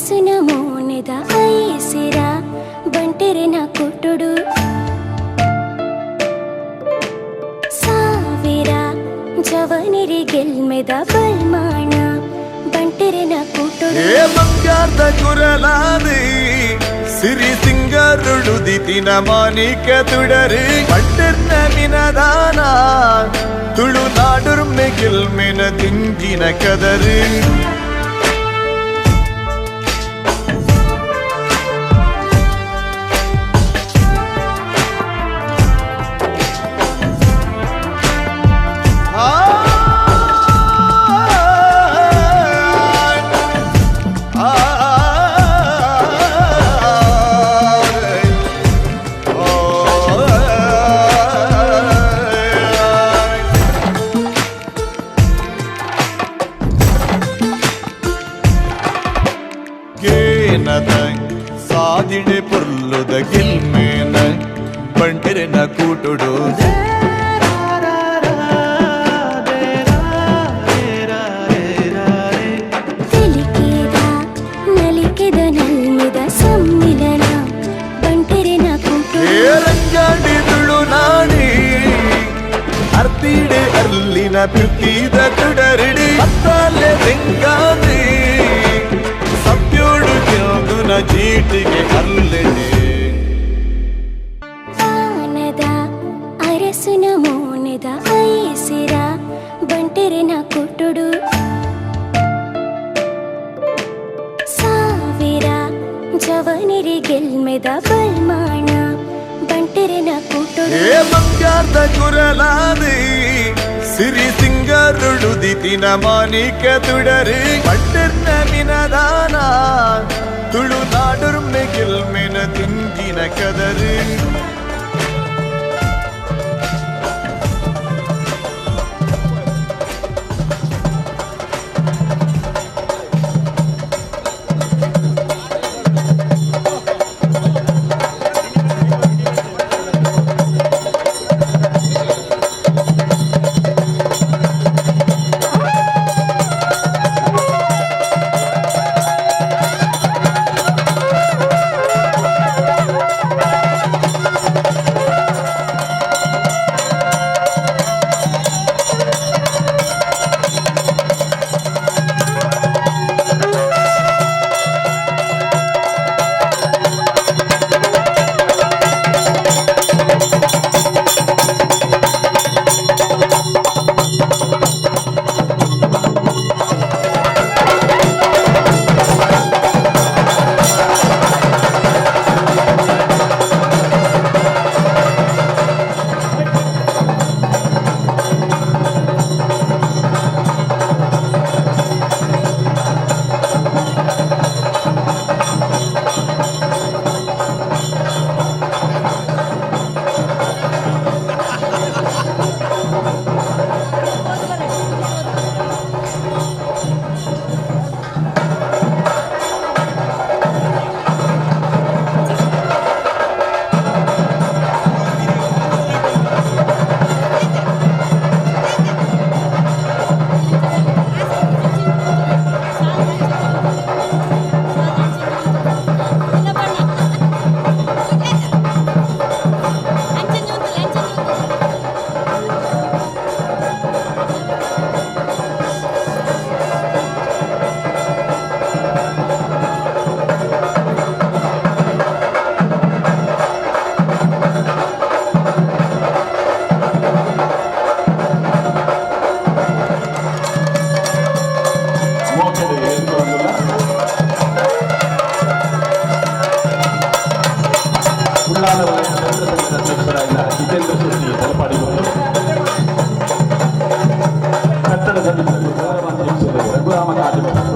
ಅರಸುನ ಮೋನೆದ ಐಸಿರ ಬಂಟೆರೆನ ಕೊಟ್ಟುಡು. ಸಾವಿರ ಜವನಿರಿ ಗೆಲ್ಮೆದ ಬಲ್ಮಾಣ ಬಂಟೆರೆನ ಕೂಟುಡು. ಏ ಬಂಗಾರದ ಕುರಲಾದಿ ಸಿರಿ ಸಿಂಗರುಳುದಿತಿನ ಮಾನಿಕ ತುಡರು ಪಟ್ಟರ್ನ ಮಿನದಾನ ತುಳುನಾಡುರ್ಮೆ ಗೆಲ್ಮೆನ ತಿಂಜಿನ ಕದರು. ಗೇನದ ಸಾದಿಡೆ ಪೊರ್ಲುದ ಗಿಲ್ಮೇನ ಬಂಟೆರೆನ ಕೂಟುಡು. ತೆಲಿಕೆದ ನಲಿಕೆದ ನಲ್ಮೆದ ಸಮ್ಮಿಲನ ಬಂಟೆರೆನ ಕೂಟುಡು. ರಂಜಾಡಿ ತುಳುನಾಡಿ ಅರ್ತಿಡೆ ಅರ್ಲಿನ ಪಿರ್ತಿದ ತುಡರಿಡಿ ಮತ್ತಾಲೆ ತೆಂಗಾದಿ ಸತ್ಯೋಡು ಕೆಂದುನ ಚೀಟಿಗೆ ಅಲ್ಲಿಡೆ. ವಾನದ ಅರಸುನ ಮೋನೆದ ಐಸಿರ ಬಂಟೆರೆನ ಕೊಟ್ಟುಡು. ಸಾವಿರ ಜವನಿರಿ ಗೆಲ್ಮೆದ ಬಲ್ಮಾಣ ಬಂಟೆರೆನ ಕೂಟುಡು. ಏ ಬಂಗಾರದ ಕುರಲಾದಿ ಸಿರಿ ಸಿಂಗರುಳುದಿತಿನ ಮಾನಿಕ ತುಡರು ಪಟ್ಟರ್ನ ಮಿನದಾನ ತುಳುನಾಡುರ್ಮೆ ಗೆಲ್ಮೆನ ತಿಂಜಿನ ಕದರು. ಉಳ್ಳಾಲ ವಲಯ ಬಂಟರ ಸಂಘದ ಅಧ್ಯಕ್ಷರಾದ ಜಿತೇಂದ್ರ ಶೆಟ್ಟಿ ತಲಪಾಡಿಗಳು, ಕಟ್ಟಡ ಸಮಿತಿ ಗೌರವಾಧ್ಯಕ್ಷರು ರಘುರಾಮ ಕಾಜಿಭಟ್ಟು,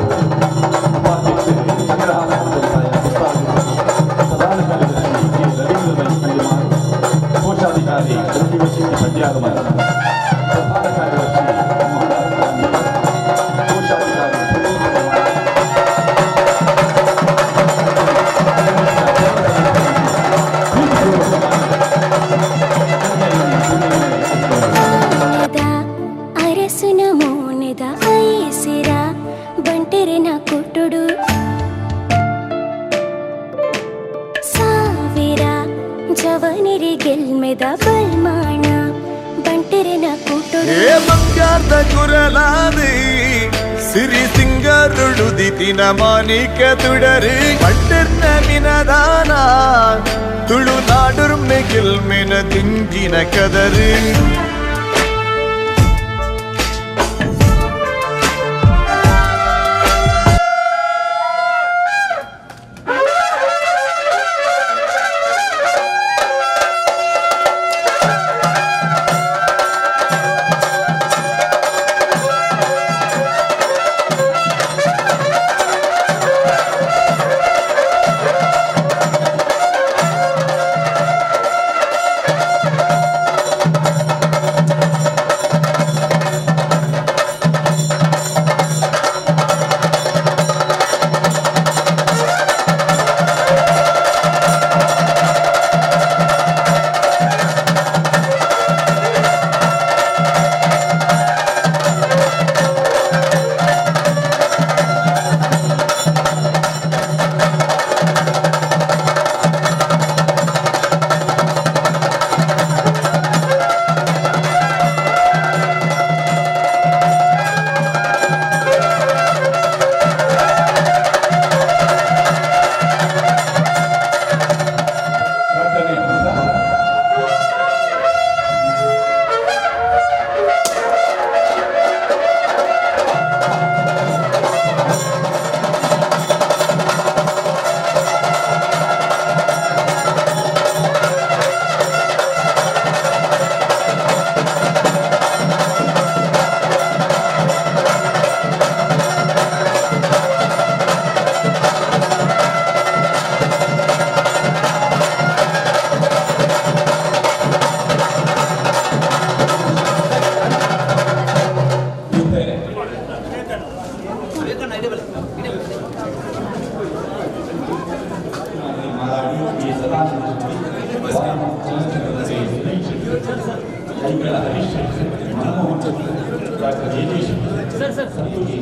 ಉಪಾಧ್ಯಕ್ಷರು ಚಂದ್ರಹಾಸ ಪುತ್ತಾಯ ಪ್ರಧಾನ ಕಾರ್ಯದರ್ಶಿ ಕೆ ರವೀಂದ್ರ ರೈ ಅಂಜಮಾರ್, ಕೋಶಾಧಿಕಾರಿ ಸಂಜೀವ ಶೆಟ್ಟಿ ಪಡ್ಯಾರಮರ, ಪ್ರಧಾನ ಕಾರ್ಯದರ್ಶಿ ಮೋಹನದಾಸ್ ಗಾಂಧಿ, ಕೋಶಾಧಿಕಾರಿ ಸುನೀಲ್ ಕುಮಾರ್. ವಾನದ ಅರಸುನ ಮೋನೆದ ಐಸಿರ ಬಂಟೆರೆನ ಕೊಟ್ಟುಡು. ಕುರಲಾದು ಸಿರಿ ಸಿಂಗರುಳುದಿತಿನ ಮಾನಿಕ ತುಡರು ಪಟ್ಟರ್ನ ಮಿನದಾನ ತುಳುನಾಡುರ್ಮೆ ಗೆಲ್ಮೆನ ದಿಂಜಿನ ಕದರು.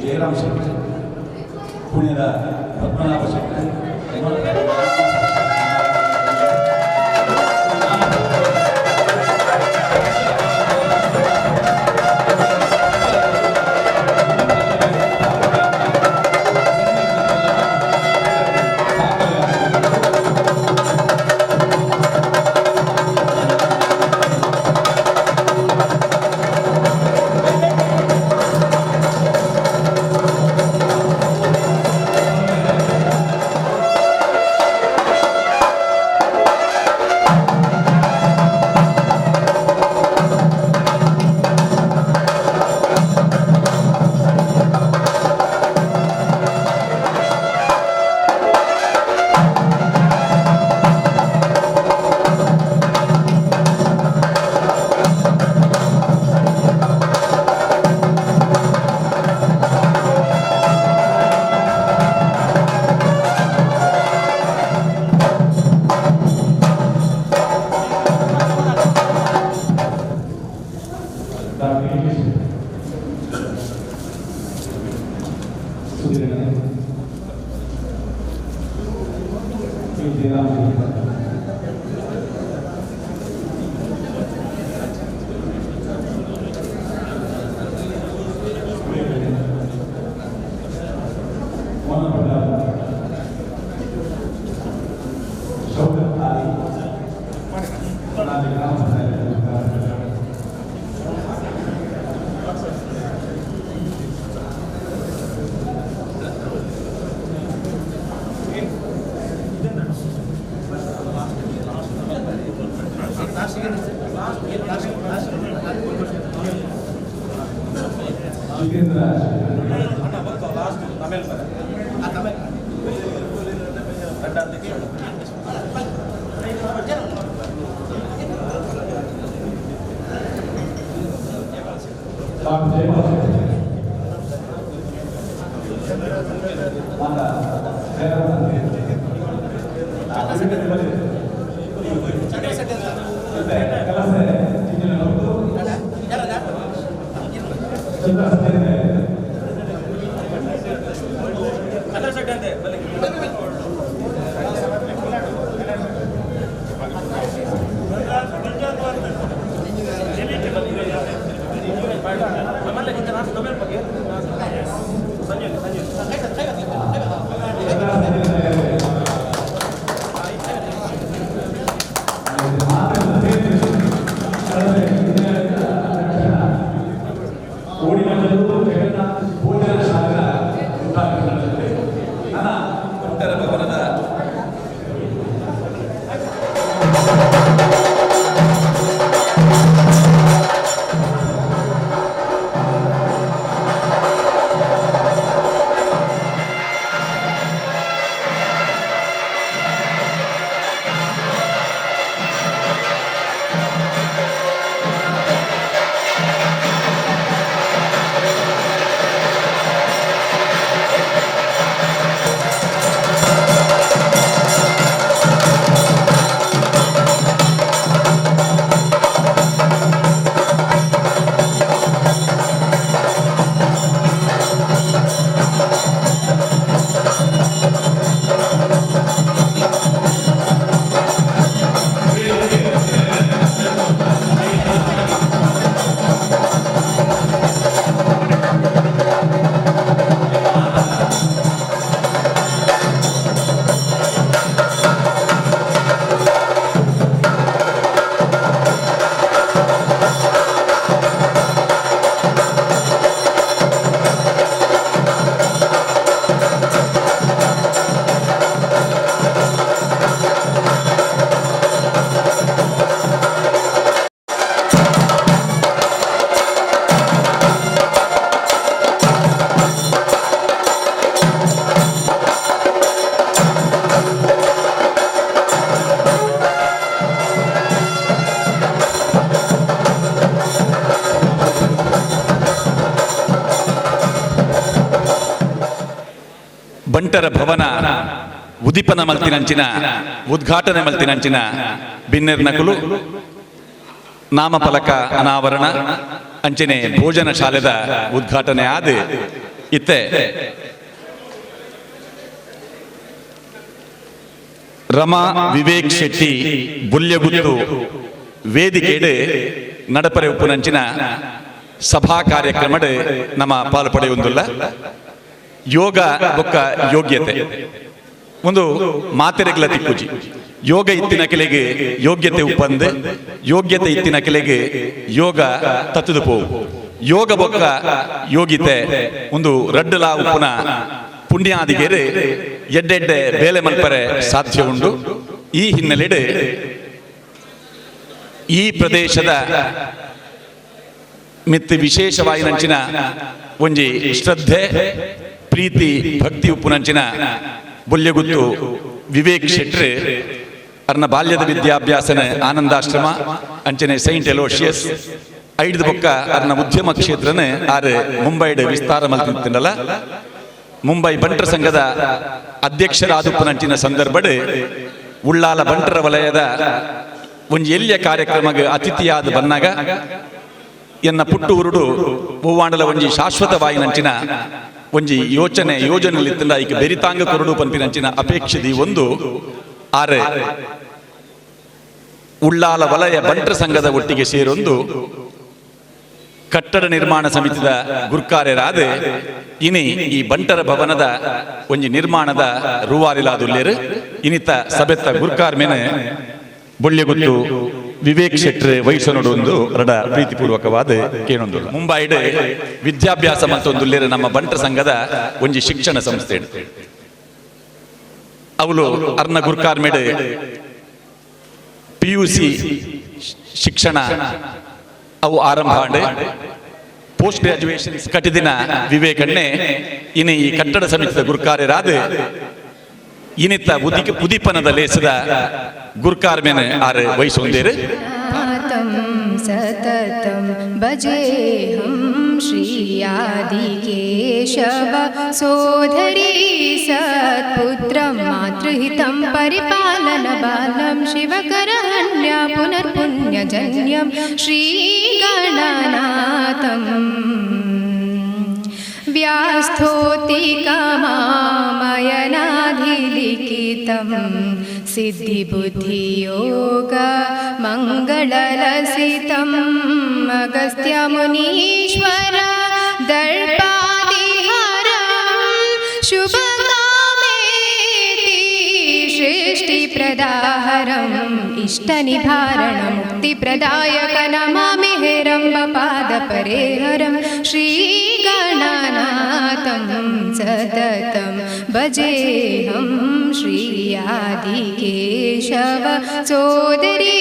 ಜಯರಾಮ್ ಶೆಟ್ಟಿ, ಪುಣೆದ ಪದ್ಮನಾಭ ಶೆಟ್ಟಿ, ಭೋಜನ ಶಾಲೆಯ ಉದ್ಘಾಟನೆ ನಡೆದಿದೆ. ನನ್ನ ಬಂಟರ ಭವನದ ಬಂಟರ ಭವನ ಉದಿಪನ ಮಲ್ತಿನಂಚಿನ ಉದ್ಘಾಟನೆ ಮಲ್ತಿನಂಚಿನ ಬಿನ್ನೆರ್ ನಕುಲು ನಾಮಫಲಕ ಅನಾವರಣ ಅಂಚನೆ ಭೋಜನ ಶಾಲೆದ ಉದ್ಘಾಟನೆ ಆದ ಇತ್ತೆ ರಮಾ ವಿವೇಕ್ ಶೆಟ್ಟಿ ಬುಲ್ಯಗುತ್ತು ವೇದಿಕೆಡು ನಡಪರೆ ಉಪ್ಪುನಂಚಿನ ಸಭಾ ಕಾರ್ಯಕ್ರಮಡ್ ನಮ್ಮ ಪಾಲು ಪಡೆಯುವುದಿಲ್ಲ. ಯೋಗ ಬೊಕ್ಕ ಯೋಗ್ಯತೆ ಒಂದು ಮಾತೆರೆಗ್ಲ ತಿಕ್ಕುಜಿ. ಯೋಗ ಇತ್ತಿನ ಕೆಲೆಗೆ ಯೋಗ್ಯತೆ ಉಪ್ಪಂದು, ಯೋಗ್ಯತೆ ಇತ್ತಿನ ಕೆಲೆಗೆ ಯೋಗ ತತ್ತುದು ಪೋವು. ಯೋಗ ಬೊಕ್ಕ ಯೋಗಿತೆ ಒಂದು ರಡ್ಡಲಾ ಉಪ್ಪುನ ಪುಣ್ಯಾದಿಗೆರೆ ಎಡ್ಡೆಡ್ಡೆ ಬೇಲೆ ಮಲ್ಪರೆ ಸಾಧ್ಯ ಉಂಡು. ಈ ಹಿನ್ನೆಲೆಡ್ ಈ ಪ್ರದೇಶದ ಮಿತ್ತು ವಿಶೇಷವಾಯಿನಂಚಿನ ಒಂಜಿ ಶ್ರದ್ಧೆ ಪ್ರೀತಿ ಭಕ್ತಿ ಉಪ್ಪುನಂಚಿನ ಬುಲ್ಯಗುತ್ತು ವಿವೇಕ್ ಶೆಟ್ರು ಅರ್ನ ಬಾಲ್ಯದ ವಿದ್ಯಾಭ್ಯಾಸನ ಆನಂದಾಶ್ರಮ ಅಂಚನೆ ಸೈಂಟ್ ಎಲೋಷಿಯಸ್ ಐಡ್ದು ಬೊಕ್ಕ ಅರ್ನ ಉದ್ಯಮ ಕ್ಷೇತ್ರನ ಆರು ಮುಂಬೈಡ್ ವಿಸ್ತಾರ ಮಲ್ತಿತ್ತಲ್ಲ. ಮುಂಬೈ ಬಂಟರ ಸಂಘದ ಅಧ್ಯಕ್ಷರಾದುಪ್ಪುನಂಚಿನ ಸಂದರ್ಭಡ್ ಉಳ್ಳಾಲ ಬಂಟರ ವಲಯದ ಒಂಜಿ ಎಲ್ಲಿಯ ಕಾರ್ಯಕ್ರಮಕ್ಕೆ ಅತಿಥಿಯಾದ ಬನ್ನಾಗ ಎನ್ನ ಪುಟ್ಟು ಉರುಡು ಹೂವಾಂಡಲ ಒಂಜಿ ಶಾಶ್ವತವಾಯಿನಂಚಿನ ಒಂಜಿ ಯೋಚನೆ ಯೋಜನೆ ಇತ್ತಲ್ಲ ಈಗ ಬೆರಿತಾಂಗ ಕೊರಡು ಪನ್ಪಿನಂಚಿನ ಅಪೇಕ್ಷೆ ಒಂದು ಆರೆ ಉಳ್ಳಾಲ ವಲಯ ಬಂಟರ ಸಂಘದ ಒಟ್ಟಿಗೆ ಸೇರೊಂದು ಕಟ್ಟಡ ನಿರ್ಮಾಣ ಸಮಿತಿದ ಗುರ್ಕಾರ್ಯರಾದ ಇನಿ ಈ ಬಂಟರ ಭವನದ ಒಂಜಿ ನಿರ್ಮಾಣದ ರೂವಾರಿಲಾದುಲ್ಲೇರು ಇನಿತ ಸಭೆತ್ತ ಗುರ್ಕಾರ್ ಮೇನೆ ಬೊಳ್ಳೆಗುತ್ತು ವಿವೇಕ್ ಶೆಟ್ರೆ ವಯಸ್ಸನೋಡು ಒಂದು ರಡ ಪ್ರೀತಿಪೂರ್ವಕವಾದ ಕೇಳೊಂದು. ಮುಂಬೈಡ್ ವಿದ್ಯಾಭ್ಯಾಸ ಮತ್ತೊಂದುಲ್ಲೇರು ನಮ್ಮ ಬಂಟರ ಸಂಘದ ಒಂಜಿ ಶಿಕ್ಷಣ ಸಂಸ್ಥೆ. ಅವಳು ಅರ್ನ ಗುರ್ಕಾರ್ ಮೇಡೆ ಪಿಯುಸಿ ಶಿಕ್ಷಣ ಅವು ಆರಂಭ ಆಂಡ್ ಪೋಸ್ಟ್ ಗ್ರಾಜುಯೇಷನ್ ಕಟ್ಟಿದಿನ ವಿವೇಕಣ್ಣೆ ಇನಿ ಈ ಕಟ್ಟಡ ಸಮಿತಿದ ಗುರ್ಕಾರ್ಯರಾದ ಇನಿತ ಉದಿಪನದ ಲೇಸದ ಗುರ್ಕಾರ್ ಮೇನೆ ಆರು ವಹಿಸೊಂದೇರು. ಸತತಂ ಭಜೇಹಂ ಶ್ರೀಯಾದಿಕೇಶವ ಸೋದರಿ ಸತ್ಪುತ್ರಂ ಮಾತೃಹಿತಂ ಪರಿಪಾಲನ ಬಾಲಂ ಶಿವಕರಹಣ್ಯ ಪುನರ್ಪುಣ್ಯಜನ್ಯಂ ಶ್ರೀಗಣನಾಥಂ. ವ್ಯಾಸ್ಥೋತಿಕಮಾಮಯನಾಧಿಲಿಖಿತಂ ಸಿದ್ಧಿಬುದ್ಧಿಯೋಗ ಮಂಗಳಲಸಿತಂ ಅಗಸ್ತ್ಯಮುನೀಶ್ವರ ದರ್ಪಾದಿಹರಂ ಶುಭಕಾಮೇತಿ ಸೃಷ್ಟಿಪ್ರದಾಹರಂ ಇಷ್ಟನಿಭಾರಣ ಮುಕ್ತಿಪ್ರದಾಯಕ ನಮಾಮಿ ಹೇರಂಬಪಾದ. तापपरिहरं श्रीगणनाथं सततं भजेऽहं। श्री आदिकेशव सोदरी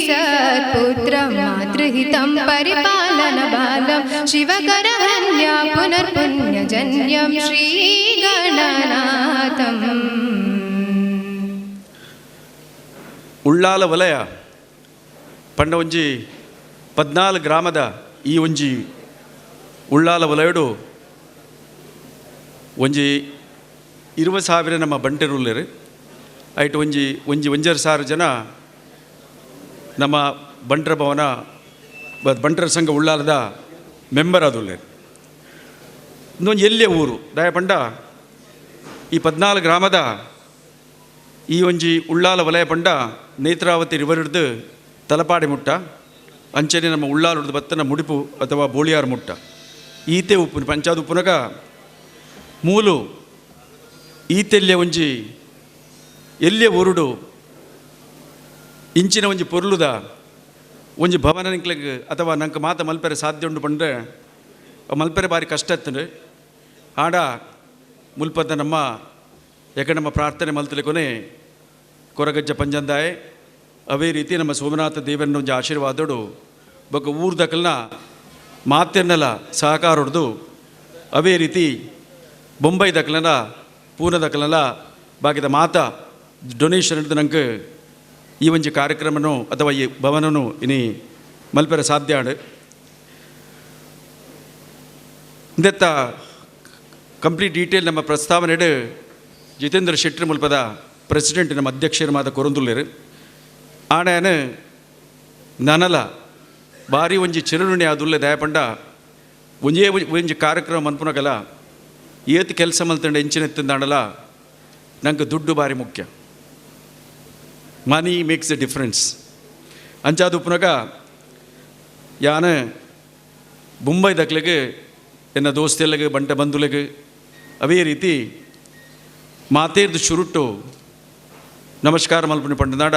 सत्पुत्रं मातृहितं परिपालन बालं शिवकरहन्या पुनर्पुण्यजन्यं श्रीगणनाथम्। ಉಳ್ಳಾಲ ವಲಯ ಪಂಡ ಒಂಜಿ 14 ಗ್ರಾಮದ ಈ ಒಂಜಿ ಉಳ್ಳಾಲ ವಲಯಡು ಒಂಜಿ 20,000 ನಮ್ಮ ಬಂಟೆರುಲ್ಲೇರು. ಐಟ್ ಒಂಜಿ ಒಂಜಿ 1,500 ಜನ ನಮ್ಮ ಬಂಟರ ಭವನ ಬಂಟರ ಸಂಘ ಉಳ್ಳಾಲದ ಮೆಂಬರ್ ಆದುಲ್ಲೇರು. ಇನ್ನೊಂದು ಎಲ್ಲೇ ಊರು ದಯ ಪಂಡ ಈ 14 ಗ್ರಾಮದ ಈ ಒಂಜಿ ಉಳ್ಳಾಲ ವಲಯ ಪಂಡ ನೇತ್ರಾವತಿ ರಿವರ್ ಹಿಡ್ದು ತಲಪಾಡಿ ಮುಟ್ಟ, ಅಂಚನೆ ನಮ್ಮ ಉಳ್ಳಾಲ ಹಿಡ್ದು ಬತ್ತನ ಮುಡಿಪು ಅಥವಾ ಬೋಳಿಯಾರ್ ಮುಟ್ಟ ಈತೆ ಉಪ್ಪು ಪಂಚಾದ ಉಪ್ಪುನಗ ಮೂಲು ಈತೆಲ್ಯ ಒಂಜಿ ಎಲ್ಲೆ ಊರುಡು ಇಂಚಿನ ಒಂಜಿ ಪೊರ್ಲುದ ಒಂಜಿ ಭವನ ನಿಂಕ್ಲೆಗ್ ಅಥವಾ ನಂಗೆ ಮಾತ ಮಲ್ಪೆರೆ ಸಾಧ್ಯ ಉಂಡು ಪಂಡ್ರೆ ಮಲ್ಪೆರೆ ಬಾರಿ ಕಷ್ಟ ಇತ್ತಂದ್ರೆ ಆಡ ಮುಲ್ಪದ ನಮ್ಮ ಯಾಕೆ ನಮ್ಮ ಪ್ರಾರ್ಥನೆ ಮಲ್ತಲೆ ಕೊನೆ ಕೊರಗಜ್ಜ ಪಂಜಂದಾಯೆ ಅವೇ ರೀತಿ ನಮ್ಮ ಸೋಮನಾಥ ದೇವರನ್ನ ಒಂಜಿ ಆಶೀರ್ವಾದೋಡು ಬೊಕ್ಕ ಊರ್ದಕಲ್ನ ಮಾತೆನ್ನೆಲ್ಲ ಸಹಕಾರ ಹೊಡೆದು ಅವೇ ರೀತಿ ಬೊಂಬೈ ದಕಲನ ಪೂನ ದಕಲನ ಬಾಕಿದ ಮಾತ ಡೊನೇಷನ್ ಹಿಡಿದು ನಂಗೆ ಈ ಒಂಜಿ ಕಾರ್ಯಕ್ರಮನು ಅಥವಾ ಈ ಭವನನು ಇನಿ ಮಲ್ಪೆರೆ ಸಾಧ್ಯ ಆಂಡ್. ಇಂದೆತ್ತ ಕಂಪ್ಲೀಟ್ ಡೀಟೇಲ್ ನಮ್ಮ ಪ್ರಸ್ತಾವನೆ ಜಿತೇಂದ್ರ ಶೆಟ್ಟರ್ ಮುಲ್ಪದ ಪ್ರೆಸಿಡೆಂಟ್ ನಮ್ಮ ಅಧ್ಯಕ್ಷರು ಮಾತ ಕೊರಂದುಲ್ಲೇರು. ಆಣೆನ ನನಲ ಬಾರಿ ಒಂಜಿ ಚಿರುಣಿ ಆದುಲ್ಲೆ ದಯಪಂಡ ಒಂಜೇ ಒಂಜಿ ಕಾರ್ಯಕ್ರಮ ಮನ್ಪುನಗಲ ಏತ್ ಕೆಲಸ ಮಲ್ತಂಡ ಎಂಚಿನ ಎತ್ತಂದಾಂಡಲ ನಂಗೆ ದುಡ್ಡು ಬಾರಿ ಮುಖ್ಯ. Money makes A difference. ಅಂಚಾದ ಉಪ್ಪುನಗ ಯಾನ ಬೊಂಬೈ ದಕ್ಲೆಗ್ ಎನ್ನ ದೋಸ್ತೆಲ್ಲಗೆ ಬಂಟ ಬಂಧುಲೆಗ್ ಅವೇ ರೀತಿ ಮಾತೇರ್ದು ಶುರುಟು ನಮಸ್ಕಾರ ಮಲ್ಪುನಿ ಪಂಡನಾಡ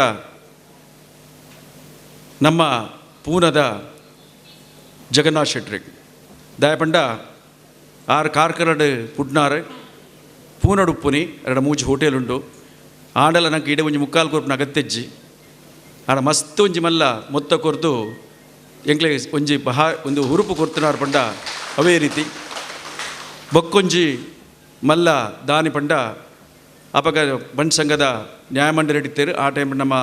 ನಮ್ಮ ಪೂನದ ಜಗನ್ನಾಥ್ ಶೆಟ್ರಿಗೆ ದಯಪಂಡ ಆರು ಕಾರ್ಕರಡು ಪುಡ್ನಾರು ಪೂನಡುಪ್ಪುನಿ ಎರಡು ಮೂಜಿ ಹೋಟೆಲ್ ಉಂಡು. ಆಂಡಲ ನಂಗೆ ಇಡೆ ಒಂಜಿ ಮುಕ್ಕಾಲು ಕೊರ್ಪುನ ಅಗತ್ಯಜ್ಜಿ ಆಡ ಮಸ್ತ್ ಒಂಜಿ ಮಲ್ಲ ಮೊತ್ತ ಕೊರ್ದು ಎಂಕ್ಲೆ ಒಂಜಿ ಬಹಾ ಒಂದು ಹುರುಪು ಕೊರ್ತುನಾರು ಪಂಡ ಅವೇ ರೀತಿ ಬೊಕ್ಕೊಂಜಿ ಮಲ್ಲ ದಾನಿ ಪಂಡ ಅಪಗ ಬಂಟ್ ಸಂಘದ ನ್ಯಾಯಮಂಡಳಿ ಇತ್ತೇರು. ಆ ಟೈಮ್ ನಮ್ಮ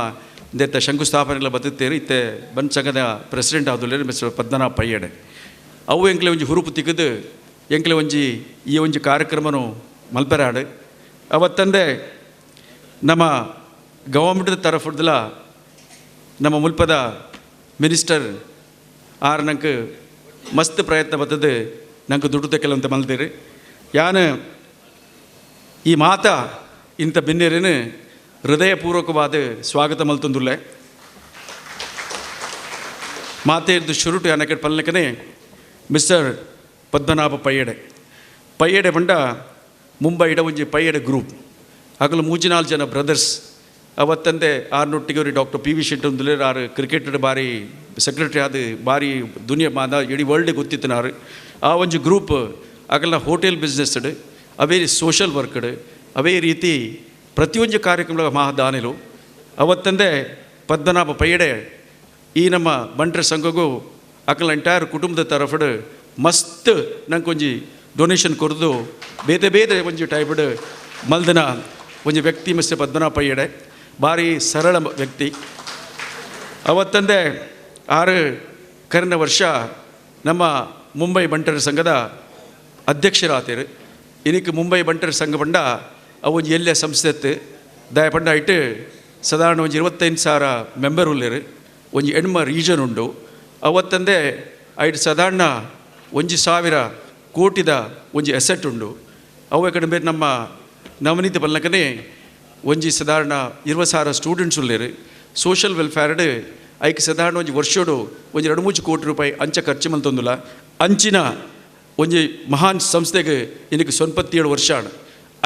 ದೆತ್ತ ಶಂಕುಸ್ಥಾಪನೆಲ್ಲ ಬದುತ್ತೇರು. ಇತ್ತೆ ಬಂಟ್ ಸಂಘದ ಪ್ರೆಸಿಡೆಂಟ್ ಆದುಲ್ಲೇರು ಮಿಸ್ಟರ್ ಪದ್ಮನಾಭ ಪಯ್ಯಡೆ. ಅವು ಎಂಕ್ಲೆ ಒಂಜಿ ಹುರುಪು ತಿಕ್ಕದು ಎಂಕ್ಲೆ ಒಂಜಿ ಈ ಒಂಜಿ ಕಾರ್ಯಕ್ರಮನು ಮಲ್ಪೆರಾಡು. ಅವತ್ತಂದೆ ನಮ್ಮ ಗವರ್ಮೆಂಟ್ ತರಫುಡ್ದಲ ನಮ್ಮ ಮುಲ್ಪದ ಮಿನಿಸ್ಟರ್ ಆರ್ ನಂಗೆ ಮಸ್ತ್ ಪ್ರಯತ್ನ ಬರ್ತದೆ ನಂಗೆ ದುಡ್ಡು ತೆಕ್ಕಲಂತ ಮಲ್ತೀರಿ. ಯಾನು ಈ ಮಾತ ಇಂಥ ಬಿನ್ನೇರೇನು ಹೃದಯಪೂರ್ವಕವಾದ ಸ್ವಾಗತ ಮಲ್ತಂದುಲ್ಲೆ. ಮಾತೇರ್ದು ಶುರುಟು ಯಾನಕ್ಕೆ ಪಲ್ನಕನೆ ಮಿಸ್ಟರ್ ಪದ್ಮನಾಭ ಪಯ್ಯಡೆ. ಪಯ್ಯಡೆ ಬಂಡ ಮುಂಬೈ ಇಡ ಒಂಜಿ ಪಯ್ಯಡೆ ಗ್ರೂಪ್ ಅಗಲು ಮೂಜಿನಾಲ್ ಜನ ಬ್ರದರ್ಸ್. ಅವತ್ತಂದೆ ಆರ್ನೊಟ್ಟಿಗೆ ಅವ್ರಿಗೆ doctor P V Shetty ಒಂದುಲೇರು ಆರು ಕ್ರಿಕೆಟರ್ ಬಾರಿ ಸೆಕ್ರೆಟರಿ ಆದ ಬಾರಿ ದುನಿಯಾ ಮಾದ ಇಡೀ ವರ್ಲ್ಡ್ ಗೊತ್ತಿತ್ತನಾರು. ಆ ಒಂಜಿ ಗ್ರೂಪ್ ಅಗಲ್ನ ಹೋಟೆಲ್ ಬಿಸ್ನೆಸ್ ಅವೇ ಸೋಷಲ್ ವರ್ಕಡ್ ಅವೇ ರೀತಿ ಪ್ರತಿಯೊಂದು ಕಾರ್ಯಕ್ರಮ ಮಹಾದಾನಿಲು. ಅವತ್ತಂದೆ ಪದ್ಮನಾಭ ಪಯ್ಯಡೆ ಈ ನಮ್ಮ ಬಂಟರ ಸಂಘಗೂ ಅಕಲ ಎಂಟೈರ್ ಕುಟುಂಬದ ತರಫಡು ಮಸ್ತ್ ನಂಗೆ ಒಂಜಿ ಡೊನೇಷನ್ ಕೊರ್ದು ಬೇತೆ ಬೇತೆ ಒಂಜಿ ಟೈಪ್ಡ್ ಮಲ್ದನ ಒಂಜಿ ವ್ಯಕ್ತಿ ಮಿಸ್ಟರ್ ಪದ್ಮನಾಭ ಪಯ್ಯಡೆ ಭಾರಿ ಸರಳ ವ್ಯಕ್ತಿ. ಅವತ್ತಂದೆ ಆರು ಕರೆನ ವರ್ಷ ನಮ್ಮ ಮುಂಬೈ ಬಂಟರ ಸಂಘದ ಅಧ್ಯಕ್ಷರಾತೇರು. ಇನಿಕ್ ಮುಂಬೈ ಬಂಟರ ಸಂಘ ಪಂಡ ಅವು ಒಂಜಿ ಎಲ್ಲೆ ಸಂಸ್ಥೆ ಇತ್ತು. ದಯ ಪಂಡ ಇಟ್ಟು ಸಾಧಾರಣ ಒಂಜಿ 25,000 ಮೆಂಬರ್ ಉಲ್ಲೇರು. ಒಂಜಿ ಎಣ್ಮ ರೀಜನ್ ಉಂಡು. ಅವತ್ತಂದೆ ಐಟ್ ಸಾಧಾರಣ 1,000 ಕೋಟಿದ ಒಂಜಿ ಎಸೆಟ್ ಉಂಡು. ಅವು ಕಡೆ ಬೇರೆ ನಮ್ಮ ನವನೀತ ಪಲ್ಲಕನೆ ಒಂಜಿ ಸಾಧಾರಣ 20,000 ಸ್ಟೂಡೆಂಟ್ಸ್ ಉಲ್ಲೇರು. ಸೋಷಲ್ ವೆಲ್ಫೇರ್ಡ್ ಐಕ್ ಸಾಧಾರಣ ಒಂಜಿ ವರ್ಷೋಡು ಒಂಜಿ 2-3 ಕೋಟಿ ರೂಪಾಯಿ ಅಂಚ ಖರ್ಚು ಮಲ್ತೊಂದುಲ್ಲ. ಅಂಚಿನ ಒಂಜಿ ಮಹಾನ್ ಸಂಸ್ಥೆಗೆ ಇನಿಕ್ 97 ವರ್ಷ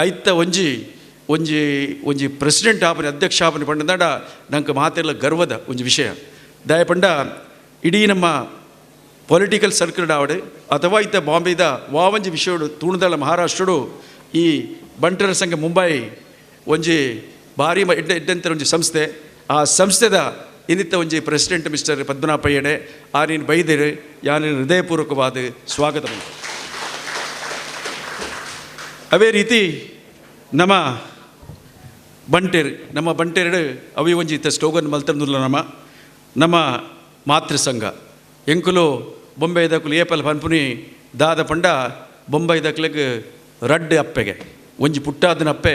ಐತ ಒಂಜಿ ಒಂಜಿ ಒಂಜಿ ಪ್ರೆಸಿಡೆಂಟ್ ಆಪನೆ ಅಧ್ಯಕ್ಷ ಆಪನೆ ಪಂಡದಾಡ ನಂಗೆ ಮಾತೆಲ್ಲ ಗರ್ವದ ಒಂಜಿ ವಿಷಯ. ದಯಪಂಡ ಇಡೀ ನಮ್ಮ Political circle ಆವಡು ಅಥವಾ ಇತ್ತ ಬಾಂಬೆದ ವಾವಂಜಿ ವಿಷಯಡು ತೂಣದಳ ಮಹಾರಾಷ್ಟ್ರಡು ಈ ಬಂಟರ ಸಂಘ ಮುಂಬೈ ಒಂಜಿ ಭಾರಿ ಎಡ್ಡೆ ಎಡ್ಡೆಂತರ ಒಂಜಿ ಸಂಸ್ಥೆ. ಆ ಸಂಸ್ಥೆದ ಇನ್ನಿತ್ತ ಒಂಜಿ ಪ್ರೆಸಿಡೆಂಟ್ ಮಿಸ್ಟರ್ ಪದ್ಮನಾಭ ಪಯ್ಯಡೆ ಆರಿನ ಬೈದಿರು ಯಾನಿನ ಹೃದಯಪೂರ್ವಕವಾದ ಸ್ವಾಗತ. ಅದೇ ರೀತಿ ನಮ್ಮ ಬಂಟೆರು, ನಮ್ಮ ಬಂಟೆರಡು ಅವಿ ಒಂಜಿ ಇತ್ತ ಸ್ಲೋಗನ್ ಮಲ್ತಂದುಲ್ಲ ನಮ್ಮ ನಮ್ಮ ಮಾತೃ ಸಂಘ ಎಂಕುಲು ಬೊಂಬೆ ದಕುಲು ಏಪಲ್ ಪನ್ಪುನಿ ದಾದ ಪಂಡ ಬೊಂಬೈ ದಕ್ಲೆಗ್ ರಡ್ಡ್ ಅಪ್ಪೆಗೆ ಒಂಜಿ ಪುಟ್ಟಾದನ ಅಪ್ಪೆ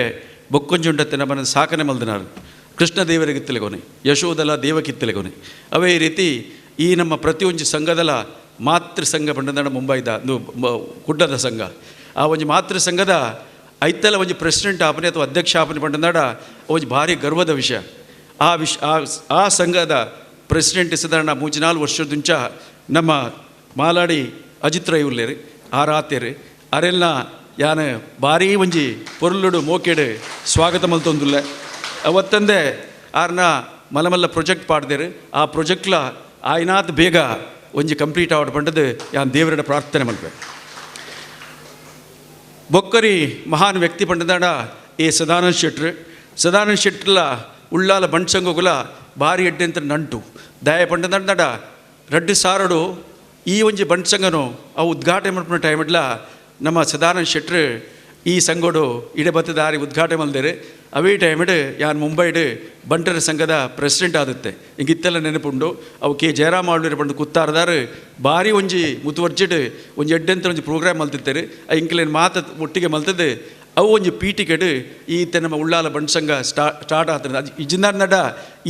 ಬೊಕ್ಕೊಂಜಿ ಉಂಡತ್ತೆ ನಮ್ಮನ್ನು ಸಾಕನೆ ಮಲ್ದನಾರು ಕೃಷ್ಣ ದೇವರಿಗೆ ಇತ್ತಲೆಗೋನೆ ಯಶೋದಲ ದೇವಕಿತ್ತಲೆಗೋನೆ. ಅವೇ ಈ ರೀತಿ ಈ ನಮ್ಮ ಪ್ರತಿಯೊಂಜಿ ಸಂಘದಲ ಮಾತೃ ಸಂಘ ಪಂಡಂದಣ ಮುಂಬೈದ ಕುಡ್ಡದ ಸಂಘ ಆ ಒಂಜಿ ಮಾತೃ ಸಂಘದ ಐತಲ ಒಂಜಿ ಪ್ರೆಸಿಡೆಂಟ್ ಆಪನೆ ಅಥವಾ ಅಧ್ಯಕ್ಷ ಆಪನೆ ಪಂಡಂದಾಡ ಒಂಜಿ ಭಾರಿ ಗರ್ವದ ವಿಷಯ. ಆ ವಿಷ ಆ ಆ ಸಂಘದ ಪ್ರೆಸಿಡೆಂಟ್ ಸಾಧಾರಣ 3-4 ವರ್ಷದುಂಚ ನಮ್ಮ ಮಾಲಾಡಿ ಅಜಿತ್ ರೈ ಉಲ್ಲೇರು ಆ ರಾತೇರು ಅರೆಲ್ಲ ಯಾನ ಭಾರೀ ಒಂಜಿ ಪೊರುಲುಡು ಮೋಕೆಡು ಸ್ವಾಗತ ಮಲ್ತೊಂದುಲ್ಲೆ. ಅವತ್ತಂದೆ ಆರ್ನ ಮಲಮಲ್ಲ ಪ್ರೊಜೆಕ್ಟ್ ಪಾಡ್ದೇರು ಆ ಪ್ರೊಜೆಕ್ಟ್ಲ ಆಯ್ನಾತ್ ಬೇಗ ಒಂಜಿ ಕಂಪ್ಲೀಟ್ ಆವಡ್ ಪಂಡದು ಯಾನ್ ದೇವರಡ ಪ್ರಾರ್ಥನೆ ಮಲ್ಪೆ. ಬೊಕ್ಕರಿ ಮಹಾನ್ ವ್ಯಕ್ತಿ ಪಂಡದಾಡ ಎ ಸದಾನಂದ ಶೆಟ್ರು. ಸದಾನಂದ ಶೆಟ್ರಲ ಉಳ್ಳಾಲ ಬಂಟ್ಸಂಗುಲ ಭಾರಿ ಎಡ್ಡೆ ಅಂತ ನಂಟು ದಯ ಪಂಡದಾಡ ರಡ್ಡು ಸಾರಡು ಈ ಒಂಜಿ ಬಂಟ್ಸಂಗನು ಅವು ಉದ್ಘಾಟನೆ ಮಾಡ್ಕೊಂಡ ಟೈಮ್ ಇಡ್ಲ ನಮ್ಮ ಸದಾನಂದ ಶೆಟ್ರು ಈ ಸಂಘೋಡು ಇಡೆ ಬತ್ತದಾರಿ ಉದ್ಘಾಟನೆ ಮಲ್ದೇರು. ಅವೇ ಟೈಮಿಡ್ ಯಾನ್ ಮುಂಬೈಡ್ ಬಂಟರ ಸಂಘದ ಪ್ರೆಸಿಡೆಂಟ್ ಆಗುತ್ತೆ ಹಿಂಗಿತ್ತೆಲ್ಲ ನೆನಪುಂಡು. ಅವು ಕೆ ಜಯರಾಮ್ ಆಳ್ವಿರ ಬಂದು ಕುತ್ತಾರದಾರು ಭಾರಿ ಒಂಜಿ ಮುತುವರ್ಜಿಡ್ ಒಂಜಿ ಎಡ್ಡೆಂತ ಒಂಜಿ ಪ್ರೋಗ್ರಾಮ್ ಮಲ್ತಿತ್ತಾರೆ. ಇಂಕ್ಲೇನು ಮಾತ ಒಟ್ಟಿಗೆ ಮಲ್ತದೆ ಅವು ಒಂಜಿ ಪೀಟಿಕೆಡ್ ಈತೆ ನಮ್ಮ ಉಳ್ಳಾಲ ಬಂಟ್ ಸಂಘ ಸ್ಟಾರ್ಟ್ ಆತದೆ. ಅದು ಇಜಿಂದಾರ್ ನಡ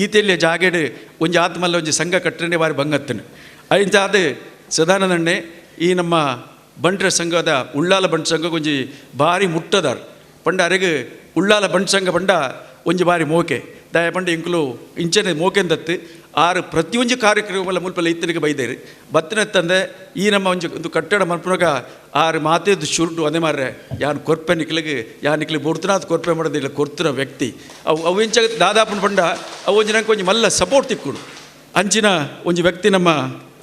ಈತೆಲ್ಲಿಯ ಜಾಗೆಡ್ ಒಂಜಿ ಆತ್ಮಲ್ಲ ಒಂಜಿ ಸಂಘ ಕಟ್ಟನೆ ಬಾರಿ ಬಂಗತ್ತನು. ಅಯಿಂಚಾದ ಸದಾನಂದಣ್ಣೆ ಈ ನಮ್ಮ ಬಂಟರ ಸಂಘದ ಉಳ್ಳಾಲ ಬಂಟ್ ಸಂಘ ಒಂಜಿ ಭಾರಿ ಮುಟ್ಟದಾರ್ ಪಂಡ ಅರೆಗ್ ಉಳ್ಳಾಲ ಬಂಟ್ ಸಂಘ ಪಂಡ ಒಂಜಿ ಬಾರಿ ಮೋಕೆ ದಯ ಪಂಡ ಇಂಕ್ಲು ಇಂಚನೆ ಮೋಕೆಂದತ್ತು ಆರು ಪ್ರತಿಯೊಂಜಿ ಕಾರ್ಯಕ್ರಮಗಳ ಮುಲ್ಪಲ್ಲ ಇತ್ತನಿಗೆ ಬೈದೇರು ಬತ್ತಿನ ತಂದೆ ಈ ನಮ್ಮ ಒಂಜಿ ಒಂದು ಕಟ್ಟಡ ಮಲ್ಪುನಗ ಆರು ಮಾತೇದು ಶುರುಟು ಅದೇ ಮಾರ್ರೆ ಯಾನ್ ಕೊರ್ಪೆ ನಿಕ್ಲಿಗೆ ಯಾನ್ ನಿಕ್ಲಿ ಬೊಡ್ತನಾಥ್ ಕೊರ್ಪೆ ಮಾಡೋದಿಲ್ಲ ಕೊರ್ತುನ ವ್ಯಕ್ತಿ ಅವು ಅವು ಇಂಚ ದಾದಾಪನ ಪಂಡ ಅವು ಒಂಜಿ ನಂಗೆ ಒಂಜಿ ಮಲ್ಲ ಸಪೋರ್ಟ್ ತಿಕ್ಕುಡು ಅಂಚಿನ ಒಂಜಿ ವ್ಯಕ್ತಿ ನಮ್ಮ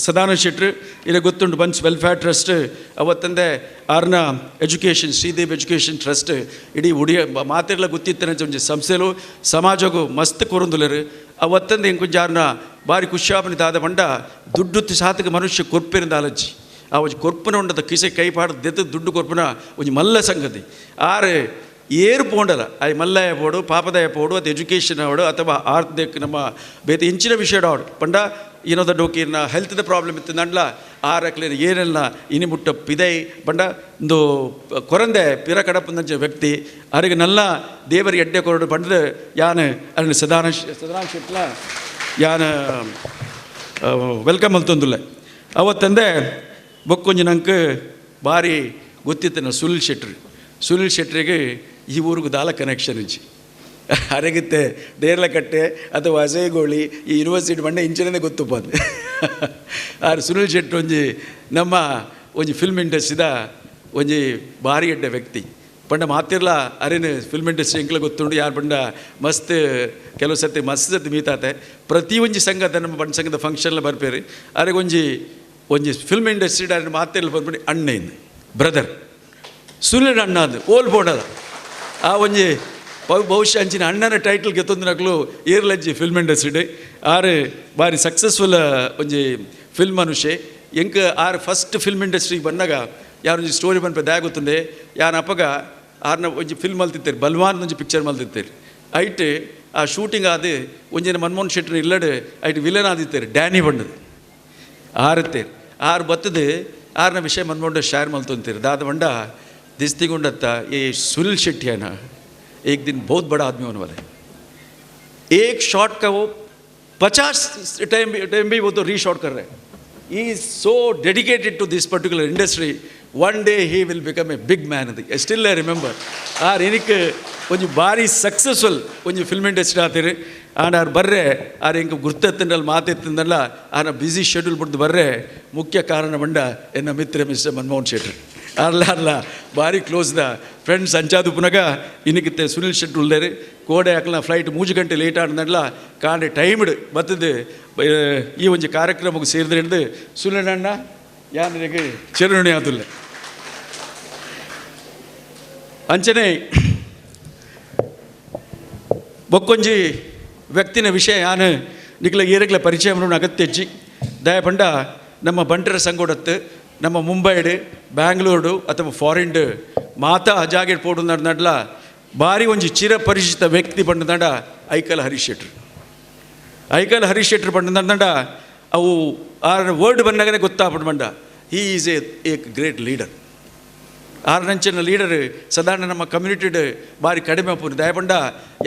ಸದಾನಂದ ಶೆಟ್ರು. ಇಲ್ಲಿ ಗೊತ್ತುಂಟು bunch welfare trust ಅವತ್ತಂದೆ ಆರ್ನ education Sridevi education trust ಇಡೀ ಉಡಿಯ ಮಾತೆಲ್ಲ ಗೊತ್ತಿತ್ತನೆ ಒಂಜಿ ಸಂಸ್ಥೆಲು ಸಮಾಜಗೂ ಮಸ್ತ್ ಕೊರೊಂದುಲೆರು. ಅವತ್ತಂದೆ ಇಂಕೊಂಜಿ ಆರ್ನ ಭಾರಿ ಖುಷಿಯಾಪನಿ ದಾದ ಪಂಡ ದುಡ್ಡು ಸಾತಕ ಮನುಷ್ಯ ಕೊರ್ಪಿರಿಂದ ಆಲಜ್ಜಿ ಆ ಒಂಜಿ ಕೊರ್ಪುನ ಉಂಡದ ಕಿಸೆ ಕೈ ಪಾಡ ದೆತ್ತು ದುಡ್ಡು ಕೊರ್ಪುನ ಒಂಜಿ ಮಲ್ಲ ಸಂಗತಿ. ಆರು ಏರು ಪೋಂಡಲ ಅಯ್ ಮಲ್ಲಯ ಪೋಡು ಪಾಪದಯ ಪೋಡು ಅದು ಎಜುಕೇಷನ್ ಅವಡು ಅಥವಾ ಆರ್ಥಿಕ ನಮ್ಮ ಬೇತೆ ಇಂಚಿನ ವಿಷಯ ಅವಡು ಪಂಡ ಏನೋದ ಡೋಕಿನ ಹೆಲ್ತ್ದ ಪ್ರಾಬ್ಲಮ್ ಇತ್ತು ನಂಡ್ಲ ಆರಕ್ಲೇನ ಏನೆಲ್ಲ ಇನಿ ಮುಟ್ಟ ಪಿದೈ ಪಂಡ ಒಂದು ಕೊರಂದೆ ಪಿರ ಕಡಪಂದಂಚ ವ್ಯಕ್ತಿ ಅರಿಗೆ ನಲ್ಲ ದೇವರಿಗೆ ಎಡ್ಡೆ ಕೊರಡು ಪಂಡದು ಯಾನ್ ಅರಣ ಸದಾನ ಸದಾನ ಶೆಟ್ಲ ಯಾನ್ welcome ಮಲ್ತೊಂದುಲ್ಲೆ. ಅವತ್ತಂದೆ ಬೊಕ್ಕೊಂಜಿ ನಂಗೆ ಭಾರಿ ಗೊತ್ತಿತ್ತು ಸುನಿಲ್ ಶೆಟ್ರು. ಸುನಿಲ್ ಶೆಟ್ರಿಗೆ ಈ ಊರಿಗೆ ದಾಲ ಕನೆಕ್ಷನ್ ಇಜ್ಜಿ ಅರೆಗುತ್ತೆ ದೇರ್ಲಕಟ್ಟೆ ಅಥವಾ ಅಜಯಗೋಳಿ ಈ ಯೂನಿವರ್ಸಿಟಿ ಬಂಡೆ ಇಂಚಿನೇ ಗೊತ್ತುಪ್ಪ ಅದು. ಆರು ಸುನಿಲ್ ಶೆಟ್ಟಿ ಒಂಜಿ ನಮ್ಮ ಒಂಜಿ ಫಿಲ್ಮ್ ಇಂಡಸ್ಟ್ರಿದ ಒಂಜಿ ಭಾರಿ ಎಡ್ಡೆ ವ್ಯಕ್ತಿ ಪಂಡ ಮಾತಿರ್ಲ ಅರೇನು ಫಿಲ್ಮ್ ಇಂಡಸ್ಟ್ರಿ ಎಂಕ್ಲ ಗೊತ್ತುಂಡು ಯಾರು ಪಂಡ ಮಸ್ತ್ ಕೆಲವು ಸತಿ ಮಸ್ತ್ ಸತಿ ಮೀತಾತೆ ಪ್ರತಿ ಒಂಜಿ ಸಂಘದ ನಮ್ಮ ಬಂಡ ಸಂಘದ ಫಂಕ್ಷನ್ಲ ಬರ್ಪೇರಿ ಅರೆಗೆ ಒಂಜಿ ಒಂಜಿ ಫಿಲ್ಮ್ ಇಂಡಸ್ಟ್ರಿ ಅರೆ ಮಾತಿರ್ಲ ಬರ್ಪಿ ಅಣ್ಣ ಇಂದು ಬ್ರದರ್ ಸುನಿಲ್ ಅಣ್ಣ ಅದು ಓಲ್ ಬೋಡದ ಆ ಒಂಜಿ ಬಹುಶಃ ಅಂಚಿನ ಅಣ್ಣನ ಟೈಟಲ್ ಗೆತ್ತೊಂದು ಏರ್ಲಜ್ಜಿ ಫಿಲ್ಮ್ ಇಂಡಸ್ಟ್ರಿ ಆರು ಭಾರಿ ಸಕ್ಸಸ್ಫುಲ್ ಒಂಜಿ ಫಿಲ್ಮ್ ಮನುಷ್ಯ. ಎಂಕ್ ಆರು ಫಸ್ಟ್ ಫಿಲ್ಮ್ ಇಂಡಸ್ಟ್ರಿಗೆ ಬಂದಾಗ ಯಾರೊಂಜಿ ಸ್ಟೋರಿ ಪನ್ಪೆ ದಾಯ ಗೊತ್ತುಂಡೆ ಯಾನ ಅಪ್ಪಗ ಆರ್ನ ಒಂಜಿ ಫಿಲ್ಮ್ ಮಲ್ತಿತ್ತೇರು ಬಲ್ವಾನ್ ಒಂಜಿ ಪಿಕ್ಚರ್ ಮಲ್ತಿತ್ತೇರು ಐಟ್ ಆ ಶೂಟಿಂಗ್ ಆದು ಒಂಜಿನ ಮನ್ಮೋಹನ್ ಶೆಟ್ಟರ್ ಇಲ್ಲಡೆ ಐಟ್ ವಿಲನ್ ಆದಿತ್ತೇರು ಡ್ಯಾನಿ ಬಂಡದು ಆರತ್ತೇರು ಆರು ಬತ್ತದು ಆರ್ನ ವಿಷಯ ಮನ್ಮೋಹನ್ ಶೇರ್ ಮಲ್ತೊಂತೀರು ದಾದ ಬಂಡ दिस्तीगुंडत्ता ये सुनील शेट्टी है ना एक दिन बहुत बड़ा आदमी होने वाला है. एक शॉट का वो 50 टाइम टाइम भी वो तो रीशॉट कर रहे हैं. He is so dedicated to this particular industry. One day he will become a big man. Still I remember. R ENIAC ಒಂಜಿ ಭಾರಿ ಸಕ್ಸಸ್ಫುಲ್ ಒಂಜಿ ಫಿಲ್ಮ್ ಇಂಡಸ್ಟ್ರಿ ಆತೀರಿ ಆಂಡ್ ಆರ್ ಬರ್ರೆ ಆರ್ ಎಂಕ್ ಗುರ್ತೆತ್ತಂಡಲ್ ಮಾತೆತ್ತಂದಲ್ಲ ಆರ್ನ ಬ್ಯುಸಿ ಶೆಡ್ಯೂಲ್ ಬಿಡ್ದು ಬರ್ರೆ ಮುಖ್ಯ ಕಾರಣ ಬಂಡ ಎನ್ನ ಮಿತ್ರ ಮಿಸ್ಟರ್ ಮನಮೋಹನ್ ಶೆಟ್ಟಿ ಅಲ್ಲ ಅಲ್ಲ ಭಾರಿ close the friends ಅಂಚಾದು ಪುನಗ ಇನ್ನಿಕಿತ್ತೆ Sunil Shetty ಉಲ್ಲೇರು ಕೋಡೆ ಹಾಕಲ ಫ್ಲೈಟ್ 3 ಗಂಟೆ ಲೇಟ್ ಆಡ್ನಲ್ಲ ಕಾಂಡೆ ಟೈಮ್ಡ್ ಬತ್ತದು ಈ ಒಂಜಿ ಕಾರ್ಯಕ್ರಮಕ್ಕೆ ಸೇರಿದ್ರೆ ಹಿಡ್ದು ಸುನಿಲ್ ಅಣ್ಣ ಯಾನಿಗೆ ಚಿರಣಿ ಆದುಲ್ಲೆ. ಅಂಚನೆ ಬೊಕ್ಕೊಂಜಿ ವ್ಯಕ್ತಿನ ವಿಷಯ ಯಾನು ನಿಕ್ಲ ಏರೆಗ್ಲ ಪರಿಚಯ ಅಗತ್ಯಜ್ಜಿ. ದಯಪಂಡ ನಮ್ಮ ಬಂಟರ ಸಂಗೋಡತ್ತು ನಮ್ಮ ಮುಂಬೈಡು ಬ್ಯಾಂಗ್ಳೂರು ಅಥವಾ ಫಾರಿನ್ಡ್ ಮಾತಾ ಜಾಗೆಡ್ ಪೋಡು ನಡ್ಲ ಬಾರಿ ಒಂಜಿ ಚಿರಪರಿಚಿತ ವ್ಯಕ್ತಿ ಬಂಡ ಐಕಲ್ ಹರೀಶ್ ಶೆಟ್ರು. ಐಕಲ್ ಹರೀಶ್ ಶೆಟ್ರು ಬಂಡ ಅವು ಆ ವರ್ಡ್ ಬಂದಾಗನೇ ಗೊತ್ತಾಗ್ಬಿಟ್ಟು ಬಂಡ he is a great leader. ಆರ್ನಂಚಿನ leader ಸಾಧಾರಣ ನಮ್ಮ ಕಮ್ಯುನಿಟಿಡ್ ಬಾರಿ ಕಡಿಮೆ ಅಪ್ಪುನು. ದಯಪಂಡ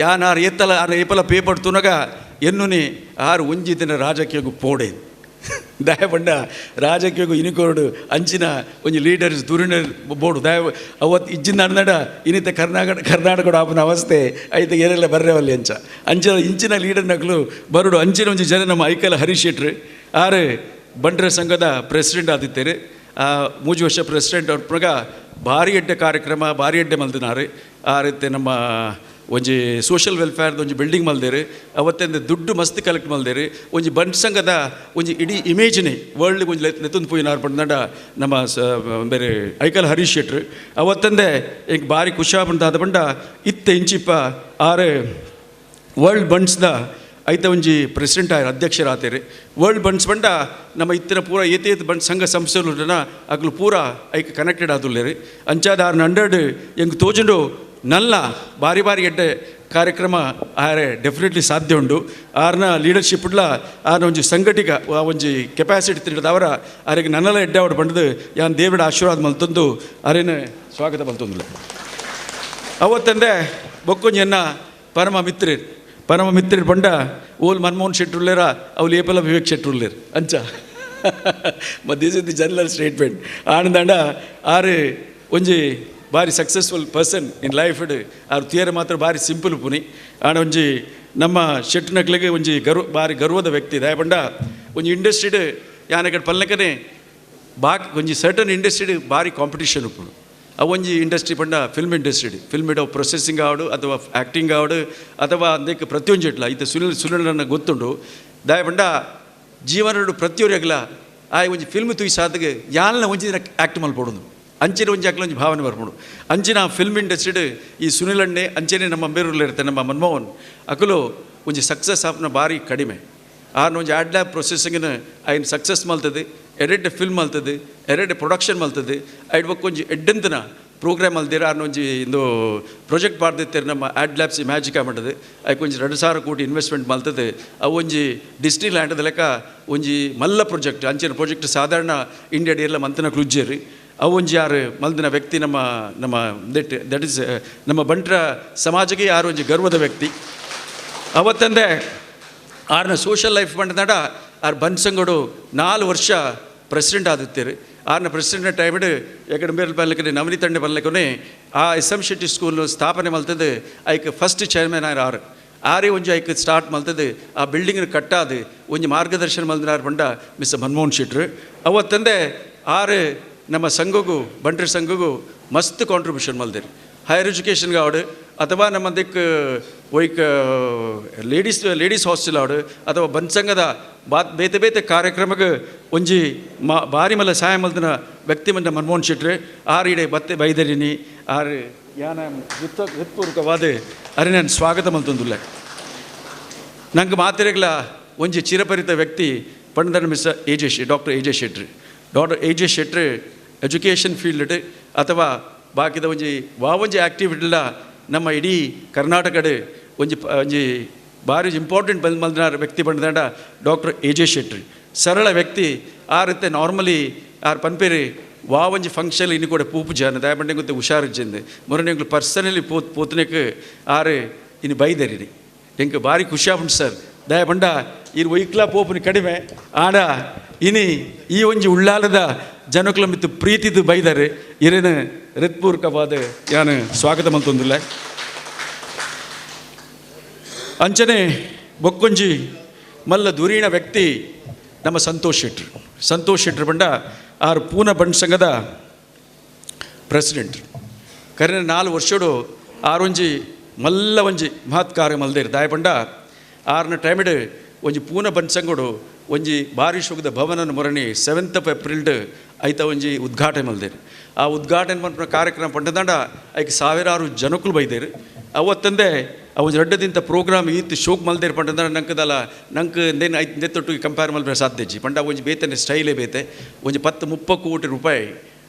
ಯಾನ್ ಆರು ಏತ್ತಲ ಆರು ಏಪಲ ಪೇಪರ್ ತುನಗ ಎನ್ನುನಿ ಆರು ಒಂಜಿ ದಿನ ರಾಜಕೀಯಗೂ ಪೋಡೆ. ದಯಪಂಡ ರಾಜಕೀಯಗೂ ಇನಿಕೋಡು ಅಂಚಿನ ಒಂಜಿ ಲೀಡರ್ಸ್ ದುರಿನ ಬೋಡು ದಯ ಅವತ್ತು ಇಜ್ಜಿನ ನಡ ಇನ್ನಿತ ಕರ್ನಾಟಕ ಆಪುನ ಅವಸ್ಥೆ ಐತ ಏನೆಲ್ಲ ಬರ್ರೆವಲ್ಲಿ ಅಂಚ ಅಂಚಿನ ಇಂಚಿನ ಲೀಡರ್ ನಕಲು ಬರುಡು ಅಂಚಿನ ಒಂಜಿ ಜನ ನಮ್ಮ ಐಕಲ್ ಹರೀಶ್ ಶೆಟ್ರು ಆರು ಬಂಟರ ಸಂಘದ ಪ್ರೆಸಿಡೆಂಟ್ ಆದಿತ್ತೇರು. ಮೂಜು ವರ್ಷ ಪ್ರೆಸಿಡೆಂಟ್ ಅವ್ರ ಭಾರಿ ಎಡ್ಡೆ ಕಾರ್ಯಕ್ರಮ ಭಾರಿ ಎಡ್ಡೆ ಮಲ್ದಿನಾರು. ಆ ರೀತಿ ನಮ್ಮ ಒಂಜಿ ಸೋಷಿಯಲ್ ವೆಲ್ಫೇರ್ದ ಒಂಜಿ ಬಿಲ್ಡಿಂಗ್ ಮಲ್ದೇರು, ಅವತ್ತೆಂದ ದುಡ್ಡು ಮಸ್ತ್ ಕಲೆಕ್ಟ್ ಮಲ್ದೇರು, ಒಂಜಿ ಬಂಟ್ ಸಂಘದ ಒಂಜಿ ಇಡೀ ಇಮೇಜ್ನೇ ವರ್ಲ್ಡ್ಗೆ ಒಂಜಿ ನೆತ್ತೊಂದು ಪೂಯಿನಾರು ಪಂಡ ನಮ್ಮ ಬೇರೆ ಐಕಲ್ ಹರೀಶ್ ಶೆಟ್ರು. ಅವತ್ತಂದೆ ಈಗ ಭಾರಿ ಖುಷಿ ಆದ ಪಂಡ ಇತ್ತ ಇಂಚಿಪ್ಪ ಆರು ವರ್ಲ್ಡ್ ಬಂಟ್ಸ್ದ ಐತ ಒಂಜಿ ಪ್ರೆಸಿಡೆಂಟ್ ಆಯ್ರು ಅಧ್ಯಕ್ಷರಾತೇರು. ವರ್ಲ್ಡ್ ಬಂಟ್ಸ್ ಬಂಡ ನಮ್ಮ ಇತ್ತಿನ ಪೂರ ಏತೇತ್ ಏತ್ ಬಂಟ್ ಸಂಘ ಸಂಸ್ಥೆಲು ಅಗ್ಲು ಪೂರ ಐಕ್ ಕನೆಕ್ಟೆಡ್ ಆದುಲ್ಲೇರು. ಅಂಚಾದ ಆರ್ನ ಹಂಡ್ರೆಡ್ ಎಂಗ್ ತೋಜುಂಡು ನಲ್ಲ ಬಾರಿ ಬಾರಿ ಎಡ್ಡೆ ಕಾರ್ಯಕ್ರಮ ಆರೆ ಡೆಫಿನೆಟ್ಲಿ ಸಾಧ್ಯ ಉಂಡು. ಆರ್ನ ಲೀಡರ್ಶಿಪ್ಲ ಆರ್ನ ಒಂಜಿ ಸಂಘಟಿಕ ಆ ಒಂಜಿ ಕೆಪಾಸಿಟಿ ತಿಂಡದ ಅವರ ಆರಿಗೆ ನನ್ನೆಲ್ಲ ಎಡ್ಡೆ ಅವಡು ಬಂಡದು ಯಾನ್ ದೇವಿಡ ಆಶೀರ್ವಾದ ಮಲ್ತೊಂದು ಅರೇನ ಸ್ವಾಗತ ಮಲ್ತೊಂದುಲ್ಲ. ಅವತ್ತಂದೆ ಬೊಕ್ಕೊಂಜಿ ಪರಮ ಮಿತ್ರರು ಪರಮ ಮಿತ್ರರು ಬಂಡ ಓಲ್ ಮನಮೋಹನ್ ಶೆಟ್ರು ಉಲ್ಲೇರ ಅವ್ಲು ಏಪಲ ವಿವೇಕ್ ಶೆಟ್ರು ಉಲ್ಲೇರು ಅಂಚ this is the general statement. ಆನಂದಂಡ ಆರು ಒಂಜಿ ಬಾರಿ successful person in life ಆರು ತಿಯರ್ ಮಾತ್ರ ಬಾರಿ ಸಿಂಪಲ್ ಪುನಿ. ಆಣ ಒಂಜಿ ನಮ್ಮ ಶೆಟ್ಟಿನಕ್ಲಿಗೆ ಒಂಜಿ ಬಾರಿ ಗರ್ವದ ವ್ಯಕ್ತಿ. ದಯಪಂಡ ಒಂಜಿ ಇಂಡಸ್ಟ್ರಿಡ್ ಯಾನಕಡೆ ಪಲ್ಲಕನೆ ಬಾಕ್ ಒಂಜಿ ಸರ್ಟನ್ ಇಂಡಸ್ಟ್ರಿಡ್ ಬಾರಿ ಕಾಂಪಿಟಿಷನ್ ಉಪ್ಪುಂಡು. ಅವು ಒಂಜಿ ಇಂಡಸ್ಟ್ರಿ ಪಂಡ film industry, film ಇಡೋ ಪ್ರೊಸೆಸಿಂಗ್ ಆವಡು ಅಥವಾ ಆ್ಯಕ್ಟಿಂಗ್ ಆವಡು ಅಥವಾ ಅಂದಕ್ಕೆ ಪ್ರತಿಯೊಂಜಿ ಇಟ್ಲ ಇತ್ತ ಸುನಿಲ್ ಗೊತ್ತುಂಡು. ದಯಪಂಡ ಜೀವನಡು ಪ್ರತಿಯೊರಿಯಗ್ಲ ಆ ಒಂಜಿ ಫಿಲ್ಮ್ ತೂಯಿ ಸಾತಿಗೆ ಯಾಲ್ನ ಒಂಜಿ ದಿನ ಆ್ಯಕ್ಟ್ ಮಲ್ಪೊಡುಂದು ಅಂಚಿನ ಒಂಜಿ ಅಕ್ಲ ಒಂಜಿ ಭಾವನೆ ಬರ್ಪುಂಡು. ಅಂಚಿನ ಫಿಲ್ಮ್ ಇಂಡಸ್ಟ್ರಿಡ್ ಈ ಸುನಿಲ್ ಅಣ್ಣೆ ಅಂಚನೆ ನಮ್ಮ ಬೇರೂರ್ಲ ಇರ್ತಾರೆ ನಮ್ಮ ಮನ್ಮೋಹನ್ ಅಕುಲು ಒಂಜಿ ಸಕ್ಸಸ್ ಆಪ್ನ ಭಾರಿ ಕಡಿಮೆ. ಆರ್ನ ಒಂಜಿ ಆಡ್ ಲ್ಯಾಬ್ ಪ್ರೊಸೆಸಿಂಗ್ನ ಐನ್ ಸಕ್ಸಸ್ ಮಲ್ತದೆ, ಎರಡ್ ಫಿಲ್ಮ್ ಮಲ್ತದೆ, ಎರಡು ಪ್ರೊಡಕ್ಷನ್ ಮಲ್ತದೆ, ಐಡ್ ಬೊಕ್ಕ ಒಂಜಿ ಎಡ್ಡೆಂತನ ಪ್ರೋಗ್ರಾಮ್ ಅಲ್ದಿರ ಆರ್ನ ಒಂಜಿ ಇಂದು ಪ್ರೊಜೆಕ್ಟ್ ಪಾಡ್ದಿತ್ತೇರು ನಮ್ಮ ಆಡ್ ಲ್ಯಾಬ್ಸ್ ಮ್ಯಾಜಿಕ್ ಮಾಡದು ಐಕ್ ಒಂಜಿ 2000 ಕೋಟಿ ಇನ್ವೆಸ್ಟ್ಮೆಂಟ್ ಮಲ್ತದೆ. ಅವು ಒಂಜಿ ಡಿಸ್ನಿ ಲ್ಯಾಂಡ್ದ ಲೆಕ್ಕ ಒಂಜಿ ಮಲ್ಲ ಪ್ರೊಜೆಕ್ಟ್. ಅಂಚಿನ ಪ್ರೊಜೆಕ್ಟ್ ಸಾಧಾರಣ ಇಂಡಿಯಾ ಎಲ್ಲ ಮಂತನ ಕ್ಲುಜ್ಜೇರಿ. ಅವು ಒಂಜಿ ಯಾರು ಮಲ್ದಿನ ವ್ಯಕ್ತಿ ನಮ್ಮ ನಮ್ಮ that that is ನಮ್ಮ ಬಂಟ್ರ ಸಮಾಜಕ್ಕೆ ಯಾರು ಒಂಜಿ ಗರ್ವದ ವ್ಯಕ್ತಿ. ಅವತ್ತಂದೆ ಆರ್ನ ಸೋಷಲ್ ಲೈಫ್ ಬಂಡದಾಡ ಆರ್ ಬನ್ಸಂಗಡು 4 ವರ್ಷ ಪ್ರೆಸಿಡೆಂಟ್ ಆದಿತ್ತೀರಿ. ಆರ್ನ ಪ್ರೆಸಿಡೆಂಟ್ ಟೈಮಿಡ್ ಎಕಡೆ ಮೇಲ್ ಬಲ್ಲಕನೆ ನವನಿ ತಂಡೆ ಬಲ್ಲಕನೆ ಆ S M Shetty school ಸ್ಥಾಪನೆ ಮಲ್ತದೆ. ಐಕ್ ಫಸ್ಟ್ ಚೇರ್ಮನ್ ಆರ್ ಆರು ಆರೇ ಒಂಜಿ ಐಕ್ ಸ್ಟಾರ್ಟ್ ಮಲ್ತದೆ. ಆ ಬಿಲ್ಡಿಂಗ್ ಕಟ್ಟಾದು ಒಂಜಿ ಮಾರ್ಗದರ್ಶನ ಮಲ್ದಿನಾರ್ ಬಂಡ ಮಿಸ್ಟರ್ ಮನಮೋಹನ್ ಶೆಟ್ರು. ಅವತ್ತಂದೆ ಆರು ನಮ್ಮ ಸಂಘಗೂ ಬಂಟ್ರ ಸಂಘಗೂ ಮಸ್ತ್ ಕಾಂಟ್ರಿಬ್ಯೂಷನ್ ಮಲ್ದಿರಿ. ಹೈಯರ್ ಎಜುಕೇಷನ್ಗೆ ಆವಡು ಅಥವಾ ನಮ್ಮ ದಿಕ್ಕು ಒಯ್ಕ್ ಲೇಡೀಸ್ ಹಾಸ್ಟೆಲ್ ಆವಡು ಅಥವಾ ಬಂದ್ ಸಂಘದ ಬೇತೆ ಬೇತೆ ಕಾರ್ಯಕ್ರಮಕ್ಕೆ ಒಂಜಿ ಬಾರಿ ಮಲ್ಲ ಸಹಾಯ ಮಲ್ದಿನ ವ್ಯಕ್ತಿ ಮಂದ ಮನಮೋಹನ್ ಶೆಟ್ರು. ಆರು ಇಡೆ ಬತ್ತೆ ಬೈದರಿನಿ ಆರು ಯಾನ ಹೃತ್ಪೂರ್ವಕವಾದ ಅರೆ ನಾನು ಸ್ವಾಗತ ಮಲ್ತೊಂದುಲ್ಲ. ನಂಗೆ ಮಾತಿರಗ್ಲ ಒಂಜಿ ಚಿರಪರಿತ ವ್ಯಕ್ತಿ ಪಂಡನ mister A J doctor A J Shetty. Doctor A J Shetty education field ಅಥವಾ ಬಾಕಿದ ಒಂಜಿ ವಾವೊಂಜಿ ಆ್ಯಕ್ಟಿವಿಟಿಲ ನಮ್ಮ ಇಡೀ ಕರ್ನಾಟಕಡ್ ಒಂಜಿ ಒಂಜಿ ಭಾರಿ ಇಂಪಾರ್ಟೆಂಟ್ ಬಂದ್ ಮಲ್ದಿನ ವ್ಯಕ್ತಿ ಬಂದ doctor A J Shetty. ಸರಳ ವ್ಯಕ್ತಿ. ಆ ರೀತಿ ನಾರ್ಮಲಿ ಆರ್ ಪನ್ಪೇರಿ ವಾ ಒಂಜಿ ಫಂಕ್ಷನ್ ಇನ್ನು ಕೂಡ ಪೂಪು ಜನ ದಯಪಂಡೆ ಗೊತ್ತೆ ಹುಷಾರಿಜ್ಜಿಂದು ಮೊರನೆ ಪರ್ಸನಲಿ ಪೋತನೆಕ್ ಆರು ಇನ್ನು ಬೈದರಿ ಎಂಕ್ ಭಾರಿ ಖುಷಿ ಆಪುಂಡು ಸರ್. ದಯಪಂಡ ಇರು ಒಯ್ಕ್ಲಾ ಪೋಪುನಿ ಕಡಿಮೆ ಆಡ ಇನಿ ಈ ಒಂಜಿ ಉಳ್ಳಾಲದ ಜನಕುಲ ಮಿತ್ತು ಪ್ರೀತಿದು ಬೈದಾರೆ ಇರೇನು ಹೃತ್ಪೂರ್ವಕವಾದ ಯಾನು ಸ್ವಾಗತ ಮಲ್ತೊಂದುಲ್ಲ. ಅಂಚನೆ ಬೊಕ್ಕೊಂಜಿ ಮಲ್ಲ ದುರೀಣ ವ್ಯಕ್ತಿ ನಮ್ಮ ಸಂತೋಷ್ ಶೆಟ್ರು. ಸಂತೋಷ್ ಶೆಟ್ರು ಬಂಡ ಆರು ಪೂನ ಬಂಡ್ ಸಂಘದ ಪ್ರೆಸಿಡೆಂಟ್. ಕರಿನ 4 ವರ್ಷಡು ಆರೊಂಜಿ ಮಲ್ಲ ಒಂಜಿ ಮಹತ್ ಕಾರ್ಯ ಮಲ್ದೇರು. ದಾಯಪಂಡ ಆರನ ಟೈಮಿಡ್ ಒಂಜಿ ಪೂನ ಬಂಡ್ ಸಂಘಡು ಒಂಜಿ ಬಾರಿ ಶೋಕದ ಭವನನ ಮೊರಣಿ 7th of April ಐತ ಒಂಜಿ ಉದ್ಘಾಟನೆ ಮಲ್ದೇರು. ಆ ಉದ್ಘಾಟನೆ ಮಲ್ಪುನ ಕಾರ್ಯಕ್ರಮ ಪಂಡದಂಡ ಐಕ್ ಸಾವಿರಾರು ಜನಕ್ಕಲು ಬೈದೇರು. ಅವತ್ತಂದೆ ಅವು ರಡ್ಡ ದಿನದ ಪ್ರೋಗ್ರಾಮ್ ಈತ್ ಶೋಕ್ ಮಲ್ದೇರು ಪಂಡಂದ್ರೆ ನಂಕದಲ್ಲ ನಂಗೆ ನೇನು ಐದು ನೆತ್ತೊಟ್ಟು ಕಂಪೇರ್ ಮಲ್ಪೆ ಸಾಧ್ಯ ಇಜ್ಜಿ. ಪಂಡ ಒಂಜಿ ಬೇತನೆ ಸ್ಟೈಲೇ ಬೇತೆ. ಒಂಜಿ 10-30 ಕೋಟಿ ರೂಪಾಯಿ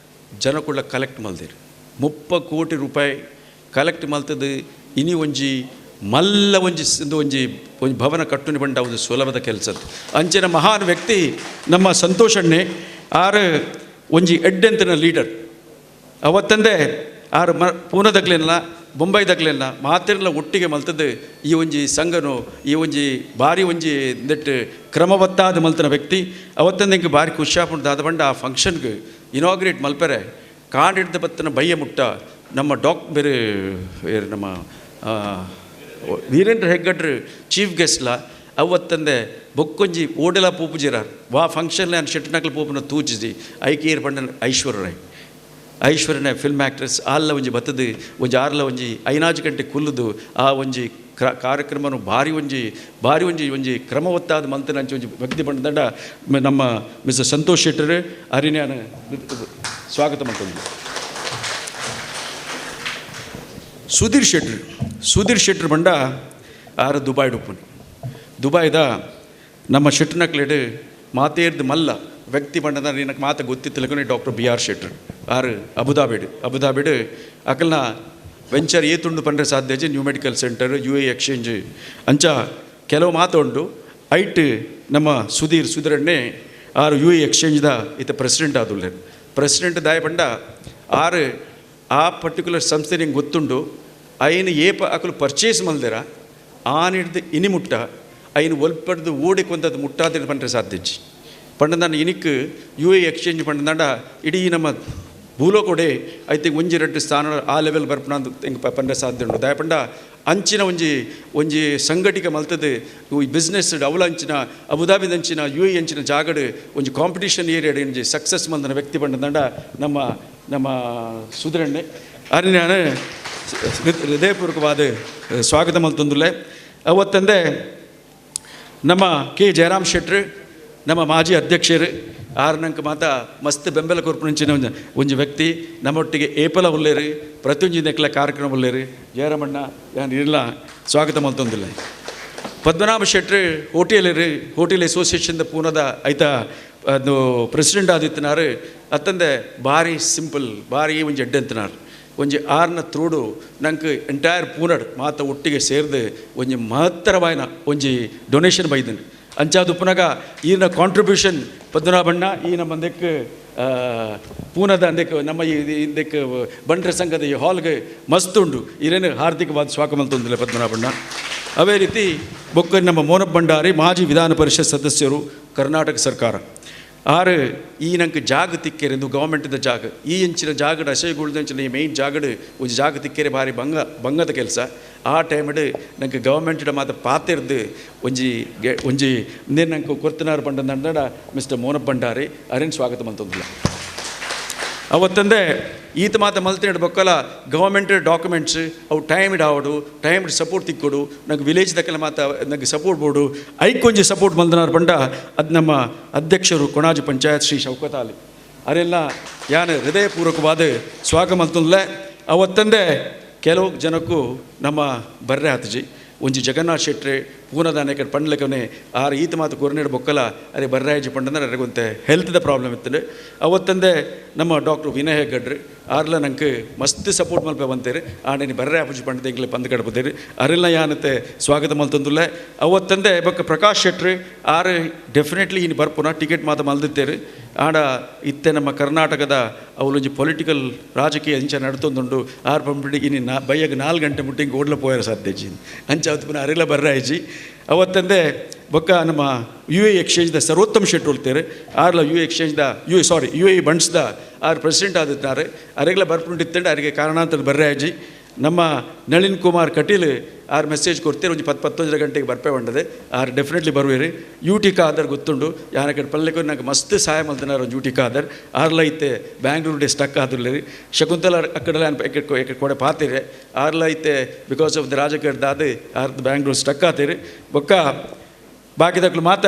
ಜನಕುಳ್ಳ ಕಲೆಕ್ಟ್ ಮಲ್ದೇರು. 30 ಕೋಟಿ ರೂಪಾಯಿ ಕಲೆಕ್ಟ್ ಮಲ್ತದ್ದು ಇನಿ ಒಂಜಿ ಮಲ್ಲ ಒಂಜಿ ಒಂಜಿ ಒಂಜಿ ಭವನ ಕಟ್ಟುನಿ ಬಂಡ ಒಂದು ಸುಲಭದ ಕೆಲಸದ್ದು. ಅಂಚಿನ ಮಹಾನ್ ವ್ಯಕ್ತಿ ನಮ್ಮ ಸಂತೋಷಣ್ಣೆ ಆರು ಒಂಜಿ ಎಡ್ಡೆಂತಿನ ಲೀಡರ್. ಅವತ್ತಂದೆ ಆರು ಮ ಪೂನದಗ್ಲೆಲ್ಲ ಬೊಂಬೈದಗ್ಲೆಲ್ಲ ಮಾತಿರ್ಲ ಒಟ್ಟಿಗೆ ಮಲ್ತದ್ದು ಈ ಒಂಜಿ ಸಂಘನು ಈ ಒಂಜಿ ಭಾರಿ ಒಂಜಿ ನೆಟ್ ಕ್ರಮಬದ್ಧಾದ ಮಲ್ತನ ವ್ಯಕ್ತಿ. ಅವತ್ತಂದೆ ಇಂಕ್ ಭಾರಿ ಖುಷಿ ಆಪುಂಡು ದಾದ ಬಂಡ ಆ ಫಂಕ್ಷನ್ಗೆ ಇನಾಗ್ರೇಟ್ ಮಲ್ಪೆರೆ ಕಾಡಿಡ್ದ ಬತ್ತನ ಬಯ್ಯ ಮುಟ್ಟ ನಮ್ಮ ಡಾಕ್ ಬೇರೆ ಬೇರೆ ನಮ್ಮ ವೀರೇಂದ್ರ ಹೆಗ್ಗಡ್ರು ಚೀಫ್ ಗೆಸ್ಟ್ಲ ಅವತ್ತಂದೆ ಬೊಕ್ಕೊಂಜಿ ಓಡೆಲ ಪೂಪುಜಿರಾರ್ ವಾ ಫಂಕ್ಷನ್ ನಾನು ಶೆಟ್ಟನಕ್ಲ ಪೂಪುನ ತೂಜಿದಿ ಐಕೇರ್ ಪಂಡ ಐಶ್ವರ್ಯ ರಾಯ್ ಐಶ್ವರ್ಯನ ಫಿಲ್ಮ್ ಆ್ಯಕ್ಟ್ರೆಸ್ ಆಲ್ಲ ಒಂಜಿ ಬತ್ತದು ಒಂಜಿ ಆರ್ಲ ಒಂಜಿ ಐನಾಜು ಗಂಟೆ ಕುಲ್ಲುದು ಆ ಒಂಜಿ ಕಾರ್ಯಕ್ರಮನು ಭಾರಿ ಒಂಜಿ ಭಾರಿ ಒಂಜಿ ಒಂಜಿ ಕ್ರಮವತ್ತಾದ ಮಂತನಂಚ ಒಂಜಿ ವ್ಯಕ್ತಿ ಬಂದಂಡ ನಮ್ಮ ಮಿಸ್ಟರ್ ಸಂತೋಷ್ ಶೆಟ್ಟರ್ ಅರಿನ್ಯಾನ ಸ್ವಾಗತ ಮಾಡ್ತಂದು. ಸುಧೀರ್ ಶೆಟ್ಟರ್ ಸುಧೀರ್ ಶೆಟ್ಟರ್ ಬಂಡ ಆರು ದುಬಾಯ್ ಉಪ್ಪುನಿ ದುಬಾಯ್ದ ನಮ್ಮ ಶೆಟ್ಟರ್ನಕ್ಲೇಡು ಮಾತೇರ್ದು ಮಲ್ಲ ವ್ಯಕ್ತಿ ಬಂಡದ ನಿನಗೆ ಮಾತು ಗೊತ್ತಿತ್ತಲಕ್ಕೂ doctor B R Shettar ಆರು ಅಬುದಾಬಿಡ್ ಅಬುದಾಬಿಡ್ ಅಕಲ್ನ ವೆಂಚರ್ ಏ ತುಂಡು ಪಂಡ್ರೆ ಸಾಧ್ಯ new medical centre U A exchange ಅಂಚ ಕೆಲವು ಮಾತುಂಡು. ಐಟ್ ನಮ್ಮ ಸುಧೀರ್ ಸುಧೀರಣ್ಣೆ ಆರು ಯು ಎ ಎಕ್ಸ್ಚೇಂಜ್ದ ಈತ ಪ್ರೆಸಿಡೆಂಟ್ ಆದುಲ್ಲೇರು. ಪ್ರೆಸಿಡೆಂಟ್ ದಾಯ ಬಂಡ ಆರು ಆ ಪರ್ಟಿಕ್ಯುಲರ್ ಸಂಸ್ಥೆ ನಿಂಗೆ ಗೊತ್ತುಂಡು ಐನು ಏಪ ಅಕಲು ಪರ್ಚೇಸ್ ಮಲ್ದಿರ ಆನಿಡ್ದು ಇನಿ ಮುಟ್ಟ ಐನು ಒಲ್ಪಡ್ದು ಓಡಿಕೊಂದದ್ದು ಮುಟ್ಟಾದ್ರೆ ಪಂಡ್ರೆ ಸಾಧ್ಯ ಪಂಡದಾಂಡ ಇನಿಕ್ U A exchange ಪಂಡದಾಂಡ ಇಡೀ ನಮ್ಮ ಭೂಲೋಕೊಡೆ ಐತೆ ಒಂಜಿ ರಡ್ಡು ಸ್ಥಾನ ಆ ಲೆವೆಲ್ ಬರ್ಪಣ ಎಂಕ್ ಪಂಡ ಸಾಧ್ಯ ಉಂಡು. ದಯಪಂಡ ಅಂಚಿನ ಒಂಜಿ ಒಂಜಿ ಸಂಘಟಿಕ ಮಲ್ತದ್ದು ಈ ಬಿಸ್ನೆಸ್ ಅವಲ ಅಂಚಿನ ಅಬುದಾಬಿದ ಅಂಚಿನ ಯು ಎ ಅಂಚಿನ ಜಾಗಡ್ ಒಂಜಿ ಕಾಂಪಿಟೇಷನ್ ಏರಿಯಾಡ್ ಒಂಜಿ ಸಕ್ಸಸ್ ಮಂದನ ವ್ಯಕ್ತಿ ಪಂಡದಾಂಡ ನಮ್ಮ ನಮ್ಮ ಸುಧೀರಣ್ಣೆ ಅರಿನ್ಯಾನ ಹೃದಯಪೂರ್ವಕವಾದ ಸ್ವಾಗತ ಮಲ್ತೊಂದುಲ್ಲೆ. ಅವತ್ತಂದೆ ನಮ್ಮ ಕೆ ಜಯರಾಮ್ ಶೆಟ್ರು ನಮ್ಮ ಮಾಜಿ ಅಧ್ಯಕ್ಷರು ಆರ್ನಂಕ ಮಾತ ಮಸ್ತ್ ಬೆಂಬಲ ಕೊರ್ಪುನಂಚಿನ ಒಂಜಿ ಒಂಜಿ ವ್ಯಕ್ತಿ ನಮ್ಮೊಟ್ಟಿಗೆ ಏಪಲ ಉಲ್ಲೇರು ಪ್ರತಿಯೊಂಜಿ ನೆಕ್ಲ ಕಾರ್ಯಕ್ರಮ ಉಲ್ಲೇರು. ಜಯರಾಮಣ್ಣ ಯಾನ್ ಇಲ್ಲ ಸ್ವಾಗತ ಮಲ್ತೊಂದಿಲ್ಲ. ಪದ್ಮನಾಭ ಶೆಟ್ರು ಹೋಟೆಲರು ಹೋಟೆಲ್ ಅಸೋಸಿಯೇಷನ್ದ ಪೂನದ ಐತ ಅದು ಪ್ರೆಸಿಡೆಂಟ್ ಆದಿತ್ತನಾರು. ಅತ್ತಂದೆ ಭಾರಿ ಸಿಂಪಲ್ ಭಾರಿ ಒಂಜಿ ಎಡ್ಡೆ ಅಂತಿನಾರು ಒಂಜಿ ಆರ್ನ ತ್ರೂಡು ನಂಗೆ ಎಂಟೈರ್ ಪೂನಡ್ ಮಾತ ಒಟ್ಟಿಗೆ ಸೇರ್ದು ಒಂಜಿ ಮಹತ್ತರವಾಯಿನ ಒಂಜಿ ಡೊನೇಷನ್ ಬೈದನು. ಅಂಚಾದ ಉಪ್ಪುನಗ ಈನ ಕಾಂಟ್ರಿಬ್ಯೂಷನ್ ಪದ್ಮನಾಭಣ್ಣ ಈ ನಮ್ಮ ಅಂದಕ್ಕೆ ಪೂನದ ಅಂದಕ್ಕೆ ನಮ್ಮ ಈ ಇಂದಕ್ಕೆ ಬಂಡ್ರ ಸಂಘದ ಈ ಹಾಲ್ಗೆ ಮಸ್ತ್ ಉಂಡು. ಇರೇನು ಹಾರ್ದಿಕವಾದ ಸ್ವಾಗತ ಮಲ್ತೊಂದಿಲ್ಲ ಪದ್ಮನಾಭಣ್ಣ. ಅದೇ ರೀತಿ ಬೊಕ್ಕ ನಮ್ಮ ಮೋನಪ್ಪ ಭಂಡಾರಿ ಮಾಜಿ ವಿಧಾನ ಪರಿಷತ್ ಸದಸ್ಯರು ಕರ್ನಾಟಕ ಸರ್ಕಾರ ಆರು ಈ ನಂಗೆ ಜಾಗ ತಿಕ್ಕೆರೆ ಇಂದು ಗೌರ್ಮೆಂಟ್ದ ಜಾಗ ಈ ಇಂಚಿನ ಜಾಗಡ್ ಅಶಯಗುಳ್ದಂಚಿನ ಈ ಮೇಯ್ನ್ ಜಾಗಡ್ ಒಂಜಿ ಜಾಗ ತಿಕ್ಕೆರೆ ಭಾರಿ ಬಂಗದ ಕೆಲಸ. ಆ ಟೈಮ್ಡ್ ನಂಗೆ ಗೌರ್ಮೆಂಟ್ಡ ಮಾತ ಪಾತಿರ್ದು ಒಂಜಿ ಒಂಜಿ ನೇನು ನಂಗೆ ಕೊರ್ತನಾರು ಪಂಡಂದಂಡ ಮಿಸ್ಟರ್ ಮೋನಪ್ಪ ಭಂಡಾರಿ ಅರೇನು ಸ್ವಾಗತ ಮಂತೊಂದಿಲ್ಲ. ಅವತ್ತಂದೆ ಈತ ಮಾತ ಮಲ್ತಿನ ಬೊಕ್ಕಲ ಗೌರ್ಮೆಂಟ್ ಡಾಕ್ಯುಮೆಂಟ್ಸ್ ಅವು ಟೈಮ್ ಇಡಾವಡು ಟೈಮ್ ಸಪೋರ್ಟ್ ತಿಕ್ಕೊಡು ನಂಗೆ ವಿಲೇಜ್ ದಕ್ಕೆಲ್ಲ ಮಾತ ನಂಗೆ ಸಪೋರ್ಟ್ ಬೋಡು ಐಕೊಂಜಿ ಸಪೋರ್ಟ್ ಮಲ್ದನಾರು ಪಂಡ ಅದು ನಮ್ಮ ಅಧ್ಯಕ್ಷರು ಕೊಣಾಜಿ ಪಂಚಾಯತ್ ಶ್ರೀ ಶೌಕತ್ ಅಲಿ ಅರೆಲ್ಲ ಯಾನು ಹೃದಯಪೂರ್ವಕವಾದ ಸ್ವಾಗತ ಮಲ್ತೊಂದ್ಲೆ. ಅವತ್ತಂದೆ ಕೆಲವು ಜನಕ್ಕೂ ನಮ್ಮ ಬರ್ರೆ ಆತಜಿ ಒಂಜಿ ಜಗನ್ನಾಥ್ ಶೆಟ್ರೆ ಪೂನದಾನೆ ಕಡೆ ಪಂಡ್ಲಕನೆ ಆರು ಈತ ಮಾತು ಕೊರನೇಡು ಬೊಕ್ಕಲ ಅರೆ ಬರ್ರಾಯಜಿ ಪಂಡಂದ್ರೆ ಅರೆಗೊಂತೆ ಹೆಲ್ತ್ದ ಪ್ರಾಬ್ಲಮ್ ಇತ್ತು. ಅವತ್ತಂದೆ ನಮ್ಮ ಡಾಕ್ಟ್ರು ವಿನಯ್ ಹೆಗ್ಗಡ್ರಿ ಆರ್ಲ ನಂಗೆ ಮಸ್ತ್ ಸಪೋರ್ಟ್ ಮಲ್ಪೆ ಬಂತೇರಿ ಆಂಡ ಬರ್ರೆ ಆಪುಜಿ ಪಂಡದ ಎಂಗ್ಲೆ ಪಂದ್ ಕಡಪತೇರಿ ಅರೆಲ್ಲ ಯಾನತೆ ಸ್ವಾಗತ ಮಲ್ತಂದುಲ್ಲೆ. ಅವತ್ತಂದೆ ಬೊಕ್ಕ ಪ್ರಕಾಶ್ ಶೆಟ್ರಿ ಆರು ಡೆಫಿನೆಟ್ಲಿ ಇನ್ನು ಬರ್ಪುನ ಟಿಕೆಟ್ ಮಾತ ಮಲ್ದಿತ್ತೇರಿ. ಆಂಡ ಇತ್ತೆ ನಮ್ಮ ಕರ್ನಾಟಕದ ಅವಲೊಂಜಿ ಪೊಲಿಟಿಕಲ್ ರಾಜಕೀಯ ಅಂಚ ನಡ್ತೊಂದುಂಡು ಆರು ಪಂಪಿಡಿ ಇನ್ನು ನಾ ಬಯ್ಯಗೆ 4 ಗಂಟೆ ಮುಟ್ಟಿ ಹಿಂಗೆ ಓಡ್ಲ ಪೋಯರ ಸಾಧ್ಯ ಅಂಚ ಅವತ್ತು ಪುನಃ ಅರೆಲ್ಲ ಬರ್ರಾಯ್ಜಿ. ಅವತ್ತಂದೆ ಬೊಕ್ಕ ನಮ್ಮ ಯು ಎ ಎಕ್ಸ್ಚೇಂಜ್ದ ಸರ್ವೋತ್ತಮ ಶೆಟ್ಟಿ ಉಳ್ತೇರೆ ಆರ್ಲ ಯು ಎ ಎಕ್ಸ್ಚೇಂಜ್ದ U A sorry U A ಬಂಡ್ಸ್ದ R president ಆದಿತ್ತಾರೆ ಅರೆಗ್ಲ ಬರ್ಪುಂಡಿತ್ತಂಡೆ ಅವರಿಗೆ ಕಾರಣಾಂತರ ಬರ್ರಾಯ್ಜಿ. ನಮ್ಮ ನಳಿನ್ ಕುಮಾರ್ ಕಟೀಲ್ ಆರು ಮೆಸೇಜ್ ಕೊಡ್ತೀರಿ ಒಂಜಿ 10-11 ಗಂಟೆಗೆ ಬರ್ಪೆ ಬಂಡದೆ ಆರು ಡೆಫಿನೆಟ್ಲಿ ಬರುವೇರಿ. ಯು ಟಿ ಖಾದರ್ ಗೊತ್ತುಂಡು ಯಾನ ಕಡೆ ಪಲ್ಲೆಕ್ಕೂ ನಂಗೆ ಮಸ್ತ್ ಸಹಾಯ ಮಲ್ತನಾರು ಒಂಜಿ ಯು ಟಿ ಖಾದರ್ ಆರ್ಲ ಐತೆ ಬ್ಯಾಂಗ್ಳೂರು ಡೇ ಸ್ಟಕ್ ಆದುಲ್ಲೇರಿ. ಶಕುಂತಲ ಅಕ್ಕಡೆಲ್ಲ ಕೊಡೆ ಪಾತೀರಿ ಆರ್ಲ ಐತೆ because of the ರಾಜಕೀಯ ದಾದ ಆರ್ದ ಬ್ಯಾಂಗ್ಳೂರು ಸ್ಟಕ್ ಆತೀರಿ. ಬೊಕ್ಕ ಬಾಕಿದಕ್ಲು ಮಾತ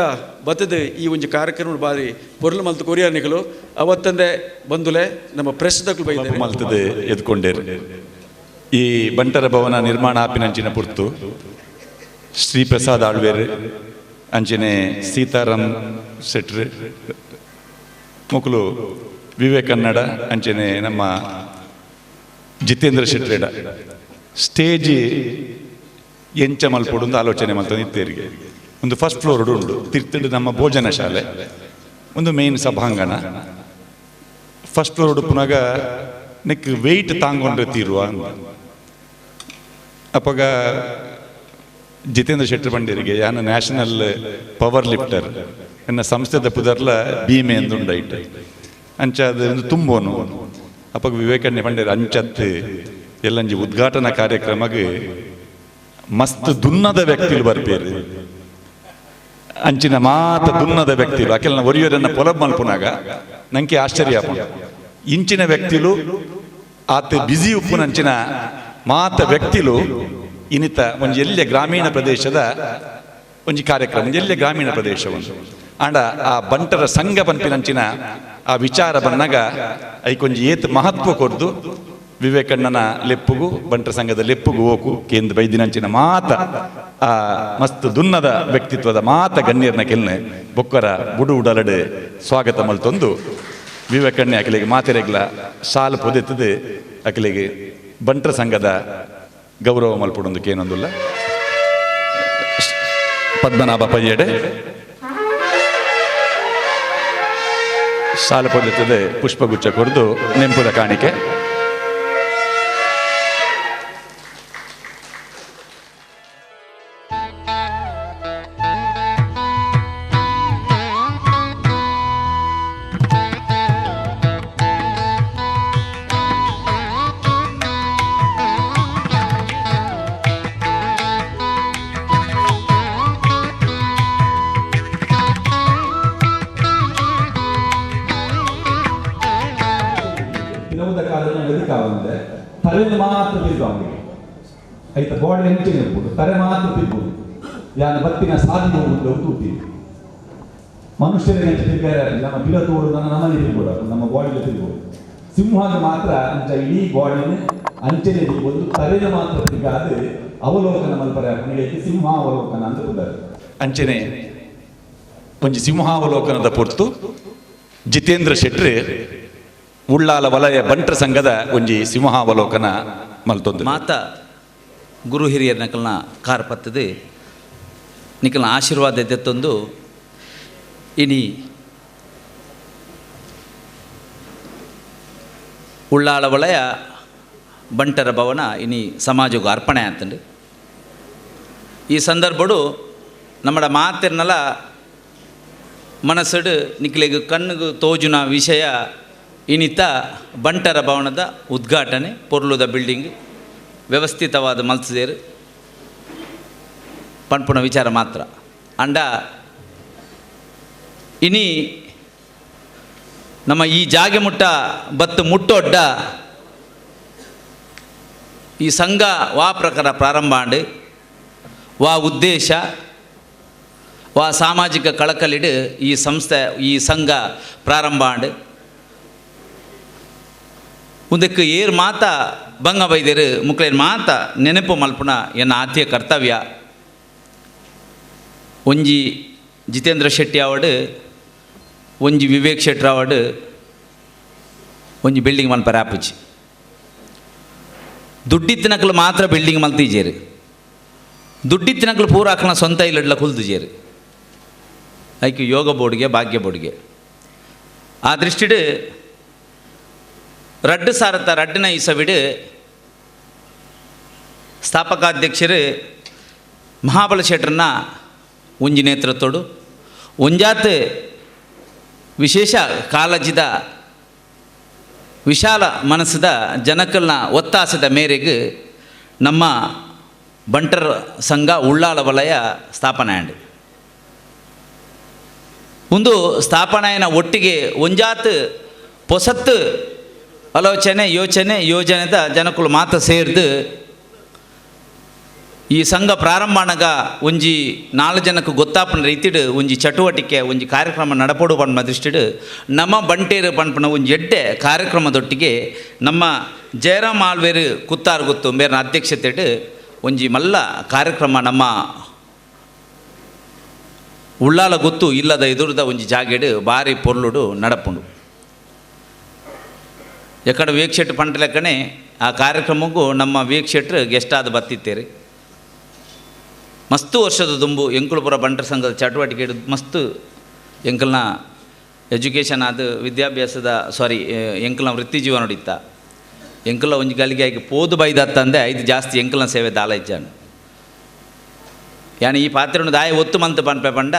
ಬತ್ತದ ಈ ಒಂಜಿ ಕಾರ್ಯಕ್ರಮ ಬಾರಿ ಪೊರ್ಲು ಮಲ್ತು ಕೊರಿಯರ್ ನಿಕಲು ಅವತ್ತಂದೆ ಬಂದುಲೆ ನಮ್ಮ ಪ್ರೆಸ್ ದಕ್ಲು ಬೈದರೆ ಮಲ್ತದೆ ಎದ್ಕೊಂಡೇರು. ಈ ಬಂಟರ ಭವನ ನಿರ್ಮಾಣ ಆಪಿನಂಚಿನ ಪುರ್ತು ಶ್ರೀ ಪ್ರಸಾದ್ ಆಳ್ವೇರು ಅಂಚನೆ ಸೀತಾರಾಮ್ ಶೆಟ್ರು ಮೊಕಲು ವಿವೇಕನ್ನಡ ಅಂಚನೆ ನಮ್ಮ ಜಿತೇಂದ್ರ ಶೆಟ್ರೇಡ ಸ್ಟೇಜ್ ಎಂಚ ಮಲ್ಪೊಡು ಒಂದು ಆಲೋಚನೆ ಮಲ್ತೊಂದು ಇತ್ತೇರಿಗೆ. ಒಂದು ಫಸ್ಟ್ ಫ್ಲೋರ್ ಉಂಡು ತಿರ್ತಿಡು ನಮ್ಮ ಭೋಜನ ಶಾಲೆ, ಒಂದು ಮೇನ್ ಸಭಾಂಗಣ. ಫಸ್ಟ್ ಫ್ಲೋರ್ ಉಡುಪುನಾಗ ನೆಕ್ ವೆಯ್ಟ್ ತಾಂಗೊಂಡ್ರೆ ತೀರುವ ಅಪ್ಪಗ ಜಿತೇಂದ್ರ ಶೆಟ್ಟರ್ ಬಂಡೇರಿಗೆ ಯಾನ national power lifter ಎನ್ನ ಸಂಸ್ಥೆದ ಪುದರ್ಲ ಭೀಮೆ ಎಂದುಂಡೈಟ್ ಅಂಚ ಅದು ಒಂದು ತುಂಬೋನು. ಅಪ್ಪಗ ವಿವೇಕಣ್ಣೆ ಬಂಡೇರು ಅಂಚತ್ತು ಎಲ್ಲಂಜಿ ಉದ್ಘಾಟನಾ ಕಾರ್ಯಕ್ರಮಕ್ಕೆ ಮಸ್ತ್ ದುನ್ನದ ವ್ಯಕ್ತಿಲು ಬರ್ಪೇರು ಅಂಚಿನ ಮಾತ ದುನ್ನದ ವ್ಯಕ್ತಿಲು ಅಕೆಲ್ನ ಒರಿಯೋರನ್ನ ಪೊಲಬ್ ಮಲ್ಪುನಾಗ ನಂಗೆ ಆಶ್ಚರ್ಯ ಆಪುಂಡು. ಇಂಚಿನ ವ್ಯಕ್ತಿಲು ಆತ ಬಿಸಿ ಉಪ್ಪುನಂಚಿನ ಮಾತ ವ್ಯಕ್ತಿಲು ಇನ್ನಿತ ಒಂಜಿ ಎಲ್ಲೆ ಗ್ರಾಮೀಣ ಪ್ರದೇಶದ ಒಂಜಿ ಕಾರ್ಯಕ್ರಮ, ಎಲ್ಲೆ ಗ್ರಾಮೀಣ ಪ್ರದೇಶವನ್ನು ಆಂಡ ಆ ಬಂಟರ ಸಂಘ ಪನ್ಪಿನಂಚಿನ ಆ ವಿಚಾರ ಬಂದಾಗ ಐಕೊಂಜಿ ಏತ್ ಮಹತ್ವ ಕೊರ್ದು ವಿವೇಕಣ್ಣನ ಲೆಪ್ಪುಗು ಬಂಟರ ಸಂಘದ ಲೆಪ್ಪುಗು ಓಕು ಕೇಂದ್ರ ಬೈದಿನಂಚಿನ ಮಾತ ಆ ಮಸ್ತ್ ದುನ್ನದ ವ್ಯಕ್ತಿತ್ವದ ಮಾತ ಗಣ್ಯರ್ನ ಕೆಲ್ನೆ ಬೊಕ್ಕರ ಬುಡು ಉಡಲಡೆ ಸ್ವಾಗತ ಮಲ್ತೊಂದು ವಿವೇಕಣ್ಣೆ ಅಕಲಿಗೆ ಮಾತೆರೆಗ್ಲ ಸಾಲು ಪೊದೆತ್ತದೆ ಅಕಲಿಗೆ ಬಂಟರ ಸಂಘದ ಗೌರವ ಮಲ್ಪುಡೊಂದು ಕೇನೊಂದುಲ್ಲ. ಪದ್ಮನಾಭ ಪಯ್ಯಡೆ ಸಾಲು ಪೊದೆತ್ತದೆ ಪುಷ್ಪಗುಚ್ಛ ಕೊರ್ದು ನೆಂಪುದ ಕಾಣಿಕೆ. ತಲೆ ಮಾತ್ರ ತಿರ್ಗು ಅವನಿಗೆ ಆಯ್ತಾ, ಬಾಡಿ ಎಂಚಿನ ಇರ್ಬೋದು, ತಲೆ ಮಾತ್ರ ತಿರ್ಬೋದು. ಯಾನ ಬತ್ತಿನ ಸಾಧಿ ಹೋಗುದು ತೂತಿ ಮನುಷ್ಯರಿಗೆ ಅಂಚೆ ತಿರ್ಗಾರೆ ನಮ್ಮ ಬಿಲ ತೋಡು ನಮ್ಮನೆ ತಿರ್ಬೋದು, ನಮ್ಮ ಬಾಡಿಗೆ ತಿರ್ಬೋದು. ಸಿಂಹದ ಮಾತ್ರ ಅಂಚ ಇಡೀ ಬಾಡಿನ ಅಂಚೆನೆ ತಿರ್ಬೋದು, ತಲೆಯ ಮಾತ್ರ ತಿರ್ಗಾದ ಅವಲೋಕನ ಮಲ್ಪರೆ ಅವನಿಗೆ ಸಿಂಹ ಅವಲೋಕನ ಅಂತ ಕೂತಾರೆ. ಅಂಚೆನೆ ಒಂಜಿ ಸಿಂಹಾವಲೋಕನದ ಪೊರ್ತು ಜಿತೇಂದ್ರ ಶೆಟ್ರಿ ಉಳ್ಳಾಲ ವಲಯ ಬಂಟರ ಸಂಘದ ಒಂಜಿ ಸಿಂಹಾವಲೋಕನ ಮಲ್ತೊಂದು. ಮಾತ ಗುರು ಹಿರಿಯರ ನಕಲ್ನ ಕಾರ್ ಪತ್ತದು ನಿಕಲ್ನ ಆಶೀರ್ವಾದ ಎದ್ದೆತ್ತೊಂದು ಇನಿ ಉಳ್ಳಾಲ ವಲಯ ಬಂಟರ ಭವನ ಇನಿ ಸಮಾಜಕ್ಕೆ ಅರ್ಪಣೆ ಆತಂಡು. ಈ ಸಂದರ್ಭಡು ನಮ್ಮಡ ಮಾತಿರ್ನಲ ಮನಸ್ಸುಡು ನಿಕ್ಲೆಗ್ ಕಣ್ಣುಗು ತೋಜುನ ವಿಷಯ ಇನಿತ ಬಂಟರ ಭವನದ ಉದ್ಘಾಟನೆ ಪೊರ್ಲುದ ಬಿಲ್ಡಿಂಗ್ ವ್ಯವಸ್ಥಿತವಾದ ಮಲ್ಸದೇರು ಪನ್ಪುನ ವಿಚಾರ ಮಾತ್ರ. ಅಂಡ ಇನಿ ನಮ್ಮ ಈ ಜಾಗೆ ಮುಟ್ಟ ಬತ್ತು ಮುಟ್ಟೊಡ್ಡ ಈ ಸಂಘ ವಾ ಪ್ರಕಾರ ಪ್ರಾರಂಭ ಆಂಡ್ ವಾ ಉದ್ದೇಶ ವಾ ಸಾಮಾಜಿಕ ಕಳಕಳಿಡು ಈ ಸಂಸ್ಥೆ ಈ ಸಂಘ ಪ್ರಾರಂಭ ಆಂಡ್. ಉಂದಕ್ಕೆ ಏರ್ ಮಾತ ಬಂಗ ಬೈದೇರು ಮುಕ್ಲೇರ್ ಮಾತ ನೆನಪು ಮಲ್ಪುನ ಎನ್ನ ಆದ್ಯ ಕರ್ತವ್ಯ. ಒಂಜಿ ಜಿತೇಂದ್ರ ಶೆಟ್ಟಿ ಅವಾರ್ಡ್, ಒಂಜಿ ವಿವೇಕ್ ಶೆಟ್ಟರ್ ಅವಾರ್ಡ್, ಒಂಜಿ ಬಿಲ್ಡಿಂಗ್ ಮಲ್ಪರೆ ಆಪುಜಿ. ದುಡ್ಡಿತ್ತಿನಕ್ಲು ಮಾತ್ರ ಬಿಲ್ಡಿಂಗ್ ಮಲ್ತಿಜೇರು, ದುಡ್ಡಿತ್ತಿನಕ್ಲು ಪೂರ ಅಕ್ಲ ಸ್ವಂತ ಇಲ್ಲಡ್ಲ ಕುಲ್ದುಜೇರು. ಐಕೆ ಯೋಗ ಬೋರ್ಡ್ಗೆ ಭಾಗ್ಯ ಬೋರ್ಡ್ಗೆ ಆ ದೃಷ್ಟಿಡು ರಡ್ಡು ಸಾರತ ರಡ್ಡಿನ ಇಸವಿಡು ಸ್ಥಾಪಕಾಧ್ಯಕ್ಷರು ಮಹಾಬಲ ಶೆಟ್ಟರನ್ನ ಒಂಜಿ ನೇತೃತ್ವಡು ಒಂಜಾತ್ ವಿಶೇಷ ಕಾಳಜಿದ ವಿಶಾಲ ಮನಸ್ಸದ ಜನಕಲ್ನ ಒತ್ತಾಸದ ಮೇರೆಗೆ ನಮ್ಮ ಬಂಟರ ಸಂಘ ಉಳ್ಳಾಲ ವಲಯ ಸ್ಥಾಪನೆ ಆಂಡ್. ಒಂದು ಸ್ಥಾಪನೆಯ ಒಟ್ಟಿಗೆ ಒಂಜಾತ್ ಪೊಸತ್ತು ಆಲೋಚನೆ ಯೋಚನೆ ಯೋಜನೆದ ಜನಕುಲು ಮಾತ್ರ ಸೇರ್ದು ಈ ಸಂಘ ಪ್ರಾರಂಭನಗ ಒಂಜಿ ನಾಲ್ಕು ಜನಕ್ಕೆ ಗೊತ್ತಾಪನ ರೀತಿಡ್ ಒಂಜಿ ಚಟುವಟಿಕೆ ಒಂಜಿ ಕಾರ್ಯಕ್ರಮ ನಡಪೋಡು ಪನ್ಪ ದೃಷ್ಟಿಡ್ ನಮ್ಮ ಬಂಟೇರು ಪನ್ಪನ ಒಂಜಿ ಎಡ್ಡೆ ಕಾರ್ಯಕ್ರಮದೊಟ್ಟಿಗೆ ನಮ್ಮ ಜಯರಾಮ್ ಆಳ್ವೇರು ಕುತ್ತಾರು ಗೊತ್ತು ಮೇರಿನ ಅಧ್ಯಕ್ಷತೆಡ್ ಒಂಜಿ ಮಲ್ಲ ಕಾರ್ಯಕ್ರಮ ನಮ್ಮ ಉಳ್ಳಾಲ ಗೊತ್ತು ಇಲ್ಲದ ಎದುರುದ ಒಂಜಿ ಜಾಗೆಡ್ ಬಾರಿ ಪೊರ್ಲುಡು ನಡಪುಂಡು. ಎಕಡೆ ವೇಕ್ಷೆಟ್ ಪಂಟ ಲೆಕ್ಕನೆ ಆ ಕಾರ್ಯಕ್ರಮಕ್ಕೂ ನಮ್ಮ ವೀಕ್ಷೆಟ್ರು ಗೆಸ್ಟ್ ಆದ ಬತ್ತಿತ್ತೇರಿ. ಮಸ್ತು ವರ್ಷದ ದುಂಬು ಎಂಕುಲಪುರ ಬಂಟರ ಸಂಘದ ಚಟುವಟಿಕೆ ಮಸ್ತು ಎಂಕಲ್ನ ಎಜುಕೇಷನ್ ಆದ ವಿದ್ಯಾಭ್ಯಾಸದ ಸಾರಿ ಎಂಕಲ್ನ ವೃತ್ತಿ ಜೀವನ ನೋಡಿತ್ತ ಎಂಕಲ್ನ ಒಂಜಿ ಗಲಿಗೆ ಆಗಿ ಪೋದು ಬೈದತ್ತಂದೆ ಐದು ಜಾಸ್ತಿ ಎಂಕಲ್ನ ಸೇವೆ ದಾಲ ಇಜ್ಜಾನು. ಯಾನಿ ಈ ಪಾತ್ರನು ದಾಯ ಒತ್ತು ಮಂತ್ ಪನ್ಪೆ ಪಂಡ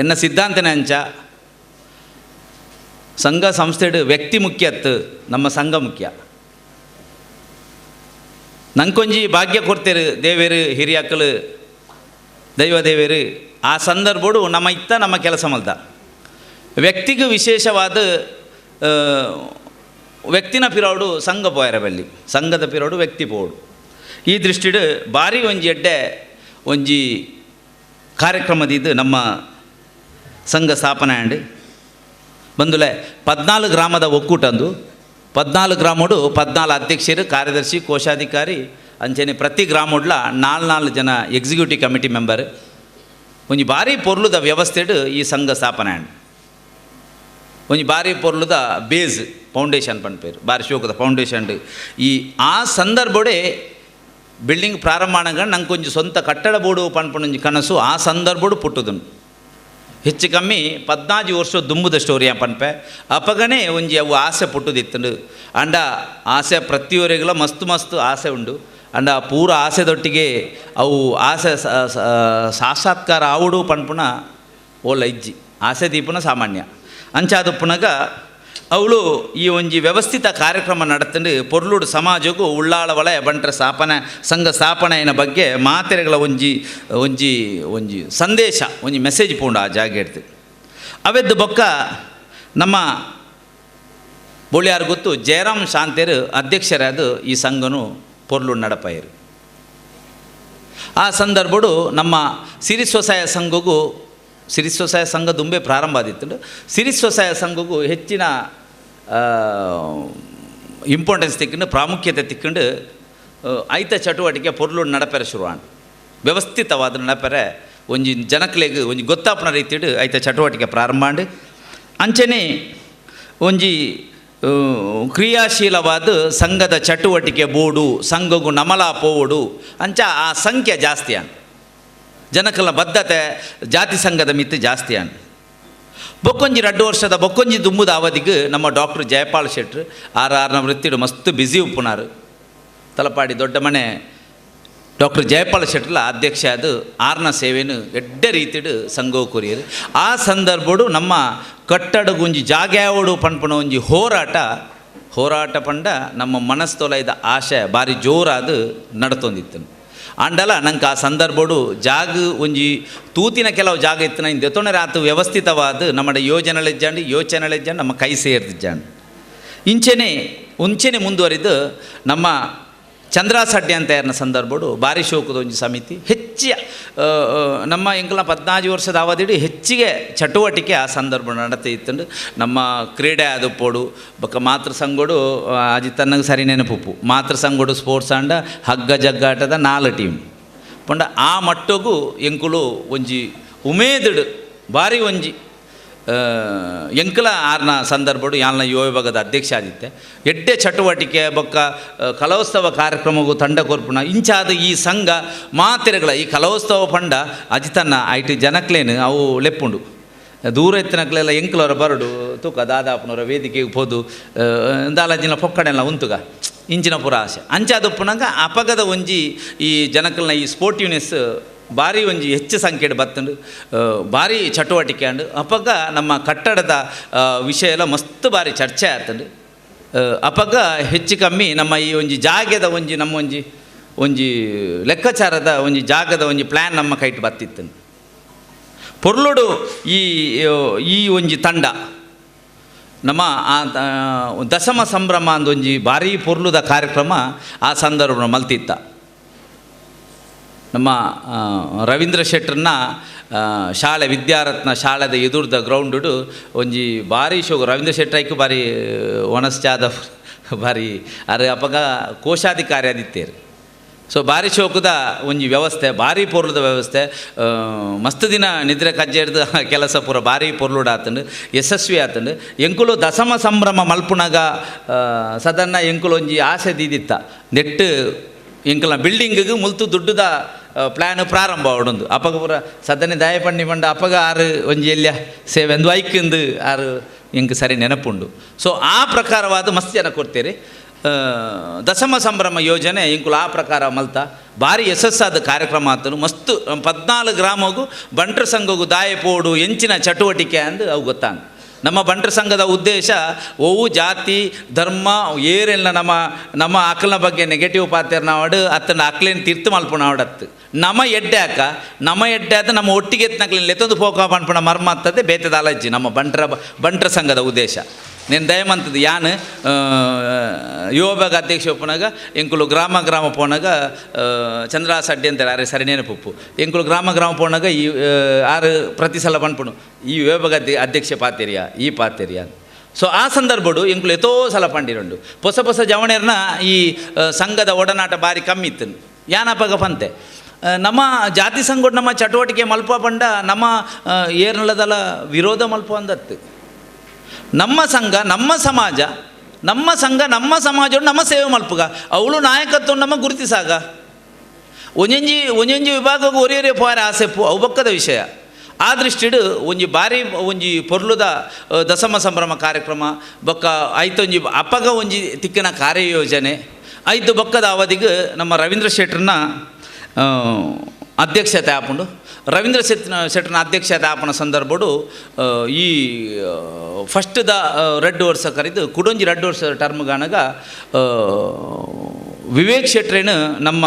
ಎನ್ನ ಸಿದ್ಧಾಂತನೇ ಅಂಚ ಸಂಘ ಸಂಸ್ಥೆಡು ವ್ಯಕ್ತಿ ಮುಖ್ಯತ್ತು ನಮ್ಮ ಸಂಘ ಮುಖ್ಯ. ನಂಕೊಂಜಿ ಭಾಗ್ಯ ಕೊಡ್ತೇರು ದೇವೇರು ಹಿರಿಯಕ್ಕಲು ದೈವ ದೇವೇರು ಆ ಸಂದರ್ಭಡು ನಮ್ಮ ಇತ್ತ ನಮ್ಮ ಕೆಲಸ ಮಲ್ದ ವ್ಯಕ್ತಿಗೂ ವಿಶೇಷವಾದ ವ್ಯಕ್ತಿನ ಪಿರೋಡು ಸಂಘ ಪೋಯರ ಬಲ್ಲಿ ಸಂಘದ ಪಿರೋಡು ವ್ಯಕ್ತಿ ಪೋಡು. ಈ ದೃಷ್ಟಿಡು ಭಾರಿ ಒಂಜಿ ಎಡ್ಡೆ ಒಂಜಿ ಕಾರ್ಯಕ್ರಮದಿದ್ದು ನಮ್ಮ ಸಂಘ ಸ್ಥಾಪನೆ ಆಂಡ್ ಬಂದುಲೆ 14 ಗ್ರಾಮದ ಒಕ್ಕೂಟಂದು 14 ಗ್ರಾಮಡು 14 ಅಧ್ಯಕ್ಷರು ಕಾರ್ಯದರ್ಶಿ ಕೋಶಾಧಿಕಾರಿ ಅಂಚನೆ ಪ್ರತಿ ಗ್ರಾಮಡ್ಲ 4 ಜನ ಎಕ್ಸಿಕ್ಯೂಟಿವ್ ಕಮಿಟಿ ಮೆಂಬರ್ ಒಂಜಿ ಭಾರಿ ಪೊರ್ಲುದ ವ್ಯವಸ್ಥೆಡು ಈ ಸಂಘ ಸ್ಥಾಪನೆ ಆಂಡ್ ಒಂಜಿ ಭಾರಿ ಪೊರ್ಲುದ ಬೇಸ್ ಫೌಂಡೇಶನ್ ಪನ್ಪೇರು ಭಾರಿ ಶೋಕದ ಫೌಂಡೇಶನ್. ಈ ಆ ಸಂದರ್ಭಡೆ ಬಿಲ್ಡಿಂಗ್ ಪ್ರಾರಂಭ ಆನಗ ನಂಗೆ ಒಂಜಿ ಸ್ವಂತ ಕಟ್ಟಡ ಬೋಡು ಪನ್ಪುನೊಂಜಿ ಕನಸು ಆ ಸಂದರ್ಭಡು ಪುಟ್ಟುದುನು. ಹೆಚ್ಚು ಕಮ್ಮಿ 14 ವರ್ಷ ದುಂಬುದ ಸ್ಟೋರಿಯ ಪನ್ಪೆ ಅಪಗನೇ ಒಂಜಿ ಅವು ಆಸೆ ಪುಟ್ಟುದಿತ್ತಂಡು. ಅಂಡ ಆಸೆ ಪ್ರತಿಯೊರಿಗಳ ಮಸ್ತು ಮಸ್ತು ಆಸೆ ಉಂಡು. ಅಂಡ ಪೂರ ಆಸೆದೊಟ್ಟಿಗೆ ಅವು ಆಸೆ ಸಾಕ್ಷಾತ್ಕಾರ ಆವುಡು ಪನ್ಪುನ ಓಲ ಇಜ್ಜಿ ಆಸೆ ದೀಪುನ ಸಾಮಾನ್ಯ ಅಂಚಾದಪ್ಪುನಗ ಅವಳು ಈ ಒಂಜಿ ವ್ಯವಸ್ಥಿತ ಕಾರ್ಯಕ್ರಮ ನಡತಂಡು ಪೊರ್ಲುಡು ಸಮಾಜಕ್ಕೂ ಉಳ್ಳಾಳ ವಲಯ ಬಂಟರ ಸ್ಥಾಪನೆ ಸಂಘ ಸ್ಥಾಪನೆಯ ಬಗ್ಗೆ ಮಾತೆರೆಗಳ ಒಂಜಿ ಒಂಜಿ ಒಂಜಿ ಸಂದೇಶ ಒಂಜಿ ಮೆಸೇಜ್ ಪೋಂಡು ಆ ಜಾಗೆ ಎಡ್ತು. ಅವೆದ್ದು ಬೊಕ್ಕ ನಮ್ಮ ಬೋಳಿಯಾರು ಗೊತ್ತು ಜಯರಾಮ್ ಶಾಂತೇರು ಅಧ್ಯಕ್ಷರಾದ ಈ ಸಂಘನು ಪೊರ್ಲುಡು ನಡಪಾಯರು. ಆ ಸಂದರ್ಭಡು ನಮ್ಮ ಸಿರಿ ಸ್ವಸಹಾಯ ಸಂಘಗೂ ಸಿರಿ ಸ್ವಸಹಾಯ ಸಂಘ ದುಂಬೆ ಪ್ರಾರಂಭ ಆದಿತ್ತು. ಸಿರಿ ಸ್ವಸಹಾಯ ಸಂಘಗೂ ಹೆಚ್ಚಿನ ಇಂಪಾರ್ಟೆನ್ಸ್ ತಿಕ್ಕೊಂಡು ಪ್ರಾಮುಖ್ಯತೆ ತಿಕ್ಕೊಂಡು ಐತ ಚಟುವಟಿಕೆ ಪೊರ್ಲು ನಡಪೆರೆ ಶುರುವಾಂಡ್ ವ್ಯವಸ್ಥಿತವಾದ ನಡಪೆರೆ ಒಂಜಿ ಜನಕ್ಲೆಗ್ ಒಂಜಿ ಗೊತ್ತಾಪನ ರೀತಿಡು ಐತ ಚಟುವಟಿಕೆ ಪ್ರಾರಂಭ ಆಂಡ್. ಅಂಚನೆ ಒಂಜಿ ಕ್ರಿಯಾಶೀಲವಾದ ಸಂಘದ ಚಟುವಟಿಕೆ ಬೋಡು ಸಂಘಗೂ ನಮಲ ಪೋವಡು ಅಂಚ ಆ ಸಂಖ್ಯೆ ಜಾಸ್ತಿ ಆಂಡ್. ಜನಕಲ ಬದ್ಧತೆ ಜಾತಿ ಸಂಘದ ಮಿತ್ತು ಜಾಸ್ತಿ ಆಂಡ್. ಬೊಕ್ಕೊಂಜಿ 2 ವರ್ಷದ ಬೊಕ್ಕೊಂಜಿ ದುಂಬುದ ಅವಧಿಗೆ ನಮ್ಮ ಡಾಕ್ಟರ್ ಜಯಪಾಲ್ ಶೆಟ್ರು ಆರ್ ಆರ್ನ ವೃತ್ತಿಡು ಮಸ್ತ್ ಬ್ಯುಸಿ ಉಪ್ಪುನಾರು. ತಲಪಾಡಿ ದೊಡ್ಡ ಮನೆ ಡಾಕ್ಟರ್ ಜಯಪಾಲ್ ಶೆಟ್ಲ ಅಧ್ಯಕ್ಷ ಅದು ಆರ್ನ ಸೇವೆನು ಎಡ್ಡೆ ರೀತಿಡು ಸಂಘ ಕೊರಿಯರು. ಆ ಸಂದರ್ಭಡು ನಮ್ಮ ಕಟ್ಟಡಗುಂಜಿ ಜಾಗ್ಯಾವಡು ಪನ್ಪುನ ಒಂಜಿ ಹೋರಾಟ ಹೋರಾಟ ಪಂಡ ನಮ್ಮ ಮನಸ್ತೊಲೈದ ಆಶೆ ಭಾರಿ ಜೋರಾದ ನಡತೊಂದಿತ್ತು. ಅಂಡಲ ನಂಗೆ ಆ ಸಂದರ್ಭಡು ಜಾಗ ಒಂಜಿ ತೂತಿನ ಕೆಲವು ಜಾಗ ಇತ್ತು ನಾ ದೆತೊಣೆ ರಾತು ವ್ಯವಸ್ಥಿತವಾದ ನಮ್ಮ ಯೋಜನೆಗಳಿಜ್ಜಾಂಡು ಯೋಚನೆಗಳಿಜ್ಜಾಂಡು ನಮ್ಮ ಕೈ ಸೇರ್ದಿಜ್ಜಾಂಡು. ಇಂಚೆನೆ ಉಂಚೆನೆ ಮುಂದುವರಿದು ನಮ್ಮ ಚಂದ್ರಾಸಡ್ಡೆ ಅಂತ ಯಾರನ್ನ ಸಂದರ್ಭಡು ಭಾರಿ ಶೋಕದ ಒಂಜಿ ಸಮಿತಿ ಹೆಚ್ಚಿಯ ನಮ್ಮ ಎಂಕಲ್ನ 14 ವರ್ಷದ ಅವಧಿಡು ಹೆಚ್ಚಿಗೆ ಚಟುವಟಿಕೆ ಆ ಸಂದರ್ಭ ನಡತೆ ಇತ್ತಂಡು. ನಮ್ಮ ಕ್ರೀಡೆ ಅದು ಪೋಡು ಬೊಕ್ಕ ಮಾತೃ ಸಂಘಡು ಅಜಿ ತನ್ನಗೆ ಸರಿ ನೆನಪುಪ್ಪು ಮಾತೃ ಸಂಘಡು ಸ್ಪೋರ್ಟ್ಸ್ ಅಂಡ ಹಗ್ಗ ಜಗ್ಗಾಟದ 4 ಟೀಮ್ ಪಂಡ ಆ ಮಟ್ಟಗೂ ಎಂಕುಲು ಒಂಜಿ ಉಮೇದುಡು ಭಾರಿ ಒಂಜಿ ಎಂಕಲ ಆರ್ನ ಸಂದರ್ಭಡು ಯಾಲ್ನ ಯುವ ವಿಭಾಗದ ಅಧ್ಯಕ್ಷ ಆದಿತ್ತೆ. ಎಡ್ಡೆ ಚಟುವಟಿಕೆ ಬೊಕ್ಕ ಕಲೋತ್ಸವ ಕಾರ್ಯಕ್ರಮಗೂ ತಂಡ ಕೊರ್ಪುಣ ಇಂಚಾದ ಈ ಸಂಘ ಮಾತೆರೆಗಳ ಈ ಕಲೋತ್ಸವ ಪಂಡ ಅಜಿತನ್ನ IT ಜನಕ್ಲೇನು ಅವು ಲೆಪ್ಪುಂಡು ದೂರ ಎತ್ತಿನಕ್ಲೆಲ್ಲ ಎಂಕಲವರ ಬರಡು ತೂಕ ದಾದಾಪನವರ ವೇದಿಕೆಗೆ ಪೋದು ದಾಲಾಜಿನ ಪೊಕ್ಕಡೆಲ್ಲ ಉಂತುಗ ಇಂಚಿನ ಪುರ ಆಸೆ ಅಂಚಾದಪ್ಪುನಂಗ ಅಪಗದ ಒಂಜಿ ಈ ಜನಕಲ್ನ ಈ ಸ್ಪೋರ್ಟಿವ್ನೆಸ್ ಭಾರಿ ಒಂಜಿ ಹೆಚ್ಚು ಸಂಖ್ಯೆಡ್ ಬತ್ತಂಡು ಭಾರಿ ಚಟುವಟಿಕೆ ಅಂಡು. ಅಪಗ ನಮ್ಮ ಕಟ್ಟಡದ ವಿಷಯ ಎಲ್ಲ ಮಸ್ತ್ ಭಾರಿ ಚರ್ಚೆ ಆತಂಡು. ಅಪಗ ಹೆಚ್ಚು ಕಮ್ಮಿ ನಮ್ಮ ಈ ಒಂಜಿ ಜಾಗದ ಒಂಜಿ ನಮ್ಮ ಒಂಜಿ ಒಂಜಿ ಲೆಕ್ಕಾಚಾರದ ಒಂಜಿ ಜಾಗದ ಒಂಜಿ ಪ್ಲ್ಯಾನ್ ನಮ್ಮ ಕೈಟ್ ಬತ್ತಿತ್ತು. ಪೊರ್ಲುಡು ಈ ಈ ಒಂಜಿ ತಂಡ ನಮ್ಮ ಆ ದಶಮ ಸಂಭ್ರಮ ಅಂದೊಂಜಿ ಭಾರಿ ಪೊರ್ಲುದ ಕಾರ್ಯಕ್ರಮ ಆ ಸಂದರ್ಭ ಮಲ್ತಿತ್ತ. ನಮ್ಮ ರವೀಂದ್ರ ಶೆಟ್ಟರ್ನ ಶಾಲೆ ವಿದ್ಯಾರತ್ನ ಶಾಲೆದ ಎದುರ್ದ ಗ್ರೌಂಡು ಒಂಜಿ ಭಾರಿ ಶೋಕು ರವೀಂದ್ರ ಶೆಟ್ಟರ್ ಐಕ್ ಬಾರಿ ಒಣಸ್ಚಾದ ಬಾರಿ ಅರೆ ಅಪಗ ಕೋಶಾಧಿಕಾರಿ ಆದಿತ್ತೇರು. ಸೊ ಭಾರಿ ಶೋಕದ ಒಂಜಿ ವ್ಯವಸ್ಥೆ, ಭಾರಿ ಪೊರ್ಲುದ ವ್ಯವಸ್ಥೆ. ಮಸ್ತ್ ದಿನ ನಿದ್ರೆ ಕಜ್ಜೆ ಹಿಡ್ದು ಕೆಲಸ ಪೂರ ಭಾರಿ ಪೊರ್ಲುಡು ಆತಂಡು, ಯಶಸ್ವಿ ಆತಂಡು. ಎಂಕುಲು ದಶಮ ಸಂಭ್ರಮ ಮಲ್ಪುನಗ ಸದನ್ನ ಎಂಕುಲು ಒಂಜಿ ಆಸೆ ದೀದಿತ್ತ ನೆಟ್ಟು ಎಂಕುಲ ಬಿಲ್ಡಿಂಗಿಗೆ ಮುಲ್ತು ದುಡ್ಡುದ ಪ್ಲ್ಯಾನ್ ಪ್ರಾರಂಭ ಅವಡೊಂದು ಅಪಗ ಪೂರ ಸದನೆ ದಯ ಪಂಡಿ ಪಂಡ ಅಪಗ ಆರು ಒಂಜಿ ಎಲ್ಲಿಯ ಸೇವೆ ಅಂದು ಐಕ್ಂದು ಆರು ಎಂಕ್ ಸರಿ ನೆನಪುಂಡು. ಸೊ ಆ ಪ್ರಕಾರವಾದ ಮಸ್ತ್ ಜನ ಕೊಡ್ತೀರಿ. ದಶಮ ಸಂಭ್ರಮ ಯೋಜನೆ ಇಂಕುಲು ಆ ಪ್ರಕಾರ ಮಲ್ತ ಭಾರಿ ಯಶಸ್ಸಾದ ಕಾರ್ಯಕ್ರಮ ಆತನು. ಮಸ್ತ್ 14 ಗ್ರಾಮಗೂ ಬಂಟ್ರ ಸಂಘಗೂ ದಾಯಪೋಡು ಎಂಚಿನ ಚಟುವಟಿಕೆ ಅಂದು ಅವು ಗೊತ್ತಾಂಗ. ನಮ್ಮ ಬಂಟ್ರ ಸಂಘದ ಉದ್ದೇಶ ಒವು ಜಾತಿ ಧರ್ಮ ಏರೆಲ್ಲ ನಮ್ಮ ನಮ್ಮ ಅಕ್ಲನ ಬಗ್ಗೆ ನೆಗೆಟಿವ್ ಪಾತೆರ್ನಾವಡು ಅತ್ತನ ಅಕ್ಲೇನು ತೀರ್ಥ ಮಲ್ಪುಣಾವಡತ್ತು ನಮ್ಮ ಎಡ್ಡೆ ಅಕ್ಕ ನಮ್ಮ ಎಡ್ಡೆ ಆದ ನಮ್ಮ ಒಟ್ಟಿಗೆ ಎತ್ನಕ್ಲೇನು ಲೆತ್ತೊಂದು ಪೋಕ ಪನ್ಪುಣ ಮರ್ಮ ಆಗ್ತದೆ ಬೇತದ ಅಲಜ್ಜಿ ನಮ್ಮ ಬಂಟ್ರ ಸಂಘದ ಉದ್ದೇಶ. నేను ದಯಮಂತದ್ದು ಯಾನ್ ಯುವ ಅಧ್ಯಕ್ಷ ಒಪ್ಪನಾಗ ಎಂಕುಲು ಗ್ರಾಮ ಗ್ರಾಮ ಪೋನಾಗ ಚಂದ್ರಾಸ್ ಅಡ್ಡಿ ಅಂತಾರೆ ಆರೆ ಸರಿ ನೆನಪುಪ್ಪು ಎಂಕುಲು ಗ್ರಾಮ ಗ್ರಾಮ ಪೋನಾಗ ಈ ಆರು ಪ್ರತಿ ಸಲ ಪನ್ಪುಣು ಈ ಯುವಭಾಗ ಅಧ್ಯಕ್ಷ ಪಾತೆರಿಯ ಈ ಪಾತೆರಿಯ. ಸೊ ಆ ಸಂದರ್ಭಡು ಎಂಕುಲು ಎತೋ ಸಲ ಪಂಡಿರುಂಡು ಹೊಸ ಹೊಸ ಜವಣೆರ್ನ ಈ ಸಂಘದ ಒಡನಾಟ ಭಾರಿ ಕಮ್ಮಿ ಇತ್ತು. ಯಾನಪಗ ಪಂತೆ ನಮ್ಮ ಜಾತಿ ಸಂಘ ನಮ್ಮ ಚಟುವಟಿಕೆ ಮಲ್ಪ ಪಂಡ ನಮ್ಮ ಏರ್ನಲದಲ ವಿರೋಧ ಮಲ್ಪ ಅಂದತ್ತು. ನಮ್ಮ ಸಂಘ ನಮ್ಮ ಸಮಾಜ ನಮ್ಮ ಸಂಘ ನಮ್ಮ ಸಮಾಜ ನಮ್ಮ ಸೇವೆ ಮಲ್ಪುಗ ಅವಳು ನಾಯಕತ್ವ ನಮ್ಮ ಗುರುತಿಸಾಗ ಒಂಜೊಂಜಿ ಒಂಜೊಂಜಿ ವಿಭಾಗಕ್ಕೆ ಒರಿಯೊರಿಯ ಪೋರೆ ಆಸೆಪ್ಪು ಅವು ಬೊಕ್ಕದ ವಿಷಯ. ಆ ದೃಷ್ಟಿಡು ಒಂಜಿ ಭಾರಿ ಒಂಜಿ ಪೊರ್ಲುದ ದಶಮ ಸಂಭ್ರಮ ಕಾರ್ಯಕ್ರಮ ಬೊಕ್ಕ ಐತೊಂಜಿ ಅಪ್ಪಗ ಒಂಜಿ ತಿಕ್ಕಿನ ಕಾರ್ಯಯೋಜನೆ ಐದು ಬೊಕ್ಕದ ಅವಧಿಗೆ ನಮ್ಮ ರವೀಂದ್ರ ಶೆಟ್ಟರ್ನ ಅಧ್ಯಕ್ಷತೆ ಆಪುಂಡು. ರವೀಂದ್ರ ಶೆಟ್ಟರ್ನ ಅಧ್ಯಕ್ಷತೆ ಆಪನ ಸಂದರ್ಭಡು ಈ ಫಸ್ಟ್ the ರಡ್ಡು ವರ್ಷ ಕರೆದು ಕುಡೊಂಜಿ ರಡ್ಡು ವರ್ಷ ಟರ್ಮ್ಗಾನಗ ವಿವೇಕ್ ಶೆಟ್ರೇನು ನಮ್ಮ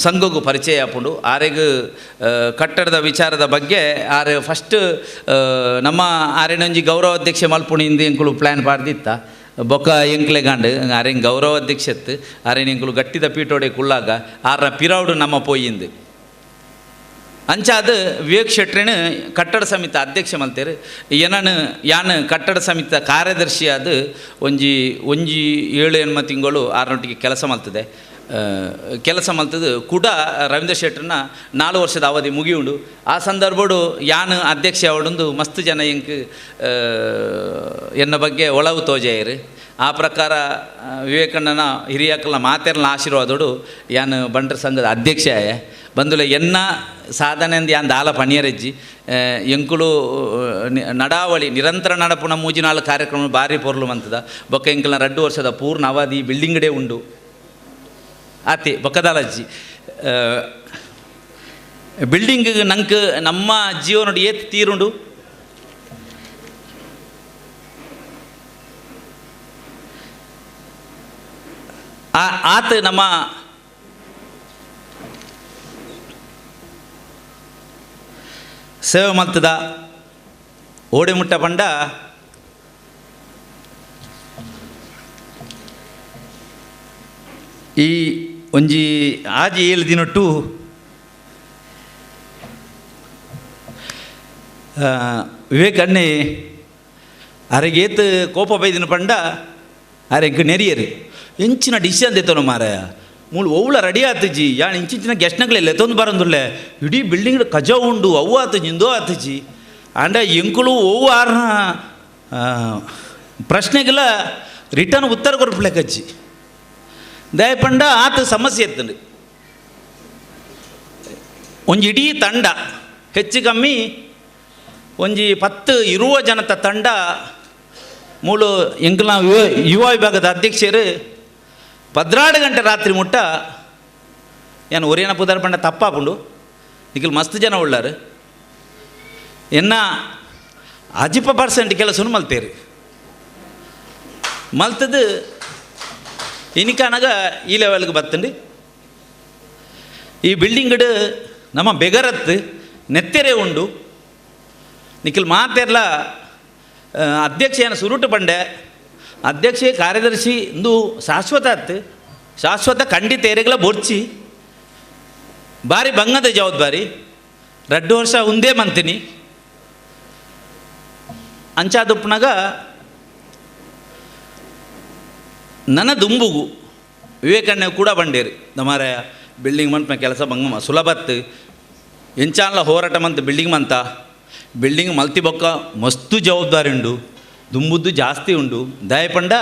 ಸಂಘಗೂ ಪರಿಚಯ ಆಪುಂಡು. ಆರೆಗ್ ಕಟ್ಟಡದ ವಿಚಾರದ ಬಗ್ಗೆ ಆರೆ ಫಸ್ಟ್ ನಮ್ಮ ಆರೆನೊಂಜಿ ಗೌರವ ಅಧ್ಯಕ್ಷ ಮಲ್ಪುಣಿಂದ ಎಂಕುಲು ಪ್ಲ್ಯಾನ್ ಪಾಡ್ದಿತ್ತ ಬೊಕ್ಕ ಎಂಕ್ಲೆ ಗಾಂಡು ಆರೆನ್ ಗೌರವ ಅಧ್ಯಕ್ಷತ್ತು ಆರೇನು ಎಂಕುಲು ಗಟ್ಟಿದ ಪೀಠೋಡೆ ಕುಳ್ಳಾಗ ಆರ್ನ ಪಿರೌಡು ನಮ್ಮ ಪೋಯಿಂದು ಅಂಚಾದ ವಿವೇಕ್ ಶೆಟ್ರೇನು ಕಟ್ಟಡ ಸಮಿತಿ ಅಧ್ಯಕ್ಷ ಮಲ್ತೇರು. ಏನನು ಯಾನು ಕಟ್ಟಡ ಸಮಿತಿ ಕಾರ್ಯದರ್ಶಿಯಾದ ಒಂಜಿ ಒಂಜಿ 7-8 ತಿಂಗಳು ಆರ್ನೊಟ್ಟಿಗೆ ಕೆಲಸ ಮಲ್ತದೆ. ಕೆಲಸ ಮಲ್ತದ್ದು ಕೂಡ ರವೀಂದ್ರ ಶೆಟ್ಟರ್ನ 4 ವರ್ಷದ ಅವಧಿ ಮುಗಿಯುಂಡು. ಆ ಸಂದರ್ಭಡು ಯಾನು ಅಧ್ಯಕ್ಷ ಅವಡೊಂದು ಮಸ್ತ್ ಜನ ಎಂಕ್ ಎನ್ನ ಬಗ್ಗೆ ಒಳವು ತೋಜಾಯರು. ಆ ಪ್ರಕಾರ ವಿವೇಕಣ್ಣನ ಹಿರಿಯಕ್ಕಲ ಮಾತೆರ್ನ ಆಶೀರ್ವಾದೋಡು ಯಾನು ಬಂಟ್ರ ಸಂಘದ ಅಧ್ಯಕ್ಷ ಬಂದುಲೆ ಎನ್ನ ಸಾಧನೆ ಅಂದು ಯಾನ್ ದಾಲ ಪಣಿಯರೆಜ್ಜಿ ಎಂಕುಲು ನಡಾವಳಿ ನಿರಂತರ ನಡಪುಣ 3-4 ಕಾರ್ಯಕ್ರಮ ಭಾರಿ ಪೊರ್ಲು ಮಂತದ ಬೊಕ್ಕ ಎಂಕಲ್ನ 2 ವರ್ಷದ ಪೂರ್ಣ ಅವಧಿ ಬಿಲ್ಡಿಂಗ್ಡೇ ಉಂಡು ಆತೆ ಬೊಕ್ಕದಾಲಜ್ಜಿ ಬಿಲ್ಡಿಂಗ್ ನಂಗೆ ನಮ್ಮ ಜೀವನೋಡು ಏತ್ ತೀರುಂಡು ಆತ ನಮ್ಮ ಸೇವೆ ಮಲ್ತದ ಓಡಿ ಮುಟ್ಟ ಪಂಡ ಈ ಒಂಜಿ ಆಜಿ 7 ದಿನೊಟ್ಟು ವಿವೇಕ್ ಅಣ್ಣೆ ಅರೆಗೇತ್ ಕೋಪ ಬೈದಿನ ಪಂಡ ಅರೆ ಎಂಕ್ ನೆರಿಯರು ಎಂಚಿನ ಡಿಸಿಷನ್ ದೆತ್ತೋನು ಮಾರಾಯ ಮೂಲು ಒವ್ಳ ರೆಡಿ ಆತಜಿ ಯಾನ್ ಇಂಚಿಂಚಿನ ಗೆಸ್ಟ್ನಗಳೆಲ್ಲ ಎತ್ತೊಂದು ಬರಂದುಲ್ಲೆ ಇಡೀ ಬಿಲ್ಡಿಂಗ್ ಕಜ ಉಂಡು ಅವು ಆತಜಿ ಇಂದೋ ಆತಜಿ ಅಂಡ ಎಂಕುಲು ಒವ್ವು ಆರ್ನ ಪ್ರಶ್ನೆಗೆಲ್ಲ ರಿಟರ್ನ್ ಉತ್ತರ ಕೊರ್ಪುಲೆ ಕಜ್ಜಿ ದಯಪಂಡ ಆತ ಸಮಸ್ಯೆ ಎತ್ತಂಡು ಒಂಜಿ ಇಡೀ ತಂಡ ಹೆಚ್ಚು ಕಮ್ಮಿ ಒಂಜಿ 10-20 ಜನತ ತಂಡ ಮೂಲು ಎಂಕಲ್ನ ಯುವ ವಿಭಾಗದ ಅಧ್ಯಕ್ಷರು 14 ಗಂಟೆ ರಾತ್ರಿ ಮುಟ್ಟ ಏನು ಒರಿಯನ ಪುದಾರ್ ಪಂಡ ತಪ್ಪಾಪುಂಡು ನಿಖಿಲ್ ಮಸ್ತ್ ಜನ ಉಳ್ಳಾರು ಎನ್ನ 50% ಕೆಲಸನು ಮಲ್ತೇರು ಮಲ್ತದ್ದು ಇನಿಕಾನಾಗ ಈ ಲೆವೆಲ್ಗೆ ಬತ್ತಂಡು. ಈ ಬಿಲ್ಡಿಂಗ್ಡು ನಮ್ಮ ಬೆಗರತ್ತು ನೆತ್ತೆರೆ ಉಂಡು ನಿಖಿಲ್ ಮಾತೆರ್ಲ ಅಧ್ಯಕ್ಷ ಏನು ಸುರುಟು ಪಂಡೆ ಅಧ್ಯಕ್ಷೆ ಕಾರ್ಯದರ್ಶಿ ಇಂದು ಶಾಶ್ವತ ಆತು ಶಾಶ್ವತ ಖಂಡಿತ ಏರೆಗಳ ಬೊರ್ಚಿ ಬಾರಿ ಬಂಗದ ಜವಾಬ್ದಾರಿ 2 ವರ್ಷ ಉಂದೇ ಮಂತೀನಿ ಅಂಚಾದುಪ್ಪನಾಗ ನನ್ನ ದುಂಬುಗು ವಿವೇಕಣ್ಣ ಕೂಡ ಬಂಡೇರಿ ನಮಾರ ಬಿಲ್ಡಿಂಗ್ ಮಂತ್ ಕೆಲಸ ಬಂಗಮ ಸುಲಭತ್ತು ಎಂಚಾನ್ಲ ಹೋರಾಟ ಮಂತ್ ಬಿಲ್ಡಿಂಗ್ ಮಂತ ಬಿಲ್ಡಿಂಗ್ ಮಲ್ತಿ ಬೊಕ್ಕ ಮಸ್ತು ಜವಾಬ್ದಾರಿ ಉಂಡು ದುಂಬುದ್ದು ಜಾಸ್ತಿ ಉಂಡು ದಯಪಂಡ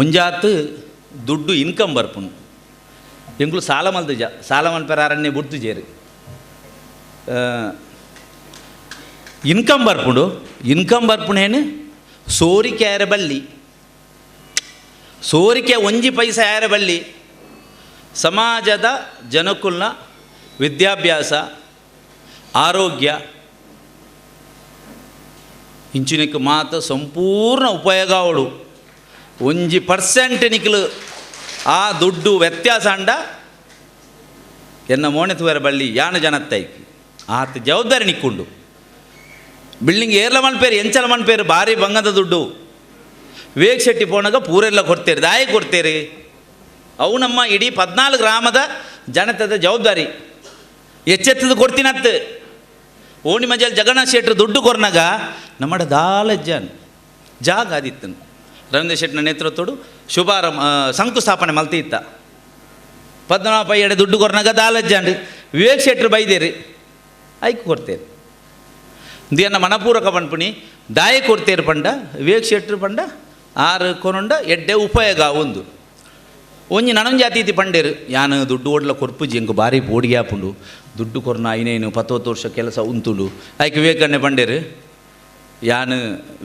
ಒಂಜಾತ್ ದುಡ್ಡು ಇನ್ಕಮ್ ಬರ್ಪುಂಡು ಎಂಕುಲು ಸಾಲ ಮಲ್ದು ಜ ಸಾಲ ಮಲ್ಪೆರ ಅರಣ್ಯ ಬುಡ್ತು ಜೇರು ಇನ್ಕಮ್ ಬರ್ಪುಂಡು ಇನ್ಕಮ್ ಬರ್ಪುಣೇನು ಸೋರಿಕೆ ಆಯರ ಬಲ್ಲಿ ಸೋರಿಕೆ ಒಂಜಿ ಪೈಸೆ ಆಯರ ಬಲ್ಲಿ ಸಮಾಜದ ಜನಕುಲ್ನ ವಿದ್ಯಾಭ್ಯಾಸ ಆರೋಗ್ಯ ಇಂಚಿನಕ್ಕೆ ಮಾತ ಸಂಪೂರ್ಣ ಉಪಯೋಗ ಅವಳು ಒಂಜಿ ಪರ್ಸೆಂಟ್ ನಿಕ್ಲು ಆ ದುಡ್ಡು ವ್ಯತ್ಯಾಸ ಅಂಡ ಎನ್ನ ಮೋಣೆ ತುವರ ಬಳ್ಳಿ ಯಾನ ಜನತ್ತೈಕಿ ಆತ ಜವಾಬ್ದಾರಿ ನಿಕ್ಕೊಂಡು ಬಿಲ್ಡಿಂಗ್ ಏರ್ಲ ಮನ್ಪೇರು ಎಂಚಲ ಮನ್ಪೇರು ಭಾರಿ ಬಂಗದ ದುಡ್ಡು ವಿವೇಕ್ ಶೆಟ್ಟಿ ಪೋನಾಗ ಪೂರೆಲ್ಲ ಕೊಡ್ತೇರಿ ದಾಯಿ ಕೊಡ್ತೇರಿ ಅವು ನಮ್ಮ ಇಡೀ 14 ಗ್ರಾಮದ ಜನತೆದ ಜವಾಬ್ದಾರಿ ಎಚ್ಚೆತ್ತದು ಕೊಡ್ತೀನತ್ತು ಓಣಿ ಮಜಲ್ ಜಗನ್ನಾಥ ಶೆಟ್ಟರು ದುಡ್ಡು ಕೊರ್ನಾಗ ನಮ್ಮಡ ದಾಲ ಜನ್ ಜಾಗ ಆದಿತ್ತನು ರವೀಂದ್ರ ಶೆಟ್ಟಿನ ನೇತೃತ್ವಡು ಶುಭಾರಂಭ ಶಂಕುಸ್ಥಾಪನೆ ಮಲ್ತಿ ಇತ್ತ ಪದ್ಮನಾಭ ಪೈಯಡೆ ದುಡ್ಡು ಕೊರ್ನಾಗ ದಾಲಜ್ಜಾಂಡ್ ವಿವೇಕ್ ಶೆಟ್ಟರು ಬೈದೇರಿ ಐಕ್ ಕೊಡ್ತೇರಿ ದಿಯನ್ನ ಮನಪೂರಕ ಪನ್ಪುಣಿ ದಾಯ ಕೊಡ್ತೇರು ಪಂಡ ವಿವೇಕ್ ಶೆಟ್ಟರು ಪಂಡ ಆರು ಕೊನೊಂಡ ಎಡ್ಡೆ ಉಪಯೋಗ ಒಂದು ಒಂಜಿ ನನೊಂಜಿ ಅತಿಥಿ ಪಂಡೇರು ಯಾನು ದುಡ್ಡು ಓಡ್ಲ ಕೊರ್ಪುಜಿ ಎಂಕು ಭಾರಿ ಪೋಡಿಗೆ ದುಡ್ಡು ಕೊರ್ನ ಐನೇನು 19 ವರ್ಷ ಕೆಲಸ ಉಂತುಂಡು ಆಯ್ಕೆ ವಿವೇಕಣ್ಣೆ ಪಂಡೇರು ಯಾನು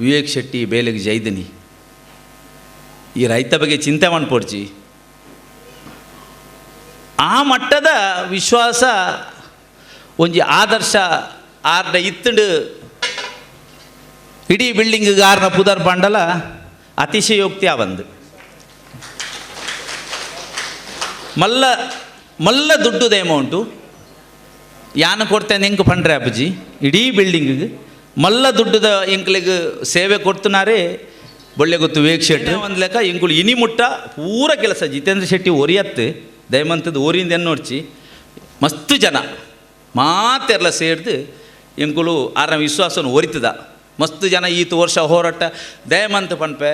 ವಿವೇಕ್ ಶೆಟ್ಟಿ ಬೇಲೆಗೆ ಜೈದನಿ ಈ ರೈತ ಬಗ್ಗೆ ಚಿಂತೆ ಮಾಡ್ಪೋಡ್ಚಿ ಆ ಮಟ್ಟದ ವಿಶ್ವಾಸ ಒಂಜಿ ಆದರ್ಶ ಆರ್ಡ ಇತ್ತುಂಡು ಇಡೀ ಬಿಲ್ಡಿಂಗ್ ಆರ್ನ ಪುದರ್ ಪಾಂಡಲ ಅತಿಶಯೋಕ್ತಿ ಆ ಬಂದು ಮಲ್ಲ ಮಲ್ಲ ದುಡ್ಡುದ ಅಮೌಂಟು ಯಾನ ಕೊಡ್ತೇನೆ ಎಂಕ್ ಪಂಡ್ರೆ ಅಪ್ಪಜಿ ಇಡೀ ಬಿಲ್ಡಿಂಗಿಗೆ ಮಲ್ಲ ದುಡ್ಡುದ ಎಂಕ್ಲಿಗೆ ಸೇವೆ ಕೊಡ್ತನಾರೇ ಬೊಳ್ಳೆ ಗೊತ್ತು ವಿವೇಕ್ ಶೆಟ್ಟಿ ಒಂದು ಲೆಕ್ಕ ಎಂಕುಲು ಇನಿ ಮುಟ್ಟ ಪೂರ ಕೆಲಸ ಜಿತೇಂದ್ರ ಶೆಟ್ಟಿ ಒರಿಯತ್ತು ದಯಮಂತದ ಓರಿಂದ ಎನ್ನೋಡ್ಚಿ ಮಸ್ತು ಜನ ಮಾತೆಲ್ಲ ಸೇರ್ದು ಎಂಕುಲು ಆರ ವಿಶ್ವಾಸನ ಒರಿತದ ಮಸ್ತು ಜನ ಈತ ವರ್ಷ ಹೋರಾಟ ದಯಮಂತ ಪನ್ಪೆ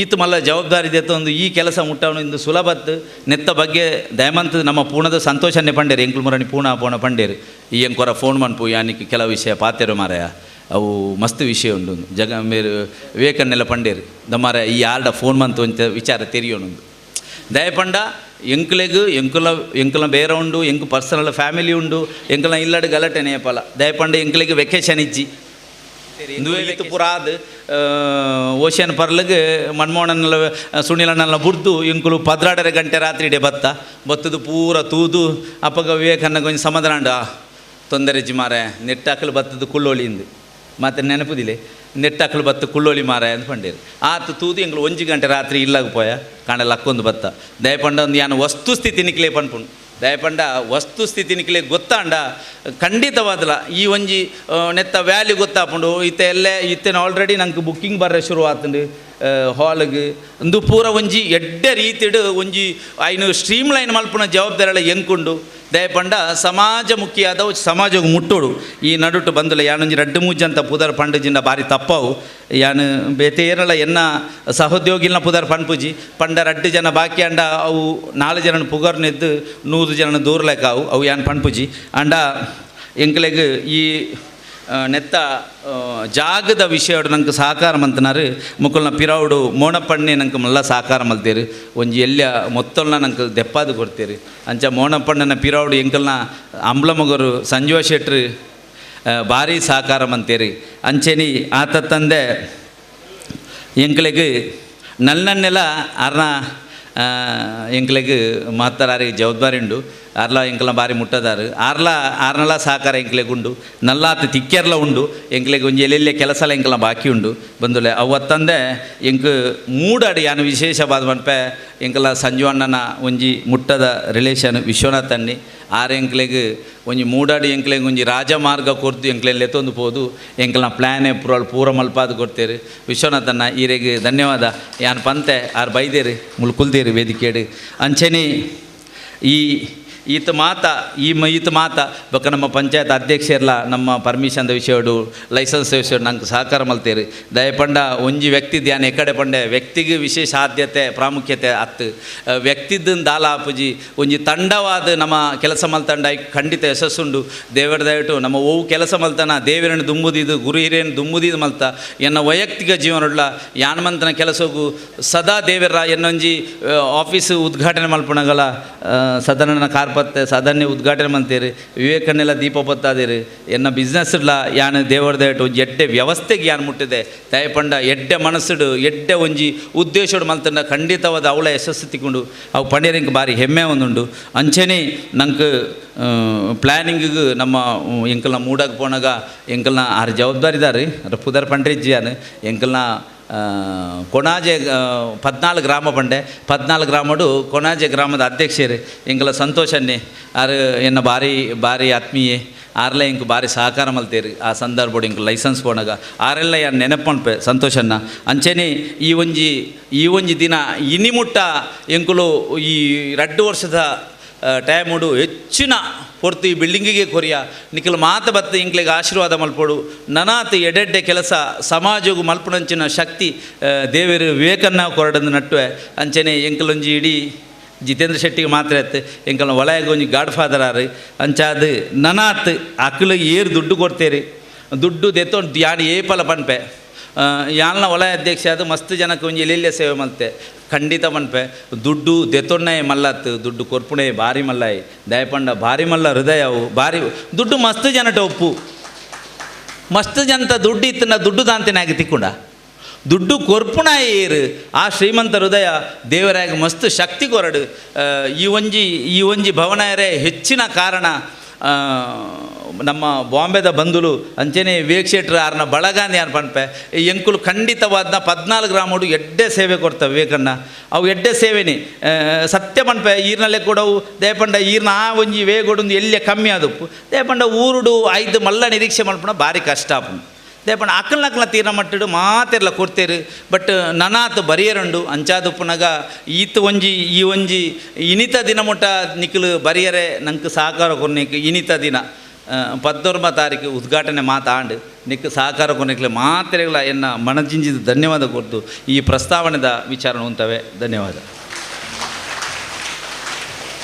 ಈತ ಮಲ್ಲ ಜವಾಬ್ದಾರಿ ಒಂದು ಈ ಕೆಲಸ ಮುಟ್ಟವನು ಇಂದು ಸುಲಭತ್ತು ನೆತ್ತ ಬಗ್ಗೆ ದಯಮಂತ ನಮ್ಮ ಪೂರ್ಣದ ಸಂತೋಷನೇ ಪಂಡೇರು ಎಂಕುಲು ಮುರಣಿ ಪೂರ್ಣ ಪೋಣ ಪಂಡೇರು ಈ ಎಂಕೊರ ಫೋನ್ ಮನ್ಪು ಯಾನಿಕ್ ಕೆಲವು ವಿಷಯ ಪಾತೆರು ಮಾರಾಯ ಅವು ಮಸ್ತ್ ವಿಷಯ ಉಂಡು ಜಗ ಮೇರು ವಿವೇಕನ್ನೆಲ್ಲ ಪಂಡೇರು ದಮಾರ ಈ ಆರ್ಡ ಫೋನ್ ಮಂತು ಅಂತ ವಿಚಾರ ತೆರಿಯೋಣೊಂದು ದಯಪಂಡ ಎಂಕ್ಲೆಗ್ ಎಂಕುಲ ಎಂಕುಲ ಬೇರೆ ಉಂಡು ಎಂಕು ಪರ್ಸನಲ್ ಫ್ಯಾಮಿಲಿ ಉಂಡು ಎಂಕುಲ ಇಲ್ಲಡ್ ಗಲಾಟೆ ನೇಪಲ ದಯಪಂಡ ಎಂಕ್ಲೆಗ್ ವೆಕೇಶನ್ ಇಜ್ಜಿ ಇಂದು ಪೂರ ಆದ್ ಓಷನ್ ಪರ್ಲಗ್ ಮನ್ಮೋಹನನ್ನೆಲ್ಲ ಸುನಿಲನ್ನೆಲ್ಲ ಬುಡ್ದು ಎಂಕುಲು 12.5 ಗಂಟೆ ರಾತ್ರಿ ಇಡೆ ಬತ್ತ ಬತ್ತದು ಪೂರ ತೂದು ಅಪ್ಪಗ ವಿವೇಕನ್ನ ಕೊಂಚ ಸಮಾಧಾನ ತೊಂದರೆ ಇಜ್ಜಿ ಮಾರೆ ನೆಟ್ಟಾಕಲು ಬತ್ತದು ಕುಳ್ಳೋಳಿ ಇಂದು ಮತ್ತೆ ನೆನಪುದಿಲ್ಲ ನೆಟ್ಟಾಕಲು ಬತ್ತು ಕುಳ್ಳೋಳಿ ಮಾರ ಅಂತ ಪಂಡೇರು ಆತು ತೂದು ಎಂಗಳು 1 ಗಂಟೆ ರಾತ್ರಿ ಇಲ್ಲಾಗ ಪೋಯ ಕಾಣಲ್ಲ ಲಕ್ಕೊಂದು ಬತ್ತ ದಯಪಂಡ ಒಂದು ಯಾನು ವಸ್ತುಸ್ಥಿತಿ ನಿಕ್ಲೆ ಪನ್ಪುಂಡು ದಯಪಂಡ ವಸ್ತುಸ್ಥಿತಿ ನಿಕ್ಲೆ ಗೊತ್ತಾಂಡ ಖಂಡಿತವಾದಲ ಈ ಒಂಜಿ ನೆತ್ತ ವ್ಯಾಲ್ಯೂ ಗೊತ್ತಾಪುಂಡು ಇತ್ತೆ ಎಲ್ಲೇ ಇತ್ತೇನು ಆಲ್ರೆಡಿ ನಂಗೆ ಬುಕ್ಕಿಂಗ್ ಬರ್ರೆ ಶುರು ಆತಂಡು ಹಾಲ್ಗೆ ಒಂದು ಪೂರ ಒಂಜಿ ಎಡ್ಡೆ ರೀತಿಡು ಒಂಜಿ ಐನು ಸ್ಟ್ರೀಮ್ ಲೈನ್ ಮಲ್ಪುನ ಜವಾಬ್ದಾರಿ ಎಂಕುಂಡು ದಯಪಂಡ ಸಮಾಜಮುಖಿಯಾದ ಸಮಾಜಕ್ಕೆ ಮುಟ್ಟೋಡು ಈ ನಡುಟು ಬಂದಲ್ಲ ಯಾನೊಂಜಿ ರಡ್ಡು ಮೂಜಂತ ಪುದರ್ ಪಂಡಜಿಂದ ಭಾರಿ ತಪ್ಪವು ಯಾನು ಬೇತೆ ಏರಲ್ಲ ಎನ್ನ ಸಹೋದ್ಯೋಗಿಲ್ನ ಪುದರ್ ಪನ್ಪುಜಿ ಪಂಡ ರಡ್ಡು ಜನ ಬಾಕಿ ಅಂಡ ಅವು 4 ಜನ ಪುಗರ್ನೆದ್ದು 100 ಜನ ದೂರ್ಲೆಕ್ಕ ಅವು ಅವು ಯಾನ್ ಪನ್ಪುಜಿ ಅಂಡ ಎಂಕ್ಲೆಗ್ ಈ ನೆತ್ತ ಜಾಗದ ವಿಷಯ ನಂಗೆ ಸಹಕಾರ ಮಂತನಾರು ಮುಕ್ಕಲ್ನ ಪಿರೌಡು ಮೋಣಪ್ಪಣ್ಣೆ ನಂಗೆ ಮಲ್ಲ ಸಹಕಾರ ಮಲ್ತೇರು ಒಂಜಿ ಎಲ್ಲ ಮೊತ್ತಲ್ನ ನಂಗೆ ದೆಪ್ಪಾದು ಕೊಡ್ತೇರು ಅಂಚ ಮೋಣಪ್ಪಣ್ಣನ ಪಿರೌಡು ಎಂಕಲ್ನ ಅಂಬ್ಲಮಗರು ಸಂಜೀವ ಶೆಟ್ರು ಭಾರಿ ಸಹಕಾರ ಮಂತೇರು ಅಂಚೆನಿ ಆತ ತಂದೆ ಎಂಕ್ಲೆಗ್ ನನ್ನನ್ನೆಲ್ಲ ಅರ್ನ ಎಂಕ್ಲೆಗ್ ಮಾತಾರಾರಿಗೆ ಜವಾಬ್ದಾರಿ ಉಂಡು ಅರ್ಲ ಎಂಕಲ ಬಾರಿ ಮುಟ್ಟದಾರು ಆರ್ಲ ಆರ್ನಲ ಸಹಕಾರ ಎಂಕ್ಲೆಗ್ ಉಂಡು ನಲ್ಲಾತ ತಿಕ್ಕೆರ್ಲ ಉಂಡು ಎಂಕ್ಲೆಗ್ ಒಂಜಿ ಎಲ್ಲೆಲ್ಲೆ ಕೆಲಸಲ ಎಂಕಲ ಬಾಕಿ ಉಂಡು ಬಂದುಲೆ ಅವತ್ತಂದೆ ಎಂಕ್ ಮೂಡಾಡಿ ಯಾನು ವಿಶೇಷವಾದ ಪನ್ಪೆ ಎಂಕಲ ಸಂಜೀವಣ್ಣನ ಒಂಜಿ ಮುಟ್ಟದ ರಿಲೇಷನ್ ವಿಶ್ವನಾಥ್ ಅಣ್ಣಿ ಆರ್ ಎಂಕ್ಲೆಗ್ ಒಂಜಿ ಮೂಡಾಡಿ ಎಂಕ್ಲೆಗ್ ಒಂಜಿ ರಾಜಮಾರ್ಗ ಕೊರ್ದು ಎಂಕ್ಲೆನ್ ಲೆತ್ತೊಂದು ಪೋದು ಎಂಕಲ್ನ ಪ್ಲ್ಯಾನೆ ಪೂರ ಪೂರ ಮಲ್ಪಾದು ಕೊಡ್ತೇರು ವಿಶ್ವನಾಥಣ್ಣ ಈರೆಗ್ ಧನ್ಯವಾದ ಯಾನ್ ಪಂತೆ ಆರ್ ಬೈದೇರು ಮುಳ್ಕುಲ್ದೇರು ವೇದಿಕೆಡು ಅಂಚೆನಿ ಈ ಈತ ಮಾತ ಈ ಈತ ಮಾತ ಬೊಕ್ಕ ನಮ್ಮ ಪಂಚಾಯತ್ ಅಧ್ಯಕ್ಷರ್ಲ ನಮ್ಮ ಪರ್ಮಿಷನ್ದ ವಿಷಯಡು ಲೈಸೆನ್ಸ್ ವಿಷಯಡು ನಂಗೆ ಸಹಕಾರ ಮಲ್ತೇರು. ದಯಪಂಡ ಒಂಜಿ ವ್ಯಕ್ತಿ ಧ್ಯಾನ ಎಕಡೆ ಪಂಡೆ ವ್ಯಕ್ತಿಗೆ ವಿಶೇಷ ಆದ್ಯತೆ ಪ್ರಾಮುಖ್ಯತೆ ಅತ್ತು ವ್ಯಕ್ತಿದ್ದನ್ ದಾಲ ಆಪುಜಿ ಒಂಜಿ ತಂಡವಾದ ನಮ್ಮ ಕೆಲಸ ಮಲ್ತಂಡ ಖಂಡಿತ ಯಶಸ್ಸುಂಡು. ದೇವರ ದಯಟು ನಮ್ಮ ಓವು ಕೆಲಸ ಮಲ್ತನ ದೇವರನ್ನು ದುಂಬುದಿದ್ದು ಗುರು ಹಿರಿಯನ್ ದುಂಬುದಿದ್ದು ಮಲ್ತ ಎನ್ನ ವೈಯಕ್ತಿಕ ಜೀವನಡ್ಲ ಯಾನ್ಮಂತನ ಕೆಲಸಗೂ ಸದಾ ದೇವರ ಎನ್ನೊಂಜಿ ಆಫೀಸ್ ಉದ್ಘಾಟನೆ ಮಲ್ಪಣಗಲ ಸದನನ ಕಾರ್ಪತ್ತೆ ಸದನ್ನೇ ಉದ್ಘಾಟನೆ ಮಂತೀರಿ ವಿವೇಕನ್ನೆಲ್ಲ ದೀಪ ಪತ್ತಾದಿರಿ ಎನ್ನ ಬಿಸ್ನೆಸ್ ಯಾನ್ ದೇವರ ದಯಟು ಒಂಜಿ ಎಡ್ಡೆ ವ್ಯವಸ್ಥೆಗೆ ಯಾನ್ ಮುಟ್ಟಿದೆ. ದಯಪಂಡ ಎಡ್ಡೆ ಮನಸ್ಸುಡು ಎಡ್ಡೆ ಒಂಜಿ ಉದ್ದೇಶಡು ಮಲ್ತಂಡ ಖಂಡಿತವಾದ ಅವಳ ಯಶಸ್ಸು ತಿಕ್ಕೊಂಡು ಅವು ಪಂಡ್ಯರಿಂಕ್ ಭಾರಿ ಹೆಮ್ಮೆ ಒಂದುಂಡು. ಅಂಚೆನೇ ನಂಗೆ ಪ್ಲ್ಯಾನಿಂಗಿಗೆ ನಮ್ಮ ಎಂಕಲ್ನ ಮೂಡಕ್ಕೆ ಪೋನಾಗ ಎಂಕಲ್ನ ಆರು ಜವಾಬ್ದಾರಿದಾರಿ ಅದ್ರ ಪುದರ್ ಪಂಡ್ರಿಜ್ಜಿಯಾನು ಎಂಕಲ್ನ ಕೊಣಾಜೆ 14 ಗ್ರಾಮ ಪಂಡೆ 14 ಗ್ರಾಮಡು ಕೊಣಾಜೆ ಗ್ರಾಮದ ಅಧ್ಯಕ್ಷರು ಎಂಕಲ ಸಂತೋಷನ್ನೇ ಆರು ಎನ್ನ ಭಾರಿ ಭಾರಿ ಆತ್ಮೀಯೆ ಆರ್ಲೆ ಇಂಕ್ ಭಾರಿ ಸಹಕಾರ ಮಲ್ತೇರಿ. ಆ ಸಂದರ್ಭಡು ಇಂಕ್ ಲೈಸೆನ್ಸ್ ಪೋನಾಗ ಆರೆಲ್ಲ ಯಾರು ನೆನಪು ಸಂತೋಷನ್ನ. ಅಂಚೆನೇ ಈ ಒಂಜಿ ದಿನ ಇನಿಮುಟ್ಟ ಎಂಕುಲು ಈ 2 ವರ್ಷದ ಟೈಮುಡು ಹೆಚ್ಚಿನ ಪೊರ್ತು ಈ ಬಿಲ್ಡಿಂಗಿಗೆ ಕೊರಿಯ ನಿಖಲ್ ಮಾತ ಬತ್ತು ಇಂಕ್ಲೆಗೆ ಆಶೀರ್ವಾದ ಮಲ್ಪೊಡು. ನನಾತ್ ಎಡೆಡ್ಡೆ ಕೆಲಸ ಸಮಾಜಗೂ ಮಲ್ಪುನಂಚಿನ ಶಕ್ತಿ ದೇವರು ವಿವೇಕನ್ನ ಕೊರಡಂದು ನಟ್ಟುವೆ. ಅಂಚೆನೆ ಎಂಕಲೊಂಜಿ ಇಡೀ ಜಿತೇಂದ್ರ ಶೆಟ್ಟಿಗೆ ಮಾತ್ರ ಎತ್ತು ಎಂಕಲ್ನ ವಲಯಗ ಒಂಜಿ ಗಾಡ್ ಫಾದರ್ ಆರು ಅಂಚಾದ ನನಾತ್ ಅಕ್ಲು ಏರು ದುಡ್ಡು ಕೊಡ್ತೇರಿ ದುಡ್ಡು ದೆತ್ತೊಂಡು ಯಾನ್ ಏಪಲ ಪನ್ಪೆ ಯಾನ್ಲ ವಲಯ ಅಧ್ಯಕ್ಷ ಅದು ಮಸ್ತ್ ಜನಕ್ಕೆ ಒಂಜಿ ಎಲ್ಲೆಲ್ಲ ಸೇವೆ ಮಲ್ತೆ ಖಂಡಿತ ಪನ್ಪೆ ದುಡ್ಡು ದೆತ್ತೊಣ್ಣೆ ಮಲ್ಲತ್ತು ದುಡ್ಡು ಕೊರ್ಪುಣೆ ಭಾರಿ ಮಲ್ಲಾಯಿ ದಯಪಂಡ ಭಾರಿ ಮಲ್ಲ ಹೃದಯವು ಭಾರಿ ದುಡ್ಡು ಮಸ್ತ್ ಜನಟ ಒಪ್ಪು ಮಸ್ತ್ ಜನತ ದುಡ್ಡು ಇತ್ತನ ದುಡ್ಡು ದಾಂತಿನಾಗಿ ತಿಕ್ಕೊಂಡ ದುಡ್ಡು ಕೊರ್ಪುಣ ಏರು ಆ ಶ್ರೀಮಂತ ಹೃದಯ ದೇವರಾಗ ಮಸ್ತ್ ಶಕ್ತಿ ಕೊರಡು. ಈ ಒಂಜಿ ಭವನಯರೇ ಹೆಚ್ಚಿನ ಕಾರಣ ನಮ್ಮ ಬಾಂಬೆದ ಬಂಧುಲು ಅಂಚೆನೆ ವಿವೇಕ್ ಶೆಟ್ರ್ ಆರ್ನ ಬಳಗಾಂಧಿ ಯಾರು ಪನ್ಪೆ ಎಂಕುಲು ಖಂಡಿತವಾದ 14 ಗ್ರಾಮಡು ಎಡ್ಡೆ ಸೇವೆ ಕೊಡ್ತವೆ ವಿವೇಕಣ್ಣ. ಅವು ಎಡ್ಡೆ ಸೇವೆನೇ ಸತ್ಯ ಪನ್ಪೆ ಈರ್ನಲ್ಲೇ ಕೊಡವು ದಯಪಂಡ ಈರ್ನ ಆ ಒಂಜಿ ವೇಗೊಡೊಂದು ಎಲ್ಲೇ ಕಮ್ಮಿ ಆದಪ್ಪು ದಯಪಂಡ ಊರುಡು ಐದು ಮಲ್ಲ ನಿರೀಕ್ಷೆ ಮಲ್ಪುಣ ಭಾರಿ ಕಷ್ಟ ಆಪುಂಡು. ದಯಪಂಡ ಅಕ್ಕಲ್ನಕ್ಕಲ್ನ ತೀರ ಮಟ್ಟಡು ಮಾತೆರ್ಲ ಕೊಡ್ತೇರು ಬಟ್ ನನಾತ್ ಬರಿಯರುಂಡು ಅಂಚಾದುಪ್ಪುನಗ ಈತ ಒಂಜಿ ಈ ಒಂಜಿ ಇನಿತ ದಿನ ಮುಟ್ಟ ನಿಕ್ಲು ಬರಿಯರೆ ನಂಗೆ ಸಹಕಾರ ಕೊರ್ನಿಕ್ ಇನಿತ ದಿನ 19 ತಾರೀಕು ಉದ್ಘಾಟನೆ ಮಾತಾಂಡು ನಿಕ್ ಸಹಕಾರ ಕೊರ್ನಿಕ್ಲೆ ಮಾತ್ರೆಗಳ ಎನ್ನ ಮನಜಿಂಜಿದ ಧನ್ಯವಾದ ಕೊಡ್ತು ಈ ಪ್ರಸ್ತಾವನೆದ ವಿಚಾರಣೆ ಉಂಟವೆ. ಧನ್ಯವಾದ.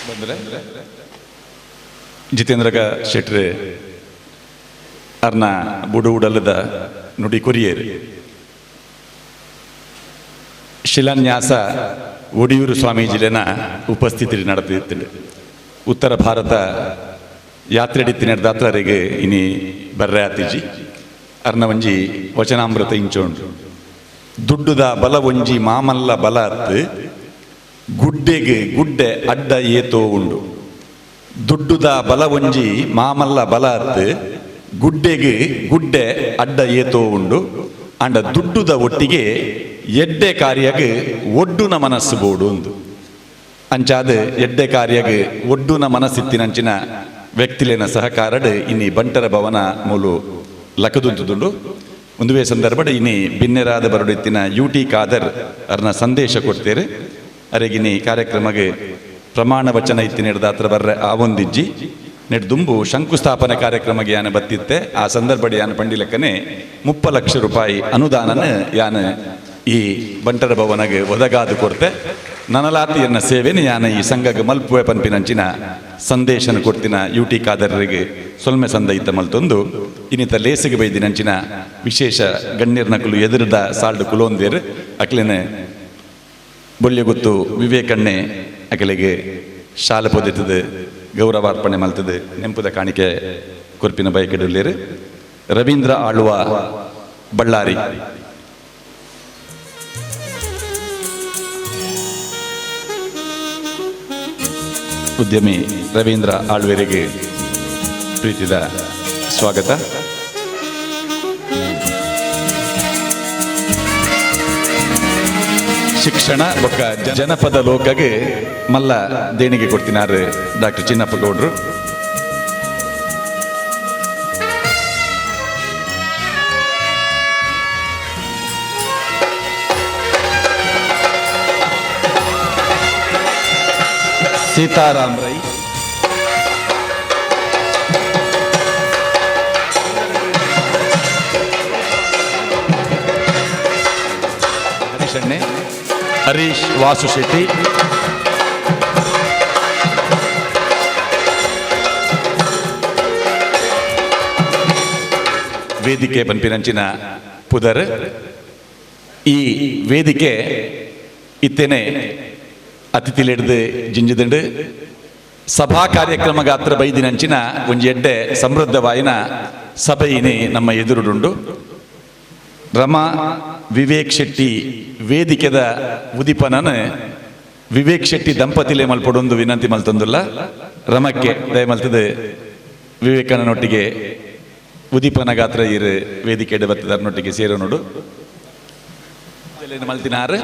ಬಂದರೆ ಜಿತೇಂದ್ರ ಶೆಟ್ರೆ ಅರ್ನ ಬುಡು ಉಡಲದ ನುಡಿ ಕೊರಿಯೇರು ಶಿಲಾನ್ಯಾಸ ಒಡಿಯೂರು ಸ್ವಾಮೀಜಿಲೆನ ಉಪಸ್ಥಿತಿ ನಡೆದಿತ್ತು. ಉತ್ತರ ಭಾರತ ಯಾತ್ರೆ ನಡೆದಾತ್ರರಿಗೆ ಇನಿ ಬರ್ರೆ ಆತಿಜಿ ಅರ್ನ ಒಂಜಿ ವಚನಾಮೃತ ಇಂಚೋಂಡು ದುಡ್ಡುದ ಬಲ ಒಂಜಿ ಮಾಮಲ್ಲ ಬಲ ಅತ್ತು ಗುಡ್ಡೆಗೆ ಗುಡ್ಡೆ ಅಡ್ಡ ಏತೋ ಉಂಡು. ದುಡ್ಡುದ ಬಲ ಒಂಜಿ ಮಾಮಲ್ಲ ಬಲ ಅತ್ತು ಗುಡ್ಡೆಗೆ ಗುಡ್ಡೆ ಅಡ್ಡ ಏತೋ ಉಂಡು. ಅಂಡ ದುಡ್ಡುದ ಒಟ್ಟಿಗೆ ಎಡ್ಡೆ ಕಾರ್ಯಗೆ ಒಡ್ಡುನ ಮನಸ್ಸು ಬೋಡು ಒಂದು ಅಂಚಾದ ಎಡ್ಡೆ ಕಾರ್ಯಗೆ ಒಡ್ಡುನ ಮನಸ್ಸಿತ್ತಿನಂಚಿನ ವ್ಯಕ್ತಿಲೇನ ಸಹಕಾರಡ್ ಇನ್ನಿ ಬಂಟರ ಭವನ ಮೂಲು ಲಕದುಂತುದುಂಡು. ಒಂದುವೇ ಸಂದರ್ಭಡ್ ಇನ್ನಿ ಬಿನ್ನೆರಾದ ಬರುಡಿತ್ತಿನ ಯು ಟಿ ಖಾದರ್ ಅರ್ನ ಸಂದೇಶ ಕೊಡ್ತೇರೆ. ಅರೆಗಿನಿ ಕಾರ್ಯಕ್ರಮಗೆ ಪ್ರಮಾಣ ವಚನ ಇತ್ತಿ ನೆಡ್ದಾತ್ರ ಬರ್ರೆ ಆ ಒಂದಿಜ್ಜಿ ನೆಡ್ದುಂಬು ಶಂಕುಸ್ಥಾಪನೆ ಕಾರ್ಯಕ್ರಮಗೆ ಯಾನ ಬತ್ತಿತ್ತೆ. ಆ ಸಂದರ್ಭಡ್ ಯಾನ ಪಂಡಿಲಕ್ಕನೆ 30 ಲಕ್ಷ ರೂಪಾಯಿ ಅನುದಾನನ ಯಾನ ಈ ಬಂಟರ ಭವನಗೆ ಒದಗಾದು ಕೊಡ್ತೆ. ನನಲಾತಿಯನ್ನ ಸೇವೆನ ಯಾನ ಈ ಸಂಘಗೆ ಮಲ್ಪುವೆ ಪನ್ಪಿನಂಚಿನ ಸಂದೇಶನ ಕೊಡ್ತಿನ ಯು ಟಿ ಖಾದರ್ರಿಗೆ ಸೊಲ್ಮೆ ಸಂದಯಿತ ಮಲ್ತೊಂದು ಇನ್ನಿತ ಲೇಸಿಗೆ ಬೈದಿನಂಚಿನ ವಿಶೇಷ ಗಣ್ಯರ್ನಕುಲು ಎದುರುದ ಸಾಲ್ಡು ಕುಲೋಂದೇರು ಅಕ್ಲೆನ ಬೊಲ್ಯಗುತ್ತು ವಿವೇಕಣ್ಣೆ ಅಕಲೆಗೆ ಶಾಲೆ ಪೊದೆತದೆ ಗೌರವಾರ್ಪಣೆ ಮಲ್ತದೆ ನೆಂಪುದ ಕಾಣಿಕೆ ಕೊರ್ಪಿನ ಬೈಕೆಡುಲ್ಲೇರು. ರವೀಂದ್ರ ಆಳುವ ಬಳ್ಳಾರಿ. ಉದ್ಯಮಿ ರವೀಂದ್ರ ಆಳ್ವೆರಿಗೆ ಪ್ರೀತಿದ ಸ್ವಾಗತ. ಶಿಕ್ಷಣ ಬೊಕ್ಕ ಜನಪದ ಲೋಕಗೆ ಮಲ್ಲ ದೇಣಿಗೆ ಕೊಡ್ತಿನಾರು ಡಾಕ್ಟರ್ ಚಿನ್ನಪ್ಪ ಗೌಡ್ರು. ಸೀತಾರಾಮ್ ರೈ. Harish ಅಣ್ಣೆ, ಹರೀಶ್ ವಾಸು ಶೆಟ್ಟಿ, ವೇದಿಕೆ ಪನ್ಪಿನಂಚಿನ ಪುದರ್. ಈ ವೇದಿಕೆ ಇತ್ತೇನೆ ಅತಿಥಿಲೆಡ್ದು ಜಿಂಜದಂಡು ಸಭಾ ಕಾರ್ಯಕ್ರಮ ಗಾತ್ರ ಬೈದಿನಂಚಿನ ಒಂಜಿ ಎಡ್ಡೆ ಸಮೃದ್ಧವಾಯಿನ ಸಭೆಯಿನಿ ನಮ್ಮ ಎದುರುಡುಂಡು. ರಮಾ ವಿವೇಕ್ ಶೆಟ್ಟಿ ವೇದಿಕೆದ ಉದಿಪನನ ವಿವೇಕ್ ಶೆಟ್ಟಿ ದಂಪತಿಲೆ ಮಲ್ಪೊಡೊಂದು ವಿನಂತಿ ಮಲ್ತೊಂದುಲ್ಲ. ರಮಕ್ಕೆ ದಯಮಲ್ತದೆ ವಿವೇಕನೊಟ್ಟಿಗೆ ಉದಿಪನ ಗಾತ್ರ ಇರು ವೇದಿಕೆ ಬತ್ತದರ್ನೊಟ್ಟಿಗೆ ಸೇರೋ ನೋಡು. ಮಲ್ತಿನಾರು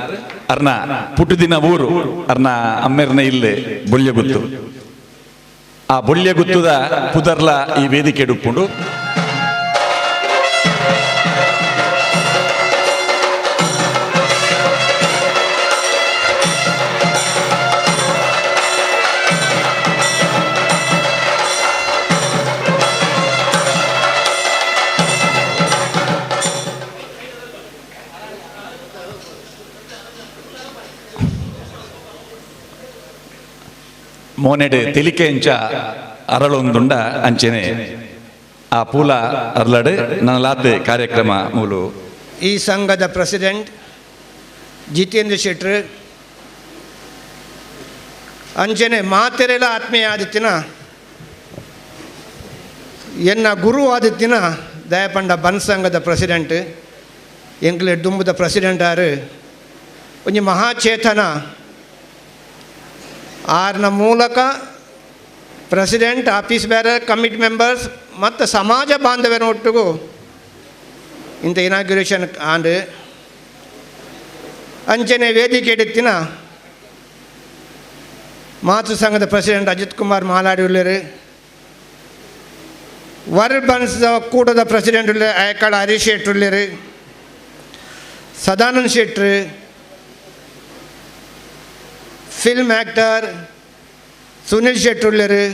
ಅರ್ನ ಪುಟ್ಟುದಿನ ಊರು ಅರ್ನ ಅಮ್ಮೆರ್ನ ಇಲ್ಲೇ ಬೊಳ್ಯಗುತ್ತು. ಆ ಬೊಳ್ಯಗುತ್ತದ ಪುದರ್ಲ ಈ ವೇದಿಕೆ ಡುಪ್ಪುಂಡು. ಮೋನೆಡ್ ತೆಲಿಕೆ ಅಂಚ ಅರಳೊಂದುಂಡ ಅಂಚೆನೆ ಆ ಪೂಲ ಅರ್ಲಡ್ ನನ್ನಲಾತ್ ಕಾರ್ಯಕ್ರಮ ಮೂಲು. ಈ ಸಂಘದ ಪ್ರೆಸಿಡೆಂಟ್ ಜಿತೇಂದ್ರ ಶೆಟ್ರು ಅಂಚೆನೆ ಮಾತೆರೆಲ ಆತ್ಮೀಯ ಆದಿತ್ತಿನ ಎನ್ನ ಗುರು ಆದಿತ್ತಿನ ದಯಪಂಡ ಬನ್ ಸಂಘದ ಪ್ರೆಸಿಡೆಂಟ್ ಎಂಕ್ಲೆ ದುಂಬುದ ಪ್ರೆಸಿಡೆಂಟ್ ಆರು ಒಂಜಿ ಮಹಾಚೇತನ ಆರ್ನ ಮೂಲಕ president, office bearer, committee members ಮತ್ತು ಸಮಾಜ ಬಾಂಧವ್ಯನ ಒಟ್ಟಿಗೂ ಇಂಥ ಇನಾಗ್ಯುರೇಷನ್ ಆಂಡ್ ಅಂಚನೆ ವೇದಿಕೆ ಎಡುತ್ತಿನ ಮಾತೃ ಸಂಘದ ಪ್ರೆಸಿಡೆಂಟ್ ಅಜಿತ್ ಕುಮಾರ್ ಮಾಲಾಡಿ ಉಳ್ಳೇರು, ವರ್ ಬನ್ಸ್ ಕೂಟದ ಪ್ರೆಸಿಡೆಂಟ್ ಉಳ್ಳೇರು ಆಯಕಾಳ ಹರೀಶ್ ಶೆಟ್ರು ಉಳ್ಳೇರು, ಸದಾನಂದ್ ಶೆಟ್ರು, ಫಿಲ್ಮ್ ಆ್ಯಕ್ಟರ್ ಸುನಿಲ್ ಶೆಟ್ರು ಉಳ್ಳೇರು,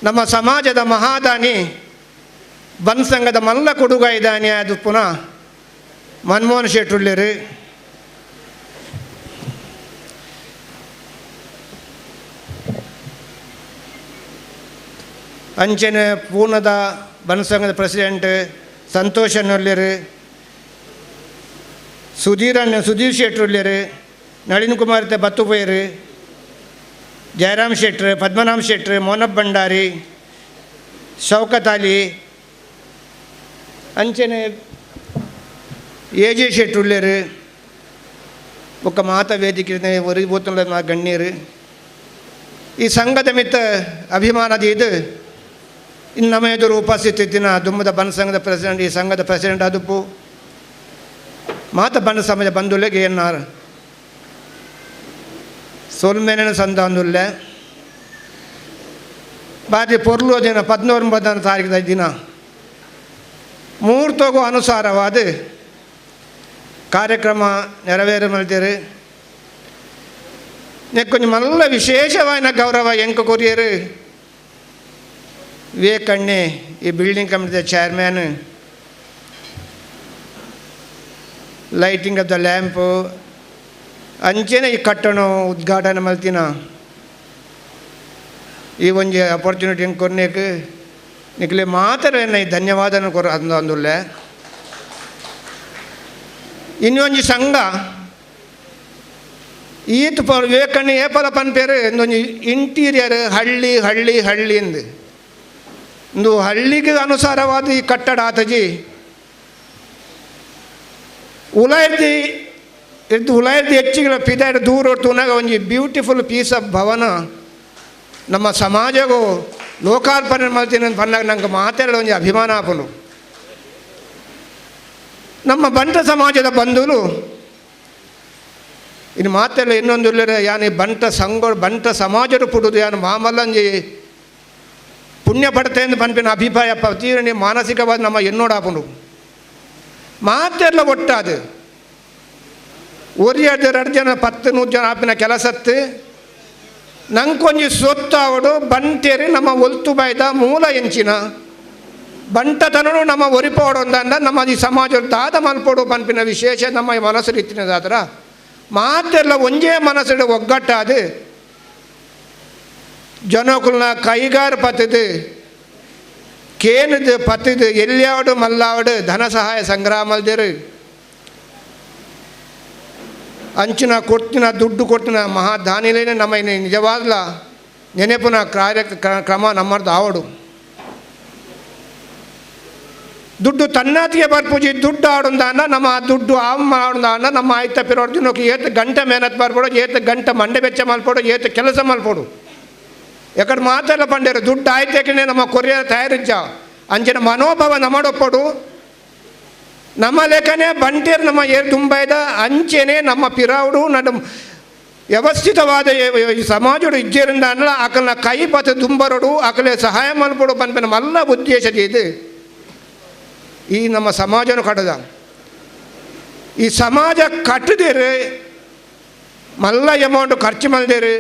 ನಮ್ಮ ಸಮಾಜದ ಮಹಾದಾನಿ ಬನ್ ಸಂಘದ ಮಲ್ಲ ಕೊಡುಗಾಯಿದಾನಿ ಅದು ಪುನಃ ಮನಮೋಹನ್ ಶೆಟ್ರು ಉಳ್ಳೇರು, ಅಂಚನೆ ಪೂನದ ಬನ್ ಸಂಘದ ಪ್ರೆಸಿಡೆಂಟ್ ಸಂತೋಷ್ ಉಳ್ಳೇರು, ಸುಧೀರ್ ಅಣ್ಣ ಸುಧೀರ್ ಶೆಟ್ರು ಉಳ್ಳೇರು, ನಳಿನ್ ಕುಮಾರ್ ಬತ್ತುಪೈರು, ಜಯರಾಮ್ ಶೆಟ್ರು, ಪದ್ಮನಾಭ ಶೆಟ್ರು, ಮೋನಪ್ಪ ಭಂಡಾರಿ, ಶೌಕತ್ ಅಲಿ, ಅಂಚನೆ ಎ ಜೆ ಶೆಟ್ರು ಉಳ್ಳೇರು, ಬೊಕ್ಕ ಮಾತಾ ವೇದಿಕೆ ಒರಿ ಬೋತುಲ್ಲ ಗಣ್ಯರು. ಈ ಸಂಘದ ಮಿತ್ತ ಅಭಿಮಾನದ ಇದು ಇನ್ನು ನಮ್ಮ ಎದುರು ಉಪಸ್ಥಿತಿನ ದುಮ್ಮದ ಬನ್ ಸಂಘದ ಪ್ರೆಸಿಡೆಂಟ್, ಈ ಸಂಘದ ಪ್ರೆಸಿಡೆಂಟ್ ಆದುಪ್ಪು ಮಾತ ಬನ್ ಸಮಾಜ ಬಂಧುಲೆಗೆ ಎನ್ನಾರು ಸೊಲ್ಮೇನೆ ಸಂದಾಂದುಲ್ಲೆ ಬಾರಿ ಪೊರ್ಲು ದಿನ 19 ತಾರೀಕಿನ ದಿನ ಮೂರ್ತೋಗು ಅನುಸಾರವಾದ ಕಾರ್ಯಕ್ರಮ ನೆರವೇರ ಮಲ್ತೇರು. ಕೊಂಚ ಮಲ್ಲ ವಿಶೇಷವಾದ ಗೌರವ ಎಂಕ ಕೊರಿಯರು ವಿವೇಕ್ ಅಣ್ಣೆ, ಈ building ಕಮಿಟಿದ chairman, lighting of the lamp ಅಂಚೆನೆ ಈ ಕಟ್ಟಣ ಉದ್ಘಾಟನೆ ಮಲ್ತಿನ ಈ ಒಂಜಿ ಅಪರ್ಚುನಿಟಿ ಕೊರ್ನೇಕ್ ನಿಕ್ಲೆ ಮಾತ್ರ ಈ ಧನ್ಯವಾದನ ಕೊರ ಅಂದುಲ್ಲೆ. ಇನ್ನೊಂಜಿ ಸಂಘ ಈತ್ ಪ ವಿವೇಕಣ್ಣ ಏಪಲ ಪನ್ಪೇರು ಇಂದೊಂಜಿ ಇಂಟೀರಿಯರ್ ಹಳ್ಳಿ ಹಳ್ಳಿ ಹಳ್ಳಿ ಇಂದು ಇಂದು ಹಳ್ಳಿಗೆ ಅನುಸಾರವಾದ ಈ ಕಟ್ಟಡ ಆತಜಿ ಉಲಾಯ್ದಿ ಇದು ಉಲಾಯ್ದು ಹೆಚ್ಚಿಗೆ ಪಿದಾಯ್ದು ದೂರ ತೂನಾಗ ಒಂಜಿ beautiful piece of ಭವನ ನಮ್ಮ ಸಮಾಜಗೂ ಲೋಕಾರ್ಪಣೆ ಮಾಡ್ತೀನಿ ಅಂತ ಬಂದಾಗ ನಂಗೆ ಮಾತಾಡೋ ಒಂಜಿ ಅಭಿಮಾನ ಆಪನು. ನಮ್ಮ ಬಂಟ ಸಮಾಜದ ಬಂಧುಲು ಇನ್ನು ಮಾತೆಲ್ಲ ಇನ್ನೊಂದು ಯಾನಿ ಬಂಟ ಸಂಘ ಬಂಟ ಸಮಾಜದ ಪುಡುದು ಯಾನು ಮಾಮಲ್ಲಂಜಿ ಪುಣ್ಯ ಪಡ್ತೆ ಎಂದು ಪನ್ಪಿನ ಅಭಿಪ್ರಾಯ ತೀವ್ರ ಮಾನಸಿಕವಾದ ನಮ್ಮ ಎನ್ನೋಡಾಪನು ಮಾತೆಲ್ಲ ಒಟ್ಟಾದು ಒರಿಯರ್ದು ಎರಡು ಜನ 10 100 ಜನ ಆಪಿನ ಕೆಲಸತ್ತು ನಂಕೊಂಜಿ ಸೊತ್ತಾವಡು ಬಂಟೇರಿ ನಮ್ಮ ಒಲ್ತು ಬಾಯ್ದ ಮೂಲ ಎಂಚಿನ ಬಂಟತನನು ನಮ್ಮ ಒರಿಪೋಡು ಅಂದ ನಮ್ಮ ಈ ಸಮಾಜ ದಾದ ಮಲ್ಪೋಡು ಪನ್ಪಿನ ವಿಶೇಷ ನಮ್ಮ ಮನಸ್ಸು ಇತ್ತಿನದಾದ್ರ ಮಾತೆಲ್ಲ ಒಂಜೇ ಮನಸ್ಸು ಒಗ್ಗಟ್ಟಾದು ಜನಕುಲ್ನ ಕೈಗಾರ ಪತ್ತದು ಕೇನದು ಪತ್ತದು ಎಲ್ಲಿಯಾವಡು ಮಲ್ಲಾವಡು ಧನ ಸಹಾಯ ಸಂಗ್ರಹ ಮಲ್ದಿರು ಅಂಚಿನ ಕೊಡ್ತಿನ ದುಡ್ಡು ಕೊಡ್ತಿನ ಮಹಾದಾನಿಲೇನೆ ನಮ್ಮ ನಿಜವಾದ್ಲ ನೆನಪಿನ ಕಾರ್ಯ ಕ್ರಮ ನಮ್ಮರ್ದು ಆವಡು. ದುಡ್ಡು ತನ್ನಾತಿಗೆ ಬರ್ಪೂಜಿ ದುಡ್ಡು ಆಡುಂದಾನ ನಮ್ಮ ದುಡ್ಡು ಆಮ್ ಆಡುಂದಾನ ನಮ್ಮ ಆಯ್ತ ಪಿರೋಡು ದಿನಕ್ಕೆ ಏತು ಗಂಟೆ ಮೇಹನತ್ ಬರ್ಪೋಡು, ಏತು ಗಂಟೆ ಮಂಡೆ ಬೆಚ್ಚ ಮಲ್ಪೋಡು, ಏತು ಕೆಲಸ ಮಲ್ಪೋಡು. ಎಕಡೆ ಮಾತೆಲ್ಲ ಪಂಡೇರು ದುಡ್ಡು ಆಯ್ತಕ್ಕೆ ನಮ್ಮ ಕೊರಿಯರ್ ತಯಾರಿಜ್ಜ ಅಂಚಿನ ಮನೋಭಾವ ನಮ್ಮಡೊಪ್ಪಡು. ನಮ್ಮ ಲೇಖನೇ ಬಂಟೇರು ನಮ್ಮ ಏರು ದುಂಬೈದ ಅಂಚೆನೆ ನಮ್ಮ ಪಿರಾవుಡು ನಡು ವ್ಯವಸ್ಥಿತವಾದ ಈ ಸಮಾಜಡು ಇಜ್ಜೇರಿಂದ ಅನ್ನ ಆಕಲ್ನ ಕೈ ಪತ ದುಂಬರಡು ಆಕಲೆ ಸಹಾಯ ಮಲ್ಪಡು ಪನ್ಪಿನ ಮಲ್ಲ ಉದ್ದೇಶದ ಇದು ಈ ನಮ್ಮ ಸಮಾಜನು ಕಟ್ಟದ. ಈ ಸಮಾಜ ಕಟ್ಟದಿರು ಮಲ್ಲ ಅಮೌಂಟ್ ಖರ್ಚು ಮಲ್ದಿರು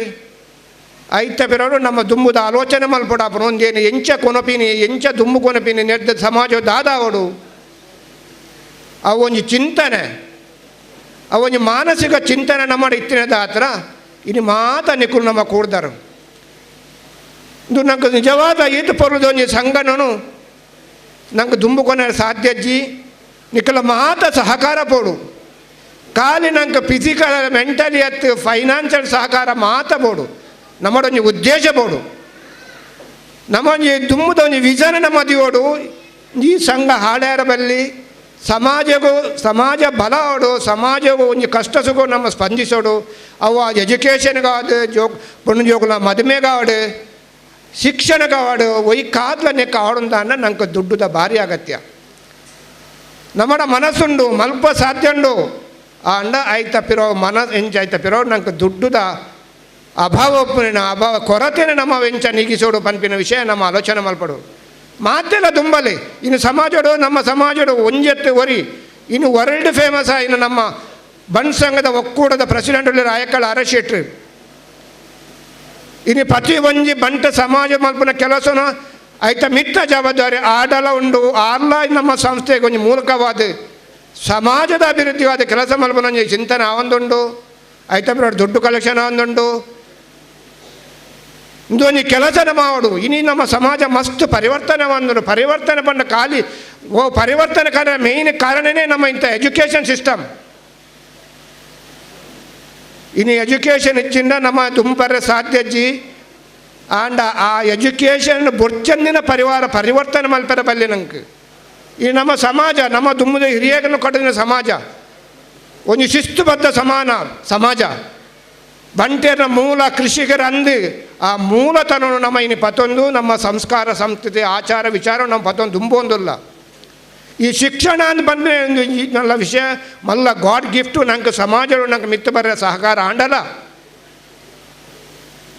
ಐತ ಪಿರೋಡು ನಮ್ಮ ದುಂಬುದ ಆಲೋಚನೆ ಮಲ್ಪಡಾಪನು ಒಂದೇನು ಎಂಚ ಕೊನಪಿನಿ ಎಂಚ ದುಂಬು ಕೊನಪಿನಿ ನೆಡ್ದ ಸಮಾಜ ದಾದಾವಡು ಅವೊಂದು ಚಿಂತನೆ ಅವೊಂದು ಮಾನಸಿಕ ಚಿಂತನೆ ನಮ್ಮ ಇತ್ತಿನದ ಹತ್ರ ಇನ್ನು ಮಾತ ನಿಕುಲ್ ನಮ್ಮ ಕೂಡ್ದಾರು. ಇದು ನಂಗೆ ನಿಜವಾದ ಈತ ಪೊರುದು ಒಂಜಿ ಸಂಘನನು ನಂಗೆ ದುಂಬುಕೊನ ಸಾಧ್ಯಜ್ಜಿ ನಿಕಲ ಮಾತ ಸಹಕಾರ ಪೋಡು ಖಾಲಿ ನಂಗೆ ಫಿಸಿಕಲ್ ಮೆಂಟಲಿ ಅತ್ತು ಫೈನಾನ್ಷಿಯಲ್ ಸಹಕಾರ ಮಾತ ಬೋಡು ನಮ್ಮಡೊಂಜಿ ಉದ್ದೇಶ ಬೋಡು ನಮ್ಮೊಂಜಿ ದುಂಬುದ ಒಂಜಿ ವಿಜನ ನಮ್ಮದಿಯೋಡು ಈ ಸಂಘ ಹಾಡ್ಯಾರ ಬಲ್ಲಿ ಸಮಾಜಗೂ ಸಮಾಜ ಬಲ ಅವಡು ಸಮಾಜಗೂ ಒಂಜಿ ಕಷ್ಟ ಸುಖ ನಮ್ಮ ಸ್ಪಂದಿಸೋಡು ಅವ ಎಜುಕೇಷನ್ಗಾದ ಜೋಕ್ ಪೊಣ್ಣು ಜೋಕುಲ ಮದುಮೆಗಾವಡು ಶಿಕ್ಷಣಗಾವಡು ಒಯ್ ಕಾದ್ಲ ನೆಕ್ಕ ಆಡುಂದಾನ ನಂಗೆ ದುಡ್ಡುದ ಭಾರಿ ಅಗತ್ಯ. ನಮ್ಮಡ ಮನಸ್ಸುಂಡು ಮಲ್ಪ ಸಾಧ್ಯ ಉಂಡು ಆ ಅಂಡ ಆಯ್ತಪ್ಪಿರೋ ಮನ ಎಂಚ ಆಯ್ತಪ್ಪಿರೋ ನಂಗೆ ದುಡ್ಡುದ ಅಭಾವ ಅಭಾವ ಕೊರತೆನೆ ನಮ್ಮ ವೆಂಚ ನೀಗಿಸೋಡು ಪನ್ಪಿನ ವಿಷಯ ನಮ್ಮ ಆಲೋಚನೆ ಮಲ್ಪಡು. ಮಾತೆಲ್ಲ ದುಂಬಲಿ ಇನ್ನು ಸಮಾಜಡು ನಮ್ಮ ಸಮಾಜಡು ಒಂಜೆತ್ತು ಒರಿ ಇನ್ನು ವರ್ಲ್ಡ್ ಫೇಮಸ್ ಇನ್ನು ನಮ್ಮ ಬನ್ ಸಂಘದ ಒಕ್ಕೂಟದ ಪ್ರೆಸಿಡೆಂಟ್ ರಾಯಕಳ ಅರಶೆಟ್ರು ಇನ್ನು ಪ್ರತಿ ಒಂಜಿ ಬಂಟ ಸಮಾಜ ಮಲ್ಪನ ಕೆಲಸನ ಆಯ್ತ ಮಿತ್ತ ಜವಾಬ್ದಾರಿ ಆಡಲ ಉಂಡು ಆರ್ಲ ನಮ್ಮ ಸಂಸ್ಥೆಗೆ ಒಂಜಿ ಮೂಲಕವಾದ ಸಮಾಜದ ಅಭಿವೃದ್ಧಿವಾದ ಕೆಲಸ ಮಲ್ಪನ ಒಂಜಿ ಚಿಂತನೆ ಆವೊಂದುಂಡು ಆಯ್ತ ದುಡ್ಡು ಕಲೆಕ್ಷನ್ ಆವೊಂದುಂಡು ಇಂದೊಂಜಿ ಕೆಲಸ ಮಾಡು. ಇನಿ ನಮ್ಮ ಸಮಾಜ ಮಸ್ತ್ ಪರಿವರ್ತನೆ ಬಂದರು ಪರಿವರ್ತನೆ ಪಂಡ ಖಾಲಿ ಓ ಪರಿವರ್ತನೆ ಕಾರಣ ಮೇಯ್ನ್ ಕಾರಣನೇ ನಮ್ಮ ಇಂಥ ಎಜುಕೇಷನ್ ಸಿಸ್ಟಮ್. ಇನ್ನು ಎಜುಕೇಷನ್ ಹೆಚ್ಚಿಂದ ನಮ್ಮ ದುಂಪರೆ ಸಾಧ್ಯಜ್ಜಿ ಆಂಡ ಆ ಎಜುಕೇಷನ್ ಬೊರ್ಚಂದಿನ ಪರಿವಾರ ಪರಿವರ್ತನೆ ಮಲ್ಪೆರ ಬಲ್ಲಿ ನಂಗೆ ಈ ನಮ್ಮ ಸಮಾಜ ನಮ್ಮ ದುಮ್ಮದ ಹಿರಿಯರನ್ನು ಕಟ್ಟಿದ ಸಮಾಜ ಒಂದು ಶಿಸ್ತುಬದ್ಧ ಸಮಾನ ಸಮಾಜ ಬಂಟೆರ ಮೂಲ ಕೃಷಿಕರ ಅಂದು ಆ ಮೂಲತನನು ನಮ್ಮ ಇನ್ನು ಪತೊಂದು ನಮ್ಮ ಸಂಸ್ಕಾರ ಸಂಸ್ಕೃತಿ ಆಚಾರ ವಿಚಾರ ನಮ್ಮ ಪತೊಂದು ದುಂಬೊಂದಿಲ್ಲ. ಈ ಶಿಕ್ಷಣ ಅಂತ ಬಂದರೆ ನಲ್ಲ ವಿಷಯ ಮಲ್ಲ ಗಾಡ್ ಗಿಫ್ಟು ನಂಗೆ ಸಮಾಜ ನಂಗೆ ಮಿತ್ತ ಬರ ಸಹಕಾರ ಆಂಡಲ್ಲ.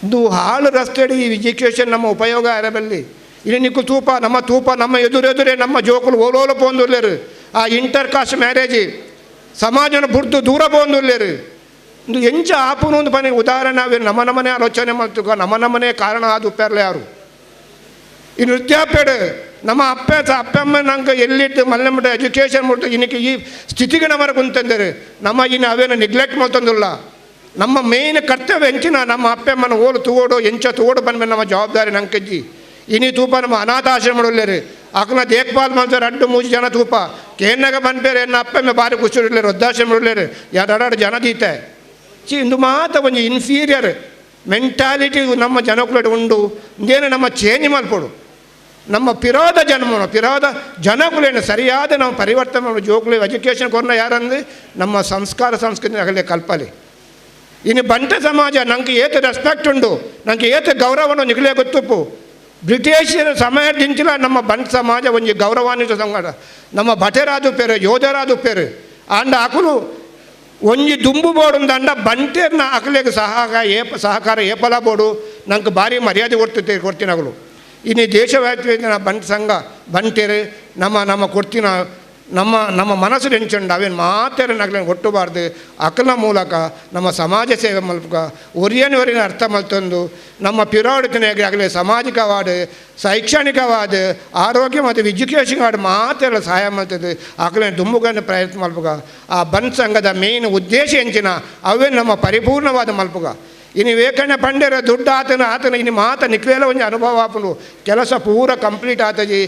ಇದು ಹಾಳು ರಸ್ತೆಡಿ ಈ ಎಜುಕೇಷನ್ ನಮ್ಮ ಉಪಯೋಗ ಇರಬಲ್ಲಿ. ಇಲ್ಲಿ ನಿಕ್ಕು ತೂಪ ನಮ್ಮ ತೂಪ ನಮ್ಮ ಎದುರೆದುರೇ ನಮ್ಮ ಜೋಕುಲು ಓಲೋಲ ಪೋಂದುಲ್ಲೇರು ಆ inter caste marriage ಸಮಾಜನ ಬುಡ್ದು ದೂರ ಪೋಂದುಲ್ಲೇರು. ಇದು ಎಂಚ ಆಪುನು ಒಂದು ಪನಿ ಉದಾಹರಣೆ ನಾವೇ ನಮ್ಮ ನಮ್ಮನೆ ಆಲೋಚನೆ ಮಾಡ್ತೀವಿ ನಮ್ಮ ನಮ್ಮನೆ ಕಾರಣ ಅದು ಉಪ್ಪೇರ್ಲೆ ಯಾರು ಈ ನೃತ್ಯಾಪೇಡು ನಮ್ಮ ಅಪ್ಪ ಅಪ್ಪಮ್ಮ ನಂಗೆ ಎಲ್ಲಿಟ್ಟು ಮಲ್ಲೆ ಮುಟ್ಟ ಎಜುಕೇಷನ್ ಮುಟ್ಟು ಇನ್ನಕ್ಕೆ ಈ ಸ್ಥಿತಿಗೆ ನಮ್ಮರ ಕುಂತಂದರೆ ನಮ್ಮ ಇನ್ನು ಅವೇನು ನೆಗ್ಲೆಕ್ಟ್ ಮಾಡ್ತಂದಿಲ್ಲ. ನಮ್ಮ ಮೇನ್ ಕರ್ತವ್ಯ ಎಂಚಿನ ನಮ್ಮ ಅಪ್ಪಮ್ಮನ ಓಲು ತೂಗೋಡು ಎಂಚ ತೂಗೋಡು ಬಂದ್ಮೇಲೆ ನಮ್ಮ ಜವಾಬ್ದಾರಿ ನಂಗೆ ಇನಿ ತೂಪ ನಮ್ಮ ಅನಾಥಾಶ್ರಮ ಆಕನ ದೇಖ್ಭಾಲ್ ಮಾಡ್ತಾರೆ ಅಡ್ಡು ಮೂಜಿ ಜನ ತೂಪ ಕೇನಾಗ ಬಂದ್ಬೇರೆ ಎನ್ನ ಅಪ್ಪಮ್ಮ ಭಾರಿ ಖುಷಿ ಇರಲೇರು ವೃದ್ಧಾಶ್ರಮ ಇರಲೇರು ಎರಡು ಜನ ದೀತೆ ಚಿ ಇಂದು ಮಾತ ಒಂಜಿ ಇನ್ಫೀರಿಯರ್ ಮೆಂಟಾಲಿಟಿ ನಮ್ಮ ಜನಕುಲಡು ಉಂಡು ಇಂದೇನು ನಮ್ಮ ಚೇಂಜ್ ಮಲ್ಪೊಡು ನಮ್ಮ ಪಿರೋಧ ಜನ್ಮನು ಪಿರೋಧ ಜನಕುಲೇನು ಸರಿಯಾದ ನಾವು ಪರಿವರ್ತನೆ ಮಾಡು ಜೋಕುಲು ಎಜುಕೇಷನ್ ಕೊರ್ನ ಯಾರಂದ್ರೆ ನಮ್ಮ ಸಂಸ್ಕಾರ ಸಂಸ್ಕೃತಿ ಆಗಲೇ ಕಲ್ಪಲಿ. ಇನ್ನು ಬಂಟ ಸಮಾಜ ನಂಗೆ ಏತು ರೆಸ್ಪೆಕ್ಟ್ ಉಂಡು ನಂಗೆ ಏತು ಗೌರವನು ನಿಗಲೇ ಗೊತ್ತುಪ್ಪು. ಬ್ರಿಟಿಷರ ಸಮಯದಿಂಚಲ ನಮ್ಮ ಬಂಟ ಸಮಾಜ ಒಂಜಿ ಗೌರವಾನ್ವಿತ ಸಂಘ ನಮ್ಮ ಭಟರಾದು ಪೇರು ಯೋಧರಾದು ಪೇರು ಆಂಡ ಅಕುಲು ಒಂಜಿ ದುಂಬು ಬೋಡುಂದಂಡ ಬಂಟೇರ್ನ ಅಕಲೆಗೆ ಸಹಕಾರ ಏಪಲ ಬೋಡು ನಂಗೆ ಭಾರಿ ಮರ್ಯಾದೆ ಕೊಡ್ತಿದ್ದೆ ಕೊಡ್ತೀನಿ ಅಗಲು. ಇನ್ನು ದೇಶವ್ಯಾಪಿ ಬಂಟ ಸಂಘ ಬಂಟೇರು ನಮ್ಮ ನಮ್ಮ ಕೊಡ್ತಿನ ನಮ್ಮ ನಮ್ಮ ಮನಸ್ಸು ಎಂಚುಂಡು ಅವೇನು ಮಾತೆರನಾಗಲಿ ಒಟ್ಟುಬಾರ್ದು ಅಕಲ ಮೂಲಕ ನಮ್ಮ ಸಮಾಜ ಸೇವೆ ಮಲ್ಪಕ ಒರಿಯನ ಒರಿಯನ ಅರ್ಥ ಮಲ್ತೊಂದು ನಮ್ಮ ಪಿರಾಡುತ್ತನಾಗಲಿ ಸಾಮಾಜಿಕವಾದ ಶೈಕ್ಷಣಿಕವಾದ ಆರೋಗ್ಯ ಮತ್ತು ಎಜುಕೇಷನ್ ವಾದ ಮಾತೆಲ್ಲ ಸಹಾಯ ಮಾಡ್ತದೆ ಅಕಲೆ ದುಂಬುಗನ್ನು ಪ್ರಯತ್ನ ಮಲ್ಪಕ ಆ ಬಂದ್ ಸಂಘದ ಮೇನ್ ಉದ್ದೇಶ ಎಂಚಿನ ಅವೇ ನಮ್ಮ ಪರಿಪೂರ್ಣವಾದ ಮಲ್ಪಕ ಇನ್ನು ವೇಕಣ್ಣ ಪಂಡ್ಯರ ದುಡ್ಡು ಆತನ ಆತನ ಇನ್ನು ಮಾತ ನಿಕ್ವೇಲ ಒಂಜಿ ಅನುಭವ ಆಪುಂಡು ಕೆಲಸ ಪೂರ ಕಂಪ್ಲೀಟ್ ಆತಜಿ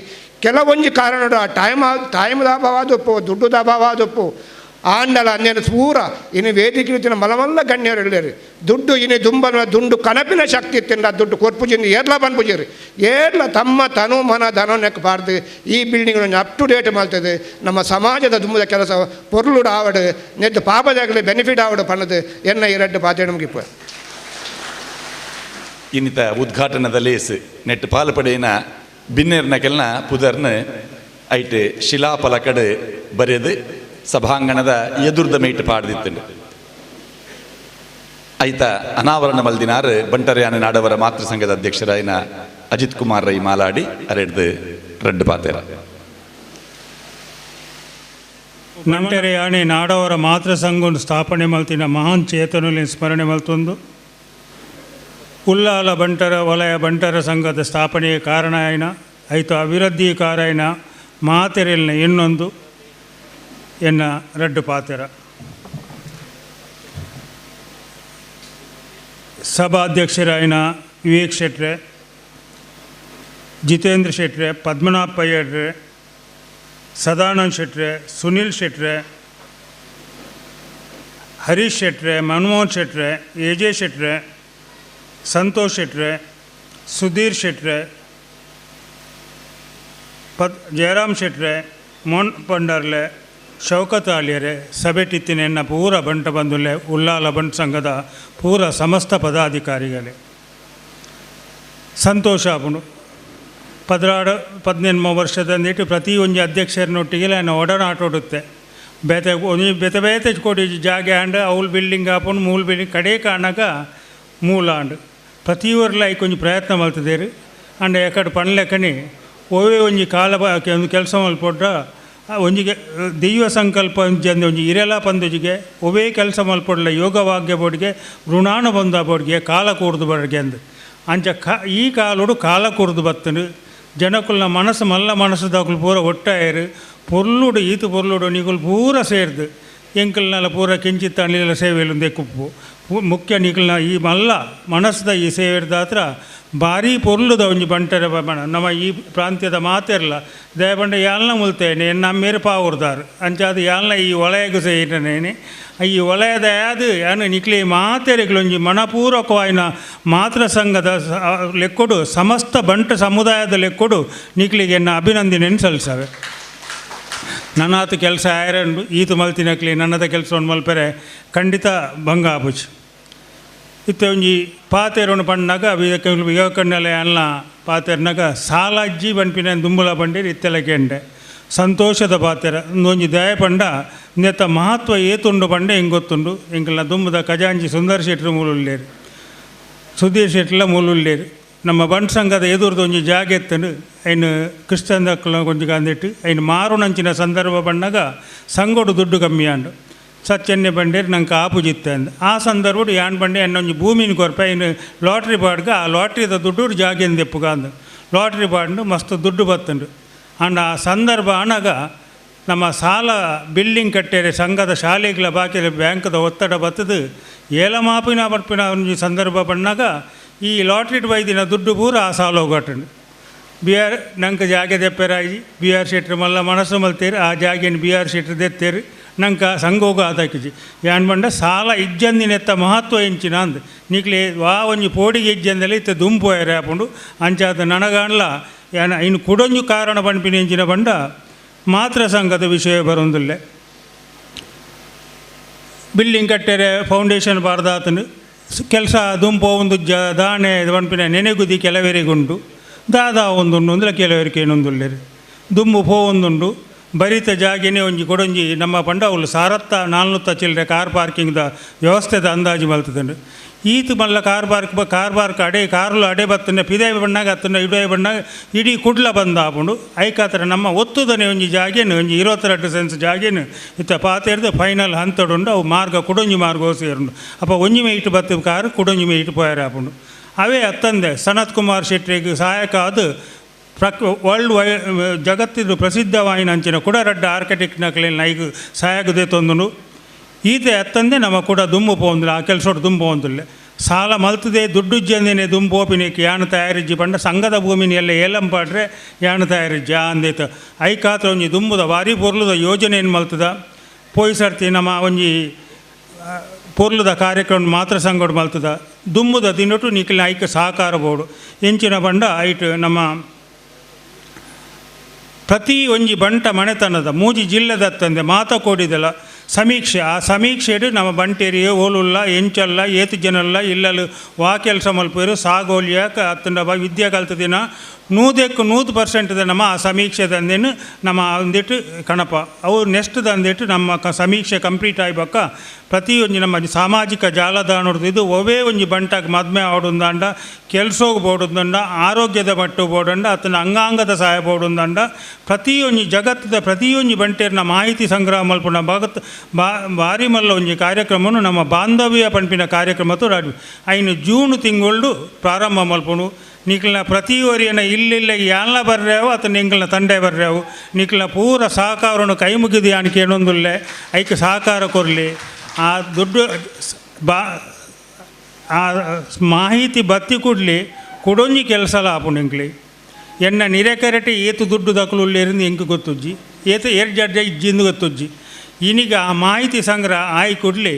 ಕೆಲವೊಂಜಿ ಕಾರಣ ಟೈಮ್ ಟೈಮ್ದ ಅಭಾವ ಆದುಪ್ಪು ದುಡ್ಡುದ ಅಭಾವ ಆದುಪ್ಪು ಆಂಡಲ ಅಂದೇನು ಪೂರ ಇನ್ನು ವೇದಿಕೆ ಇತ್ತಿನ ಮಲಮಲ್ಲ ಗಣ್ಯರು ಹೇಳ್ಯಾರು ದುಡ್ಡು ಇನ್ನು ದುಂಬನ ದುಂಡು ಕನಪಿನ ಶಕ್ತಿ ಇತ್ತಿನ ದುಡ್ಡು ಕೊರ್ಪುಜಿಂದ ಏರ್ಲ ಬನ್ಪುಜಿರಿ ಏರ್ಲ ತಮ್ಮ ತನು ಮನ ಧನ ನೆಕ್ಕಬಾರ್ದು ಈ building up to date ಮಾಡ್ತದೆ ನಮ್ಮ ಸಮಾಜದ ದುಂಬದ ಕೆಲಸ ಪೊರ್ಲುಡು ಆವಡು ನೆಟ್ಟು ಪಾಪದಾಗಲಿ ಬೆನಿಫಿಟ್ ಆವಡು ಪಣ್ಣದು ಎನ್ನ ಈ ರಡ್ಡು ಪಾತೆ ನಮಗೆ ಇಪ್ಪ. ಇನ್ನಿತ ಉದ್ಘಾಟನದ ಲೇಸ್ ನೆಟ್ ಪಾಲ್ಪಡೆಯಿನ ಬಿನ್ನೇರ್ನ ಕೆಲ್ನ ಪುದರ್ನ ಐಟ್ ಶಿಲಾಫಲಕಡ್ ಬರೆದು ಸಭಾಂಗಣದ ಎದುರ್ದ ಮೇಟ್ ಪಾಡ್ದಿತ್ತುಂಡು. ಐತ ಅನಾವರಣ ಮಲ್ದಿನಾರ್ ಬಂಟರ್ಯಾನ ನಾಡವರ ಮಾತೃ ಸಂಘದ ಅಧ್ಯಕ್ಷರಾಯಿನ ಅಜಿತ್ ಕುಮಾರ್ ರೈ ಮಾಲಾಡಿ ಅರೆಡ್ದು ರಡ್ಡು ಪಾತೇರ. ಬಂಟರ್ಯಾಣಿ ನಾಡವರ ಮಾತೃ ಸಂಘ ಸ್ಥಾಪನೆ ಮಲ್ತಿನ ಮಹಾನ್ ಚೇತನುಲಿ ಸ್ಮರಣೆ ಮಲ್ತೊಂದು ಉಲ್ಲಾಲ ಬಂಟರ ವಲಯ ಬಂಟರ ಸಂಘದ ಸ್ಥಾಪನೆಯ ಕಾರಣ ಆಯ್ನ ಐತ ಅಭಿವೃದ್ಧಿ ಕಾರಣ ಮಾತೆರೆಲ್ನ ಇನ್ನೊಂದು ಎನ್ನ ರಡ್ಡು ಪಾತೆರ. ಸಭಾಧ್ಯಕ್ಷರಾಯಿನ ವಿವೇಕ್ ಶೆಟ್ರೆ, ಜಿತೇಂದ್ರ ಶೆಟ್ರೆ, ಪದ್ಮನಾಭ ಪಯ್ಯಡ್ರೆ, ಸದಾನಂದ ಶೆಟ್ರೆ, ಸುನಿಲ್ ಶೆಟ್ರೆ, ಹರೀಶ್ ಶೆಟ್ರೆ, ಮನಮೋಹನ್ ಶೆಟ್ರೆ, ಎ ಜೆ ಶೆಟ್ರೆ, ಸಂತೋಷ್ ಶೆಟ್ರೆ, ಸುಧೀರ್ ಶೆಟ್ರೆ, ಜಯರಾಮ್ ಶೆಟ್ರೆ, ಮೋಹನ್ ಪಂಡರ್ಲೆ, ಶೌಕತ್ ಆಲಿಯರೆ, ಸಭೆಟಿತ್ತಿನ ಎನ್ನ ಪೂರ ಬಂಟ ಬಂಧುಲೆ, ಉಲ್ಲಾಲ ಬಂಟ್ ಸಂಘದ ಪೂರ ಸಮಸ್ತ ಪದಾಧಿಕಾರಿಗಳೇ. ಸಂತೋಷ ಆಪುಂಡು. 18 ವರ್ಷದ ನೀಟು ಪ್ರತಿ ಒಂಜಿ ಅಧ್ಯಕ್ಷರನ್ನೊಟ್ಟಿಗೆ ನಾನು ಒಡನಾಟೋಡುತ್ತೆ. ಬೇತೆ ಒಂಜಿ ಬೇತೆ ಬೇತೆ ಕೋಟಿ ಜಾಗೆ ಆಂಡ್ ಅವ್ಲು ಬಿಲ್ಡಿಂಗ್ ಆಪುಂಡು, ಮೂಲ ಬಿಲ್ಡಿಂಗ್ ಕಡೆ ಕಾಣಾಗ ಮೂಲ ಆಂಡ್ ಪ್ರತಿಯೊರ್ಲ ಐಕ್ ಒಂಜಿ ಪ್ರಯತ್ನ ಮಲ್ತದೇರು. ಅಂಡ್ ಎಕಡೆ ಪಣ್ಲೆಕ್ಕನಿ ಒವೇ ಒಂಜಿ ಕಾಲ ಒಂದು ಕೆಲಸ ಮಲ್ಪೊಡ್ಡ ಒಂಜಿಗೆ ದೈವ ಸಂಕಲ್ಪ ಒಂಜಿ ಒಂಜಿ ಇರೆಲ ಪಂದೊಜಿಗೆ ಒವೇ ಕೆಲಸ ಮಲ್ಪೊಡ್ಲ ಯೋಗವಾಗ್ಯ ಬೋಡಿಗೆ ಋಣಾನು ಬಂದ ಬೋಡಿಗೆ ಕಾಲ ಕೂರ್ದು ಬಡ್ಗೆ ಅಂದು ಅಂಚ ಈ ಕಾಲೋಡು ಕಾಲ ಕೂರ್ದು ಬತ್ತನು. ಜನಕುಲ್ನ ಮನಸ್ಸು ಮಲ್ಲ ಮನಸ್ಸು ಪೂರ ಒಟ್ಟಾಯರು ಪೊರ್ಲುಡು ಈತು ಪೊರ್ಲುಡು ನಿಕುಲು ಪೂರ ಸೇರ್ದು ಎಂಕಲ್ನೆಲ್ಲ ಪೂರ ಕಿಂಚಿತ್ತ ಅಣಿಲ ಸೇವೆಯಲ್ಲಿ ಕುಪ್ಪು ಮುಖ್ಯ ನಿಕಲ್ನ ಈ ಮಲ್ಲ ಮನಸ್ಸದ ಈ ಸೇವೆದಾತ್ರ ಭಾರಿ ಪೊರ್ಲುದ ಒಂಜಿ ಬಂಟರ ನಮ್ಮ ಈ ಪ್ರಾಂತ್ಯದ ಮಾತೆರ್ಲ ದಯಬಂಡ ಯಾಲ್ನ ಮುಲ್ತೇನೆ ನಮ್ಮೇರು ಪಾವುರ್ದಾರು ಅಂಚಾದ ಯಾಲ್ನ ಈ ವಲಯಗು ಸೇರಿನೇನೆ ಈ ವಲಯದ ಯಾದು ಯಾನು ನಿಕ್ಲಿ ಮಾತೆರೆಗ್ಲೊಂಜಿ ಮನಪೂರ್ವಕವಾಯಿನ ಮಾತೃ ಸಂಘದ ಲೆಕ್ಕೊಡು ಸಮಸ್ತ ಬಂಟ ಸಮುದಾಯದ ಲೆಕ್ಕೊಡು ನಿಕ್ಲಿಗೆ ಎನ್ನ ಅಭಿನಂದನೆಯನ್ನು ಸಲ್ಲಿಸವೆ. ನನ್ನಾತು ಕೆಲಸ ಆಯರಂಡು ಈತು ಮಲ್ತಿನಕ್ಲಿ ನನ್ನದ ಕೆಲಸವನ್ನು ಮಲ್ಪೆರೆ ಖಂಡಿತ ಭಂಗ ಆಪುಜಿ. ಇತ್ತೆ ಒಂಜಿ ಪಾತೆರೊಂಡು ಪಣ್ಣಾಗ ಯುವಕಣ್ಣಲೆ ಅಲ್ಲ ಪಾತೆರ್ನಾಗ ಸಾಲಜ್ಜಿ ಪನ್ಪಿನ ದುಂಬುಲ ಬಂಡೀರು ಇತ್ತೆಲ ಕೇಂಡೆ ಸಂತೋಷದ ಪಾತೆರ ಒಂಜಿ ದಯ ಪಂಡ ನೆತ್ತ ಮಹತ್ವ ಏತುಂಡು ಪಂಡೆ ಹಿಂಗೆ ಗೊತ್ತುಂಡು. ಎಂಕಲ್ನ ದುಂಬುದ ಖಜಾಂಜಿ ಸುಂದರ್ ಶೆಟ್ರು ಮೂಲುಲ್ಲೇರು, ಸುಧೀರ್ ಶೆಟ್ಲ ಮೂಲುಲ್ಲೇರು. ನಮ್ಮ ಬಂಟ್ ಸಂಘದ ಎದುರ್ದು ಒಂಜಿ ಜಾಗೆ ಎತ್ತನು ಐನು ಕ್ರಿಸ್ತನ್ ದಕ್ಕಲ ಒಂಜಿ ಕಾಂದಿಟ್ಟು ಐನು ಮಾರುನಂಚಿನ ಸಂದರ್ಭ ಬಣ್ಣಾಗ ಸಂಗೊಡು ದುಡ್ಡು ಕಮ್ಮಿ ಆಂಡು ಸಚ್ಚನ್ನೆ ಬಂಡೇರು ನಂಗೆ ಆಪುಜಿತ್ತೆ ಅಂದು ಆ ಸಂದರ್ಭಡು ಯಾನ್ ಬಂಡೆ ಎನ್ನೊಂಜಿ ಭೂಮಿನ ಕೊರ್ಪ ಐನು ಲಾಟ್ರಿ ಬಾಡ್ಗ ಆ ಲಾಟ್ರಿದ ದುಡ್ಡು ಜಾಗೆಂದು ದೆಪ್ಪುಗ ಅಂದು ಲಾಟ್ರಿ ಬಾಡ್ಡು ಮಸ್ತ್ ದುಡ್ಡು ಬತ್ತುಂಡು. ಅಂಡ್ ಆ ಸಂದರ್ಭ ಆನಾಗ ನಮ್ಮ ಸಾಲ ಬಿಲ್ಡಿಂಗ್ ಕಟ್ಟೇರೆ ಸಂಘದ ಶಾಲೆಗಳ ಬಾಕಿ ಬ್ಯಾಂಕ್ದ ಒತ್ತಡ ಬತ್ತದು ಏಲಮಾಪಿನ ಪರ್ಪಿನ ಒಂಜಿ ಸಂದರ್ಭ ಬಣ್ಣಾಗ ಈ ಲಾಟ್ರಿ ಬೈದಿನ ದುಡ್ಡು ಪೂರ ಆ ಸಾಲ ಹೋಗಟ್ಟಂಡು. ಬಿ ಆರ್ ನಂಗೆ ಜಾಗೆ ದೆಪ್ಪೆರಾಯಿ ಬಿ ಆರ್ ಶೆಟ್ರು ಮಲ್ಲ ಮನಸ್ಸು ಮಲ್ತೇರು ಆ ಜಾಗೆನ ಬಿ ಆರ್ ಶೆಟ್ರು ದೆತ್ತೇರು ನಂಗೆ ಸಂಘೋಗ ಆದಾಕಿಜಿ ಯಾನ್ ಬಂಡ ಸಾಲ ಇಜ್ಜಂದಿನೆತ್ತ ಮಹತ್ವ ಎಂಚಿನ ಅಂದ್ ನಿಕ್ಲೆ ವಾ ಒಂಜಿ ಪೋಡಿಗೆ ಇಜ್ಜಂದಲ್ಲಿ ಇತ್ತ ದುಂಪು ಆಪುಂಡು ಅಂಚಾದ ನನಗಾಣ್ಲ ಯಾನ ಇನ್ನು ಕುಡೊಂಜು ಕಾರಣ ಪನ್ಪಿನ ಎಂಚಿನ ಬಂಡ ಮಾತ್ರ ಸಂಘದ ವಿಷಯ ಬರೋದಿಲ್ಲ. ಬಿಲ್ಡಿಂಗ್ ಕಟ್ಟೆರೆ ಫೌಂಡೇಶನ್ ಬಾರ್ದಾತನು ಕೆಲಸ ದುಂಪು ಒಂದು ಜ ದಾಣೆ ಪನ್ಪಿನ ನೆನೆಗುದಿ ಕೆಲವರಿಗುಂಟು ದಾದಾ ಒಂದುಂಡು ಅಂದ್ರೆ ಕೆಲವರಿಗೆ ಏನೊಂದುಲ್ಲೇರು ದುಂಬು ಪೋವೊಂದುಂಡು. ಬರಿತ ಜಾಗೆನೇ ಒಂಜಿ ಕೊಡೊಂಜಿ ನಮ್ಮ ಪಂಡ ಅವ್ಲು ಸಾರತ್ತ ನಾಲ್ನೂತ್ತ ಚಿಲ್ಲರೆ ಕಾರ್ ಪಾರ್ಕಿಂಗ್ದ ವ್ಯವಸ್ಥೆದ ಅಂದಾಜು ಮಲ್ತದಂಡು. ಈತ್ ಮಲ್ಲ ಕಾರ್ ಪಾರ್ಕ್, ಕಾರ್ ಪಾರ್ಕ್ ಅಡೆ ಕಾರ್ಲು ಅಡೆ ಬತ್ತಂಡ ಪಿದಾಯಿ ಬಣ್ಣಾಗ ಅತ್ತಂಡ ಇಡಾಯಿ ಬಣ್ಣಾಗ ಇಡೀ ಕುಡ್ಲ ಬಂದ ಆಪುಂಡು. ಐಕಾತ್ರ ನಮ್ಮ ಒತ್ತುದನೆ ಒಂಜಿ ಜಾಗೆನು ಒಂಜಿ 22 ಸೆನ್ಸ್ ಜಾಗೆನು ಇತ್ತ ಪಾತೆರ್ದು ಫೈನಲ್ ಹಂತಡುಂಡು. ಅವು ಮಾರ್ಗ ಕುಡೊಂಜಿ ಮಾರ್ಗ ಸೇರುಂಡು. ಅಪ್ಪ ಒಂಜಿ ಮೈಟ್ ಬತ್ತು ಕಾರ್ ಕುಡೊಂಜಿ ಮೈಟ್ ಪೋಯರೆ ಆಪುಂಡು. ಅವೇ ಅತ್ತಂದೆ ಸನತ್ ಕುಮಾರ್ ಶೆಟ್ಟಿಗೆ ಸಹಾಯಕ ಅದು ವರ್ಲ್ಡ್ ವೈ ಜಗತ್ತಿನ ಪ್ರಸಿದ್ಧವಾಯಿನ ಅಂಚಿನ ಕೂಡ ರಡ್ಡ ಆರ್ಕಿಟೆಕ್ಟ್ ನಕಲಿ ನೈಗ್ ಸಹಾಯಕದೆ ತೊಂದನು. ಈತೆ ಅತ್ತಂದೆ ನಮ್ಮ ಕೂಡ ದುಂಬು ಪೋಂದಿಲ್ಲ, ಆ ಕೆಲಸೋಡು ದುಂಬು ಪೋಂದಿಲ್ಲ. ಸಾಲ ಮಲ್ತದೆ ದುಡ್ಡು ಜಂದಿನೇ ದುಂಬು ಪೋಪಿನಿಕ್ಕೆ ಯಾನು ತಯಾರಿಜ್ಜಿ ಪಂಡ ಸಂಘದ ಭೂಮಿನ ಎಲ್ಲ ಏಲಂಪಾಡ್ರೆ ಯಾನು ತಯಾರಿಜ್ಜಿ ಆ ಅಂದೇತ ಐಕಾತ್ರ ಒಂಜಿ ದುಂಬುದ ಭಾರಿ ಪೊರ್ಲುದ ಯೋಜನೆ ಏನು ಮಲ್ತದ ಪೋಯಿ ಸರ್ತಿ ನಮ್ಮ ಒಂಜಿ ಪೊರ್ಲುದ ಕಾರ್ಯಕ್ರಮ ಮಾತ್ರ ಸಂಘಡ್ ಮಲ್ತದ ದುಂಬುದ ದಿನಟು ನಿಖಿಲ ಐಕ್ ಸಹಕಾರ ಬೋಡು ಎಂಚಿನ ಬಂಡ ಐಟ್ ನಮ್ಮ ಪ್ರತಿ ಒಂಜಿ ಬಂಟ ಮನೆತನದ ಮೂಜಿ ಜಿಲ್ಲೆದತ್ತಂದೆ ಮಾತ ಕೋಡಿದಲ್ಲ ಸಮೀಕ್ಷೆ. ಆ ಸಮೀಕ್ಷೆಡು ನಮ್ಮ ಬಂಟೇರಿಯೇ ಓಲುಲ್ಲ ಎಂಚಲ್ಲ ಏತು ಜನಲ್ಲ ಇಲ್ಲಲು ವಾ ಕೆಲಸ ಮಲ್ಪೇರು ಸಾಗೋಲಿಯ ಅತ್ತಂಡ ವಿದ್ಯೆ ಕಲ್ತ ದಿನ 100% ನಮ್ಮ ಆ ಸಮೀಕ್ಷೆ ದಂದೇನು ನಮ್ಮ ಒಂದಿಟ್ಟು ಕಣಪ ಅವು ನೆಕ್ಸ್ಟ್ ದಂದಿಟ್ಟು ನಮ್ಮ ಸಮೀಕ್ಷೆ ಕಂಪ್ಲೀಟ್ ಆಯ್ಬಕ್ಕ ಪ್ರತಿಯೊಂಜಿ ನಮ್ಮ ಸಾಮಾಜಿಕ ಜಾಲತಾಣದ್ದು ಇದು ಒವೇ ಒಂಜಿ ಬಂಟಾಗ ಮದ್ಮೆ ಆಡುಂದಾಂಡ ಕೆಲ್ಸೋಗಿ ಬೋಡುಂದಂಡ ಆರೋಗ್ಯದ ಮಟ್ಟು ಬೋಡಂಡ ಅತನ ಅಂಗಾಂಗದ ಸಹಾಯ ಬೋಡುಂದಂಡ ಪ್ರತಿಯೊಂಜಿ ಜಗತ್ತದ ಪ್ರತಿಯೊಂಜಿ ಬಂಟೇರ್ನ ಮಾಹಿತಿ ಸಂಗ್ರಹ ಮಲ್ಪುನ ಭಗತ್ ಭಾರಿ ಮಲ್ಲ ಒಂಜಿ ಕಾರ್ಯಕ್ರಮನು ನಮ್ಮ ಬಾಂಧವ್ಯ ಪಂಪಿನ ಕಾರ್ಯಕ್ರಮ ಐನು ಜೂನ್ ತಿಂಗಳು ಪ್ರಾರಂಭ ಮಲ್ಪುನು. ನಿಖಲ್ನ ಪ್ರತಿಯೊರಿಯನ ಇಲ್ಲಿಲ್ಲ ಯಾನ್ಲ ಬರ್ರ್ಯಾವು ಅಥವಾ ನಿಂಕಲ್ನ ತಂಡೆ ಬರ್ರ್ಯಾವು ನಿಖಲ್ನ ಪೂರ ಸಹಕಾರವನ್ನು ಕೈ ಮುಗಿದು ಯಾನಕ್ಕೆ ಏನೊಂದುಲ್ಲೆ ಐಕ್ ಸಹಕಾರ ಕೊರಲಿ. ಆ ದುಡ್ಡು ಬಾ ಆ ಮಾಹಿತಿ ಬತ್ತಿ ಕೂಡಲಿ ಕೊಡೊಂಜಿ ಕೆಲಸಲ ಆಪುಂಡು ಎಂಕ್ಲಿ. ಎನ್ನ ನಿರೆಕರೆಟೆ ಏತು ದುಡ್ಡು ದಕ್ಕಲು ಉಲ್ಲೇರಿಂದ ಎಂಕ್ ಗೊತ್ತುಜ್ಜಿ ಏತು ಏರ್ ಜಡ್ಜ ಇಜ್ಜಿಂದು ಗೊತ್ತುಜ್ಜಿ. ಇನಿಗ ಆ ಮಾಹಿತಿ ಸಂಗ್ರಹ ಆಯಿ ಕೂಡಲಿ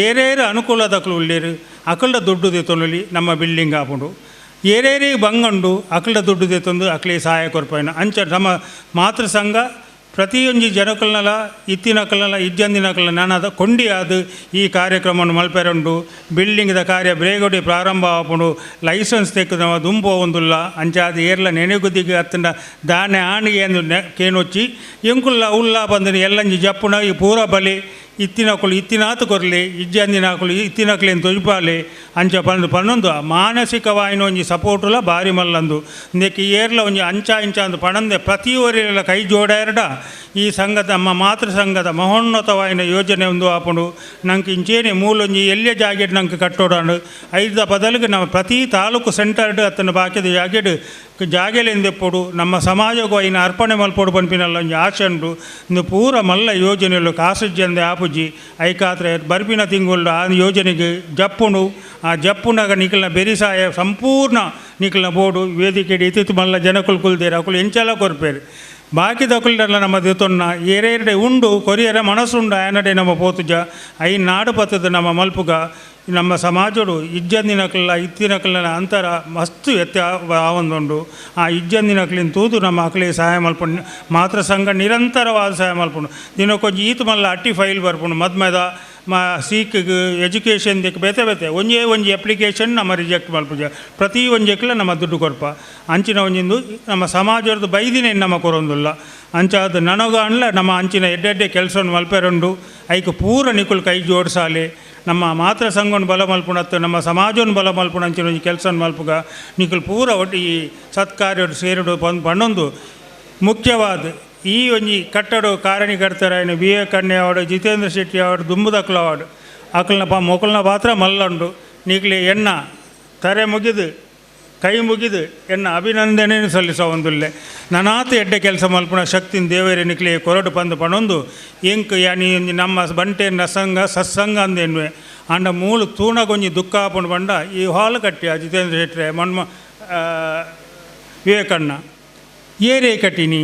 ಏರೇರು ಅನುಕೂಲ ದಕ್ಕಲು ಉಲ್ಲೇರು ಅಕಲ್ಡ ದುಡ್ಡು ದೆತ್ತೊಂದು ನಮ್ಮ ಬಿಲ್ಡಿಂಗ್ ಆಪುಂಡು. ಏರೇರಿ ಬಂಗಂಡು ಅಕಲ್ಡ ದುಡ್ಡು ದೆತ್ತೊಂದು ಅಕ್ಲಿ ಸಹಾಯ ಕೊರ್ಪಾಯಿನ ಅಂಚ ನಮ್ಮ ಮಾತೃ ಸಂಘ ಪ್ರತಿಯೊಂಜಿ ಜನಕಲ್ನಲ ಇತ್ತಿನಕಲ್ನಲ ಇಜ್ಜಂದಿನಕಲ್ನ ನಾನಾದ ಕೊಂಡಿ ಆದ ಈ ಕಾರ್ಯಕ್ರಮವನ್ನು ಮಲ್ಪೆರುಂಡು. ಬಿಲ್ಡಿಂಗ್ದ ಕಾರ್ಯ ಬ್ರೇಗೋಡಿ ಪ್ರಾರಂಭ ಆಪುಂಡು. ಲೈಸೆನ್ಸ್ ತೆಕ್ಕು ನಮ್ಮ ದುಂಬು ಒಂದುಲ್ಲ ಅಂಚಾದ ಏರ್ಲ ನೆನೆಗುದಿಗೆ ಅತ್ತಂಡ ದಾನೆ ಆಣಿಗೆ ಎಂದು ಕೇನೊಚ್ಚಿ ಎಂಕುಲ್ಲ ಉಲ್ಲ ಬಂದಿನ ಎಲ್ಲಂಜಿ ಜಪ್ಪುನ ಈ ಪೂರ ಬಲಿ ಇತ್ತಿನಕುಲು ಇತ್ತಿನಾತು ಕೊರಲಿ ಇಜ್ಜಂದಿನಕುಲು ಇತ್ತಿನಕುಲೇನು ತೊಜಿಪಾಲಿ ಅಂಚ ಪಂದು ಪನ್ನೊಂದು ಮಾನಸಿಕವಾಯಿನ ಒಂಜಿ ಸಪೋರ್ಟುಲ ಭಾರಿ ಮಲ್ಲಂದು ಇಂದಕ್ಕೆ ಏರ್ಲ ಒಂಜಿ ಅಂಚ ಇಂಚ ಅಂದು ಪಣಂದೆ ಪ್ರತಿಯೊರಿಲ ಕೈ ಜೋಡಾಯರ್ಡ ಈ ಸಂಘದ ನಮ್ಮ ಮಾತೃ ಸಂಘದ ಮಹೋನ್ನತವಾಯಿನ ಯೋಜನೆ ಒಂದು ಆಪುಂಡು. ನಂಗೆ ಇಂಚೇನೆ ಮೂಲೊಂಜಿ ಎಲ್ಲಿಯ ಜಾಗೆಡ್ ನಂಗೆ ಕಟ್ಟೋಡಾಂಡು ಐದ ಬದಲಿಗೆ ನಮ್ಮ ಪ್ರತಿ ತಾಲೂಕು ಸೆಂಟರ್ಡ್ ಅತ್ತನ ಬಾಕಿದ ಜಾಗೆಡ್ ಜಾಗೆಲೆಂದೆಪ್ಪೊಡು ನಮ್ಮ ಸಮಾಜಕ್ಕೂ ಐನ ಅರ್ಪಣೆ ಮಲ್ಪೊಡು ಪನ್ಪಿನಲ್ಲ ಒಂಜಿ ಆಶೆ ಉಂಡು. ಇಂದು ಪೂರ ಮಲ್ಲ ಯೋಜನೆಗಳು ಕಾಸುಜ್ಜಂದೆ ಆಪುಜಿ ಐಕಾತ್ರೆ ಬರ್ಪಿನ ತಿಂಗಳು ಆ ಯೋಜನೆಗೆ ಜಪ್ಪುಂಡು. ಆ ಜಪ್ಪುನಾಗ ನಿಖಲ್ನ ಬೆರಿಸಾಯ ಸಂಪೂರ್ಣ ನಿಖಲ್ನ ಬೋರ್ಡು ವೇದಿಕೆ ಇತ್ತಿತ್ತು ಮಲ್ಲ ಜನಕುಲು ಕುಲ್ದೇರು ಅಕುಲು ಎಂಚಲ ಕೊರ್ಪೇರು ಬಾಕಿ ದಕುಲ್ಡಲ್ಲ ನಮ್ಮ ದಿತೊನ್ನ ಏರೇರಡೆ ಉಂಡು ಕೊರಿಯರ ಮನಸ್ಸುಂಡು ಆಯನಡೆ ನಮ್ಮ ಪೋತುಜ I ನಾಡು ಪತ್ತದ ನಮ್ಮ ಮಲ್ಪುಗ ನಮ್ಮ ಸಮಾಜಡು ಇಜ್ಜಂದಿನಕಲ್ಲ ಇತ್ತಿನಕಲ್ಲ ಅಂತರ ಮಸ್ತು ವ್ಯತ್ಯ ಆವೊಂದುಂಡು. ಆ ಇಜ್ಜಂದಿನಕಲಿನ ತೂದು ನಮ್ಮ ಅಕಲಿ ಸಹಾಯ ಮಲ್ಪುಂಡು ಮಾತೃ ಸಂಘ ನಿರಂತರವಾದ ಸಹಾಯ ಮಲ್ಪುಂಡು. ದಿನಕ್ಕೊಂಜಿ ಈತ್ ಮಲ್ಲ ಅಟ್ಟಿ ಫೈಲ್ ಬರ್ಪುಂಡು ಮದ್ಮೆದ ಮಾ ಸೀಕ್ಗೆ ಎಜುಕೇಷನ್ ದಿಕ್ಕು ಬೇತೆ ಬೇತೆ ಒಂಜೇ ಒಂಜಿ ಅಪ್ಲಿಕೇಶನ್ ನಮ್ಮ ರಿಜೆಕ್ಟ್ ಮಲ್ಪುಜ ಪ್ರತಿ ಒಂಜೆಕ್ಲ ನಮ್ಮ ದುಡ್ಡು ಕೊರ್ಪ ಅಂಚಿನ ಒಂಜಿಂದು ನಮ್ಮ ಸಮಾಜದ ಬೈದಿನ ನಮ್ಮ ಕೊರೊಂದುಲ್ಲ ಅಂಚಾದ ನನಗ ಅನ್ಲ ನಮ್ಮ ಅಂಚಿನ ಎಡ್ಡೆಡ್ಡೆ ಕೆಲಸವನ್ನು ಮಲ್ಪೆರುಂಡು. ಐಕ್ ಪೂರ ನಿಕುಲು ಕೈ ಜೋಡಿಸಾಲೆ ನಮ್ಮ ಮಾತೃ ಸಂಘವನ್ನು ಬಲ ಮಲ್ಪುಣತ್ತು ನಮ್ಮ ಸಮಾಜವನ್ನು ಬಲ ಮಲ್ಪುಣ ಅಂಚಿನ ಒಂಜಿ ಕೆಲಸವನ್ನು ಮಲ್ಪುಗ ನಿಕುಲು ಪೂರ ಒಟ್ಟು ಈ ಸತ್ಕಾರ್ಯ ಸೇರುಡು ಪನ್ನೊಂದು ಮುಖ್ಯವಾದ ಈ ಒಂಜಿ ಕಟ್ಟಡ ಕಾರಣಿಕರ್ತರಾಯಿನ ಬಿ ಎ ಕಣ್ಣೆ ಅವಾರ್ಡು ಜಿತೇಂದ್ರ ಶೆಟ್ಟಿ ಅವಾರ್ಡು ದುಂಬುದಕ್ಲ ಅವಾರ್ಡು ಅಕಲ್ನ ಪಾ ಮೊಕಲ್ನ ಪಾತ್ರ ಮಲ್ಲುಂಡು. ನೀಕ್ಲಿ ಎಣ್ಣ ತರೆ ಮುಗಿದು ಕೈ ಮುಗಿದು ಎನ್ನ ಅಭಿನಂದನೆಯನ್ನು ಸಲ್ಲಿಸ ಒಂದುಲ್ಲೆ ನನಾತ ಎಡ್ಡೆ ಕೆಲಸ ಮಲ್ಪುಣ ಶಕ್ತಿನ ದೇವರೇ ನಿಕ್ಲಿ ಕೊರಡು ಪಂದು ಪಣೊಂದು ಎಂಕ್ ಯಾನಿ ನಮ್ಮ ಬಂಟೆನ ಸಂಘ ಸತ್ಸಂಗ ಅಂದೆನ್ವೆ ಆಂಡ ಮೂಲು ತೂಣಗೊಂಜಿ ದುಃಖ ಆಪುಂಡು ಬಂಡ ಈ ಹಾಲ್ ಕಟ್ಟಿ ಆ ಜಿತೇಂದ್ರ ಶೆಟ್ರೆ ಮನ್ಮ ವಿವೇಕಣ್ಣ ಏರೇ ಕಟ್ಟಿನಿ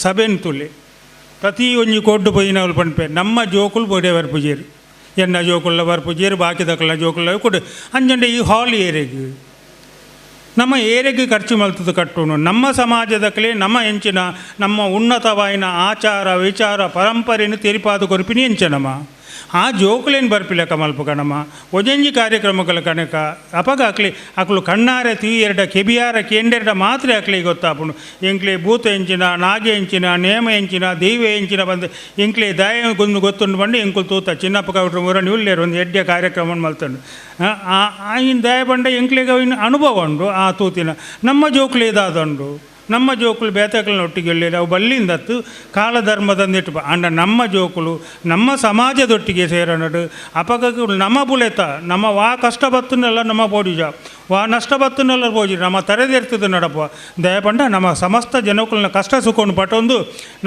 ಸಭೆನ್ ತುಲೆ ಪ್ರತಿ ಒಂಜಿ ಕೊಡ್ಡು ಪೋಯಿನವ್ಲು ಪನ್ಪೆ ನಮ್ಮ ಜೋಕುಲು ಬೋಡೆ ಬರ್ಪುಜೇರು ಎನ್ನ ಜೋಕುಲ್ಲ ಬರ್ಪುಜೇರು ಬಾಕಿದಕಲ್ನ ಜೋಕುಲ್ಲ ಕೊಡು ಅಂಜಂಡೆ ಈ ಹಾಲ್ ಏರೆಗ್ ನಮ್ಮ ಏರೆಗ್ ಖರ್ಚು ಮಲ್ತದ ಕಟ್ಟುನು ನಮ್ಮ ಸಮಾಜದಕಲೆ ನಮ್ಮ ಎಂಚಿನ ನಮ್ಮ ಉನ್ನತವಾಯಿನ ಆಚಾರ ವಿಚಾರ ಪರಂಪರೆಯನ್ನು ತೆರಿಪಾದ ಕೊರ್ಪಿನಿ ಎಂಚ ನಮ್ಮ ಆ ಜೋಕುಲೇನು ಬರ್ಪಿಲ್ಲ ಕಮಲ್ಪ ಕಣಮ್ಮ ಒಂಜೊಂಜಿ ಕಾರ್ಯಕ್ರಮಗಳ ಕಣಕ ಅಪಗ ಅಕ್ಲಿ ಅಕ್ಲು ಕಣ್ಣಾರೆ ತೀಯೆರಡ ಕೆಬಿಯಾರ ಕೇಂಡೆರಡ ಮಾತ್ರ ಅಕ್ಲಿ ಗೊತ್ತಾಪುಂಡು. ಎಂಕ್ಲೆ ಭೂತ ಎಂಚಿನ, ನಾಗೆ ಎಂಚಿನ, ನೇಮ ಎಂಚಿನ, ದೈವ ಎಂಚಿನ ಬಂದು ಎಂಕ್ಲೆ ದಾಯ ಗೊಂದು ಗೊತ್ತುಂಡು ಬಂದು ಎಂಕುಲು ತೂತ ಚಿನ್ನಪ್ಪ ಕೌಟ್ರು ಮುರಣಿ ಉಲ್ಲೇರು ಒಂದು ಎಡ್ಡೆ ಕಾರ್ಯಕ್ರಮ ಮಲ್ತಂಡು. ಇನ್ನು ದಯ ಬಂಡ ಎಂಕ್ಲೆಗೆ ಇನ್ನು ಅನುಭವ ಉಂಡು. ಆ ತೂತಿನ ನಮ್ಮ ಜೋಕುಲು ಇದಾದುಂಡು, ನಮ್ಮ ಜೋಕುಲು ಬೇತಕಲ್ನ ಒಟ್ಟಿಗೆ ಎಲ್ಲಿ ಅವು ಬಲ್ಲಿಂದತ್ತು ಕಾಲಧರ್ಮದಂದಿಟ್ಟು ಅಂಡ ನಮ್ಮ ಜೋಕುಲು ನಮ್ಮ ಸಮಾಜದೊಟ್ಟಿಗೆ ಸೇರನಡು ಅಪಗಕು ನಮ್ಮ ಬುಲೆತ ನಮ್ಮ ವಾ ಕಷ್ಟ ಬತ್ತನೆಲ್ಲ ನಮ್ಮ ಬೋಡಿಜ ವಾ ನಷ್ಟ ಬತ್ತನೆಲ್ಲ ಬೋಜಿ ನಮ್ಮ ತರೆದೆರ್ತದೆ ನಡಪ ದಯಪಂಡ ನಮ್ಮ ಸಮಸ್ತ ಜನಕುಲನ ಕಷ್ಟ ಸುಖವನ್ನು ಪಟ್ಟೊಂದು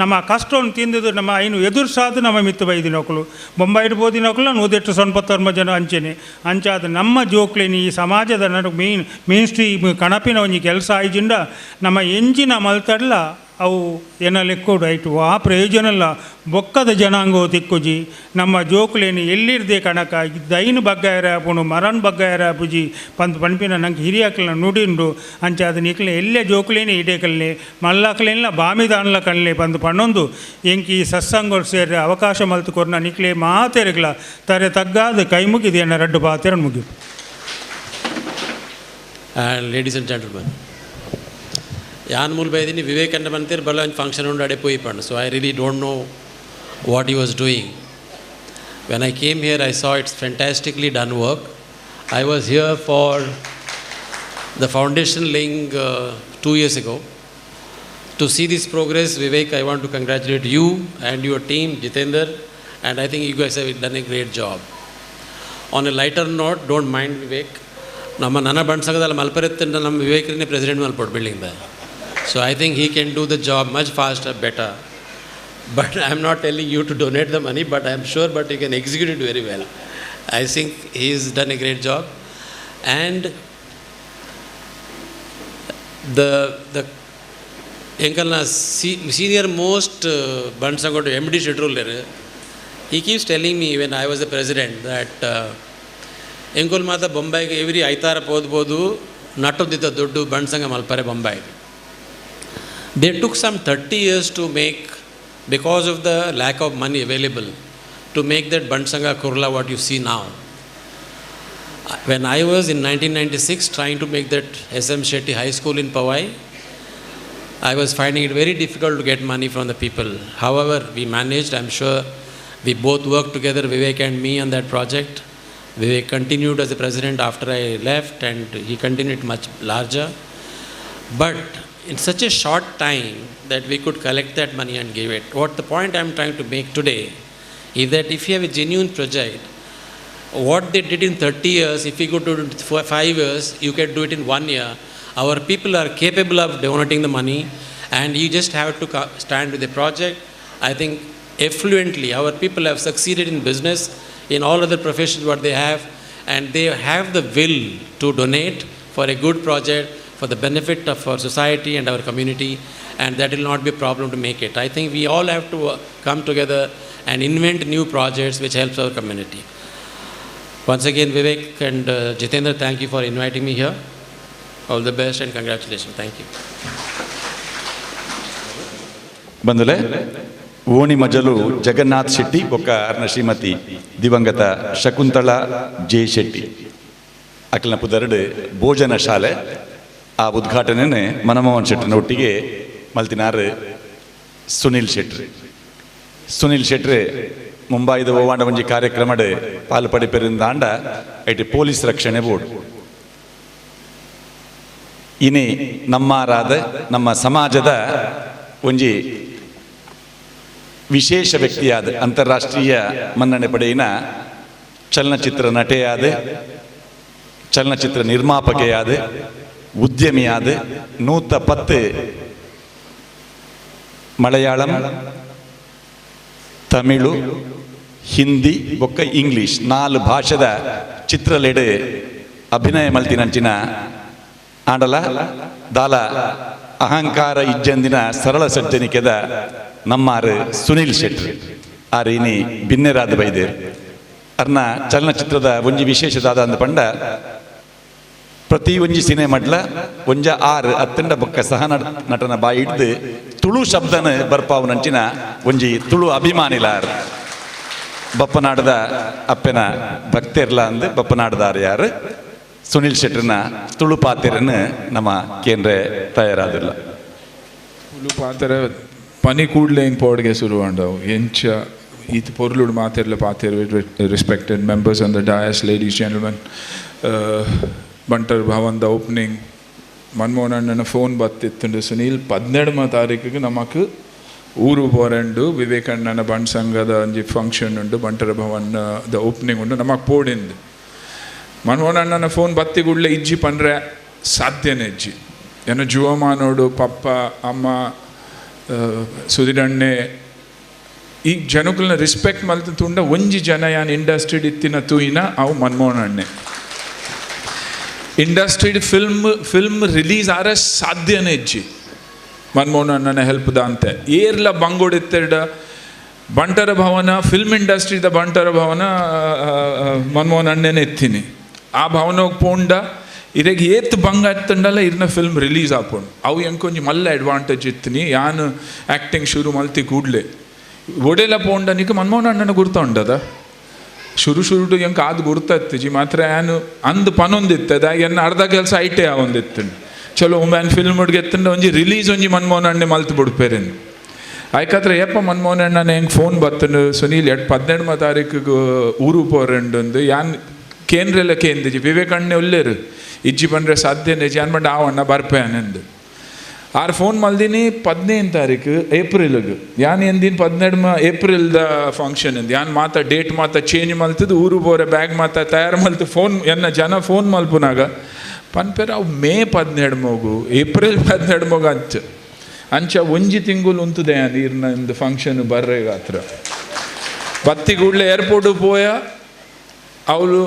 ನಮ್ಮ ಕಷ್ಟವನ್ನು ತಿಂದಿದ್ದು ನಮ್ಮ ಐನು ಎದುರ್ಸಾದು ನಮ್ಮ ಮಿತ್ತು ಬೈದಿನೊಕ್ಕಲು ಬೊಂಬಾಯಿಡ್ ಬೋದಿನೊಕ್ಕಲು ನೂದೆಟ್ಟು ಸೊನ್ಪತ್ತೊಂಬ ಜನ ಅಂಚೆನೆ ಅಂಚಾದ ನಮ್ಮ ಜೋಕ್ಲಿನಿ ಈ ಸಮಾಜದ ನಡು ಮೇನ್ ಮೇನ್ ಸ್ಟ್ರೀಮ್ ಕಣಪಿನ ಒಂಜಿ ಕೆಲಸ ಆಯ್ಜಿಂಡ ನಮ್ಮ ಎಂಜಿನ ಮಲ್ತಡ್ಲ ಅವು ಏನ ಲೆಕ್ಕೋಡು ಐಟು ಆ ಪ್ರಯೋಜನ ಬೊಕ್ಕದ ಜನಾಂಗೋ ತಿಕ್ಕುಜಿ ನಮ್ಮ ಜೋಕುಲೇನು ಎಲ್ಲಿರ್ದೆ ಕಣಕ ದೈನ್ ಬಗ್ಗಾಯರ ಆಪುಂಡು ಮರನ್ ಬಗ್ಗಾಯರ ಆಪುಜಿ ಪಂದ್ ಪನ್ಪಿನ ನಂಗೆ ಹಿರಿಯಾಕ್ಲನ ನುಡಿಂಡು ಅಂಚಾದ ನಿಕ್ಲೆ ಎಲ್ಲೇ ಜೋಕುಲೇನೆ ಇಡೇಕಲ್ಲೆ ಮಲ್ಲಾಕ್ಲೇನ್ಲ ಬಾಮಿದಾನ್ಲ ಕಣ್ಲೆ ಪಂದ್ ಪಣ್ಣೊಂದು ಎಂಕಿ ಈ ಸತ್ಸಂಗ ಸೇರಿ ಅವಕಾಶ ಮಲ್ತು ಕೊರ್ನ ನಿಕ್ಲೆ ಮಾತೆರಗ್ಲ ತರೆ ತಗ್ಗಾದ ಕೈ ಮುಗಿದು ಎನ್ನ ರಡ್ಡು ಪಾತೆರನ್ ಮುಗಿದು. And ladies and gentlemen, ಯಾನ್ ಮೂಲ ಬೈದಿನಿ ವಿವೇಕಾನಂದ ಬಂತೀರ್ ಬಲ ಒಂದು ಫಂಕ್ಷನ್ ಉಂಡು ಅಡೆ ಪೋಯಿ Pandu. So I really don't know what he was doing. When I came here I saw it's fantastically done work. I was here for the foundation laying 2 years ago. To see this progress, Vivek, I want to congratulate you and your team, Jitender, and I think you guys have done a great job. On a lighter note, don't mind Vivek, ನಮ್ಮ ನನ್ನ ಬಣ್ಸಗದಲ್ಲಿ ಮಲ್ಪರೆತ್ತಂಡ ನಮ್ಮ ವಿವೇಕರನ್ನೇ president ಮಲ್ಪೊಡು ಬಿಲ್ಡಿಂಗ್ದ. So I think he can do the job much faster, better. But I am not telling you to donate the money, but I am sure but you can execute it very well. I think he is done a great job. And the ಎಂಕಲ್ನ senior most ಬಂಡ್ಸಂಗೋಟು M D ಶೆಟ್ರುಲ್ಲೇರು, he keeps telling me when I was the president that ಎಂಕುಲ್ ಮಾತ ಬೊಂಬಾಯಿಗೆ every ಐತಾರ ಪೋದ್ಬೋದು ನಟೊಂದಿದ್ದ ದೊಡ್ಡ ಬಂಡ್ಸಂಗ ಮಲ್ಪರೆ ಬೊಂಬಾಯಿಗೆ. They took some 30 years to make, because of the lack of money available, to make that Bansanga Kurla what you see now. When I was in 1996 trying to make that S.M. Shetty High School in Powai, I was finding it very difficult to get money from the people. However, we managed. I'm sure we both worked together, Vivek and me, on that project. Vivek continued as the president after I left, and he continued much larger. But in such a short time that we could collect that money and give it. What the point I'm trying to make today is that if you have a genuine project, what they did in 30 years, if you could do it in 5 years, you can do it in 1 year. Our people are capable of donating the money, and you just have to stand with the project. I think affluently, our people have succeeded in business, in all other professions what they have, and they have the will to donate for a good project, for the benefit of our society and our community, and that will not be a problem to make it. I think we all have to come together and invent new projects which helps our community. Once again, Vivek and Jitendra, thank you for inviting me here. All the best and congratulations. Thank you. ಬಂದಲೆ ಓಣಿ ಮಜಲು ಜಗನ್ನಾಥ್ ಶೆಟ್ಟಿ ಬೊಕ್ಕ ಅರ್ನ ಶ್ರೀಮತಿ ದಿವಂಗತ Shakuntala J Shetty ಅಖಿಲನ ಪುದರ್ಡು ಭೋಜನ ಶಾಲೆ ಆ ಉದ್ಘಾಟನೆ ಮನಮೋಹನ್ ಶೆಟ್ಟರ್ನ ಒಟ್ಟಿಗೆ ಮಲ್ತಿನಾರ್ ಸುನಿಲ್ ಶೆಟ್ರಿ. ಸುನಿಲ್ ಶೆಟ್ರಿ ಮುಂಬೈದ ಓವಾಂಡ ಒಂಜಿ ಕಾರ್ಯಕ್ರಮಡ್ ಪಾಲು ಪಡಿಪೆರಿಂದಾಂಡ IT police ರಕ್ಷಣೆ ಬೋರ್ಡ್. ಇನಿ ನಮ್ಮಾರಾದ ನಮ್ಮ ಸಮಾಜದ ಒಂಜಿ ವಿಶೇಷ ವ್ಯಕ್ತಿಯಾದ ಅಂತಾರಾಷ್ಟ್ರೀಯ ಮನ್ನಣೆ ಪಡೆಯಿನ ಚಲನಚಿತ್ರ ನಟೆಯಾದ, ಚಲನಚಿತ್ರ ನಿರ್ಮಾಪಕೆಯಾದ, ಉದ್ಯಮಿಯಾದ 110 ಮಲಯಾಳಂ, ತಮಿಳು, ಹಿಂದಿ ಬೊಕ್ಕ ಇಂಗ್ಲಿಷ್ 4 ಭಾಷೆದ ಚಿತ್ರಲೆಡೆ ಅಭಿನಯ ಮಲ್ತಿನಂಚಿನ ಆಂಡಲ ದಾಲ ಅಹಂಕಾರ ಇಜ್ಜಂದಿನ ಸರಳ ಸಜ್ಜನಿಕೆದ ನಮ್ಮಾರು ಸುನಿಲ್ ಶೆಟ್ಟಿ ಆರ್ ಇನಿ ಬಿನ್ನೆರಾದ ಬೈದೇರ್. ಅರ್ನ ಚಲನಚಿತ್ರದ ಒಂಜಿ ವಿಶೇಷದಾದ ಅಂದ ಪಂಡ ಪ್ರತಿ ಒಂಜಿ ಸಿನಿಮಾಡ್ಲ ಒಂಜ ಆರು ಅತ್ತಂಡ ಬೊಕ್ಕ ಸಹ ನಟನ ಬಾಯಿ ಹಿಡ್ದು ತುಳು ಶಬ್ದನ ಬರ್ಪಾವು ನಂಚಿನ ಒಂಜಿ ತುಳು ಅಭಿಮಾನಿಲಾರ್. ಬಪ್ಪನಾಡದ ಅಪ್ಪೆನ ಭಕ್ತೆರ್ಲ ಅಂದ್ ಬಪ್ಪನಾಡದಾರ ಯಾರು ಸುನಿಲ್ ಶೆಟ್ಟರ್ನ ತುಳು ಪಾತೆರನ್ನು ನಮ್ಮ ಕೇಂದ್ರ ತಯಾರಾದಿಲ್ಲ. ತುಳು ಪಾತೆರ ಪನಿ ಕೂಡಲೇ ಹಿಂಗೆ ಪೋಡ್ಗೆ ಶುರುವಾಂಡವು ಎಂಚ ಈತ ಪೊರ್ಲುಡು ಮಾತೆರ್ಲ ಪಾತೆರ್. Respected members on the dais, ladies, gentlemen, Bantar ಭವನ್ದ opening Manmohan ಅಣ್ಣನ ಫೋನ್ ಬತ್ತಿತ್ತುಂಡು, ಸುನೀಲ್ 17 ತಾರೀಕಿಗೆ ನಮಕ್ ಊರು ಪೋರೆಂಡು, ವಿವೇಕಣ್ಣನ ಬಂಟ್ ಸಂಘದ ಒಂಜಿ ಫಂಕ್ಷನ್ ಉಂಡು, ಬಂಟರ ಭವನ್ the opening ಉಂಡು, ನಮಕ್ ಪೋಡಿಂದು. ಮನ್ಮೋಹನ್ ಅಣ್ಣನ ಫೋನ್ ಬತ್ತಿಗುಡ್ಲೆ ಇಜ್ಜಿ ಪಂಡ್ರೆ ಸಾಧ್ಯನೇ ಇಜ್ಜಿ. ಏನೋ ಜೀವಮಾನೋಡು ಪಪ್ಪ ಅಮ್ಮ ಸುಧೀರಣ್ಣೆ ಈ ಜನಕುಲ್ನ ರಿಸ್ಪೆಕ್ಟ್ ಮಲ್ತು ತುಂಡ ಒಂಜಿ ಜನ ಯಾನ್ ಇಂಡಸ್ಟ್ರಿಡ್ ಇತ್ತಿನ ತೂಯಿನ ಅವು ಮನ್ಮೋಹನ್ ಅಣ್ಣೆ. ಇಂಡಸ್ಟ್ರಿಡ್ ಫಿಲ್ಮ್ ರಿಲೀಸ್ ಆರ ಸಾಧ್ಯನೇ ಇಜ್ಜಿ ಮನ್ಮೋಹನ್ ಅಣ್ಣನ ಹೆಲ್ಪ್ ದಾಂತೆ. ಏರ್ಲ ಬಂಗೋಡಿತ್ತೆರಡ ಬಂಟರ ಭವನ ಫಿಲ್ಮ್ ಇಂಡಸ್ಟ್ರಿದ ಬಂಟರ ಭವನ ಮನ್ಮೋಹನ್ ಅಣ್ಣನೇ ಇತ್ತೀನಿ. ಆ ಭವನೋಗಿ ಪೋಂಡ ಇರೆಗ್ ಏತ್ ಬಂಗ ಇತ್ತಂಡಲ್ಲ ಇರ್ನ ಫಿಲ್ಮ್ ರಿಲೀಸ್ ಆಪೋಂಡು. ಅವು ಎಂಕೊಂಜಿ ಮಲ್ಲ ಅಡ್ವಾಂಟೇಜ್ ಇತ್ತೀನಿ. ಯಾನ್ ಆ್ಯಕ್ಟಿಂಗ್ ಶುರು ಮಲ್ತಿ ಕೂಡಲೇ ಒಡೆಲ ಪೋಂಡ ನಿಕ ಮನ್ಮೋಹನ್ ಅಣ್ಣನ ಗುರ್ತ ಉಂಡದ ಶುರು ಶುರುಡು ಎಂಕ್ ಆದ್ ಗುರ್ತ ಇತ್ತಿಜಿ ಮಾತ್ರ ಯಾನು ಅಂದ್ ಪನೊಂದಿತ್ತೆ ದಾಗಿ ಎನ್ನ ಅರ್ಧ ಕೆಲಸ ಐಟೆ ಆವೊಂದಿತ್ತು. ಚಲೋ ಒಮ್ಮೆ ಫಿಲ್ಮ್ ಹುಡುಗೆತ್ತಂಡ ಒಂಜಿ ರಿಲೀಸ್ ಒಂಜಿ ಮನ್ಮೋಹನ್ ಅಣ್ಣೆ ಮಲ್ತು ಬಿಡ್ಪೇರೇನು. ಆಯ್ಕಾತ್ರ ಏಪ ಮನ್ಮೋಹನ್ ಅಣ್ಣನ ಹೆಂಗೆ ಫೋನ್ ಬತ್ತನು, ಸುನೀಲ್ 17 ತಾರೀಕಿಗೆ ಊರು ಪೋರೆಂಡು ಯಾನ್ ಕೇಂದ್ರೆಲ್ಲ ಕೇಂದಿಜಿ ವಿವೇಕ್ ಅಣ್ಣೆ ಒಲ್ಲೇರು ಇಜ್ಜಿ ಪಂಡ್ರೆ ಸಾಧ್ಯನೇ ಯಾನ್ ಪಂಡ ಆವಣ್ಣ ಬರ್ಪೆ ಅನೆಂದು. ಆರ್ ಫೋನ್ ಮಲ್ದಿನಿ 15 ತಾರೀಕು ಏಪ್ರಿಲ್ಗೆ, ಯಾನ್ ಎಂದಿನ 17 ಏಪ್ರಿಲ್ದ ಫಂಕ್ಷನ್ ಎಂದು ಯಾನ್ ಮಾತ ಡೇಟ್ ಮಾತ ಚೇಂಜ್ ಮಲ್ತದ್ದು, ಊರು ಬೋರೆ ಬ್ಯಾಗ್ ಮಾತ ತಯಾರು ಮಲ್ತು ಫೋನ್ ಎನ್ನ ಜನ ಫೋನ್ ಮಲ್ಪುನಾಗ ಪನ್ಪೇರ ಅವು ಮೇ 17 ಮಗು ಏಪ್ರಿಲ್ 17 ಮಗು ಅಂಚ ಅಂಚ ಒಂಜಿ ತಿಂಗುಲು ಉಂತುದೆ ನೀರ್ನ ಇಂದು ಫಂಕ್ಷನ್ ಬರ್ರೆಗಾತ್ರ. ಬತ್ತಿ ಕೂಡಲೇ ಏರ್ಪೋರ್ಟ್ ಪೋಯ ಅವಳು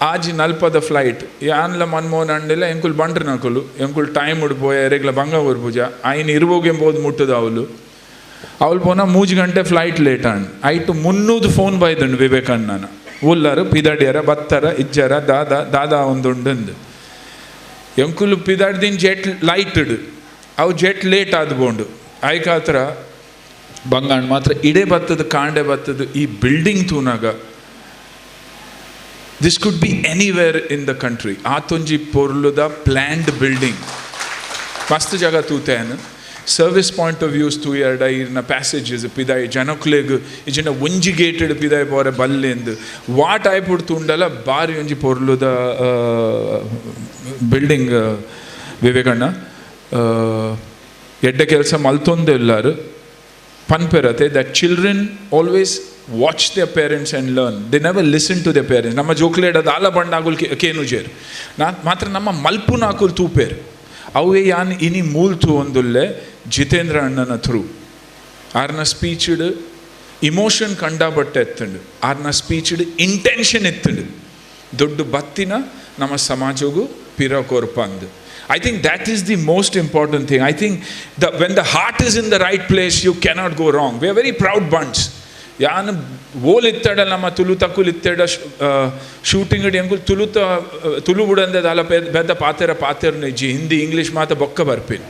ಆಜಿ ನಲ್ಪದ ಫ್ಲೈಟ್ ಯಾನ್ಲ ಮನ್ಮೋಹನ್ ಅಣ್ಣೆಲ್ಲ ಎಂಕುಲು ಬಂಟ್ರ ನಕುಲು ಎಂಕುಲು ಟೈಮ್ ಉಡ್ಪೋಯ ಎರೆಗ್ಲ ಬಂಗ ಪೂಜಾ ಆಯ್ನ ಇರುವೋಗೆಂಬೋದು ಮುಟ್ಟದ ಅವಳು ಅವಳು ಪೋನ 3 ಗಂಟೆ ಫ್ಲೈಟ್ ಲೇಟ್ ಅಣ್ಣ ಐಟು 300 ಫೋನ್ ಬೈದುಂಡು ವಿವೇಕಣ್ಣನ ಉಲ್ಲರು ಪಿದಡಿಯರ ಬತ್ತರ ಇಜ್ಜರ ದಾದಾ ದಾದಾ ಒಂದುಂಡು ಎಂಕುಲು ಪಿದಡ್ದಿನ ಜೆಟ್ ಲೈಟಡ್ ಅವು ಜೆಟ್ ಲೇಟ್ ಆದ್ಬೋಂಡು ಆಯ್ಕಾತ್ರ ಬಂಗಾಣ್ ಮಾತ್ರ ಇಡೇ ಬತ್ತದ ಕಾಂಡೆ ಬತ್ತದ ಈ ಬಿಲ್ಡಿಂಗ್ ತೂನಾಗ this could be anywhere in the country. ಆತೊಂಜಿ ಪೊರ್ಲುದ planned building ಮಸ್ತ್ ಜಾಗ ತೂತೇನು ಸರ್ವಿಸ್ ಪಾಯಿಂಟ್ ಆಫ್ ವ್ಯೂಸ್ ತೂಯರ್ಡ ಇರ್ನ ಪ್ಯಾಸೇಜಸ್ ಪಿದಾಯಿ ಜನಕ್ಲೆಗ್ ಇಜಿನ ಒಂಜಿ ಗೇಟೆಡ್ ಪಿದಾಯಿ ಪೋರೆ ಬಲ್ಲೆಂದು what ಆಯ್ಪುಡ್ ತೂಂಡಲ ಬಾರಿ ಒಂಜಿ ಪೊರ್ಲುದ ಬಿಲ್ಡಿಂಗ್ ವಿವೇಕಣ್ಣ ಎಡ್ಡೆ ಕೆಲಸ ಮಲ್ತೊಂದು ಎಲ್ಲಾರು ಪನ್ಪೆರತೆ that children always watch their parents and learn. They never listen to their parents. ನಮ್ಮ ಜೋಕ್ಲೇಡ ದಾಲ ಬಂಡಾಗುಲ್ ಕೇನು ಜೇರ್ ನಾ ಮಾತ್ರ ನಮ್ಮ ಮಲ್ಪುನ ಹಾಕುಲ್ ತೂಪೇರ್ ಅವೇ ಯಾನ್ ಇನಿ ಮೂಲ್ತು ಒಂದುಲ್ಲೆ ಜಿತೇಂದ್ರ ಅಣ್ಣನ ಥ್ರೂ ಆರ್ನ ಸ್ಪೀಚ್ಡ್ ಇಮೋಷನ್ ಕಂಡಾಬಟ್ಟೆ ಎತ್ತಂಡು ಆರ್ನ ಸ್ಪೀಚ್ಡ್ ಇಂಟೆನ್ಷನ್ ಎತ್ತಂಡು ದೊಡ್ಡ ಬತ್ತಿನ ನಮ್ಮ ಸಮಾಜಗೂ ಪಿರ ಕೊರ್ಪಂದು. I think that is the most important thing. I think when the heart is in the right place, you cannot go wrong. We are very proud bunch. ಯಾನ್ ಓಲ್ ಇತ್ತಡ ನಮ್ಮ ತುಳು ತಕ್ಕುಲ್ ಇತ್ತಡ ಶೂಟಿಂಗ್ ಎಂಕುಲ್ ತುಳುತ ತುಳು ಬುಡಂದೆ ದಾಲ ಬೇದ ಪಾತೆರ ಪಾತೆರ್ನ ಇಜ್ಜಿ ಹಿಂದಿ ಇಂಗ್ಲೀಷ್ ಮಾತ ಬೊಕ್ಕ ಬರ್ಪಿನ್.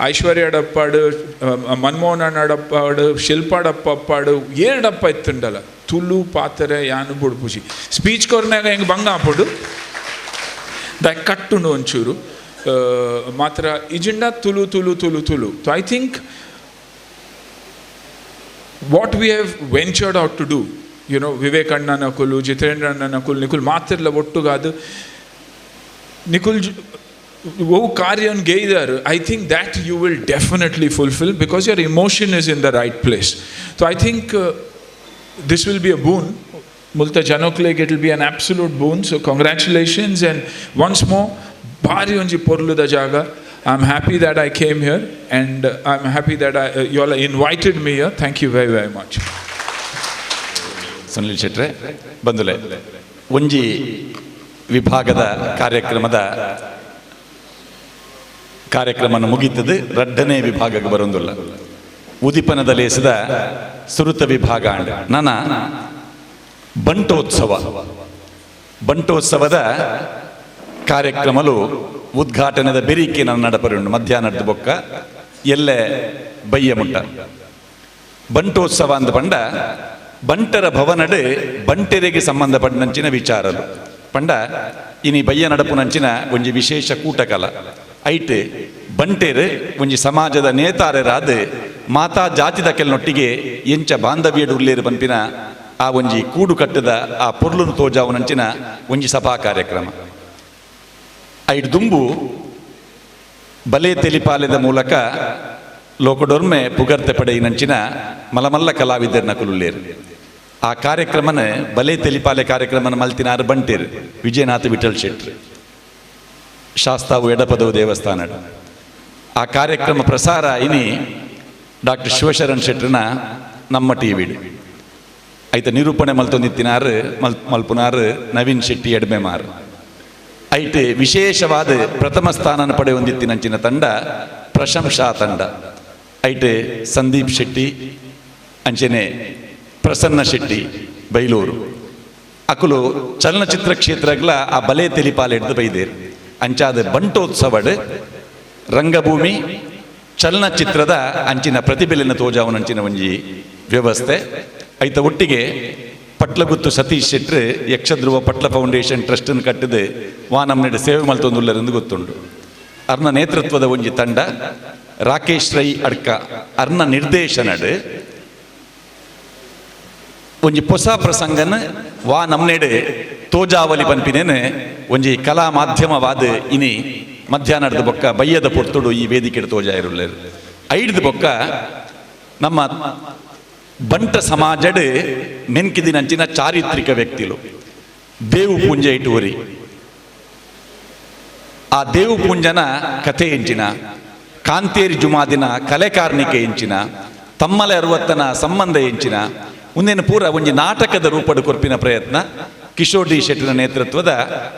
ಐಶ್ವರ್ಯ ಡಪ್ಪಾಡು ಮನ್ಮೋಹನ್ ಅಡಪ್ಪಾಡು ಶಿಲ್ಪಾಡಪ್ಪ ಅಪ್ಪಾಡು ಏಡಪ್ಪ ಇತ್ತುಂಡಲ್ಲ ತುಳು ಪಾತೆರೆ ಯಾನು ಬುಡ್ಪುಜಿ ಸ್ಪೀಚ್ ಕೊರ್ನಾಗ ಹೆಂಗೆ ಬಂಗ ಆಪುಡು ದಾಯ್ ಕಟ್ಟುಂಡು ಒಂಚೂರು ಮಾತ್ರ ಇಜಿಂಡ Tulu Tulu Tulu Tulu. So I think what we have ventured out to do, you know, Vivek Anna Nakulu, Jitendra Anna Nakul, Nikul Matirla Vottugadu, Nikul Vo Karyan Geidar, I think that you will definitely fulfill because your emotion is in the right place. So I think this will be a boon. Multa Janokleg, it will be an absolute boon. So congratulations and once more, Bhari Onji Porluda Jaga. I'm happy that I came here and I'm happy that you all invited me here. Thank you very, very much. Sunil Shettre, ಬಂದುಲೆ ಒಂಜಿ ವಿಭಾಗದ ಕಾರ್ಯಕ್ರಮವನ್ನು ಮುಗೀತದೆ. ರಡ್ಡನೇ ವಿಭಾಗಕ್ಕೆ ಬರೋದಿಲ್ಲ. ಉದಿಪನದ ಲೇಸದ ಸುರುತ ವಿಭಾಗ ಅಂಡ್ ನನ್ನ ಬಂಟೋತ್ಸವದ ಕಾರ್ಯಕ್ರಮಲು ಉದ್ಘಾಟನೆದ ಬೆರಿಕೆ ನನ್ನ ನಡಪರುಂಡು ಮಧ್ಯಾಹ್ನದ ಬೊಕ್ಕ ಎಲ್ಲೆ ಬಯ್ಯ ಮುಟ್ಟ ಬಂಟೋತ್ಸವ ಅಂದ ಪಂಡ ಬಂಟರ ಭವನಡು ಬಂಟೆರೆಗೆ ಸಂಬಂಧಪಟ್ಟಂಚಿನ ವಿಚಾರಲು ಪಂಡ ಇನಿ ಬಯ್ಯ ನಡಪುನಂಚಿನ ಒಂಜಿ ವಿಶೇಷ ಕೂಟಕಲ ಐಟ್ ಬಂಟೆರು ಒಂಜಿ ಸಮಾಜದ ನೇತಾರರಾದ ಮಾತಾ ಜಾತಿದ ಕೆಲ್ನೊಟ್ಟಿಗೆ ಎಂಚ ಬಾಂಧವ್ಯಡು ಉಲ್ಲೇರು ಪನ್ಪಿನ ಆ ಒಂಜಿ ಕೂಡು ಕಟ್ಟದ ಆ ಪೊರ್ಲುನು ತೋಜಾವುನಂಚಿನ ಒಂಜಿ ಸಭಾ ಕಾರ್ಯಕ್ರಮ. ಐಟ್ ದುಂಬು ಬಲೆ ತೆಲಿಪಾಲೆದ ಮೂಲಕ ಲೋಕಡೊರ್ಮೆ ಪುಗರ್ತೆ ಪಡೆಯಿನಂಚಿನ ಮಲಮಲ್ಲ ಕಲಾವಿದರ್ನ ಕುಲುಲ್ಲೇರು. ಆ ಕಾರ್ಯಕ್ರಮನ ಬಲೆ ತೆಲಿಪಾಲೆ ಕಾರ್ಯಕ್ರಮನ ಮಲ್ತಿನಾರು ಬಂಟೇರು ವಿಜಯನಾಥ ವಿಠಲ್ ಶೆಟ್ರು ಶಾಸ್ತಾವು ಎಡಪದವು ದೇವಸ್ಥಾನ. ಆ ಕಾರ್ಯಕ್ರಮ ಪ್ರಸಾರ ಇನಿ ಡಾಕ್ಟರ್ ಶಿವಶರಣ್ ಶೆಟ್ರನ ನಮ್ಮ ಟಿ ವಿಡು ಐತ ನಿರೂಪಣೆ ಮಲ್ತೊಂದಿತ್ತಿನಾರು ಮಲ್ಪುನಾರು ನವೀನ್ ಶೆಟ್ಟಿ ಎಡ್ಮೆಮಾರ್. ಐಟ್ ವಿಶೇಷವಾದ ಪ್ರಥಮ ಸ್ಥಾನನ ಪಡೆಯೊಂದಿತ್ತಿನಂಚಿನ ತಂಡ ಪ್ರಶಂಸಾ ತಂಡ. ಐಟ್ ಸಂದೀಪ್ ಶೆಟ್ಟಿ ಅಂಚನೆ ಪ್ರಸನ್ನ ಶೆಟ್ಟಿ ಬೈಲೂರು ಅಕುಲು ಚಲನಚಿತ್ರ ಕ್ಷೇತ್ರಗಳ ಆ ಬಲೆ ತೆಲಿಪಾಲೆ ಹಿಡಿದು ಬೈದೇರು. ಅಂಚಾದ ಬಂಟೋತ್ಸವಡ್ ರಂಗಭೂಮಿ ಚಲನಚಿತ್ರದ ಅಂಚಿನ ಪ್ರತಿಭೆಲಿನ ತೋಜಾವನಂಚಿನ ಒಂಜಿ ವ್ಯವಸ್ಥೆ. ಐತ ಒಟ್ಟಿಗೆ ಪಟ್ಲಗುತ್ತು ಸತೀಶ್ ಶೆಟ್ರು ಯಕ್ಷಧ್ರುವ ಪಟ್ಲ ಫೌಂಡೇಶನ್ ಟ್ರಸ್ಟನ್ನು ಕಟ್ಟಿದು ವಾನಮ್ನೆಡ್ ಸೇವೆ ಮಲ್ತೊಂದುಲ್ಲರೆಂದು ಗೊತ್ತುಂಡು. ಅರ್ನ ನೇತೃತ್ವದ ಒಂಜಿ ತಂಡ ರಾಕೇಶ್ ರೈ ಅಡ್ಕ ಅರ್ನ ನಿರ್ದೇಶನಡ್ ಒಂಜಿ ಹೊಸ ಪ್ರಸಂಗನ ವಾ ನಮ್ನೆಡೆ ತೋಜಾವಲಿ ಪನ್ಪಿನೇನೆ ಒಂಜಿ ಕಲಾ ಮಾಧ್ಯಮವಾದ ಇನಿ ಮಧ್ಯಾಹ್ನದ ಬೊಕ್ಕ ಬಯ್ಯದ ಪೊರ್ತುಡು ಈ ವೇದಿಕೆ ತೋಜಾ ಇರುಲ್ಲೇರು. ಐಡ್ದ ಬೊಕ್ಕ ನಮ್ಮ ಬಂಟ ಸಮಾಜಡ್ ಮೆನ್ಕಿದಿನಂಚಿನ ಚಾರಿತ್ರಿಕ ವ್ಯಕ್ತಿಲು ದೇವು ಪೂಂಜೆ ಇಟೂರಿ. ಆ ದೇವು ಪೂಂಜನ ಕಥೆ ಎಂಚಿನ, ಕಾಂತೇರಿ ಜುಮಾದಿನ ಕಲೆಕಾರ್ನಿಕೆ ಎಂಚಿನ, ತಮ್ಮಲೆ ಅರವತ್ತನ ಸಂಬಂಧ ಎಂಚಿನ ಮುಂದಿನ ಪೂರ ಒಂಜಿ ನಾಟಕದ ರೂಪಡು ಕೊರ್ಪಿನ ಪ್ರಯತ್ನ ಕಿಶೋರ್ ಡಿ ಶೆಟ್ಟಿನ ನೇತೃತ್ವದ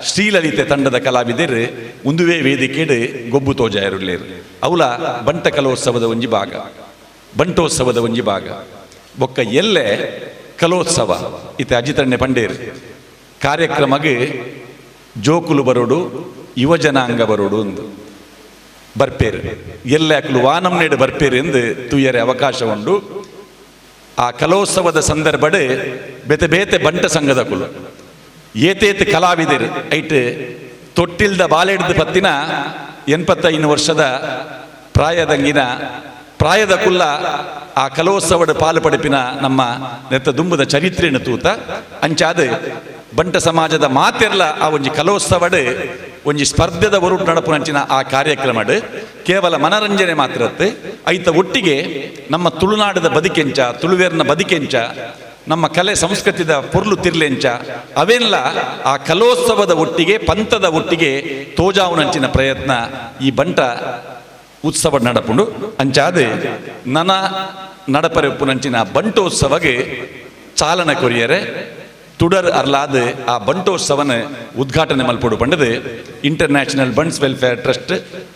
ಶ್ರೀಲಲಿತೆ ತಂಡದ ಕಲಾವಿದರು ಉಂದುವೇ ವೇದಿಕೆಡು ಗೊಬ್ಬು ತೋಜಾ ಇರುಲ್ಲೇರು. ಅವಲ ಬಂಟ ಕಲೋತ್ಸವದ ಒಂಜಿ ಭಾಗ, ಬಂಟೋತ್ಸವದ ಒಂಜಿ ಭಾಗ. ಬೊಕ್ಕ ಎಲ್ಲೆ ಕಲೋತ್ಸವ ಇತ್ತೆ ಅಜಿತಣ್ಣೆ ಪಂಡೇರು ಕಾರ್ಯಕ್ರಮಗೆ ಜೋಕುಲು ಬರೋಡು ಯುವಜನಾಂಗ ಬರೋಡು ಒಂದು ಬರ್ಪೇರು ಎಲ್ಲೆ ಅಕುಲು ವಾನಂನೇಡು ಬರ್ಪೇರು ಎಂದು ತೂಯರೆ ಅವಕಾಶ ಉಂಡು. ಆ ಕಲೋತ್ಸವದ ಸಂದರ್ಭಡ್ ಬೇತೆ ಬೇತೆ ಬಂಟ ಸಂಘದ ಕುಲು ಏತೇತ್ ಕಲಾವಿದರು ಐಟ್ ತೊಟ್ಟಿಲ್ದ ಬಾಲೆಡ್ದು ಪತ್ತಿನ 85 ವರ್ಷದ ಪ್ರಾಯದಂಗಿನ ಪ್ರಾಯದ ಕುಲ್ಲ ಆ ಕಲೋತ್ಸವದ ಪಾಲು ಪಡಿಪಿನ ನಮ್ಮ ನೆತ್ತ ದುಂಬುದ ಚರಿತ್ರೆಯನ್ನು ತೂತ ಅಂಚಾದ ಬಂಟ ಸಮಾಜದ ಮಾತೆರ್ಲ ಆ ಒಂಜಿ ಕಲೋತ್ಸವಡ್ ಒಂಜಿ ಸ್ಪರ್ಧೆದ ಒರುಟು ನಡಪುನಂಚಿನ ಆ ಕಾರ್ಯಕ್ರಮಡ್ ಕೇವಲ ಮನರಂಜನೆ ಮಾತ್ರತ್ತೆ. ಐತ ಒಟ್ಟಿಗೆ ನಮ್ಮ ತುಳುನಾಡದ ಬದುಕೆಂಚ, ತುಳುವೇರ್ನ ಬದುಕೆಂಚ, ನಮ್ಮ ಕಲೆ ಸಂಸ್ಕೃತಿದ ಪೊರ್ಲು ತಿರ್ಲೆಂಚ ಅವೆಲ್ಲ ಆ ಕಲೋತ್ಸವದ ಒಟ್ಟಿಗೆ ಪಂಥದ ಒಟ್ಟಿಗೆ ತೋಜಾವುನಂಚಿನ ಪ್ರಯತ್ನ ಈ ಬಂಟ ಉತ್ಸವ ನಡಪುಂಡು. ಅಂಚಾದ ನನ ನಡಪರೆ ಉಪ್ಪುನಂಚಿನ ಬಂಟೋತ್ಸವಗೆ ಚಾಲನ ಕೊರಿಯರೆ ತುಡರ್ ಅರ್ಲಾದ ಆ ಬಂಟೋತ್ಸವನ ಉದ್ಘಾಟನೆ ಮಲ್ಪೊಡು ಪಂಡದು international bunts welfare trust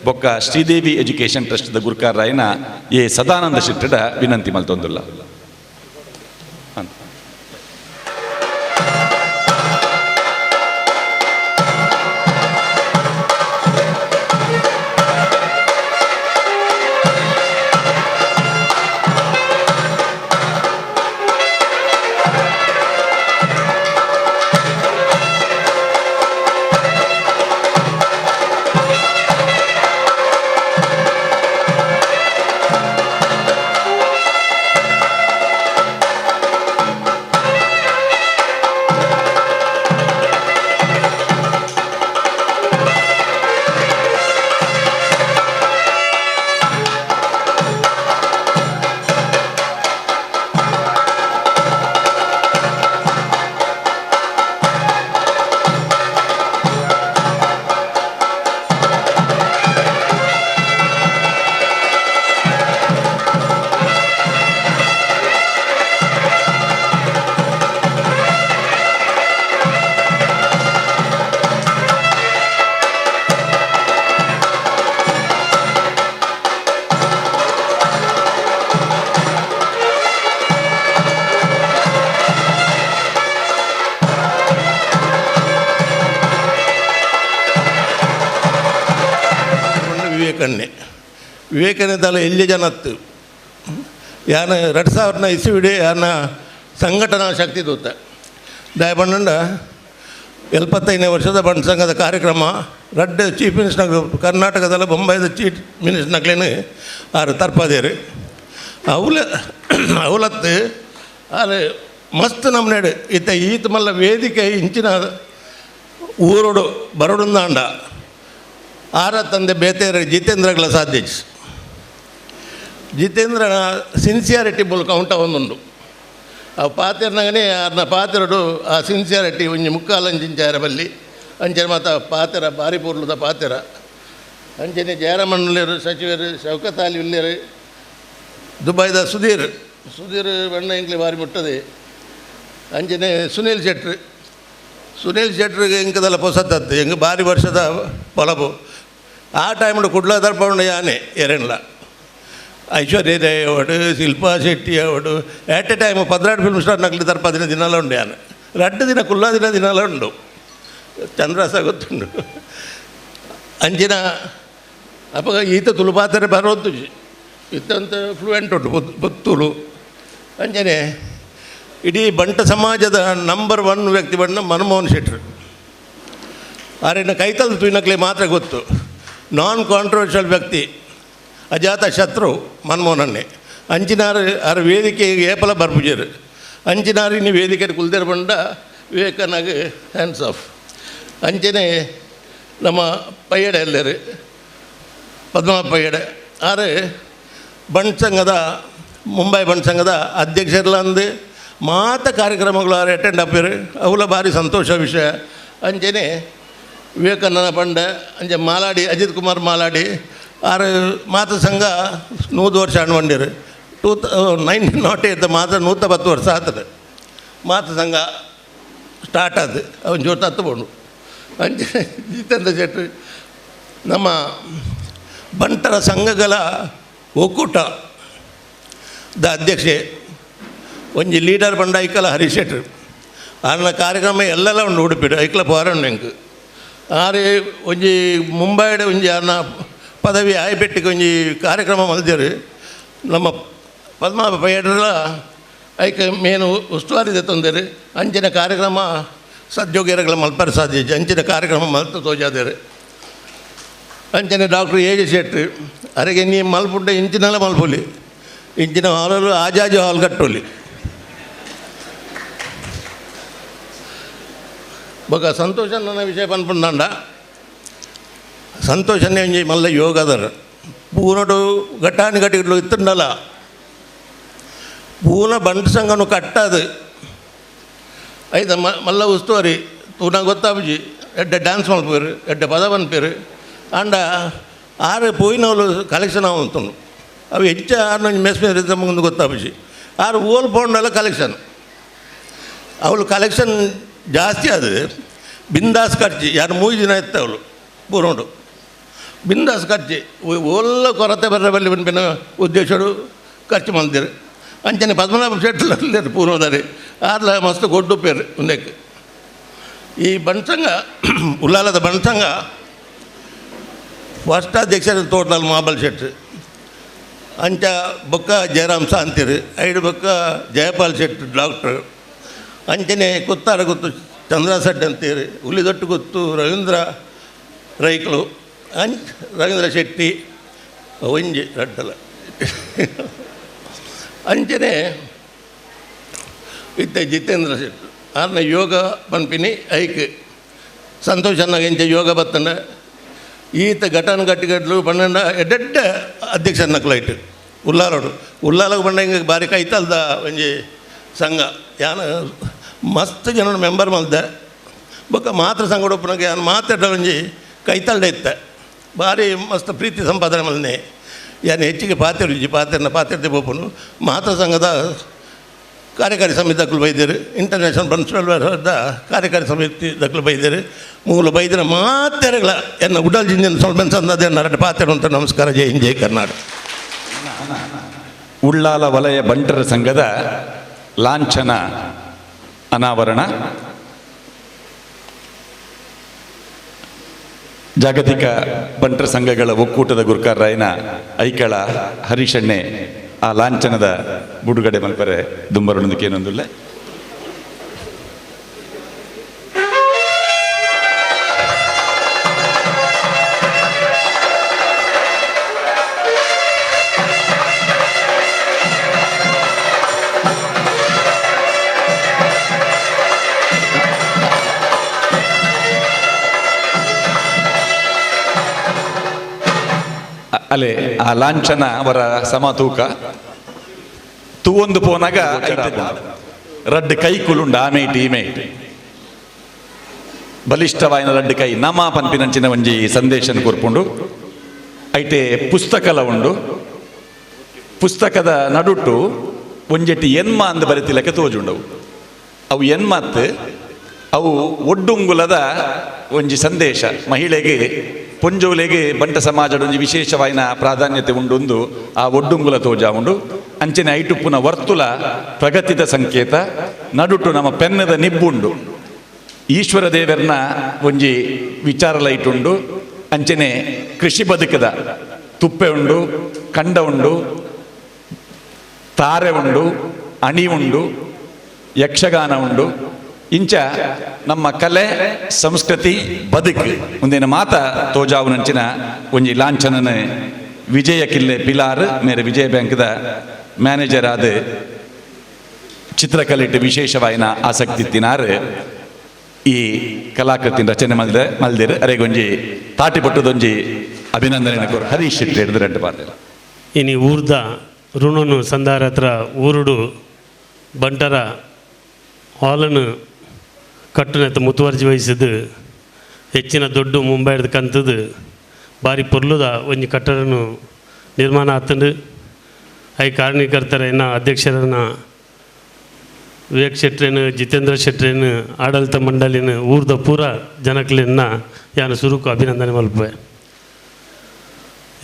ಬೊಕ್ಕ ಶ್ರೀದೇವಿ ಎಜುಕೇಷನ್ ಟ್ರಸ್ಟ್ ದ ಗುರುಕಾರ ರಾಯನ ಎ ಸದಾನಂದ ಶೆಟ್ಟಡ ವಿನಂತಿ ಮಲ್ತೊಂದುಲ್ಲ. ವಿವೇಕಣ್ಣೆ ವಿವೇಕನೇ ತಲೆ ಎಲ್ಲಿ ಜನತ್ತು ಯಾನ 2000 ಇಸುವಿಡೆ ಯಾನ ಸಂಘಟನಾ ಶಕ್ತಿ ತೂತ ದಯಪಂಡ 75ನೇ ವರ್ಷದ ಬಂಟ ಸಂಘದ ಕಾರ್ಯಕ್ರಮ ರಡ್ಡ್ ಚೀಫ್ ಮಿನಿಸ್ಟರ್ ಕರ್ನಾಟಕದಲ್ಲ ಬೊಂಬೈದ ಚೀಫ್ ಮಿನಿಸ್ಟರ್ನಕ್ಲೇನು ಆರು ತರ್ಪಾದೇರು ಅವಲ ಅವಲತ್ತು ಆರು ಮಸ್ತ್ ನಮ್ಮನೇಡು ಇತ್ತ ಈತ ಮಲ್ಲ ವೇದಿಕೆ ಇಂಚಿನ ಊರೋಡು ಬರೋಡುಂದಾಂಡ ಆರ ತಂದೆ ಬೇತೇರು ಜಿತೇಂದ್ರಗಳ ಸಾಧ್ಯ. ಜಿತೇಂದ್ರನ ಸಿನ್ಸಿಯಾರಿಟಿ ಬುಲ್ ಕೌಂಟ ಒಂದುಂಡು ಆ ಪಾತೆರ್ನಾಗನೇ ಆರ್ನ ಪಾತೆರಡು ಆ ಸಿನ್ಸಿಯಾರಿಟಿ ಒಂಜಿ ಮುಕ್ಕಾಲಂಚಿಂಚಾರ ಬಲ್ಲಿ ಅಂಚನೆ ಮಾತ ಪಾತೆರ ಬಾರಿ ಪೂರ್ಲದ ಪಾತೆರ ಅಂಚನೆ ಜಯರಾಮಣ್ಣಲೇರು ಸಚಿವರು ಶೌಕತ್ ಅಲಿ ಉಲ್ಲೇರು ದುಬೈದ ಸುಧೀರ್ ಸುಧೀರ್ ಬಣ್ಣ ಇಂಕ್ಲೆ ಬಾರಿ ಮುಟ್ಟದೆ ಅಂಚನೆ ಸುನೀಲ್ ಶೆಟ್ರು ಸುನೀಲ್ ಶೆಟ್ರಿಗೆ ಇಂಕದಲ್ಲ ಪೊಸತ್ತತ್ತು ಹಿಂಗೆ ಬಾರಿ ವರ್ಷದ ಪೊಲಬು ಆ ಟೈಮ್ಡು ಕುಡ್ಲ ದರ್ಪೌಂಡ ಯಾನೆ ಎರೆನ್ಲ Aishwarya Rai ಅವಡು Shilpa Shetty ಅವಡು at a time 12 film star ನಕಲಿ ದರ್ಪ ದಿನ ದಿನಾಲ ಉಂಡು ಯಾನೆ 2 ದಿನ ಕುಲ್ಲ ದಿನ ದಿನಾಲ ಉಂಡು ಚಂದ್ರಸ ಗೊತ್ತುಂಡು ಅಂಚಿನ ಅಪ್ಪ ಈತ ತುಳುಪಾತ್ರೆ ಬರೋದು ಇತ್ತಂತ ಫ್ಲೂಯೆಂಟ್ ಉಂಟು ಪುತ್ತೂರು ಅಂಚನೆ ಇಡೀ ಬಂಟ ಸಮಾಜದ ನಂಬರ್ 1 ವ್ಯಕ್ತಿ ಬಣ್ಣ ಮನಮೋಹನ್ ಶೆಟ್ಟರು. ಆರಿನ ಕೈತಲ್ ತುಯ್ನಕ್ಲೆ ಮಾತ್ರ ಗೊತ್ತು. ನಾನ್ ಕಾಂಟ್ರವರ್ಷಿಯಲ್ ವ್ಯಕ್ತಿ, ಅಜಾತ ಶತ್ರು ಮನಮೋಹನನ್ನೇ. ಅಂಚಿನಾರು ಆರು ವೇದಿಕೆ ಏಪಲ ಬರ್ಪುಜರು ಅಂಚಿನಾರು ಇನ್ನು ವೇದಿಕೆ ಕುಲ್ದೇರು ಬಂಡ ವಿವೇಕನಾಗ ಹ್ಯಾಂಡ್ಸ್ ಆಫ್. ಅಂಚನೆ ನಮ್ಮ ಪಯ್ಯಡೆ ಎಲ್ಲರು ಪದ್ಮ ಪಯ್ಯಡೆ ಆರು ಬಂಟ್ ಸಂಘದ ಮುಂಬೈ ಬಂಟ್ ಸಂಘದ ಅಧ್ಯಕ್ಷರ್ಲಂದು ಮಾತ ಕಾರ್ಯಕ್ರಮಗಳು ಆರು ಅಟೆಂಡ್ ಆಪೇರು ಅವಲ ಭಾರಿ ಸಂತೋಷ ವಿಷಯ. ಅಂಚನೆ ವಿವೇಕಾನಂದ ಪಂಡ ಅಂಚೆ ಮಾಲಾಡಿ ಅಜಿತ್ ಕುಮಾರ್ ಮಾಲಾಡಿ ಆರು ಮಾತ ಸಂಘ 100 ವರ್ಷ ಅಣ್ವಂಡಿರು 1908 ಮಾತ್ರ 110 ವರ್ಷ ಆಗ್ತದೆ ಮಾತ ಸಂಘ ಸ್ಟಾರ್ಟ್ ಆದ ಅವನ ಜೋರು ಹತ್ತುಕೊಂಡು. ಅಂಚೆ ಜಿತೇಂದ್ರ ಶೆಟ್ಟಿ ನಮ್ಮ ಬಂಟರ ಸಂಘಗಳ ಒಕ್ಕೂಟದ ಅಧ್ಯಕ್ಷೆ ಒಂಜಿ ಲೀಡರ್ ಬಂಡ ಐಕಲ ಹರೀಶ್ ಶೆಟ್ರು ಆರ್ನ ಕಾರ್ಯಕ್ರಮ ಎಲ್ಲೆಲ್ಲ ಉಂಡು ಉಡುಪಿಡು ಐಕಲ ಪೋರಣ್ಣು ಎಂಕ್ ಆರು ಒಂಜಿ ಮುಂಬೈಡ್ ಒಂಜಿ ಆರ್ನ ಪದವಿ ಆಯ್ಪೆಟ್ಟಿಗೆ ಒಂಜಿ ಕಾರ್ಯಕ್ರಮ ಮಲ್ದೇರು ನಮ್ಮ ಪದ್ಮನಾಭ ಪಯ್ಯಡ್ರಲ ಐಕ ಮೇನು ಉಸ್ತುವಾರಿ ತಂದೇರು ಅಂಚಿನ ಕಾರ್ಯಕ್ರಮ ಸದ್ಯೋಗ್ಯರಗಳ ಮಲ್ಪರ ಸಾಧ್ಯ ಅಂಚಿನ ಕಾರ್ಯಕ್ರಮ ಮಲ್ತು ತೋಜಾದೇರು. ಅಂಚನೆ doctor A J Shetty ಅರೆಗೆ ನೀ ಮಲ್ಪುಂಡೆ ಇಂಚಿನೆಲ್ಲ ಮಲ್ಪೊಲಿ ಇಂಚಿನ ಹಾಲಲ್ಲಿ ಆಜಾಜು ಹಾಲ್ ಕಟ್ಟೋಲಿ ಬೊಕ ಸಂತೋಷ ನನ್ನ ವಿಷಯ ಪನ್ಪುಂಡ ಸಂತೋಷನೇ ಒಂಜಿ ಮಲ್ಲ ಯೋಗದರ್ ಪೂನಡು ಗಟ್ಟಾನಿ ಗಟ್ಟಿಗಳು ಇತ್ತುಂಡಲ್ಲ ಪೂನ ಬಂಟ್ ಸಂಘನು ಕಟ್ಟದು ಐತ ಮಲ್ಲ ಉಸ್ತುವಾರಿ ತೂನ ಗೊತ್ತಾಪುಜಿ ಎಡ್ಡೆ ಡ್ಯಾನ್ಸ್ ಮಲ್ಪೇರು ಎಡ್ಡೆ ಪದ ಪನ್ಪೇರು ಆಂಡ ಆರು ಪೋಯಿನವಳು ಕಲೆಕ್ಷನ್ ಆವಂತುಂಡು ಅವು ಹೆಚ್ಚು ಆರು ಒಂಜಿ ಮೆಸ್ ಮೇರ್ ಮುಂದೆ ಗೊತ್ತಾಪುಜಿ ಆರು ಓಲ್ ಪೌಂಡಲ್ಲ ಕಲೆಕ್ಷನ್ ಅವಳು ಕಲೆಕ್ಷನ್ ಜಾಸ್ತಿ ಅದು ಬಿಂದಾಸ್ ಖರ್ಚು ಯಾರು 3 ದಿನ ಇತ್ತು ಅವಳು ಪೂರ್ಣು ಬಿಂದಾಸ್ ಖರ್ಚು ಒಲ್ಲ ಕೊರತೆ ಬರ ಬಲ್ಲಿ ಪನ್ಪಿನ ಉದ್ದೇಶಡು ಖರ್ಚು ಮಲ್ದಿರು. ಅಂಚನೆ ಪದ್ಮನಾಭ ಶೆಟ್ಟಿ ಪೂರ್ವದಾರಿ ಆರ್ಲ ಮಸ್ತ್ ಗೊಡ್ಡು ಪೇರು ಉಂದಕ್ಕೆ. ಈ ಬಂಟ್ಸಂಘ ಉಲ್ಲಾಲದ ಬಂಟ್ಸಂಘ ಫಸ್ಟ್ ಅಧ್ಯಕ್ಷರು ತೋಟದಲ್ಲಿ ಮಾಬಲ್ ಶೆಟ್ರು ಅಂಚ ಬೊಕ್ಕ ಜಯರಾಮ್ ಸಾಂತಿರು ಐಡು ಬೊಕ್ಕ ಜಯಪಾಲ್ ಶೆಟ್ರು ಡಾಕ್ಟ್ರು ಅಂಚನೆ ಕೊತ್ತಾರ ಗೊತ್ತು ಚಂದ್ರ ಸೆಡ್ ಅಂತೀರಿ ಹುಲಿದೊಟ್ಟು ಗೊತ್ತು ರವೀಂದ್ರ ರೈಕ್ಲು ಅಂಚ್ ರವೀಂದ್ರ ಶೆಟ್ಟಿ ಒಂಜಿ ರಡ್ಡಲ ಅಂಚನೆ ಇತ್ತೆ ಜಿತೇಂದ್ರ ಶೆಟ್ಟಿ ಆರ್ನ ಯೋಗ ಪನ್ಪಿನಿ ಐಕ್ ಸಂತೋಷ ಎಂಚ ಯೋಗ ಬತ್ತಂಡ ಈತ ಘಟನ ಗಟ್ಟಿಗಟ್ಲು ಪನ್ನಂಡ ಎಡ್ಡೆಡ್ಡ ಅಧ್ಯಕ್ಷ ನಕ್ಲೈಟ್ ಉಲ್ಲಾಲೋಡು ಉಲ್ಲಾಲಗೆ ಬಂಡ ಹಿಂಗೆ ಬಾರಿ ಕೈತಲ್ದ ಒಂಜಿ ಸಂಘ ಯಾನ ಮಸ್ತ್ ಜನ ಮೆಂಬರ್ ಮಲ್ದೆ ಬೊಕ್ಕ ಮಾತ್ರ ಸಂಘ ಒಪ್ಪನಾಗ ಯಾನ್ ಮಾತಾಡ ಒಂಜಿ ಕೈತಲ್ಡೆ ಇತ್ತ ಭಾರಿ ಮಸ್ತ್ ಪ್ರೀತಿ ಸಂಪಾದನೆ ಮಲ್ನೆ ಯಾನ್ ಹೆಚ್ಚಿಗೆ ಪಾತೆರುಜಿ ಪಾತೆರ್ನ ಪಾತೆರ್ದೆ ಪೋಪುನು ಮಾತ್ರ ಸಂಘದ ಕಾರ್ಯಕಾರಿ ಸಮಿತಿ ದಕ್ಕಲು ಬೈದೇರು ಇಂಟರ್ನ್ಯಾಷನಲ್ ಬಂಟ್ಸ್ ವೆಲ್ಫೇರ್ದ ಕಾರ್ಯಕಾರಿ ಸಮಿತಿ ದಕ್ಕಲು ಬೈದೇರು ಮೂಲ ಬೈದಿನ ಮಾತೆರೆಗಳ ಎನ್ನ ಉಡಲ್ ಜಿಂಜನ್ ಸ್ವಲ್ಪ ಸಂದದೆ ನರಟ ಪಾತೆರು ಅಂತ ನಮಸ್ಕಾರ. ಜೈ ಹಿಂದ್, ಜೈ ಕರ್ನಾಟಕ. ಉಳ್ಳಾಲ ವಲಯ ಬಂಟರ ಸಂಘದ ಲಾಂಛನ ಅನಾವರಣ ಜಾಗತಿಕ ಬಂಟರ ಸಂಘಗಳ ಒಕ್ಕೂಟದ ಗುರ್ಕಾರ್ರಾಯನ ಐಕಳ ಹರೀಶಣ್ಣೆ ಆ ಲಾಂಛನದ ಬುಡುಗಡೆ ಮಲ್ಪರೆ ದುಂಬರುಣದಕ್ಕೆ ಏನೊಂದುಲ್ಲ. ಅಲೆ ಆ ಲಾಂಛನ ಅವರ ಸಮತೂಕ ತೂವೊಂದು ಪೋನಾಗ ರಡ್ಡು ಕೈ ಕುಲುಂಡ ಆಮೇಟ್ ಈಮೇಟ್ ಬಲಿಷ್ಠವಾಯಿನ ರಡ್ಡು ಕೈ ನಮ ಪನ್ಪಿನಂಚಿನ ಒಂಜಿ ಸಂದೇಶನ ಕೊರ್ಪುಂಡು. ಐಟೆ ಪುಸ್ತಕಲ ಉಂಡು. ಪುಸ್ತಕದ ನಡುಟು ಒಂಜೆಟ್ಟಿ ಎನ್ಮ ಅಂದ್ ಬರಿತಿಲಕ್ಕೆ ತೋಜುಂಡವು. ಅವು ಎನ್ಮತ್ ಅವು ಒಡ್ಡುಂಗುಲದ ಒಂಜಿ ಸಂದೇಶ. ಮಹಿಳೆಗೆ ಪೊಂಜೋಲೆಗೆ ಬಂಟ ಸಮಾಜದ ಒಂಜಿ ವಿಶೇಷವಾಯಿನ ಪ್ರಾಧಾನ್ಯತೆ ಉಂಡೊಂದು ಆ ಒಡ್ಡುಂಗುಲ ತೋಜ ಉಂಡು. ಅಂಚನೆ ಐಟುಪ್ಪುನ ವರ್ತುಲ ಪ್ರಗತಿದ ಸಂಕೇತ. ನಡುಟು ನಮ್ಮ ಪೆನ್ನದ ನಿಬ್ಬುಂಡು. ಈಶ್ವರ ದೇವರನ್ನ ಒಂಜಿ ವಿಚಾರ ಲೈಟ್ ಉಂಡು. ಅಂಚನೆ ಕೃಷಿ ಬದುಕದ ತುಪ್ಪೆ ಉಂಡು, ಕಂಡ ಉಂಡು, ತಾರೆ ಉಂಡು, ಅಣಿ ಉಂಡು, ಯಕ್ಷಗಾನ ಉಂಡು. ಇಂಚ ನಮ್ಮ ಕಲೆ ಸಂಸ್ಕೃತಿ ಬದುಕು ಮುಂದಿನ ಮಾತ ತೋಜಾವುನಂಚಿನ ಒಂಜಿ ಲಾಂಛನನ ವಿಜಯ ಕಿಲ್ಲೆ ಪಿಲಾರ್ ಮೇರೆ ವಿಜಯ ಬ್ಯಾಂಕ್ದ ಮ್ಯಾನೇಜರ್ ಆದ ಚಿತ್ರಕಲೆಟ್ ವಿಶೇಷವಾಯಿನ ಆಸಕ್ತಿ ತಿನಾರು ಈ ಕಲಾಕೃತಿ ರಚನೆ ಮಲ್ದೆ ಮಲ್ದಿರು. ಅರೆಗೊಂಜಿ ತಾಟಿಪಟ್ಟದೊಂಜಿ ಅಭಿನಂದನೆ ಕೋರು ಹರೀಶ್ ಶೆಟ್ಟಿ ಹಿಡಿದು ರೆಡ್ಡು ಪಾರ್ದಿಲ್ಲ. ಇನಿ ಊರ್ದ ಋಣನು ಸಂದಾರ ಹತ್ರ ಊರುಡು ಬಂಟರ ಹಾಲನ್ನು ಕಟ್ಟುನೆತ್ತ ಮುತುವರ್ಜಿ ವಹಿಸಿದ್ದು ಹೆಚ್ಚಿನ ದೊಡ್ಡ ಮುಂಬೈದ ಕಂತದ್ದು ಭಾರಿ ಪೊರ್ಲುದ ಒಂಜಿ ಕಟ್ಟಡನು ನಿರ್ಮಾಣ ಆತಂಡು. I ಕಾರಣೀಕರ್ತರನ್ನ ಅಧ್ಯಕ್ಷರನ್ನ ವಿವೇಕ್ ಶೆಟ್ರೇನು ಜಿತೇಂದ್ರ ಶೆಟ್ರೇನು ಆಡಳಿತ ಮಂಡಳಿನ ಊರ್ದ ಪೂರ ಜನಕ್ಲೆನ್ನ ಯಾನ್ ಸುರುಕು ಅಭಿನಂದನೆ ಮಲ್ಪುವೆ.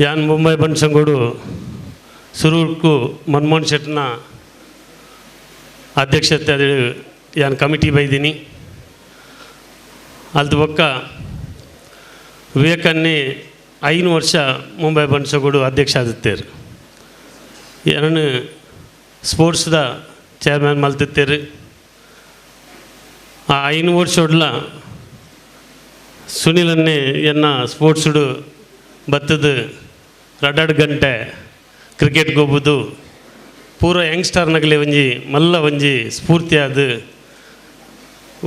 ಯಾನ್ ಮುಂಬೈ ಬನ್ಸಂಗೋಡು ಸುರುಕು ಮನ್ಮೋಹನ್ ಶೆಟ್ನ ಅಧ್ಯಕ್ಷತೆ ಯಾನ್ ಕಮಿಟಿ ಬೈದೀನಿ. ಅಲ್ದ ಬೊಕ್ಕ ವಿವೇಕನ್ನೇ 5 ವರ್ಷ ಮುಂಬೈ ಬನ್ಸಗೋಡು ಅಧ್ಯಕ್ಷ ಆದಿತ್ತೇರು. ಯಾನು ಸ್ಪೋರ್ಟ್ಸ್ದ ಚೇರ್ಮನ್ ಮಲ್ತಿತ್ತೇರು. ಆ 5 ವರ್ಷ ಸುನಿಲನ್ನೇ ಎನ್ನ ಸ್ಪೋರ್ಟ್ಸುಡು ಬತ್ತದ 2 ಗಂಟೆ ಕ್ರಿಕೆಟ್ಗೆ ಹೋಗ್ಬೋದು. ಪೂರ ಯಂಗ್ಸ್ಟರ್ನಗಲೇ ಒಂಜಿ ಮಲ್ಲ ಒಂಜಿ ಸ್ಫೂರ್ತಿಯಾದ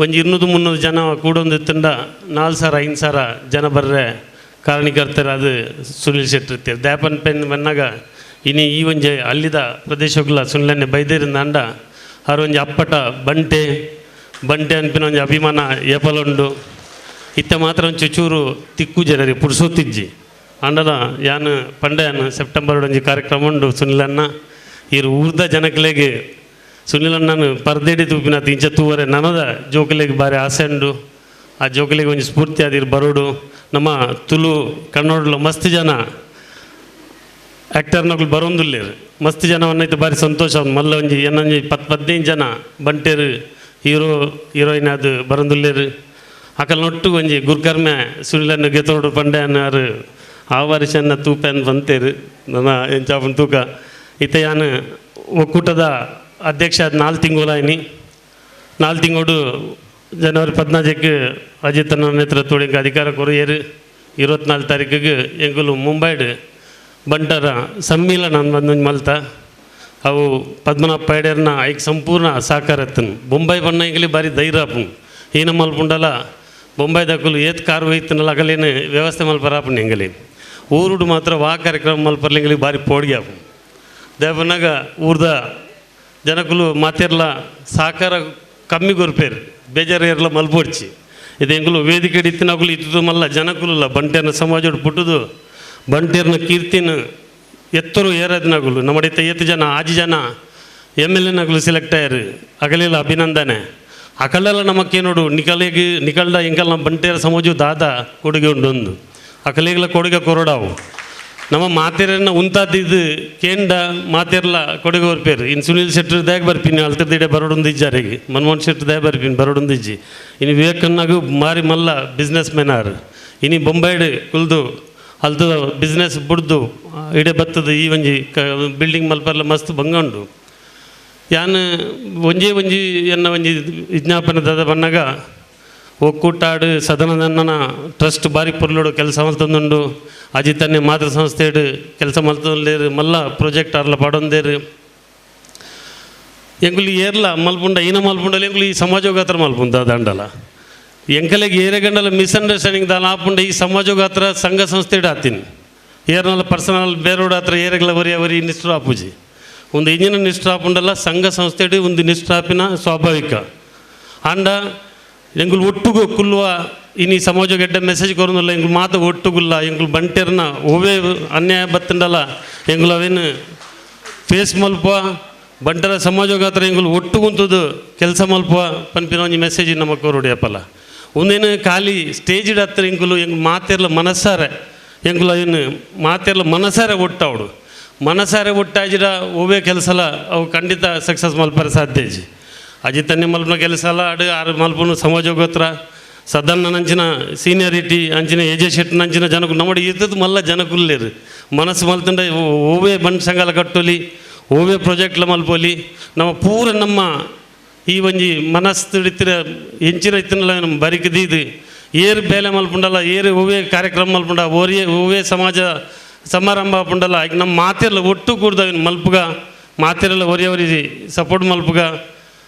ಒಂಜಿ 200-300 ಜನ ಕೂಡೊಂದು ಇತ್ತಂಡ 4 ಸಾವಿರ 5 ಸಾವಿರ ಜನ ಬರ್ರೆ ಕಾರಣೀಕರ್ತರಾದ ಸುನಿಲ್ ಶೆಟ್ಟಿ ಇರ್ತೀರು. ದ್ಯಾಪನ್ ಪೆನ್ ಬಂದಾಗ ಇನಿ ಈ ಒಂಜಿ ಅಲ್ಲಿದ ಪ್ರದೇಶಗಳ ಸುನಿಲನ್ನೇ ಬೈದೇರಿಂದ ಅವ್ರ ಒಂಜಿ ಅಪ್ಪಟ ಬಂಟೆ ಬಂಟೆ ಅನ್ಪಿನ ಒಂಜಿ ಅಭಿಮಾನ ಏಪಲುಂಡು. ಇತ್ತ ಮಾತ್ರ ಒಂಚೂರು ಚೂರು ತಿಕ್ಕು ಜನರಿ ಪುರ್ಸೋತಿಜ್ಜಿ ಅಂಡಲ ಯಾನ್ ಪಂಡೆ ಯಾನ್ ಸೆಪ್ಟೆಂಬರ್ ಒಂಜಿ ಕಾರ್ಯಕ್ರಮ ಉಂಡು ಸುನಿಲನ್ನ ಇರು ಊರ್ದ ಜನಕ್ಲೆಗೆ ಸುನಿಲಣ್ಣನು ಪರ್ದೇಡಿ ತೂಪಿನ ಇಂಚ ತೂವರೆ ನನದ ಜೋಕುಲೆಗೆ ಬಾರಿ ಆಸೆ ಉಂಡು. ಆ ಜೋಕುಲೆಗೆ ಒಂಜಿ ಸ್ಫೂರ್ತಿ ಆದಿರು ಬರೋಡು. ನಮ್ಮ ತುಳು ಕನ್ನಡಲ ಮಸ್ತ್ ಜನ ಆ್ಯಕ್ಟರ್ನಗಳು ಬರೋಂದುಲ್ಲೇರು ಮಸ್ತ್ ಜನವನ್ನೈತೆ ಭಾರಿ ಸಂತೋಷ. ಮಲ್ಲ ಒಂಜಿ ಏನೊಂಜಿ 10-15 ಜನ ಬಂಟೇರು ಹೀರೋ ಹೀರೋಯಿನ್ ಅದು ಬರೋಂದುಲ್ಲೇರು. ಅಕಲ್ ನೊಟ್ಟು ಒಂಜಿ ಗುರ್ಕರ್ಮೆ ಸುನಿಲನ್ನು ಗೆತೋಡು ಪಂಡೆ ಅನ್ನಾರು ಆ ವರ್ಷನ್ನ ತೂಪೆನ್ ಬಂತೇರು ನನ್ನ ಎಂಚಾಪನ್ ತೂಕ. ಇತ್ತ ಯಾನು ಒಕ್ಕೂಟದ ಅಧ್ಯಕ್ಷ 4 ತಿಂಗಳಾಯ್ನಿ. 4 ತಿಂಗಳು ಜನವರಿ 14ಕ್ಕೆ ಅಜಿತನ ನೇತೃತ್ವದ ಅಧಿಕಾರ ಕೊರಿಯರು. 24 ತಾರೀಕಿಗೆ ಎಂಗುಲು ಮುಂಬೈಡ್ ಬಂಟರ ಸಮ್ಮೇಳನ ಬಂದು ಮಲ್ತ ಅವು ಪದ್ಮನಾಭ ಪೈಡೇರ್ನ ಐಕ್ ಸಂಪೂರ್ಣ ಸಹಕಾರ ಎತ್ತನು. ಬೊಂಬೈ ಬಣ್ಣ ಎಂಗಲಿ ಭಾರಿ ಧೈರ್ಯ ಆಪುಂಡು. ಏನ ಮಲ್ಪುಂಡಲ ಬೊಂಬೈ ದಕ್ಕಲು ಏತ್ ಕಾರು ಒಯ್ತನಲ್ಲ ಅಗಲೇನು ವ್ಯವಸ್ಥೆ ಮಲ್ಪರಾಪುಂಡು ಎಂಗಲಿ. ಊರುಡು ಮಾತ್ರ ವಾ ಕಾರ್ಯಕ್ರಮ ಮಲ್ಪರ್ಲಿ ಎಂಗಲಿ ಭಾರಿ ಪೋಡಿಗೆ ಆಪುಂಡು. ದೇವನಾಗ ಊರ್ದ ಜನಕುಲು ಮಾತಿರ್ಲ ಸಹಕಾರ ಕಮ್ಮಿ ಕೊರ್ಪೇರು ಬೇಜಾರು ಏರ್ಲ ಮಲ್ಪೊಡ್ಚಿ. ಇದು ಎಂಗುಲು ವೇದಿಕೆ ಇತ್ತಿನಗುಲು ಇತ್ತದು ಮಲ್ಲ ಜನಕುಲಲ್ಲ ಬಂಟೆನ ಸಮಾಜೋಡು ಪುಟ್ಟುದು ಬಂಟೇರ್ನ ಕೀರ್ತಿನ ಎತ್ತರು ಏರದಿನಗುಲು ನಮ್ಮಡಿತ ಏತು ಜನ 6 ಜನ ಎಮ್ ಎಲ್ ಎನಗುಲು ಸೆಲೆಕ್ಟ್ ಆಯರು ಅಗಲಿಲ್ಲ ಅಭಿನಂದನೆ. ಅಕಲೆಲ್ಲ ನಮಕ್ಕೇನೋಡು ನಿಕಲಿಗೆ ನಿಕಲ್ದ ಎಂಕಲ್ ನಮ್ಮ ಬಂಟೇರ ಸಮಾಜ ದಾದ ಕೊಡುಗೆ ಉಂಡು ಒಂದು ಅಕಲಿಗೆಲ್ಲ ಕೊಡುಗೆ ಕೊರಡಾವು. ನಮ್ಮ ಮಾತೆರನ್ನ ಉಂತಾದಿದ್ದು ಕೇಂದ್ರ ಮಾತೆರ್ಲ ಕೊಡುಗೆ ಬರ್ಪೇರು. ಇನ್ನು ಸುನೀಲ್ ಶೆಟ್ಟರ್ ದಾಗ ಬರ್ಪಿನಿ ಅಲ್ತರ್ದಿಡೆ ಬರೋಡೊಂದು ಇಜ್ಜಾರಿಗೆ ಮನ್ಮೋಹನ್ ಶೆಟ್ಟರ್ ದಾಗ ಬರ್ಪಿನಿ ಬರೋಡೊಂದು ಇಜ್ಜಿ. ಇನ್ನು ವಿವೇಕನ್ನಾಗು ಮಾರಿ ಮಲ್ಲ ಬಿಸ್ನೆಸ್ ಮ್ಯಾನ್ ಆರು. ಇನ್ನು ಬೊಂಬೈಡ್ ಕುಲ್ದು ಅಲ್ತದ ಬಿಸ್ನೆಸ್ ಬುಡ್ದು ಇಡೆ ಬತ್ತದ ಈ ಒಂಜಿ ಬಿಲ್ಡಿಂಗ್ ಮಲ್ಪರ್ಲ ಮಸ್ತ್ ಬಂಗ ಉಂಡು. ಯಾನ್ ಒಂಜೇ ಒಂಜಿ ಎನ್ನ ಒಂಜಿ ವಿಜ್ಞಾಪನೆ ದಾದ ಬನ್ನಾಗ ಒಕ್ಕೂಟಾಡು ಸದನದನ್ನ ಟ್ರಸ್ಟ್ ಬಾರಿ ಪೊರ್ಲುಡು ಕೆಲಸ ಮಲ್ತೊಂದುಂಡು. ಅಜಿತನ್ನೇ ಮಾತೃ ಸಂಸ್ಥೆಡು ಕೆಲಸ ಮಲ್ತೊಂದೇರು ಮಲ್ಲ ಪ್ರಾಜೆಕ್ಟ್ ಅರ್ಲ ಪಾಡೊಂದೇರು. ಎಂಕುಲು ಏರ್ಲ ಮಲ್ಪುಂಡ ಈನ ಮಲ್ಪುಂಡಲ ಎಂಕುಲು ಈ ಸಮಾಜೋಗಾತ್ರ ಮಲ್ಪುಂಡ ದಂಡಲ ಎಂಕಲೆಗೆ ಏರೆ ಗಂಡಲ ಮಿಸ್ಅಂಡರ್ಸ್ಟ್ಯಾಂಡಿಂಗ್ ದಾಲ ಆಪುಂಡ ಈ ಸಮಾಜೋಗಾತ್ರ ಸಂಘ ಸಂಸ್ಥೆಡು ಆತೀನಿ. ಏರ್ನಲ್ಲ ಪರ್ಸನಲ್ ಬೇರೋಡ ಹತ್ರ ಏರೆಗ್ಲ ಒರಿ ಅವರಿ ನಿಷ್ಠ ಆಪುಜಿ ಒಂದು ಇಂಜಿನ ನಿಷ್ಠ ಆಪುಂಡಲ್ಲ ಸಂಘ ಸಂಸ್ಥೆಡು ಒಂದು ನಿಷ್ಠಾಪಿನ ಸ್ವಾಭಾವಿಕ ಆಂಡ ಎಂಗುಲು ಒಟ್ಟುಗು ಕುಲ್ಲುವ ಇನಿ ಸಮಾಜ ಗೆಡ್ಡ ಮೆಸೇಜ್ ಕೊರೊಂದುಲ್ಲ ಎಂಗುಲು ಮಾತ ಒಟ್ಟುಗುಲ್ಲ ಎಂಗುಲು ಬಂಟೆರ್ನ ಒವ್ವೇ ಅನ್ಯಾಯ ಬತ್ತುಂಡಲ ಎಂಗುಲು ಅವೇನು ಫೇಸ್ ಮಲ್ಪ ಬಂಟರ ಸಮಾಜಗಾತ್ರ ಎಂಗುಲು ಒಟ್ಟುಗುಂತದು ಕೆಲಸ ಮಲ್ಪ ಪನ್ಪಿನ ಒಂಜಿ ಮೆಸೇಜ್ ನಮ್ಮ ಕೊರೊಡು ಅಪ್ಪಲ ಒಂದೇನು ಖಾಲಿ ಸ್ಟೇಜ್ ಹತ್ರ ಎಂಗುಲು ಎಂಗ್ ಮಾತೆರ್ಲ ಮನಸ್ಸಾರೆ ಎಂಗುಲು ಏನು ಮಾತೆರ್ಲ ಮನಸಾರೆ ಒಟ್ಟಾವಡು ಮನಸಾರೆ ಒಟ್ಟಾಜಿರ ಒವ್ವೇ ಕೆಲಸಲ ಅವು ಖಂಡಿತ ಸಕ್ಸಸ್ ಮಲ್ಪರೆ ಸಾಧ್ಯ ಇಜ್ಜಿ ಅಜಿತನ್ನೇ ಮಲ್ಪನ ಕೆಲಸ ಅಲ್ಲ ಅಡು ಆರು ಮಲ್ಪನು ಸಮಾಜಗೋತ್ರ ಸದನ್ನ ನಂಚಿನ ಸೀನಿಯರಿಟಿ ಅಂಚಿನ ಏಜೆ ಶೆಟ್ ನಂಚಿನ ಜನకు ನಮ್ಮಡಿ ಇರ್ತದ ಮಲ್ಲ ಜನಕುಲ್ಲೇರು ಮನಸ್ಸು ಮಲ್ತಂಡ ಓವೇ ಬಂಡ್ ಸಂಘಲ ಕಟ್ಟೊಲಿ ಓವೇ ಪ್ರಾಜೆಕ್ಟ್ಲ ಮಲ್ಪೊಲಿ ನಮ್ಮ ಪೂರ ನಮ್ಮ ಈ ಒಂಜಿ ಮನಸ್ಸು ಇತ್ತಿರ ಎಂಚಿನ ಇತ್ತಿನಲ್ಲ ನಮ್ಮ ಬರಿಕ್ ದೀದು ಏರು ಬೇಲೆ ಮಲ್ಪುಂಡಲ್ಲ ಏರು ಓವೇ ಕಾರ್ಯಕ್ರಮ ಮಲ್ಪುಂಡ ಓರಿಯೇ ಓವೇ ಸಮಾಜ ಸಮಾರಂಭ ಆಪುಂಡಲ್ಲ ಈಗ ನಮ್ಮ ಮಾತಿರಲ್ಲ ಒಟ್ಟು ಕೂಡ್ದ ಮಲ್ಪುಗ ಮಾತಿರಲ್ಲ ಒರಿಯವರಿ ಸಪೋರ್ಟ್ ಮಲ್ಪುಗ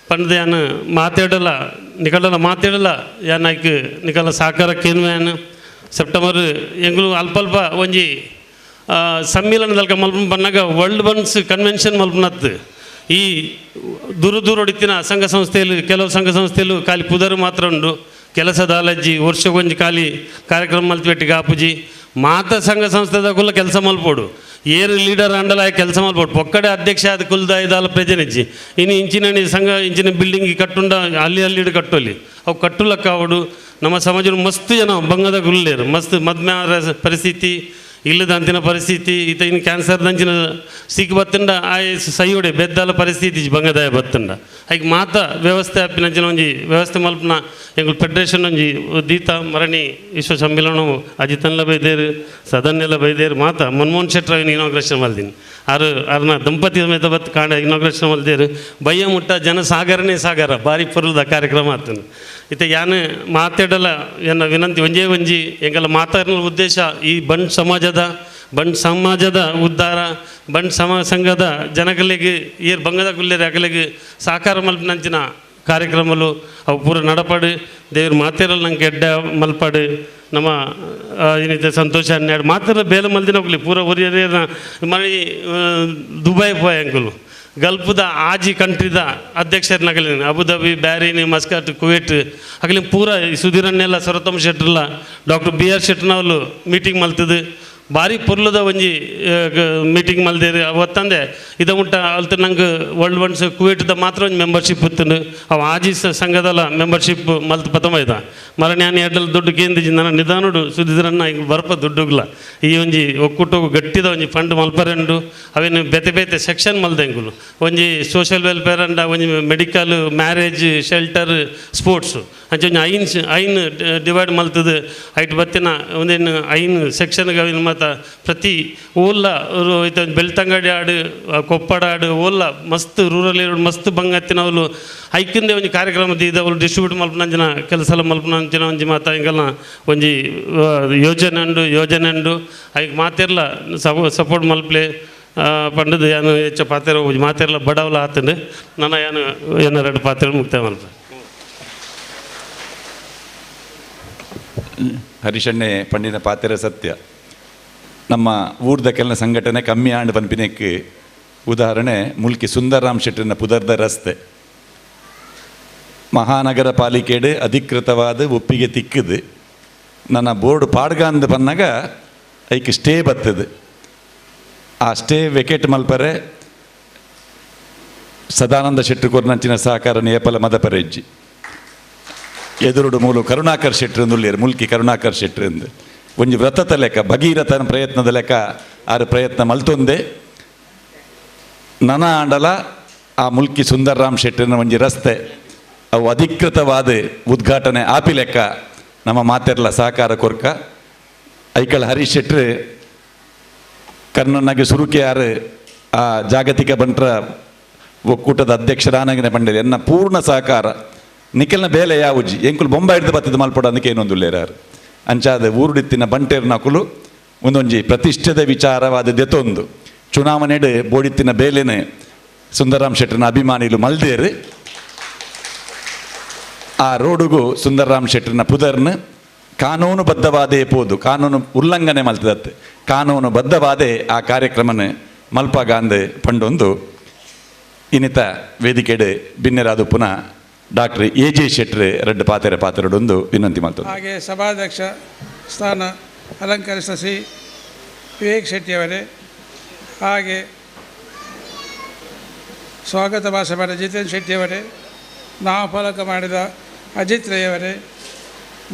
ಪಂಡ್ದು ಯಾನ್ ಮಾತಾಡಲ್ಲ ನಿಕಡಲ ಮಾತಾಡಲ್ಲ ಯಾನ್ ಐಕ್ ನಿಕಲ ಸಹಕಾರಕ್ಕೇನು ಯಾನ್ ಸೆಪ್ಟೆಂಬರ್ ಎಂಗುಲು ಅಲ್ಪ ಅಲ್ಪ ಒಂಜಿ ಸಮ್ಮೇಳನದಲ್ಕ ಮಲ್ಪುನ ಬನ್ನಾಗ ವರ್ಲ್ಡ್ ಬನ್ಸ್ ಕನ್ವೆನ್ಷನ್ ಮಲ್ಪುನತ್ತು ಈ ದೂರ ದೂರ ಹೊಡಿತಿನ ಸಂಘ ಸಂಸ್ಥೆಯಲ್ಲಿ ಕೆಲವು ಸಂಘ ಸಂಸ್ಥೆಯಲ್ಲೂ ಖಾಲಿ ಪುದರು ಮಾತ್ರ ಉಂಡು ಕೆಲಸದ ಅಲಜ್ಜಿ ವರ್ಷಕ್ಕೊಂಜಿ ಖಾಲಿ ಕಾರ್ಯಕ್ರಮ ಮಲ್ತಿಪೆಟ್ಟಿಗೆ ಆಪುಜಿ ಮಾತ ಸಂಘ ಸಂಸ್ಥೆದಾಗುಲ್ಲ ಕೆಲಸ ಮಲ್ಪೋಡು ಏರು ಲೀಡರ್ ಅಂಡಲ ಕೆಲಸ ಮಲ್ಪೋಡು ಪೊಕ್ಕಡೆ ಅಧ್ಯಕ್ಷ ಆದ ಕುಲ್ದ ಇದಾಲ ಪ್ರಜನಿಜ್ಜಿ ಇನ್ನು ಇಂಚಿನ ಸಂಘ ಇಂಚಿನ ಬಿಲ್ಡಿಂಗ್ ಕಟ್ಟುಂಡ ಅಲ್ಲಿ ಅಲ್ಲಿ ಕಟ್ಟೋಲಿ ಅವು ಕಟ್ಟುಲಕ್ಕ ಅವಡು ನಮ್ಮ ಸಮಾಜದ ಮಸ್ತ್ ಜನ ಬಂಗದ ಗುಲ್ಲೇರು ಮಸ್ತ್ ಮದ್ಮ್ಯಾರ ಪರಿಸ್ಥಿತಿ ಇಲ್ಲದಂತಿನ ಪರಿಸ್ಥಿತಿ ಈತ ಇನ್ನು ಕ್ಯಾನ್ಸರ್ ದಂಚಿನ ಸೀಕ್ ಬತ್ತಂಡ ಆ ಸೈಯೋಡೆ ಬೆದ್ದಾಲ ಪರಿಸ್ಥಿತಿ ಬಂಗದಾಯ ಬತ್ತಂಡ ಐಕ್ ಮಾತ ವ್ಯವಸ್ಥೆ ಆಪಿನಂಚಿನ ಒಂಜಿ ವ್ಯವಸ್ಥೆ ಮಲ್ಪನ ಎಂಗುಲು ಫೆಡರೇಷನ್ ಒಂಜಿ ದೀತ ಮರಣಿ ವಿಶ್ವ ಸಮ್ಮೇಳನ ಅಜಿತನ್ಲ ಬೈದೇರು ಸದನ್ನೆಲ್ಲ ಬೈದೇರು ಮಾತ ಮನಮೋಹನ್ ಶೆಟ್ಟರ್ ಇನಾಗ್ರೇಷನ್ ಮಲ್ದಿನಿ ಆರು ಅರ್ನ ದಂಪತಿ ಸಮೇತ ಬತ್ ಕಾಂಡ ಇನಾಗ್ರೇಷನ್ ಮಲ್ದೇರು ಬಯ್ಯ ಮುಟ್ಟ ಜನ ಸಾಗರನೇ ಸಾಗರ ಭಾರಿ ಪೊರ್ಲುದ ಕಾರ್ಯಕ್ರಮ ಆತನು ಇತ್ತೆ ಯಾನ್ ಮಾತಾಡಲ್ಲ ಎನ್ನ ವಿನಂತಿ ಒಂಜೇ ಒಂಜಿ ಎಂಗಲ ಮಾತಾಡೋ ಉದ್ದೇಶ ಈ ಬಂಡ್ ಸಮಾಜದ ಉದ್ಧಾರ ಬಂಡ್ ಸಂಘದ ಜನಗಳಿಗೆ ಏರ್ ಬಂಗದ ಗುಲ್ಲೇರು ಅಗಲಿಗೆ ಸಾಕಾರ ಮಲ್ಪಿನಂಚಿನ ಕಾರ್ಯಕ್ರಮಲು ಅವು ಪೂರ ನಡಪಾಡು ದೇವ್ರ ಮಾತೇರಲ್ಲ ನಂಗೆ ಎಡ್ಡ ಮಲ್ಪಾಡು ನಮ್ಮ ಏನಿದೆ ಸಂತೋಷ ಹನ್ನೆರಡು ಮಾತ್ರ ಬೇಲೆ ಮಲ್ದಿನ ಹೋಗ್ಲಿ ಪೂರ ಒರಿಯರೇನ ಮನೆ ದುಬೈ ಪೋಯ್ ಅಂಕುಲು ಗಲ್ಫ್ದ ಆಜಿ ಕಂಟ್ರಿದ ಅಧ್ಯಕ್ಷರನ್ನಗಲಿನ ಅಬುದಾಬಿ ಬ್ಯಾರಿನ್ ಮಸ್ಕಟ್ ಕುವೇಟ್ ಅಗಲಿನ ಪೂರ ಸುಧೀರನ್ನೆಲ್ಲ ಸರೋತ್ತಮ ಶೆಟ್ರಲ್ಲ doctor B R ಶೆಟ್ರನವರು meeting ಮಲ್ತದು ಭಾರಿ ಪೊರ್ಲುದ ಒಂಜಿ ಮೀಟಿಂಗ್ ಮಲ್ದೇರು ಅವತ್ತಂದೆ ಇದ ಮುಟ್ಟ ಅಲ್ತ ನಂಗೆ ವರ್ಲ್ಡ್ ಒನ್ಸ್ ಕುವೇಟ್ದ ಮಾತ್ರ ಒಂಜಿ ಮೆಂಬರ್ಶಿಪ್ ಇತ್ತು ಅವು ಆಜಿ ಸಂಘದಲ್ಲ ಮೆಂಬರ್ಶಿಪ್ ಮಲ್ತ್ ಪತಮ ಇದ ಮರ ನಾನು ಎಡ್ಡಲ್ ದುಡ್ಡು ಕೇಂದ್ರ ನನ್ನ ನಿಧಾನಡು ಸುದಿದ್ರನ್ನ ಹಿಂಗೆ ಬರ್ಪ ದುಡ್ಡುಗ್ಲ ಈ ಒಂಜಿ ಒಕ್ಕೂಟಗು ಗಟ್ಟಿದ ಒಂಜಿ ಫಂಡ್ ಮಲ್ಪರೆಂಡು ಅವೇನು ಬೇತೆ ಬೇತೆ ಸೆಕ್ಷನ್ ಮಲ್ದೆಂಗುಲು ಒಂಜಿ ಸೋಷಿಯಲ್ ವೆಲ್ಫೇರ್ ಅಂಡ ಒಂಜಿ medical marriage shelter sports ಅಂಚ ಒಂಜಿ ಐನ್ ಐನ್ ಡಿವೈಡ್ ಮಲ್ತದು ಐಟ್ ಬತ್ತಿನ ಒಂದೇನು ಐನ್ ಸೆಕ್ಷನ್ಗೆ ಅವೇನು ಮತ್ತು ಪ್ರತಿ ಓಲ್ಲ ಬೆಳ್ತಂಗಡಿ ಆಡು ಕೊಪ್ಪಡ ಆಡು ಓಲ್ಲ ಮಸ್ತ್ ರೂರಲ್ ಏರಿಯಾ ಮಸ್ತ್ ಬಂಗತ್ತಿನವಲು ಐಕಿಂದೆ ಒಂಜಿ ಕಾರ್ಯಕ್ರಮ ದೀದವಲು ಡಿಸ್ಟ್ರಿಬ್ಯೂಟ್ ಮಲ್ಪನಂಚಿನ ಕೆಲಸ ಮಲ್ಪನಂಚಿನ ಒಂಜಿ ಮಾತ ಹಿಂಗೆಲ್ಲ ಒಂಜಿ ಯೋಜನೆ ಉಂಡು ಯೋಜನೆ ಉಂಡು ಐಕ್ ಮಾತಿರ್ಲ ಸಪೋರ್ಟ್ ಮಲ್ಪ್ಲೆ ಪಂಡದು ಯಾನು ಹೆಚ್ಚು ಪಾತ್ರ ಮಾತಿರ್ಲ ಬಡವಲ ಆತಂಡು ನನ್ನ ಯಾನು ಏನ ಎರಡು ಪಾತ್ರ ಮುಕ್ತಾಯ ಮಲ್ಪ. ಹರಿಶಣ್ಣೆ ಪಂಡಿನ ಪಾತ್ರ ಸತ್ಯ. ನಮ್ಮ ಊರ್ದ ಕೆಲ ಸಂಘಟನೆ ಕಮ್ಮಿ ಆಂಡ್ ಪನ್ಪಿನಕ್ಕೆ ಉದಾಹರಣೆ ಮುಲ್ಕಿ ಸುಂದರರಾಮ್ ಶೆಟ್ಟರಿನ ಪುದರ್ದ ರಸ್ತೆ ಮಹಾನಗರ ಪಾಲಿಕೆಡು ಅಧಿಕೃತವಾದ ಒಪ್ಪಿಗೆ ತಿಕ್ಕದು ನನ್ನ ಬೋರ್ಡ್ ಪಾಡ್ಗಾಂದ್ ಬನ್ನಾಗ ಐಕ್ ಸ್ಟೇ ಬರ್ತದೆ. ಆ ಸ್ಟೇ ವೆಕೆಟ್ ಮಲ್ಪರೆ ಸದಾನಂದ ಶೆಟ್ಟರು ಕೊರ್ನಂಚಿನ ಸಹಕಾರ ನೇಪಲ ಮದಪರೆಜ್ಜಿ ಎದುರುಡು ಮೂಲು ಕರುಣಾಕರ್ ಶೆಟ್ಟರು ನುಳ್ಳಿಯರು ಮುಲ್ಕಿ ಕರುಣಾಕರ್ ಶೆಟ್ಟರು ಎಂದು ಒಂಜಿ ವ್ರತದ ಲೆಕ್ಕ ಭಗೀರಥನ ಪ್ರಯತ್ನದ ಲೆಕ್ಕ ಆರು ಪ್ರಯತ್ನ ಮಲ್ತೊಂದೆ ನನ ಆಂಡಲ ಆ ಮುಲ್ಕಿ ಸುಂದರರಾಮ್ ಶೆಟ್ಟರಿನ ಒಂಜಿ ರಸ್ತೆ ಅವು ಅಧಿಕೃತವಾದ ಉದ್ಘಾಟನೆ ಆಪಿ ಲೆಕ್ಕ ನಮ್ಮ ಮಾತೆರ್ಲ ಸಹಕಾರ ಕೊರ್ಕ ಐಕಳ ಹರೀಶ್ ಶೆಟ್ಟರು ಕರ್ನನಾಗೆ ಸುರುಕಿಯಾರು ಆ ಜಾಗತಿಕ ಬಂಟ್ರ ಒಕ್ಕೂಟದ ಅಧ್ಯಕ್ಷರಾನಗನೆ ಪಂಡಿದೆ ಎನ್ನ ಪೂರ್ಣ ಸಹಕಾರ ನಿಖಲ್ನ ಬೇಲೆ ಯಾವುಜಿ ಎಂಕುಲು ಬೊಂಬೈ ಹಿಡ್ದು ಬತ್ತದ ಮಲ್ಪಡ ಅದಕ್ಕೆ ಏನೊಂದುಲ್ಲೇರಾರು ಅಂಚಾದ ಊರುಡಿತ್ತಿನ ಬಂಟೇರ್ನಕುಲು ಒಂದೊಂಜಿ ಪ್ರತಿಷ್ಠೆದ ವಿಚಾರವಾದ ದೆತೊಂದು ಚುನಾವಣೆಡು ಬೋಡಿತ್ತಿನ ಬೇಲೆನೆ ಸುಂದರರಾಮ್ ಶೆಟ್ಟರ್ನ ಅಭಿಮಾನಿಲು ಮಲ್ದೇರು ಆ ರೋಡುಗು ಸುಂದರರಾಮ್ ಶೆಟ್ಟರ್ನ ಪುದರ್ನ ಕಾನೂನುಬದ್ಧವಾದೇ ಪೋದು ಕಾನೂನು ಉಲ್ಲಂಘನೆ ಮಲ್ತದತ್ತು ಕಾನೂನುಬದ್ಧವಾದೇ ಆ ಕಾರ್ಯಕ್ರಮನ ಮಲ್ಪಗಾಂದ್ ಪಂಡೊಂದು ಇನ್ನಿತ ವೇದಿಕೆಡ್ ಬಿನ್ನೆರಾದ ಪುನಃ doctor A J Shettar red ಪಾತೆರೆ ಪಾತೆರಡೊಂದು ವಿನಂತಿ ಮಾಡ್ತದೆ. ಹಾಗೆ ಸಭಾಧ್ಯಕ್ಷ ಸ್ಥಾನ ಅಲಂಕರಿಸಿದ ಶ್ರೀ ವಿವೇಕ್ ಶೆಟ್ಟಿಯವರೇ, ಹಾಗೆ ಸ್ವಾಗತ ಭಾಷಣ ಮಾಡಿದ ಜಿತೇನ್ ಶೆಟ್ಟಿಯವರೇ, ನಾಮಫಲಕ ಮಾಡಿದ ಅಜಿತ್ ರೈಯವರೇ,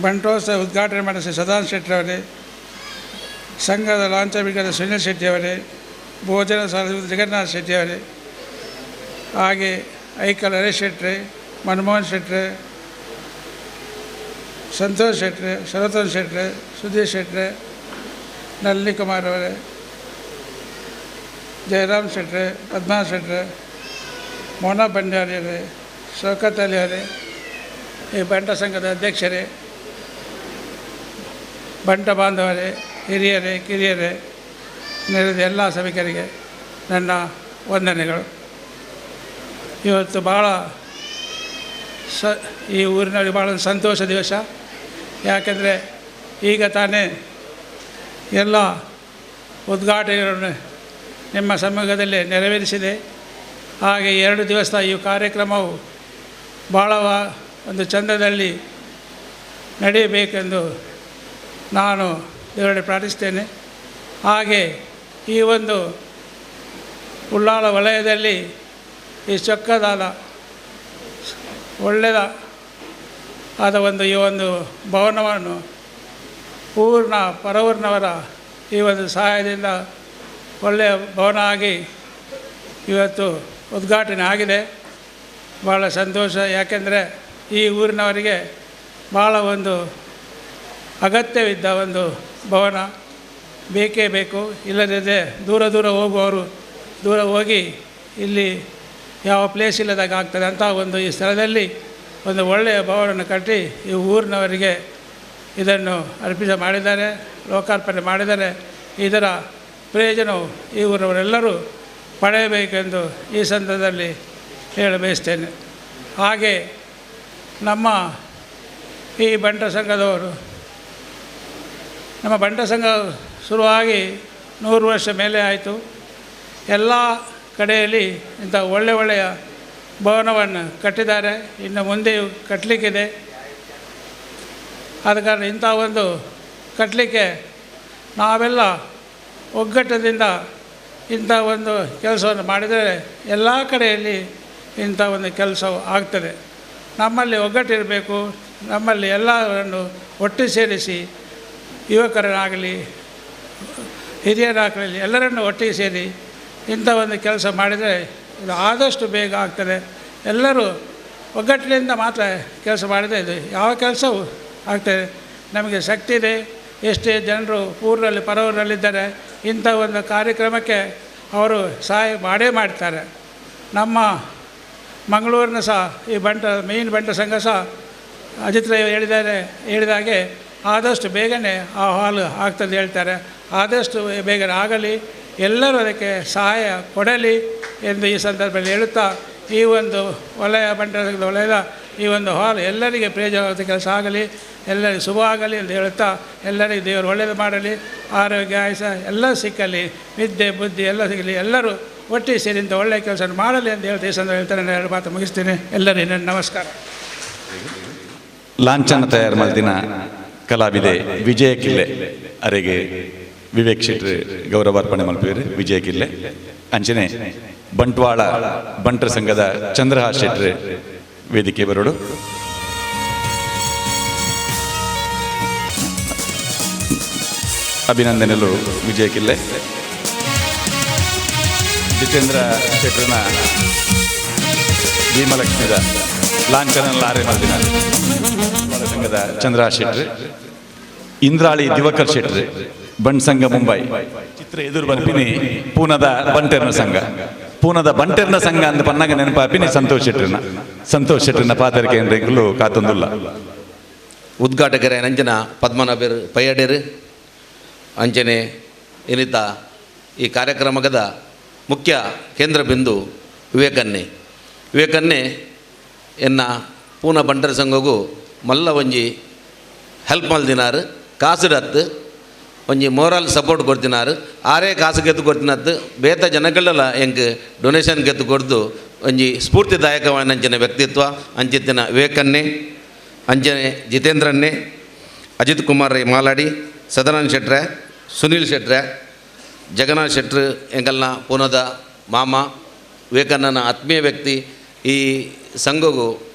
ಬಂಟೋತ್ಸವ ಉದ್ಘಾಟನೆ ಮಾಡಿದ ಶ್ರೀ ಸದಾನಂದ ಶೆಟ್ಟಿಯವರೇ, ಸಂಘದ ಲಾಂಛ ಸುನಿಲ್ ಶೆಟ್ಟಿಯವರೇ, ಭೋಜನ ಸಾಲ ಜಗನ್ನಾಥ ಶೆಟ್ಟಿಯವರೇ, ಹಾಗೆ ಐಕಲ್ ಹರೀಶ್ ಶೆಟ್ರೆ, ಮನಮೋಹನ್ ಶೆಟ್ರೆ, ಸಂತೋಷ್ ಶೆಟ್ರೆ, ಶರತನ್ ಶೆಟ್ರೆ, ಸುಧೀರ್ ಶೆಟ್ರೆ, ನಳಿನಿ ಕುಮಾರ್ ಅವರೇ, ಜಯರಾಮ್ ಶೆಟ್ರೆ, ಪದ್ಮನಾಭ ಶೆಟ್ರೆ, ಮೋನಾ ಭಂಡಾರಿಯವರೇ, ಶೌಕತ್ ಅಲಿ ಅವರೇ, ಈ ಬಂಟ ಸಂಘದ ಅಧ್ಯಕ್ಷರೇ, ಬಂಟ ಬಾಂಧವರೇ, ಹಿರಿಯರೇ, ಕಿರಿಯರೇ, ನೆರೆದ ಎಲ್ಲ ಸಭಿಕರಿಗೆ ನನ್ನ ವಂದನೆಗಳು. ಇವತ್ತು ಭಾಳ ಈ ಊರಿನಲ್ಲಿ ಭಾಳ ಸಂತೋಷ ದಿವಸ. ಯಾಕೆಂದರೆ ಈಗ ತಾನೇ ಎಲ್ಲ ಉದ್ಘಾಟನೆಗಳನ್ನು ನಿಮ್ಮ ಸಮ್ಮುಖದಲ್ಲಿ ನೆರವೇರಿಸಿದೆ. ಹಾಗೆ 2 ದಿವಸ ಈ ಕಾರ್ಯಕ್ರಮವು ಭಾಳ ಒಂದು ಚಂದದಲ್ಲಿ ನಡೆಯಬೇಕೆಂದು ನಾನು ದೇವರಲ್ಲಿ ಪ್ರಾರ್ಥಿಸ್ತೇನೆ. ಹಾಗೆ ಈ ಒಂದು ಉಳ್ಳಾಲ ವಲಯದಲ್ಲಿ ಈ ಚೊಕ್ಕದಾದ ಒಳ್ಳೆಯದ ಆದ ಒಂದು ಈ ಒಂದು ಭವನವನ್ನು ಪೂರ್ಣ ಪರವೂರಿನವರ ಈ ಒಂದು ಸಹಾಯದಿಂದ ಒಳ್ಳೆಯ ಭವನ ಆಗಿ ಇವತ್ತು ಉದ್ಘಾಟನೆ ಆಗಿದೆ. ಭಾಳ ಸಂತೋಷ. ಯಾಕೆಂದರೆ ಈ ಊರಿನವರಿಗೆ ಭಾಳ ಒಂದು ಅಗತ್ಯವಿದ್ದ ಒಂದು ಭವನ ಬೇಕೇ ಬೇಕು. ಇಲ್ಲದಿದ್ದರೆ ದೂರ ದೂರ ಹೋಗುವವರು ದೂರ ಹೋಗಿ ಇಲ್ಲಿ ಯಾವ ಪ್ಲೇಸ್ ಇಲ್ಲದಾಗ ಆಗ್ತದೆ. ಅಂಥ ಒಂದು ಈ ಸ್ಥಳದಲ್ಲಿ ಒಂದು ಒಳ್ಳೆಯ ಭವನವನ್ನು ಕಟ್ಟಿ ಈ ಊರಿನವರಿಗೆ ಇದನ್ನು ಅರ್ಪಿತ ಮಾಡಿದ್ದಾರೆ, ಲೋಕಾರ್ಪಣೆ ಮಾಡಿದ್ದಾರೆ. ಇದರ ಪ್ರಯೋಜನವು ಈ ಊರವರೆಲ್ಲರೂ ಪಡೆಯಬೇಕೆಂದು ಈ ಸಂದರ್ಭದಲ್ಲಿ ಹೇಳ ಬಯಸ್ತೇನೆ. ಹಾಗೆ ನಮ್ಮ ಈ ಬಂಟ ಸಂಘದವರು, ನಮ್ಮ ಬಂಟ ಸಂಘ ಶುರುವಾಗಿ 100 ವರ್ಷ ಮೇಲೆ ಆಯಿತು. ಎಲ್ಲ ಕಡೆಯಲ್ಲಿ ಇಂಥ ಒಳ್ಳೆ ಒಳ್ಳೆಯ ಭವನವನ್ನು ಕಟ್ಟಿದ್ದಾರೆ, ಇನ್ನು ಮುಂದೆಯೂ ಕಟ್ಟಲಿಕ್ಕಿದೆ. ಆದ ಕಾರಣ ಇಂಥ ಒಂದು ಕಟ್ಟಲಿಕ್ಕೆ ನಾವೆಲ್ಲ ಒಗ್ಗಟ್ಟದಿಂದ ಇಂಥ ಒಂದು ಕೆಲಸವನ್ನು ಮಾಡಿದರೆ ಎಲ್ಲ ಕಡೆಯಲ್ಲಿ ಇಂಥ ಒಂದು ಕೆಲಸವು ಆಗ್ತದೆ. ನಮ್ಮಲ್ಲಿ ಒಗ್ಗಟ್ಟಿರಬೇಕು. ನಮ್ಮಲ್ಲಿ ಎಲ್ಲರನ್ನು ಒಟ್ಟು ಸೇರಿಸಿ ಯುವಕರನ್ನಾಗಲಿ ಹಿರಿಯರಾಗಲಿ ಎಲ್ಲರನ್ನು ಒಟ್ಟಿಗೆ ಸೇರಿ ಇಂಥ ಒಂದು ಕೆಲಸ ಮಾಡಿದರೆ ಇದು ಆದಷ್ಟು ಬೇಗ ಆಗ್ತದೆ. ಎಲ್ಲರೂ ಒಗ್ಗಟ್ಟಿನಿಂದ ಮಾತ್ರ ಕೆಲಸ ಮಾಡಿದರೆ ಇದು ಯಾವ ಕೆಲಸವೂ ಆಗ್ತದೆ. ನಮಗೆ ಶಕ್ತಿ ಇದೆ. ಎಷ್ಟೇ ಜನರು ಊರಿನಲ್ಲಿ ಪರವೂರಿನಲ್ಲಿದ್ದಾರೆ, ಇಂಥ ಒಂದು ಕಾರ್ಯಕ್ರಮಕ್ಕೆ ಅವರು ಸಹಾಯ ಮಾಡೇ ಮಾಡ್ತಾರೆ. ನಮ್ಮ ಮಂಗಳೂರಿನ ಸಹ ಈ ಬಂಟ ಮೇನ್ ಬಂಟ ಸಂಘ ಸಹ ಅಜಿತ್ ರೈ ಹೇಳಿದಾಗೆ ಆದಷ್ಟು ಬೇಗನೆ ಆ ಹಾಲು ಆಗ್ತದೆ ಹೇಳ್ತಾರೆ. ಆದಷ್ಟು ಬೇಗನೆ ಆಗಲಿ, ಎಲ್ಲರೂ ಅದಕ್ಕೆ ಸಹಾಯ ಕೊಡಲಿ ಎಂದು ಈ ಸಂದರ್ಭದಲ್ಲಿ ಹೇಳುತ್ತಾ ಈ ಒಂದು ವಲಯ ಬಂಟ ಸಂಘದ ವಲಯದ ಈ ಒಂದು ಹಾಲ್ ಎಲ್ಲರಿಗೆ ಪ್ರಯೋಜನವಾದ ಕೆಲಸ ಆಗಲಿ, ಎಲ್ಲರಿಗೂ ಶುಭ ಆಗಲಿ ಎಂದು ಹೇಳುತ್ತಾ ಎಲ್ಲರಿಗೂ ದೇವರು ಒಳ್ಳೆಯದು ಮಾಡಲಿ, ಆರೋಗ್ಯ ಆಯುಷ ಎಲ್ಲ ಸಿಕ್ಕಲಿ, ವಿದ್ಯೆ ಬುದ್ಧಿ ಎಲ್ಲ ಸಿಗಲಿ, ಎಲ್ಲರೂ ಒಟ್ಟಿಗೆ ಸೇರಿಂತ ಒಳ್ಳೆಯ ಕೆಲಸ ಮಾಡಲಿ ಅಂತ ಹೇಳ್ತಾ ಈ ಸಂದರ್ಭ ಹೇಳ್ತಾರೆ. ನಾನು ಎರಡು ಮಾತು ಮುಗಿಸ್ತೀನಿ. ಎಲ್ಲರಿಗೂ ನನ್ನ ನಮಸ್ಕಾರ. ಲಾಂಛನ ತಯಾರು ಮಾಡಿದಿನ ಕಲಾವಿದೆ ವಿಜಯ ಕಿಲ್ಲೆ ಅರೆಗೆ ವಿವೇಕ್ ಶೆಟ್ಟಿ ಗೌರವಾರ್ಪಣೆ ಮಲ್ಪೇರು ವಿಜಯ ಕಿಲ್ಲೆ. ಅಂಚನೆ ಬಂಟ್ವಾಳ ಬಂಟರ ಸಂಘದ ಚಂದ್ರಹಾಸ್ ಶೆಟ್ಟಿ ವೇದಿಕೆ ಬರೋಡು. ಅಭಿನಂದನೆಗಳು ವಿಜಯ ಕಿಲ್ಲೆ. ಜಿತೇಂದ್ರ ಶೆಟ್ಟರ್ನ ಭೀಮಲಕ್ಷ್ಮಿದ ಲಾಂಛನ ಲಾರೆ ಮಲ್ದಿನ ಸಂಘದ ಚಂದ್ರಹಾಸ್ ಶೆಟ್ಟಿ, ಇಂದ್ರಾಳಿ ದಿವಕರ್ ಶೆಟ್ಟಿ ಬಂಟ್ ಸಂಘ ಮುಂಬೈ. ಚಿತ್ರ ಎದುರು ಬರ್ಪಿನಿ ಪೂನದ ಬಂಟೆರ್ನ ಸಂಘ. ಪೂನದ ಬಂಟೆರ್ನ ಸಂಘ ಅಂದ ಪನ್ನಾಗ ನೆನಪಾಪಿನಿ ಸಂತೋಷ್ ಶೆಟ್ಟರ್ನ. ಸಂತೋಷ್ ಶೆಟ್ಟರ್ನ ಪಾತರಿಕೆ ಎಂದ್ರೆಂಕುಲು ಕಾತೊಂದುಲ್ಲ. ಉದ್ಘಾಟಕರೇ ನಂಜನ ಪದ್ಮನಾಭರು ಪಯ್ಯಡೇರು ಅಂಚನೆ ಏನಿತ ಈ ಕಾರ್ಯಕ್ರಮದ ಮುಖ್ಯ ಕೇಂದ್ರ ಬಿಂದು ವಿವೇಕನ್ನೇ. ವಿವೇಕನ್ನೇ ಎನ್ನ ಪೂನ ಬಂಟರ ಸಂಘಗೂ ಮಲ್ಲ ಒಂಜಿ ಹೆಲ್ಪ್ ಮಲ್ದಿನಾರು ಕಾಸುಡತ್ತು ಒಂಜಿ ಮೋರಲ್ ಸಪೋರ್ಟ್ ಕೊಡ್ತಿನಾರು ಆರೇ ಕಾಸು ಗೆದ್ದು ಕೊಡ್ತಿನತ್ತು ಬೇತ ಜನಗಳೆಲ್ಲ ಎಂಕ್ ಡೊನೇಷನ್ ಗೆದ್ದು ಕೊಡ್ದು ಒಂಜಿ ಸ್ಫೂರ್ತಿದಾಯಕವಾದ ಅಂಚಿನ ವ್ಯಕ್ತಿತ್ವ ಅಂಚಿತ್ತಿನ ವಿವೇಕನ್ನೇ ಅಂಚನೆ ಜಿತೇಂದ್ರನ್ನೇ ಅಜಿತ್ ಕುಮಾರ್ ರೈ ಮಾಲಾಡಿ ಸದಾನಂದ ಶೆಟ್ರೆ ಸುನೀಲ್ ಶೆಟ್ರೆ ಜಗನ್ನಾಥ್ ಶೆಟ್ರು ಎಂಕಲ್ನ ಪೂನದ ಮಾಮ ವಿವೇಕಣ್ಣನ ಆತ್ಮೀಯ ವ್ಯಕ್ತಿ ಈ ಸಂಘಗೂ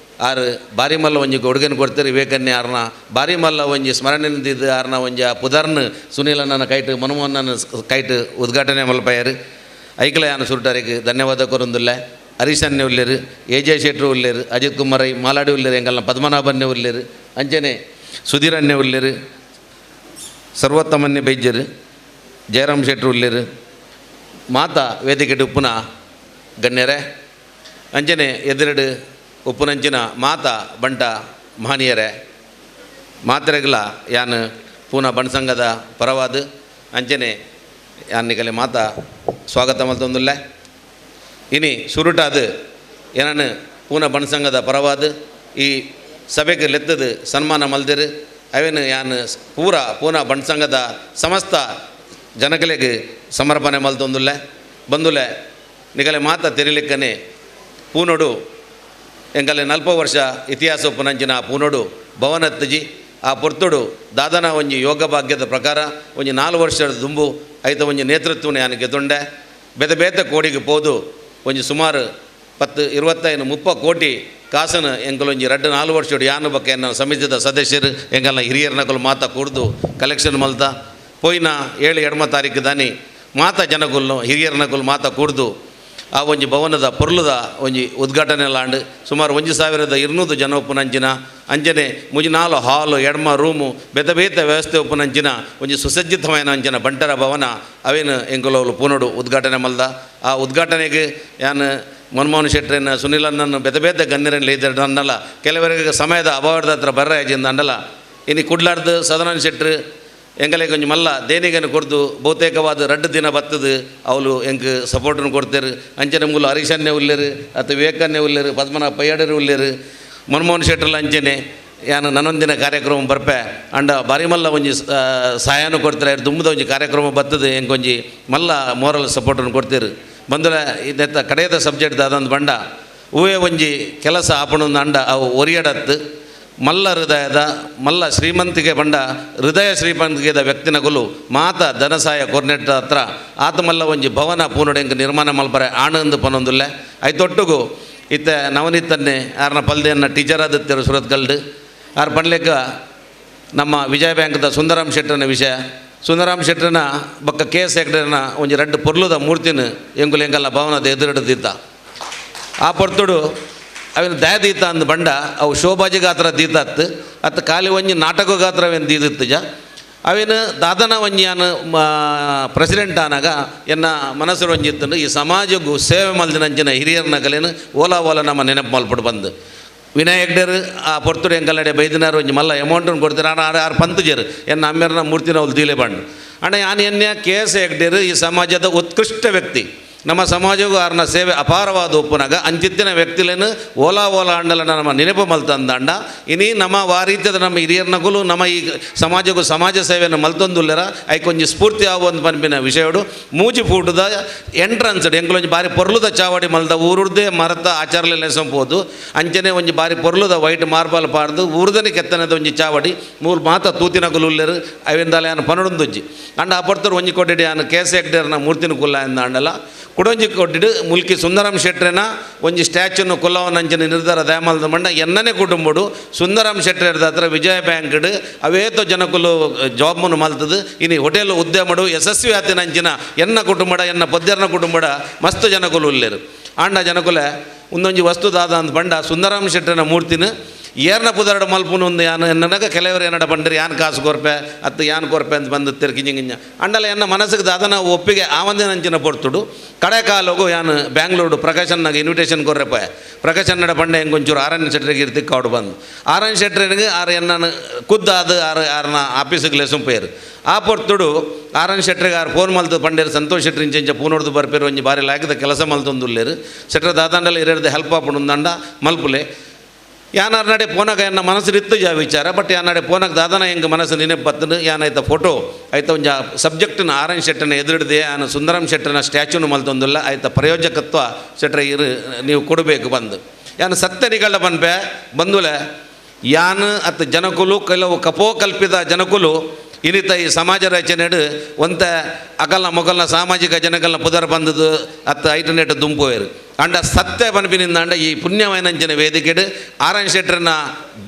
ಆರು ಬಾರಿ ಮಲ್ಲ ಒಂಜಿ ಕೊಡುಗೆನ ಕೊಡ್ತಾರೆ ವಿವೇಕನ್ನೇ ಆರ್ನ ಬಾರಿ ಮಲ್ಲ ಒಂಜಿ ಸ್ಮರಣೆ ನಿಂತಿದ್ದು ಆರ್ನ ಒಂಜಿ ಆ ಪುದರ್ನ ಸುನೀಲಣ್ಣನ ಕೈಟ್ ಮನಮೋಹನನ ಕೈಟ್ ಉದ್ಘಾಟನೆ ಮಲ್ಪಾಯರು ಐಕಲ ಯಾನ ಸುರುಟಾರಿಗೆ ಧನ್ಯವಾದ ಕೊರೊಂದುಲ್ಲೆ ಹರೀಶನ್ನೇ ಉಲ್ಲೇರು ಎ ಜೆ ಶೆಟ್ರು ಉಲ್ಲೇರು ಅಜಿತ್ ಕುಮಾರ್ ರೈ ಮಾಲಾಡಿ ಉಲ್ಲೇರು ಎಂಕಲ್ನ ಪದ್ಮನಾಭನ್ನೇ ಉಲ್ಲೇರು ಅಂಚನೆ ಸುಧೀರನ್ನೇ ಉಲ್ಲೇರು ಸರ್ವೋತ್ತಮನ್ನೇ ಬೈಜರು ಜಯರಾಮ್ ಶೆಟ್ರು ಉಲ್ಲೇರು ಮಾತಾ ವೇದಿಕೆ ಉಪ್ಪುನ ಗಣ್ಯರೇ ಅಂಚನೆ ಎದುರೆಡು ಉಪ್ಪುನಂಚಿನ ಮಾತಾ ಬಂಟ ಮಹನೀಯರೇ ಮಾತ್ರೆಗಳ ಯಾನ್ ಪೂನಾ ಬಣ್ಸಂಘದ ಪರವಾದ ಅಂಚನೆ ಯಾನ್ ನಿಗಲೆ ಮಾತಾ ಸ್ವಾಗತ ಮಲ್ತೊಂದುಲ್ಲೆ ಇನಿ ಸುರುಟಾದ ಏನನ್ನು ಪೂನಾ ಬಣ್ಸಂಘದ ಪರವಾದ ಈ ಸಭೆಗೆ ಲೆತ್ತದು ಸನ್ಮಾನ ಮಲ್ದಿರು ಅವೇನು ಯಾನ್ ಪೂರ ಪೂನಾ ಬಣ್ಸಂಘದ ಸಮಸ್ತ ಜನಗಳಿಗೆ ಸಮರ್ಪಣೆ ಮಲ್ತೊಂದುಲ್ಲೆ ಬಂದುಲೆ ನಿಗಲೆ ಮಾತಾ ತೆರಿಲಿಕ್ಕನೆ ಪೂನೋಡು ಎಂಗಲೆ ನಲ್ಪ ವರ್ಷ ಇತಿಹಾಸ ಉಪ್ಪುನಂಚಿನ ಪೂನೋಡು ಭವನತ್ತಜಿ ಆ ಪೊರ್ತುಡು ದಾದನ ಒಂಜಿ ಯೋಗ ಭಾಗ್ಯದ ಪ್ರಕಾರ ಒಂಜಿ 4 ವರ್ಷದ ದುಂಬು ಐತ ಒಂಜಿ ನೇತೃತ್ವನ ಯಾನು ಗೆತೊಂಡೆ ಬೇತೆ ಬೇತೆ ಕೋಡಿಗೆ ಪೋದು ಒಂಜಿ ಸುಮಾರು 10, 25, 30 ಕೋಟಿ ಕಾಸನ ಎಂಕಲೊಂಜಿ 2, 4 ವರ್ಷಡು ಯಾನು ಬಕ್ಕ ಎನ್ನ ಸಮಿತಿದ ಸದಸ್ಯರು ಎಂಕಲ್ನ ಹಿರಿಯರ್ನಕಲು ಮಾತಾ ಕೂಡ್ದು ಕಲೆಕ್ಷನ್ ಮಲ್ತ ಪೋಯಿನ 7, 8 ತಾರೀಕು ದಾನಿ ಮಾತಾ ಜನಗುಲ್ನು ಹಿರಿಯರ್ನಕುಲು ಮಾತಾ ಕೂಡ್ದು ಆ ಒಂಜಿ ಭವನದ ಪೊರ್ಲುದ ಒಂಜಿ ಉದ್ಘಾಟನೆ ಲಾಂಡ್ ಸುಮಾರು 1200 ಜನ ಉಪ್ಪುನಂಚಿನ ಅಂಚನೆ ಮುಜಿನಾಲು ಹಾಲು ಎಡ್ಮ ರೂಮು ಬೇತೆ ಬೇತೆ ವ್ಯವಸ್ಥೆ ಉಪ್ಪುನಂಚಿನ ಒಂಜಿ ಸುಸಜ್ಜಿತమైన ಅಂಚಿನ ಬಂಟರ ಭವನ ಅವೇನು ಎಂಕುಲವ್ಲು ಪೂನೋಡು ಉದ್ಘಾಟನೆ ಮಲ್ದ ಆ ಉದ್ಘಾಟನೆಗೆ ಯಾನ್ ಮನಮೋಹನ್ ಶೆಟ್ರನ್ನ ಸುನೀಲಣ್ಣನ ಬೇತೆ ಬೇತೆ ಗಣ್ಯರನ್ನ ಇದ್ದಾರೆ ಅನ್ನಲ್ಲ ಕೆಲವರಿಗೆ ಸಮಯದ ಅಭಾವದ ಹತ್ರ ಬರ್ರ ಅಂಡಲ್ಲ ಇನ್ನು ಕುಡ್ಲಾರ್ದು ಸದಾನಂದ ಶೆಟ್ರು ಎಂಗಲೆ ಕೊಂಚ ಮಲ್ಲ ದೇಣಿಗೆಯನ್ನು ಕೊಡ್ದು ಬಹುತೇಕವಾದ 2 ದಿನ ಬತ್ತದು ಅವಳು ಎಂಕ್ ಸಪೋರ್ಟನ್ನು ಕೊಡ್ತೇರು ಅಂಚನೆ ಮೂಲ ಹರೀಶನ್ನೇ ಉಲ್ಲೇರು ಅಥವಾ ವಿವೇಕನ್ನೇ ಉಲ್ಲೇರು ಪದ್ಮನಾಭ ಪಯ್ಯಾಡರು ಉಲ್ಲೇರು ಮನಮೋಹನ್ ಶೆಟ್ಟರ್ಲ ಅಂಚನೆ ಯಾನು ನನ್ನೊಂದಿನ ಕಾರ್ಯಕ್ರಮ ಬರ್ಪೆ ಅಂಡ ಬಾರಿ ಮಲ್ಲ ಒಂಜಿ ಸಹಾಯನೂ ಕೊಡ್ತಾರೆ ದುಂಬದ ಒಂಜಿ ಕಾರ್ಯಕ್ರಮ ಬತ್ತದು ಎಂಕೊಂಜಿ ಮಲ್ಲ ಮೋರಲ್ ಸಪೋರ್ಟನ್ನು ಕೊಡ್ತೀರು ಬಂದ್ರೆ ಇದೆತ್ತ ಕಡೆಯದ ಸಬ್ಜೆಕ್ಟ್ ದಾದಂದು ಬಂಡ ಹೂವೇ ಒಂಜಿ ಕೆಲಸ ಆಪಣೊಂದು ಅಂಡ ಅವು ಒರಿಯಡತ್ತು ಮಲ್ಲ ಹೃದಯದ ಮಲ್ಲ ಶ್ರೀಮಂತಿಗೆ ಬಂಡ ಹೃದಯ ಶ್ರೀಮಂತಿಗೆದ ವ್ಯಕ್ತಿನಗುಲು ಮಾತ ಧನಸಾಯ ಕೊರ್ನೆಟ್ಟ ಹತ್ರ ಆತ ಮಲ್ಲ ಒಂಜಿ ಭವನ ಪೂನಡೆಂಕ್ ನಿರ್ಮಾಣ ಮಲ್ಪರೆ ಆನಂದ್ ಪನೊಂದುಲ್ಲೆ ಐತೊಟ್ಟುಗು ಇತ್ತ ನವನೀತನ್ನೇ ಆರ್ನ ಪಲ್ದೆಯನ್ನ ಟೀಚರ್ ಆದತ್ತಿರು ಸುರತ್ಕಲ್ಡು ಆರ್ ಪನ್ಲೆಕ್ಕ ನಮ್ಮ ವಿಜಯ ಬ್ಯಾಂಕ್ದ ಸುಂದರಾಮ್ ಶೆಟ್ಟರನ ವಿಷಯ ಸುಂದರಾಮ್ ಶೆಟ್ಟರನ ಬಕ್ಕ ಕೆ ಎಸ್ ಹೆಗ್ಡೆರನ ಒಂಜಿ 2 ಪೊರ್ಲುದ ಮೂರ್ತಿನ ಎಂಗುಲು ಎಂಗಲ್ಲ ಭವನದ ಎದುರಿಡದಿದ್ದ ಆ ಪೊರ್ತುಡು ಅವಿನ ದಯ ದೀತ ಅಂದ್ ಬಂಡ ಅವು ಶೋಭಾಜಿ ಗಾತ್ರ ದೀತ ಅತ್ತು ಅತ್ತು ಖಾಲಿ ಒಂಜಿ ನಾಟಕ ಗಾತ್ರ ಅವೇನು ದೀದಿತ್ತು ಜ ಅವೇನು ದಾದನ ಒಂಜಿಯಾನ ಪ್ರೆಸಿಡೆಂಟ್ ಆನಾಗ ಎನ್ನ ಮನಸ್ಸು ಒಂಜಿತ್ತು ಈ ಸಮಾಜಕ್ಕೂ ಸೇವೆ ಮಲ್ದಿನಂಚಿನ ಹಿರಿಯರ್ನ ಕಲೇನು ಓಲಾ ಓಲಾ ನಮ್ಮ ನೆನಪು ಮಲ್ಪಡು ಬಂದು ವಿನಯ್ ಹೆಗ್ಡೆರ್ ಆ ಪೊರ್ತುಡು ಎಂಕಲ್ನಡೆ ಬೈದಿನಾರು ಒಂಜಿ ಮಲ್ಲ ಅಮೌಂಟನ್ನು ಕೊಡ್ತಾರೆ ಆರು ಆರು ಪಂತುಜರು ಎನ್ನ ಅಮ್ಮೆರ್ನ ಮೂರ್ತಿನ ಅವ್ಲು ದೀಲೆ ಬಂಡು ಅಣ್ಣ ಯಾನ್ ಎನ್ನ ಕೆ ಎಸ್ ಹೆಗ್ಡೆರ್ ಈ ಸಮಾಜದ ಉತ್ಕೃಷ್ಟ ವ್ಯಕ್ತಿ ನಮ್ಮ ಸಮಾಜಕ್ಕೂ ಆರ್ನ ಸೇವೆ ಅಪಾರವಾದ ಒಪ್ಪುನಾಗ ಅಂಚಿತ್ತಿನ ವ್ಯಕ್ತಿಲೇನು ಓಲಾ ಓಲಾ ಅಂಡಲ ನಮ್ಮ ನೆನಪು ಮಲ್ತಂದಂಡ ಇನಿ ನಮ್ಮ ವಾರೀತ್ಯದ ನಮ್ಮ ಹಿರಿಯರ್ನಗುಲು ನಮ್ಮ ಈ ಸಮಾಜಕ್ಕೂ ಸಮಾಜ ಸೇವೆಯನ್ನು ಮಲ್ತೊಂದುಲ್ಲರ ಐಕೊಂಜಿ ಸ್ಫೂರ್ತಿ ಆಗುವಂತ ಪನ್ಪಿನ ವಿಷಯಡು ಮೂಜಿ ಫೂಟದ ಎಂಟ್ರನ್ಸ್ ಎಂಕಲೊಂಜಿ ಬಾರಿ ಪೊರ್ಲುದ ಚಾವಡಿ ಮಲ್ದ ಊರುರ್ದೇ ಮರತ ಆಚಾರಲೆ ನೆಸಂಪೋದು ಅಂಚನೆ ಒಂಜಿ ಬಾರಿ ಪೊರ್ಲುದ ವೈಟ್ ಮಾರ್ಬಲ್ ಪಾಡ್ದು ಊರ್ದನೆ ಕೆತ್ತನದ ಒಂಜಿ ಚಾವಡಿ ಮೂರು ಮಾತ ತೂತಿನಗುಲು ಉಲ್ಲೇರು ಅವಿಂದಾಲೆ ಆನ ಪನಡೊಂದೊಂಜಿ ಅಂಡ ಆ ಪೊರ್ತರು ಒಂಜಿ ಕೊಟ್ಟಿಡಿ ಆನ ಕೆ ಎಸ್ ಹೆಗ್ಡೆರ್ನ ಮೂರ್ತಿನ ಕುಲ್ಲ ಎಂದ ಅಂಡಲ ಕುಡೊಂಜಿ ಕೊಟ್ಟಿಡು ಮುಲ್ಕಿ ಸುಂದರಾಮ್ ಶೆಟ್ರೆನ ಒಂಜಿ ಸ್ಟ್ಯಾಚ್ಯೂನು ಕುಲ್ಲವನಂಚಿನ ನಿರ್ಧಾರ ದಯಮಾಲದ ಮಂಡ ಎನ್ನನೇ ಕುಟುಂಬಡು ಸುಂದರಾಮ್ ಶೆಟ್ರೆ ಹತ್ರ ವಿಜಯ ಬ್ಯಾಂಕ್ಡ್ ಅವೇತೋ ಜನಕುಲು ಜಾಬ್ಮನ್ನು ಮಲ್ತದು ಇನಿ ಹೋಟೆಲ್ ಉದ್ಯಮಡು ಯಶಸ್ವಿ ಆತಿನಂಚಿನ ಎನ್ನ ಕುಟುಂಬಡ ಎನ್ನ ಪದ್ಯರ್ನ ಕುಟುಂಬಡ ಮಸ್ತ್ ಜನಕುಲು ಉಲ್ಲೇರು ಆಂಡ ಜನಕುಲೆ ಒಂದೊಂಜಿ ವಸ್ತು ದಾದ ಅಂದ್ ಬಂಡ ಸುಂದರಾಮ್ ಶೆಟ್ರೆನ ಮೂರ್ತಿನ ಏರ್ನ ಪುದರಡು ಮಲ್ಪುನು ಒಂದು ಯಾನು ಎನ್ನಗ ಕೆಲವರು ಏನಡ ಬಂಡ್ರಿ ಯಾನ್ ಕಾಸು ಕೊರ್ಪೆ ಅತ್ತು ಯಾನ್ ಕೊರ್ಪೆ ಅಂತ ಬಂದು ತಿರ್ಗಿ ಗಿಂಜ ಅಂಡಲ ಎನ್ನ ಮನಸ್ಸಿಗೆ ದಾದನ ಒಪ್ಪಿಗೆ ಆ ಒಂದಿನ ಅಂಚಿನ ಪೊರ್ತುಡು ಕಡೆ ಕಾಲೋಗು ಯಾನು ಬ್ಯಾಂಗ್ಳೂರು ಪ್ರಕಾಶನ್ನಾಗ ಇನ್ವಿಟೇಷನ್ ಕೊರ್ರೆಪ್ಪ ಪ್ರಕಾಶನ್ನಡ ಬಂಡೆ ಹೆಂಗೊಂಚೂರು ಆರ್ ಎನ್ ಶೆಟ್ರಿಗೆ ಇರ್ತಿಕ್ಕೆ ಅವ್ಡು ಬಂದು ಆರ್ ಎನ್ ಶೆಟ್ರಿಗೆ ಆರ್ ಎನ್ನ ಖುದ್ದಾದ ಆರು ಆರ್ನ ಆಫೀಸಿಗೆ ಲೆಸುಂಪೇರು ಆ ಪೊರ್ತುಡು ಆರ್ ಎನ್ ಶೆಟ್ರಿಗೆ ಆರು ಫೋನ್ ಮಲ್ತು ಪಂಡೇರು ಸಂತೋಷ್ ಶೆಟ್ರಿ ಇಂಚ ಪೂನೋಡ್ದು ಬರ್ಪೇರು ಒಂಜಿ ಬಾರಿ ಲಾಯಕದ ಕೆಲಸ ಮಲ್ತೊಂದುಲ್ಲೇರು ಶೆಟ್ರ ದಾದಾಂಡಲ ಇರೇರ್ದು ಹೆಲ್ಪ್ ಆಪುಂಡು ಅಂಡ ಮಲ್ಪುಲೆ. ಯಾನಾರ್ ನಡೆ ಪೋನಾಗ ಎನ್ನ ಮನಸ್ಸು ಇತ್ತು ಜಾ ವಿಚಾರ ಬಟ್ ಯಾನಾಡೆ ಪೋನಾಗ ದಾದನ ಹೆಂಗೆ ಮನಸ್ಸು ನೆನಪು ಬತ್ತನು ಯಾನೈತ ಫೋಟೋ ಐತ ಒಂಜ ಸಬ್ಜೆಕ್ಟ್ನ ಆರ್ ಎನ್ ಶೆಟ್ಟನ ಎದುರಿಡ್ದೆ ಯಾನು ಸುಂದರಂ ಶೆಟ್ಟನ ಸ್ಟ್ಯಾಚ್ಯೂನು ಮಲ್ತೊಂದಿಲ್ಲ ಆಯ್ತ ಪ್ರಯೋಜಕತ್ವ ಶೆಟ್ರ ಇರು ನೀವು ಕೊಡಬೇಕು ಬಂದು ಯಾನು ಸತ್ಯ ನಿಗಳ ಬನ್ಪೆ ಬಂದುಲೆ ಯಾನು ಅತ್ತ ಜನಕುಲು ಕೆಲವು ಕಪೋಕಲ್ಪಿತ ಜನಕುಲು ಇನ್ನಿತ ಈ ಸಮಾಜ ರಚನೆಡು ಒಂತ ಅಗಲ್ನ ಮೊಗಲ್ನ ಸಾಮಾಜಿಕ ಜನಗಳನ್ನ ಪುದರ್ ಬಂದದ್ದು ಅತ್ತ ಐಟನೆಟ್ ದುಂಪೋಯರು ಅಂಡ ಸತ್ಯ ಪನ್ಪಿನಿಂದ ಅಂಡ ಈ ಪುಣ್ಯವಾಯಿನಂಚಿನ ವೇದಿಕೆಡು ಆರ್ ಎನ್ ಶೆಟ್ಟರನ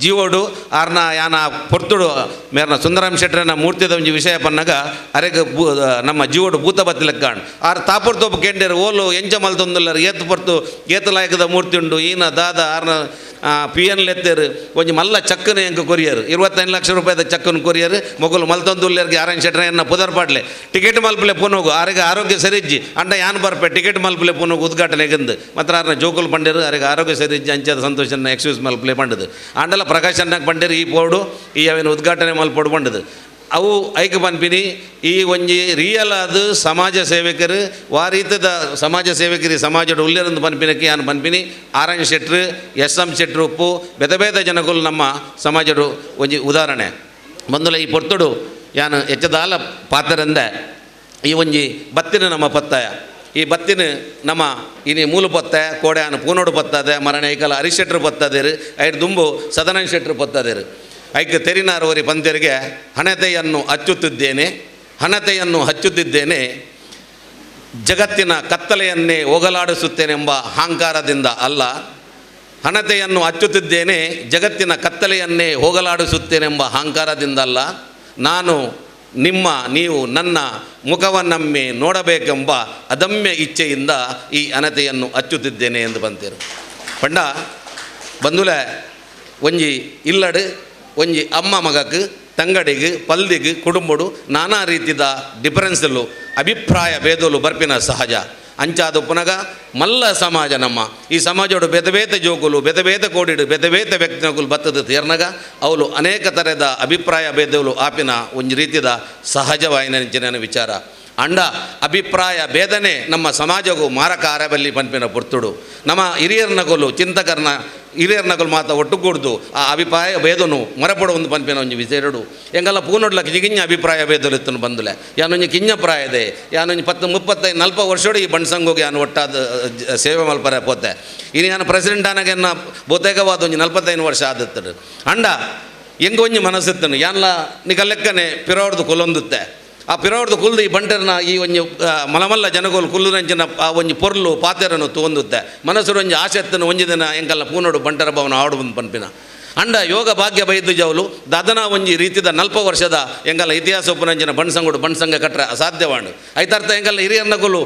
ಜೀವೋಡು ಆರ್ನ ಯಾನ ಪೊರ್ತುಡು ಮೇರ್ನ ಸುಂದರಾಮ್ ಶೆಟ್ಟರನ ಮೂರ್ತಿದ ಒಂಜಿ ವಿಷಯ ಪನ್ನಗ ಅರೆಗ ಬೂ ನಮ್ಮ ಜೀವೋಡು ಭೂತ ಬತ್ತಿಲಕ್ಕಾಣ್ ಆರ್ ತಾಪುರ್ ತೋಪು ಕೆಂಡೇರು ಓಲು ಎಂಚ ಮಲ್ತೊಂದುಲ್ಲರು ಏತು ಪೊರ್ತು ಏತು ಲಾಯಕದ ಮೂರ್ತಿ ಉಂಡು ಈನ ದಾದ ಆರ್ನ ಪಿ ಎನ್ ಲೆತ್ತೇರು ಒಂಜಿ ಮಲ್ಲ ಚಕ್ಕನ ಎಂಕ ಕೊರಿಯರ್ 25 ಲಕ್ಷ ರೂಪಾಯಿದ ಚಕ್ಕನ ಕೊರಿಯರ್ ಮೊಗಲು ಮಲ್ತೊಂದುಲ್ಲೇರ್ಗೆ ಆರ್ ಎನ್ ಶೆಟ್ಟರ ಎನ್ನ ಪುದರ್ ಪಾಡ್ಲೆ ಟಿಕೆಟ್ ಮಲ್ಪಲೆ ಪೋನೋಗು ಆರಿಗೆ ಆರೋಗ್ಯ ಸರಿಜ್ಜಿ ಅಂಡ ಯಾನ್ ಬರ್ಪೆ ಟಿಕೆಟ್ ಮಲ್ಪಲೆ ಪೋನೋಗು ಉದ್ಘಾಟನೆಗೆಂದು ಮಾತ್ರ ಆರ್ನ ಜೋಕುಲು ಪಂಡೇರು ಆರಿಗೆ ಆರೋಗ್ಯ ಸರಿಜ್ಜಿ ಅಂಚಾದ ಸಂತೋಷನ ಎಕ್ಸ್ಕ್ಯೂಸ್ ಮಲ್ಪಲೆ ಪಂಡದು ಆಂಡಲ ಪ್ರಕಾಶ್ ಅನ್ನಾಗ ಪಂಡೇರು ಈ ಪೋಡು ಈ ಅವೇನು ಉದ್ಘಾಟನೆ ಮಲ್ಪೋಡು ಪಂಡದು ಅವು ಐಕ ಪನ್ಪಿನಿ ಈ ಒಂಜಿ ರಿಯಲ್ ಆದ ಸಮಾಜ ಸೇವಕರು ವಾರೀತದ ಸಮಾಜ ಸೇವಕರು ಸಮಾಜದ ಉಲ್ಲೇರಂದು ಪನ್ಪಿನಕ್ಕೆ ಯಾನು ಪನ್ಪಿನಿ R N Shettar S M Shettar ಉಪ್ಪು ಬೇತೆ ಬೇತೆ ಜನಗಳು ನಮ್ಮ ಸಮಾಜದ ಒಂಜಿ ಉದಾಹರಣೆ ಬಂದುಲ ಈ ಪೊರ್ತುಡು ಯಾನು ಹೆಚ್ಚದಾಲ ಪಾತ್ರರಂದೆ ಈ ಒಂಜಿ ಬತ್ತಿನ ನಮ್ಮ ಪತ್ತಾಯ ಈ ಬತ್ತಿನ ನಮ್ಮ ಇನಿ ಮೂಲ ಪತ್ತೆ ಕೋಡೆ ಆನು ಪೂನೋಡು ಪತ್ತದೆ ಮರಣ ಐಕಲ ಹರಿಶೆಟ್ರು ಪತ್ತದೇರು ಐದು ದುಂಬು ಸದಾನಂದ ಶೆಟ್ರು ಪತ್ತದೇರು ಐಕ ತೆರಿನಾರವರಿ ಪಂತೆರಿಗೆ ಹಣತೆಯನ್ನು ಹಚ್ಚುತ್ತಿದ್ದೇನೆ ಹಣತೆಯನ್ನು ಹಚ್ಚುತ್ತಿದ್ದೇನೆ ಜಗತ್ತಿನ ಕತ್ತಲೆಯನ್ನೇ ಹೋಗಲಾಡಿಸುತ್ತೇನೆಂಬ ಅಹಂಕಾರದಿಂದ ಅಲ್ಲ, ಹಣತೆಯನ್ನು ಹಚ್ಚುತ್ತಿದ್ದೇನೆ ಜಗತ್ತಿನ ಕತ್ತಲೆಯನ್ನೇ ಹೋಗಲಾಡಿಸುತ್ತೇನೆಂಬ ಅಹಂಕಾರದಿಂದಲ್ಲ, ನಾನು ನಿಮ್ಮ ನೀವು ನನ್ನ ಮುಖವನ್ನೊಮ್ಮೆ ನೋಡಬೇಕೆಂಬ ಅದಮ್ಯ ಇಚ್ಛೆಯಿಂದ ಈ ಹಣತೆಯನ್ನು ಹಚ್ಚುತ್ತಿದ್ದೇನೆ ಎಂದು ಬಂತೇರು. ಪಂಡ ಬಂದುಲೆ ಒಂಜಿ ಇಲ್ಲಡು ಒಂಜಿ ಅಮ್ಮ ಮಗಕ್ಕೆ ತಂಗಡಿಗೆ ಪಲ್ದಿಗೆ ಕುಟುಂಬಡು ನಾನಾ ರೀತಿದ ಡಿಫರೆನ್ಸಲ್ಲು ಅಭಿಪ್ರಾಯ ಭೇದಲು ಬರ್ಪಿನ ಸಹಜ. ಅಂಚಾದ ಪುನಗ ಮಲ್ಲ ಸಮಾಜ ನಮ್ಮ ಈ ಸಮಾಜೋಡು ಬೇತೆ ಬೇತೆ ಜೋಕುಲು ಬೇತೆ ಬೇತೆ ಕೋಡಿಡು ಬೇತೆ ಬೇತೆ ವ್ಯಕ್ತಿನಗುಲು ಬತ್ತದ ತೇರ್ನಗ ಅವಳು ಅನೇಕ ಥರದ ಅಭಿಪ್ರಾಯ ಭೇದಗಳು ಆಪಿನ ಒಂದು ರೀತಿಯ ಸಹಜವಾಯಿನ ವಿಚಾರ. ಅಂಡ ಅಭಿಪ್ರಾಯ ಭೇದನೆ ನಮ್ಮ ಸಮಾಜಗೂ ಮಾರಕ ಆರಬಲ್ಲಿ ಪನ್ಪಿನ ಪೊರ್ತುಡು ನಮ್ಮ ಹಿರಿಯರ್ನಗಲು ಚಿಂತಕರನ ಹಿರಿಯರ್ನಗಲು ಮಾತ ಒಟ್ಟುಗೂಡ್ದು ಆ ಅಭಿಪ್ರಾಯ ಭೇದನು ಮರಪಡು ಒಂದು ಪನ್ಪಿನ ಒಂಜಿ ವಿಸೇರಡು ಎಂಗಲ್ಲ ಪೂನೊಡ್ಲ ಕಿಂಜ ಅಭಿಪ್ರಾಯ ಭೇದಲು ಬಂದುಲೆ ಯಾನೊಂಜಿ ಕಿಂಜ ಪ್ರಾಯದೆ ಯಾನೊಂಜಿ 10 35 40 ವರ್ಷೋಡು ಈ ಬಣ್ಸಂಗೋಗಿ ಯಾನು ಒಟ್ಟಾದ ಸೇವೆ ಮಲ್ಪರೆ ಪೋತೆ ಇನ್ನು ಯಾನು ಪ್ರೆಸಿಡೆಂಟ್ ಆನಾಗೆನ್ನ ಬಹುತೇಕವಾದ ಒಂಜಿ 45 ವರ್ಷ ಆದತ್ತಡು. ಅಂಡ ಹೆಂಗ ಒಂಜಿ ಮನಸ್ಸಿತ್ತನು ಯಾನ್ಲ ನಿಕಲೆಕ್ಕನೆ ಪಿರೋಡ್ದು ಕೊಲೊಂದುತ್ತೆ ಆ ಪಿರೋಡ್ದು ಕುಲ್ದು ಈ ಬಂಟರ್ನ ಈ ಒಂಜಿ ಮಲಮಲ್ಲ ಜನಗೋಲು ಕುಲ್ಲುರಂಚಿನ ಆ ಒಂಜಿ ಪೊರ್ಲು ಪಾತೆರನ್ನು ತೋಂದುತ್ತೆ ಮನಸ್ಸು ಒಂಜಿ ಆಸೆತ್ತನು ಒಂಜಿ ದಿನ ಎಂಕಲ್ಲ ಪೂನೋಡು ಬಂಟರ ಭವನ ಆಡು ಬಂದು ಪನ್ಪಿನ ಅಂಡ ಯೋಗ ಭಾಗ್ಯ ಬೈದು ಜವಲು ದಾದನ ಒಂಜಿ ರೀತಿದ 40 ವರ್ಷದ ಎಂಗಲ್ಲ ಇತಿಹಾಸ ಉಪನಂಚಿನ ಬಣ್ಸಂಗುಡು ಬಣ್ಸಂಗ ಕಟ್ರೆ ಅಸಾಧ್ಯವಾಂಡು ಐತಾರ್ಥ ಎಂಗಲ್ಲ ಹಿರಿಯರ್ನಗುಲು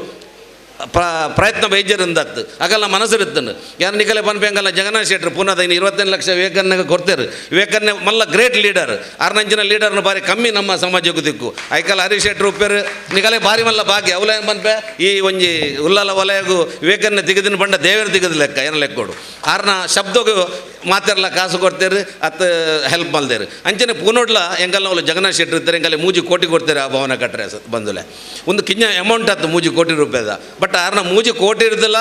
ಪ್ರಯತ್ನ ಬೈಜರಿಂದತ್ತು ಆಗಲ್ಲ ಮನಸ್ಸಿರುತ್ತನು ಯಾರು ನಿಕಲೆ ಪನ್ಪೆ ಹಂಗಲ್ಲ ಜಗನ್ನಾಥ ಶೆಟ್ಟರು ಪುನಃ ಇನ್ನು 25 ಲಕ್ಷ ವಿವೇಕನ್ನಾಗ ಕೊಡ್ತೇರು ವಿವೇಕನ್ನೇ ಮಲ್ಲ ಗ್ರೇಟ್ ಲೀಡರ್ ಆರ್ನಂಚಿನ ಲೀಡರ್ನ ಬಾರಿ ಕಮ್ಮಿ ನಮ್ಮ ಸಮಾಜಕ್ಕೂ ದಿಕ್ಕು ಐಕಲ್ ಹರೀಶ್ ಶೆಟ್ಟರು ಉಪ್ಪೇರು ನಿಕಲೆ ಬಾರಿ ಮಲ್ಲ ಭಾಗ್ಯ ಅವಲ ಏನು ಪನ್ಪೆ ಈ ಒಂಜಿ ಉಲ್ಲಲ ವಲಯಗೂ ವಿವೇಕನ್ನೇ ತೆಗೆದಿನ ಬಂಡ ದೇವರು ತೆಗೆದ ಲೆಕ್ಕ ಏನು ಲೆಕ್ಕೋಡು ಆರ್ನ ಶಬ್ದಗೂ ಮಾತಿರಲ್ಲ ಕಾಸು ಕೊಡ್ತೇರು ಅತ್ತ ಹೆಲ್ಪ್ ಮಲ್ದೇರು ಅಂಚನೆ ಪೂನೋಡ್ಲ ಎಂಗಲ್ಲ ಅವಳು ಜಗನ್ನಾಥ ಶೆಟ್ಟರು ಇರ್ತಾರೆ ಎಂಗಲ್ಲ 3 ಕೋಟಿ ಕೊಡ್ತಾರೆ ಆ ಭವನ ಕಟ್ಟರೆ ಬಂದುಲೆ ಒಂದು ಕಿಂಜ ಅಮೌಂಟ್ ಆತು 3 ಕೋಟಿ ರೂಪಾಯಿದ ಬಟ್ ಆರ್ನ 3 ಕೋಟಿ ಇರ್ದಿಲ್ಲ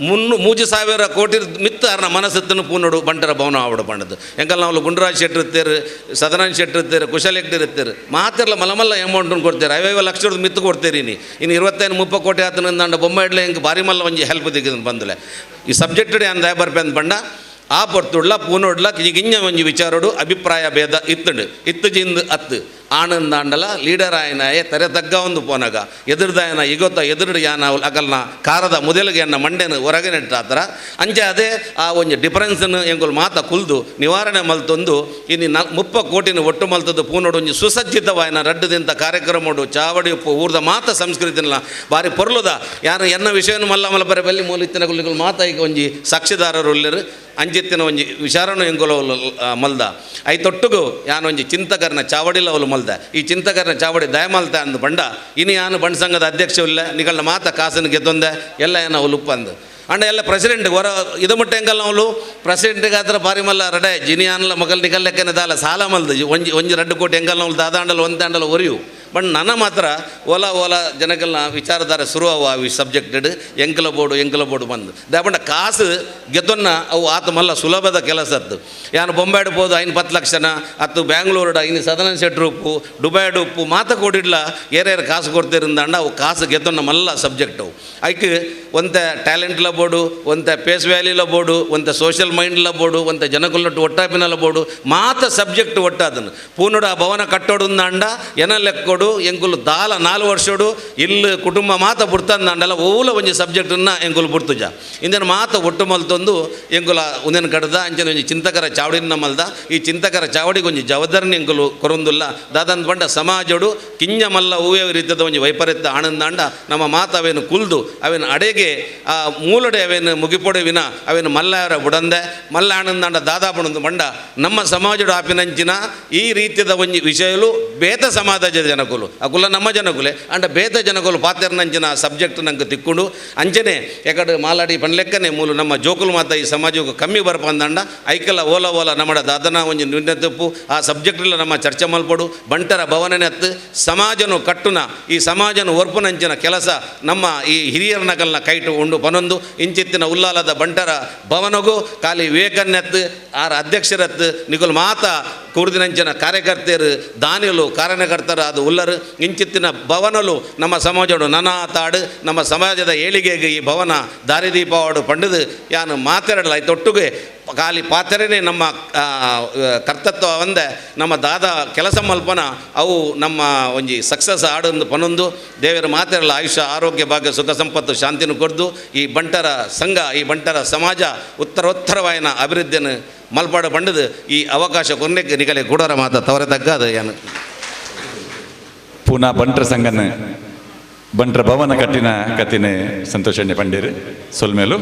3,000 ಕೋಟಿ ಮಿತ್ತ ಆರ್ನ ಮನಸ್ಸತ್ತನ್ನು ಪೂನೋಡು ಬಂಟರ ಭವನ ಆವಡು ಪಂಡದ್ದು ಎಂಕಲ್ಲ ನಾವು ಗುಂಡರಾಜ್ ಶೆಟ್ಟರು ಇರ್ತಾರೆ ಸದಾನಂದ ಶೆಟ್ಟರು ಇರ್ತಾರೆ ಕುಶಲ್ ಹೆಗ್ಡೆ ಇರ್ತಾರೆ ಮಾತಿರಲ್ಲ ಮಲಮಲ್ಲ ಅಮೌಂಟನ್ನು ಕೊಡ್ತಾರೆ 50 ಲಕ್ಷದ ಮಿತ್ತು ಕೊಡ್ತೀರಿ ನೀ ಇನ್ನು 25 30 ಕೋಟಿ ಆತನ ಬೊಮ್ಮ ಇಡ್ಲೆ ಹಿಂಗೆ ಭಾರಿ ಮಲ್ಲ ಒಂಜಿ ಹೆಲ್ಪ್ ದಿಕ್ಕಿದ ಬಂದಲೆ ಈ ಸಬ್ಜೆಕ್ಟ್ ಏನು ದಯ ಬರ್ಪೆ ಅಂತ ಬಂಡ ಆ ಪೊರ್ತುಡ್ಲ ಪೂನೋಡ್ಲ ಕಿಂಜ ಒಂಜಿ ವಿಚಾರೋಡು ಅಭಿಪ್ರಾಯ ಭೇದ ಇತ್ತುಂಡು ಇತ್ತು ಜಿಂದು ಅತ್ತು ಆನಂದಾಂಡಲ ಲೀಡರ್ ಆಯನಾಯೆ ತರೆ ತಗ್ಗ ಒಂದು ಪೋನಗ ಎದುರ್ದಾಯನ ಇಗೊತ್ತ ಎದುರು ಯಾನ ಅಗಲ್ನ ಕಾರದ ಮುದೆಲಗೆ ಎನ್ನ ಮಂಡೆನ ಹೊರಗೆ ನೆಟ್ಟಾತರ ಅಂಚೆ ಅದೇ ಆ ಒಂಜಿ ಡಿಫರೆನ್ಸ್ನು ಎಂಗುಲ್ ಮಾತ ಕುಲ್ದು ನಿವಾರಣೆ ಮಲ್ತೊಂದು ಇನ್ನು 30 ಕೋಟಿನ ಒಟ್ಟು ಮಲ್ತದ್ದು ಪೂನೋಡು ಒಂಜಿ ಸುಸಜ್ಜಿತವಾಯನ ರಡ್ಡದಿಂತ ಕಾರ್ಯಕ್ರಮಡು ಚಾವಡಿ ಉಪ್ಪು ಊರ್ದ ಮಾತ ಸಂಸ್ಕೃತಿನ ಬಾರಿ ಪೊರ್ಲುದ ಯಾರು ಎನ್ನ ವಿಷಯವನ್ನು ಮಲ್ಲ ಮಲಪರೆ ಬಲ್ಲಿ ಮೂಲಿತ್ತಿನ ಗುಲ್ಲಿಗಳು ಮಾತ ಈಗ ಒಂಜಿ ಸಾಕ್ಷಿದಾರರು ಉಲ್ಲೆರು ಅಂಜಿತ್ತಿನ ಒಂಜಿ ವಿಚಾರನು ಎಂಗುಲ ಮಲ್ದ ಐತೊಟ್ಟುಗು ಯಾನೊಂಜಿ ಚಿಂತಕರನ ಚಾವಡಿಲ ಅವಳು ಮಲ್ದ ಈ ಚಿಂತಕರನ ಚಾವಡಿ ದಯಮಲ್ತ ಅಂದು ಬಂಡ ಇನ್ನು ಯಾನು ಬಂಡ ಸಂಘದ ಅಧ್ಯಕ್ಷ ಇಲ್ಲ ನಿಗಳನ್ನ ಮಾತ ಕಾಸನ್ನು ಗೆದ್ದೊಂದೆ ಎಲ್ಲ ಏನೋ ಅವಳು ಉಪ್ಪಂದು ಅಂಡ ಎಲ್ಲ ಪ್ರೆಸಿಡೆಂಟ್ ಹೊರ ಇದು ಮುಟ್ಟ ಹೆಂಗಲ್ಲ ಅವಳು ಪ್ರೆಸಿಡೆಂಟ್ಗೆ ಆತರ ಬಾರಿ ಮಲ್ಲ ರಡೆ ಜಿನಿ ಆನಲ್ಲ ಮಗಲ್ ನಿಗಲ್ ಲೆಕ್ಕನೆ ದಾಲ ಸಾಲ ಮಲ್ದು ಒಂಜಿ ಒಂಜಿ 2 ಕೋಟಿ ಹೆಂಗಲ್ಲ ಅವಳು ದಾದಾಂಡಲ ಒಂದಾಂಡಲ ಒರಿಯು ಬಟ್ ನನ ಮಾತ್ರ ಓಲಾ ಓಲಾ ಜನಕಲ್ನ ವಿಚಾರಧಾರೆ ಶುರು ಅವ ಈ ಸಬ್ಜೆಕ್ಟೆಡ್ ಎಂಕಲ ಬೋರ್ಡು ಬಂದು ದಾಪಂಡ ಕಾಸು ಗೆದ್ದೊನ್ನ ಅವು ಆತ ಮಲ್ಲ ಸುಲಭದ ಕೆಲಸ ಅತ್ತು. ಯಾನು ಬೊಂಬಾಯ್ಡ್ ಪೋದು 5 10 ಲಕ್ಷನ ಅತ್ತು ಬ್ಯಾಂಗ್ಳೂರ್ಡ ಇನ್ನು ಸದನ ಶೆಟ್ರು ಉಪ್ಪು ದುಬೈಡ್ ಉಪ್ಪು ಮಾತ ಕೊಡಿಡ್ಲ ಏರೇರು ಕಾಸು ಕೊಡ್ತಿರಂದಾಂಡ ಅವು ಕಾಸು ಗೆದ್ದೊನ್ನ ಮಲ್ಲ ಸಬ್ಜೆಕ್ಟ್ ಅವು. ಐಕ್ ಒಂತೆ ಟ್ಯಾಲೆಂಟ್ಲ ಬೋರ್ಡು, ಒಂತೆ ಫೇಸ್ ವ್ಯಾಲ್ಯೂಲ ಬೋರ್ಡು, ಒಂತೆ ಸೋಷಿಯಲ್ ಮೈಂಡ್ಲ ಬೋರ್ಡು, ಒಂತೆ ಜನಕುಲೊಟ್ಟು ಒಟ್ಟಾಪಿನಲ ಬೋರ್ಡು, ಮಾತ ಸಬ್ಜೆಕ್ಟ್ ಒಟ್ಟಾದನು ಪೂನುಡ ಭವನ ಕಟ್ಟೋಡುಂದಾಂಡ ಎನ ಲೆಕ್ಕೊಡು ಎಂಕುಲು ದಾಲ 4 ವರ್ಷೋಡು ಇಲ್ಲು ಕುಟುಂಬ ಮಾತ ಬುಡ್ತಂದಾಂಡಲ ಓಲ ಒಂಜಿ ಸಬ್ಜೆಕ್ಟನ್ನ ಎಂಕುಲು ಬುಡ್ತುಜ ಇಂದೆನ ಮಾತ ಒಟ್ಟು ಮಲ್ತೊಂದು ಎಂಕುಲ ಒಂದೇನು ಕಡ್ದ ಅಂಚನೆ ಒಂಜಿ ಚಿಂತಕರ ಚಾವಡಿನ ಮಲ್ದ. ಈ ಚಿಂತಕರ ಚಾವಡಿಗೆ ಒಂಜಿ ಜವಾಬ್ದಾರಿನ ಎಂಕುಲು ಕೊರೊಂದುಲ್ಲ ದಾದಂದ ಬಂಡ ಸಮಾಜೋಡು ಕಿಂಜ ಮಲ್ಲ ಹೂವೇ ರೀತಿಯದ ಒಂಜಿ ವೈಪರೀತ್ಯ ಆನಂದಾಂಡ ನಮ್ಮ ಮಾತ ಅವೇನು ಕುಲ್ದು ಅವೇನು ಅಡೆಗೆ ಆ ಮೂಲಡೆ ಅವೇನು ಮುಗಿಪೊಡೆ ವಿನ ಅವೇನು ಮಲ್ಲಾರ ಬುಡಂದೆ ಮಲ್ಲ ಆನಂದಾಂಡ ದಾದಾ ಬುಡಂದು ಬಂಡ ನಮ್ಮ ಸಮಾಜಡು ಆಪಿನಂಚಿನ ಈ ರೀತಿಯದ ಒಂಜಿ ವಿಷಯಲು ಬೇತ ಸಮಾಜದ ಜನಕುಲು ಅಕುಲ ನಮ್ಮ ಜನಕುಲೆ ಅಂಡ ಬೇತ ಜನಕುಲು ಪಾತೆರ್ನಂಚಿನ ಸಬ್ಜೆಕ್ಟ್ ನಂಗೆ ತಿಕ್ಕೊಂಡು ಅಂಚನೆ ಎಕಡೆ ಮಾಲಾಡಿ ಪನ್ಲೆಕ್ಕನೆ ಮೂಲು ನಮ್ಮ ಜೋಕುಲು ಮಾತ ಈ ಸಮಾಜಕ್ಕೆ ಕಮ್ಮಿ ಬರ್ಪಂದಂಡ ಐಕಲ ಓಲ ಓಲ ನಮ್ಮಡ ದಾದನ ಒಂಜಿ ನ್ಯೂನತೆಪ್ಪು ಆ ಸಬ್ಜೆಕ್ಟ್ ನಮ್ಮ ಚರ್ಚೆ ಮಲ್ಪಡು ಬಂಟರ ಭವನನೆತ್ತು ಸಮಾಜನು ಕಟ್ಟುನ ಈ ಸಮಾಜನು ಒರ್ಪುನಂಚಿನ ಕೆಲಸ ನಮ್ಮ ಈ ಹಿರಿಯರ ನಗಲ್ನ ಕೈಟು ಉಂಡು ಪನೊಂದು ಇಂಚಿತ್ತಿನ ಉಲ್ಲಾಲದ ಬಂಟರ ಭವನಗೂ ಖಾಲಿ ವಿವೇಕನ್ನೆತ್ತು ಆರ ಅಧ್ಯಕ್ಷರತ್ತು ನಿಕುಲ್ ಮಾತ ಕೂರ್ದಿನಂಚಿನ ಕಾರ್ಯಕರ್ತೆಯರು ದಾನಿಲು ಕಾರ್ಯಕರ್ತರ ಅದು ಉಲ್ಲರು ಇಂಚಿತ್ತಿನ ಭವನಲು ನಮ್ಮ ಸಮಾಜಡು ನನಾತಾಡು ನಮ್ಮ ಸಮಾಜದ ಏಳಿಗೆಗೆ ಈ ಭವನ ದಾರಿದೀಪವಾಡು ಪಂಡದು ಯಾನು ಮಾತಾಡಲ್ಲ ಐತೊಟ್ಟಿಗೆ ಖಾಲಿ ಪಾತ್ರೆನೇ ನಮ್ಮ ಕರ್ತತ್ವ ಒಂದೇ ನಮ್ಮ ದಾದ ಕೆಲಸ ಮಲ್ಪನ ಅವು ನಮ್ಮ ಒಂಜಿ ಸಕ್ಸಸ್ ಆಡೊಂದು ಪನೊಂದು ದೇವರ ಮಾತಾಡಲ್ಲ ಆಯುಷ್ಯ ಆರೋಗ್ಯ ಭಾಗ್ಯ ಸುಖ ಸಂಪತ್ತು ಶಾಂತಿನ ಕೊಡ್ದು ಈ ಬಂಟರ ಸಂಘ ಈ ಬಂಟರ ಸಮಾಜ ಉತ್ತರೋತ್ತರವಾಯನ ಅಭಿವೃದ್ಧಿಯನ್ನು ಮಲ್ಪಾಡು ಪಂಡದು ಈ ಅವಕಾಶ ಕೊನ್ನೆಕ್ಕೆ ನಿಗಲೆ ಕೂಡರ ಮಾತ ತವರೆ ತಗ್ಗ ಅದು ಏನು. ಪುನಃ ಬಂಟರ ಸಂಘನ ಬಂಟರ ಭವನ ಕಟ್ಟಿನ ಕತ್ತಿನ ಸಂತೋಷಣ್ಣೆ ಪಂಡೇರು ಸೊಲ್ಮೇಲು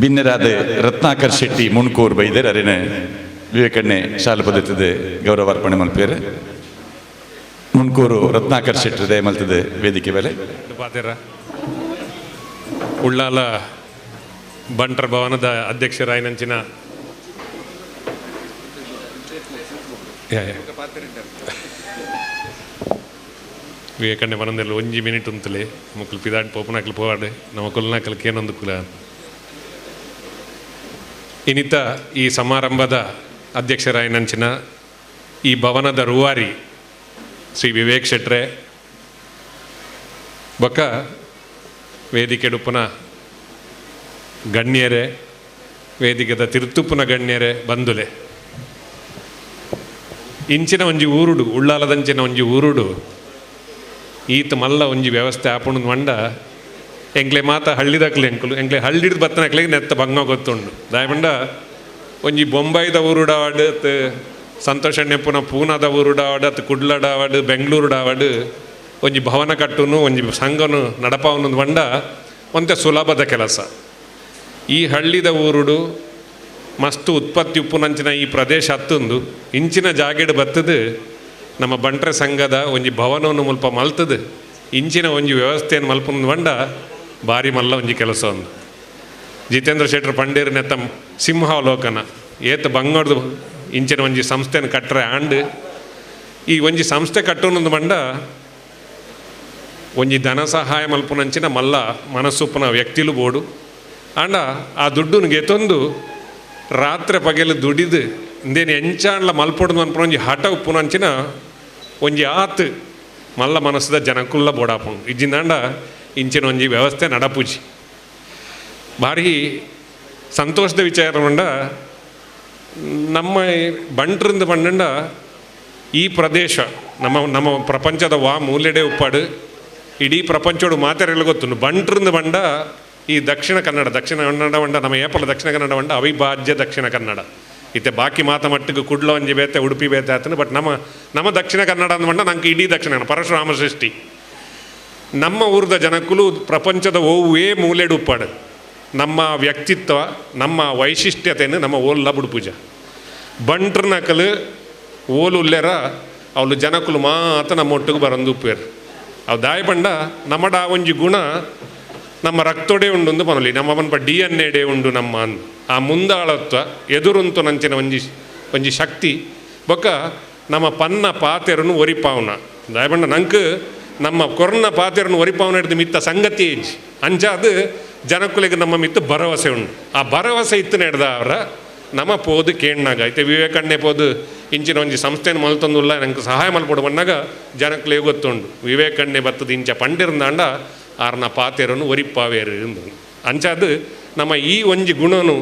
ಬಿನ್ನರಾದ ರತ್ನಾಕರ್ ಶೆಟ್ಟಿ ಮುಣ್ಕೂರ್ ಬೈದೇರ್ ಅರಿನ ವಿವೇಕಣ್ಣೆ ಶಾಲು ಪದ್ಧತಿದ ಗೌರವಾರ್ಪಣೆ ಮಲ್ಪೇರು ಮುಣ್ಕೂರು ರತ್ನಾಕರ್ ಶೆಟ್ಟಿ ದಯ ಮಲ್ತದೆ ವೇದಿಕೆ ಮೇಲೆ. ಉಳ್ಳಾಲ ಬಂಟರ ಭವನದ ಅಧ್ಯಕ್ಷರಾಯಿನಂಚಿನ ವಿವೇಕಣ್ಣೆ ಮನಂದಲ್ಲಿ ಒಂಜಿ ಮಿನಿಟ್ ಉಂತಲೆ ಮಕ್ಕಳು ಪಿದಾಡ್ ಪೋಪನಾಕ್ಲು ಪೋವಾಡು ನಮ್ಮ ಕೊಲ್ನಾಕಲ್ಕೆ ಏನೊಂದು ಕುಲ. ಇನ್ನಿತ ಈ ಸಮಾರಂಭದ ಅಧ್ಯಕ್ಷರಾಯಿನಂಚಿನ ಈ ಭವನದ ರೂವಾರಿ ಶ್ರೀ ವಿವೇಕ್ ಶೆಟ್ರೆ ಬೊಕ್ಕ ವೇದಿಕೆಡುಪ್ಪನ ಗಣ್ಯರೇ ವೇದಿಕೆದ ತಿರುತುಪ್ಪನ ಗಣ್ಯರೇ ಬಂದುಲೆ ಇಂಚಿನ ಒಂಜಿ ಊರುಡು ಉಳ್ಳಾಲದಂಚಿನ ಒಂಜಿ ಊರುಡು ಈತ ಮಲ್ಲ ಒಂಜಿ ವ್ಯವಸ್ಥೆ ಆಪುಣದ ಮಂಡ ಎಂಕ್ಲೆ ಮಾತ ಹಳ್ಳಿದಕ್ಲೆ ಎಂಕುಲು ಎಂಕ್ಲೆ ಹಳ್ಳಿಡ್ದು ಬತ್ತನಕ್ಲೆಗೆ ನೆತ್ತ ಬಂಗ ಗೊತ್ತುಂಡು ದಾಯಬಂಡ ಒಂಜಿ ಬೊಂಬಾಯಿದ ಊರುಡಾವಡ್ ಅತ್ ಸಂತೋಷಣ್ಣೆಪ್ಪುನ ಪೂನಾದ ಊರುಡಾವಡ್ ಅತ್ ಕುಡ್ಲಡಾವಡ್ ಬೆಂಗಳೂರುಡಾವಡ್ ಒಂಜಿ ಭವನ ಕಟ್ಟುನು ಒಂಜಿ ಸಂಘನು ನಡಪಾವನು ಬಂಡ ಒಂತೆ ಸುಲಭದ ಕೆಲಸ. ಈ ಹಳ್ಳಿದ ಊರುಡು ಮಸ್ತು ಉತ್ಪತ್ತಿ ಉಪ್ಪುನಂಚಿನ ಈ ಪ್ರದೇಶ ಹತ್ತೊಂದು ಇಂಚಿನ ಜಾಗೆಡು ಬತ್ತದು ನಮ್ಮ ಬಂಟ್ರ ಸಂಘದ ಒಂಜಿ ಭವನವನ್ನು ಮುಲ್ಪ ಮಲ್ತದು ಇಂಚಿನ ಒಂಜಿ ವ್ಯವಸ್ಥೆಯನ್ನು ಮಲ್ಪುನ ಬಂಡ ಭಾರಿ ಮಲ್ಲ ಒಂಜಿ ಕೆಲಸ ಒಂದು. ಜಿತೇಂದ್ರ ಶೆಟ್ಟರ್ ಪಂಡೇರು ನೆತ್ತ ಸಿಂಹಾವಲೋಕನ ಏತ ಬಂಗೋಡ್ದು ಇಂಚಿನ ಒಂಜಿ ಸಂಸ್ಥೆಯನ್ನು ಕಟ್ಟರೆ ಆಂಡ್ ಈ ಒಂಜಿ ಸಂಸ್ಥೆ ಕಟ್ಟುನೊಂದು ಬಂಡ ಒಂಜಿ ಧನ ಸಹಾಯ ಮಲ್ಪುನಂಚಿನ ಮಲ್ಲ ಮನಸ್ಸುಪ್ಪುನ ವ್ಯಕ್ತಿಲು ಬೋಡು ಆಂಡ ಆ ದುಡ್ಡುನು ಗೆತೊಂದು ರಾತ್ರಿ ಪಗೆಲು ದುಡಿದು ಇಂದೇನು ಎಂಚಾಂಡ್ಲ ಮಲ್ಪೊಡ್ದು ಅನ್ಪುನ ಒಂಜಿ ಹಠ ಉಪ್ಪುನಂಚಿನ ಒಂಜಿ ಆತ್ ಮಲ್ಲ ಮನಸ್ಸದ ಜನಕುಲ್ಲ ಬೋಡಾಪುಂಡು ಇಜ್ಜಿಂದಾಂಡ ಇಂಚಿನ ಒಂಜಿ ವ್ಯವಸ್ಥೆ ನಡಪುಜಿ. ಭಾರಿ ಸಂತೋಷದ ವಿಚಾರ ಉಂಡ ನಮ್ಮ ಬಂಟ್ರಿಂದ ಬಂಡಂಡ ಈ ಪ್ರದೇಶ ನಮ್ಮ ನಮ್ಮ ಪ್ರಪಂಚದ ವಾ ಮೂಲೆಡೆ ಉಪ್ಪಾಡು ಇಡೀ ಪ್ರಪಂಚೋಡು ಮಾತೆರೆಲ್ಲ ಗೊತ್ತುಂಡು ಬಂಟ್ರಿಂದ ಬಂಡ ಈ ದಕ್ಷಿಣ ಕನ್ನಡ ದಕ್ಷಿಣ ಕನ್ನಡ ಬಂಡ ನಮ್ಮ ಏಪಲ ದಕ್ಷಿಣ ಕನ್ನಡ ಬಂಡ ಅವಿಭಾಜ್ಯ ದಕ್ಷಿಣ ಕನ್ನಡ ಇತ್ತೆ ಬಾಕಿ ಮಾತ ಮಟ್ಟಿಗೆ ಕುಡ್ಲ ಒಂಜಿ ಬೇತೆ ಉಡುಪಿ ಬೇತೆ ಆತನು ಬಟ್ ನಮ್ಮ ನಮ್ಮ ದಕ್ಷಿಣ ಕನ್ನಡ ಅಂದ್ಬಂಡ ನಂಗೆ ಇಡೀ ದಕ್ಷಿಣ ಕನ್ನಡ ಪರಶುರಾಮ ಸೃಷ್ಟಿ ನಮ್ಮ ಊರದ ಜನಕ್ಕೂ ಪ್ರಪಂಚದ ಒವ್ವೇ ಮೂಲೆಡು ಉಪ್ಪಾಡು ನಮ್ಮ ವ್ಯಕ್ತಿತ್ವ ನಮ್ಮ ವೈಶಿಷ್ಟ್ಯತೆಯನ್ನು ನಮ್ಮ ಓಲ್ಲ ಬುಡುಪೂಜ ಬಂಟ್ರನಕಲು ಓಲು ಉಲ್ಲೆರ ಅವಳು ಜನಕುಲು ಮಾತ್ರ ನಮ್ಮ ಒಟ್ಟಿಗೆ ಬರಂದು ಉಪ್ಪೇರು ಅವು ದಾಯ ಬಂಡ ನಮ್ಮಡ ಒಂಜಿ ಗುಣ ನಮ್ಮ ರಕ್ತೋಡೆ ಉಂಡು ಪನೊಲಿ ನಮ್ಮ ಪನ್ಪ ಡಿ ಎನ್ ಎಡೆ ಉಂಡು ನಮ್ಮ ಆ ಮುಂದಾಳತ್ವ ಎದುರುಂತು ನಂಚಿನ ಒಂಜಿ ಒಂಜಿ ಶಕ್ತಿ ಬೊಕ್ಕ ನಮ್ಮ ಪನ್ನ ಪಾತೆರನ್ನು ಒರಿಪಾವನ ದಯಬಂಡ ನಂಗೆ ನಮ್ಮ ಕೊರ್ನ ಪಾತೆರನ್ನು ಒರಿಪಾವನ ಹಿಡಿದು ಮಿತ್ತ ಸಂಗತಿ ಇಜ್ಜಿ ಅಂಚಾದು ಜನಕ್ಕುಲಿಗೆ ನಮ್ಮ ಮಿತ್ತು ಭರವಸೆ ಉಂಡು. ಆ ಭರವಸೆ ಇತ್ತು ನಡೆದ ಅವರ ನಮ್ಮ ಪೋದು ಕೇಣ್ಣಾಗ ಐತೆ ವಿವೇಕಣ್ಣೆ ಪೋದು ಇಂಚಿನ ಒಂಜಿ ಸಂಸ್ಥೆನ ಮಲ್ತೊಂದುಲ್ಲ ನಂಗೆ ಸಹಾಯ ಮಲ್ಪೊಡು ಬಂದಾಗ ಜನಕ್ಕುಲಿಗೆ ಗೊತ್ತುಂಡು ವಿವೇಕಣ್ಣೆ ಬತ್ತದ ಇಂಚ ಪಂಡಿರಂದಾಂಡ ಆರ್ನ ಪಾತೆರನ್ನು ಒರಿಪಾವೇರು ಎಂದು. ಅಂಚಾದು ನಮ್ಮ ಈ ಒಂಜಿ ಗುಣನು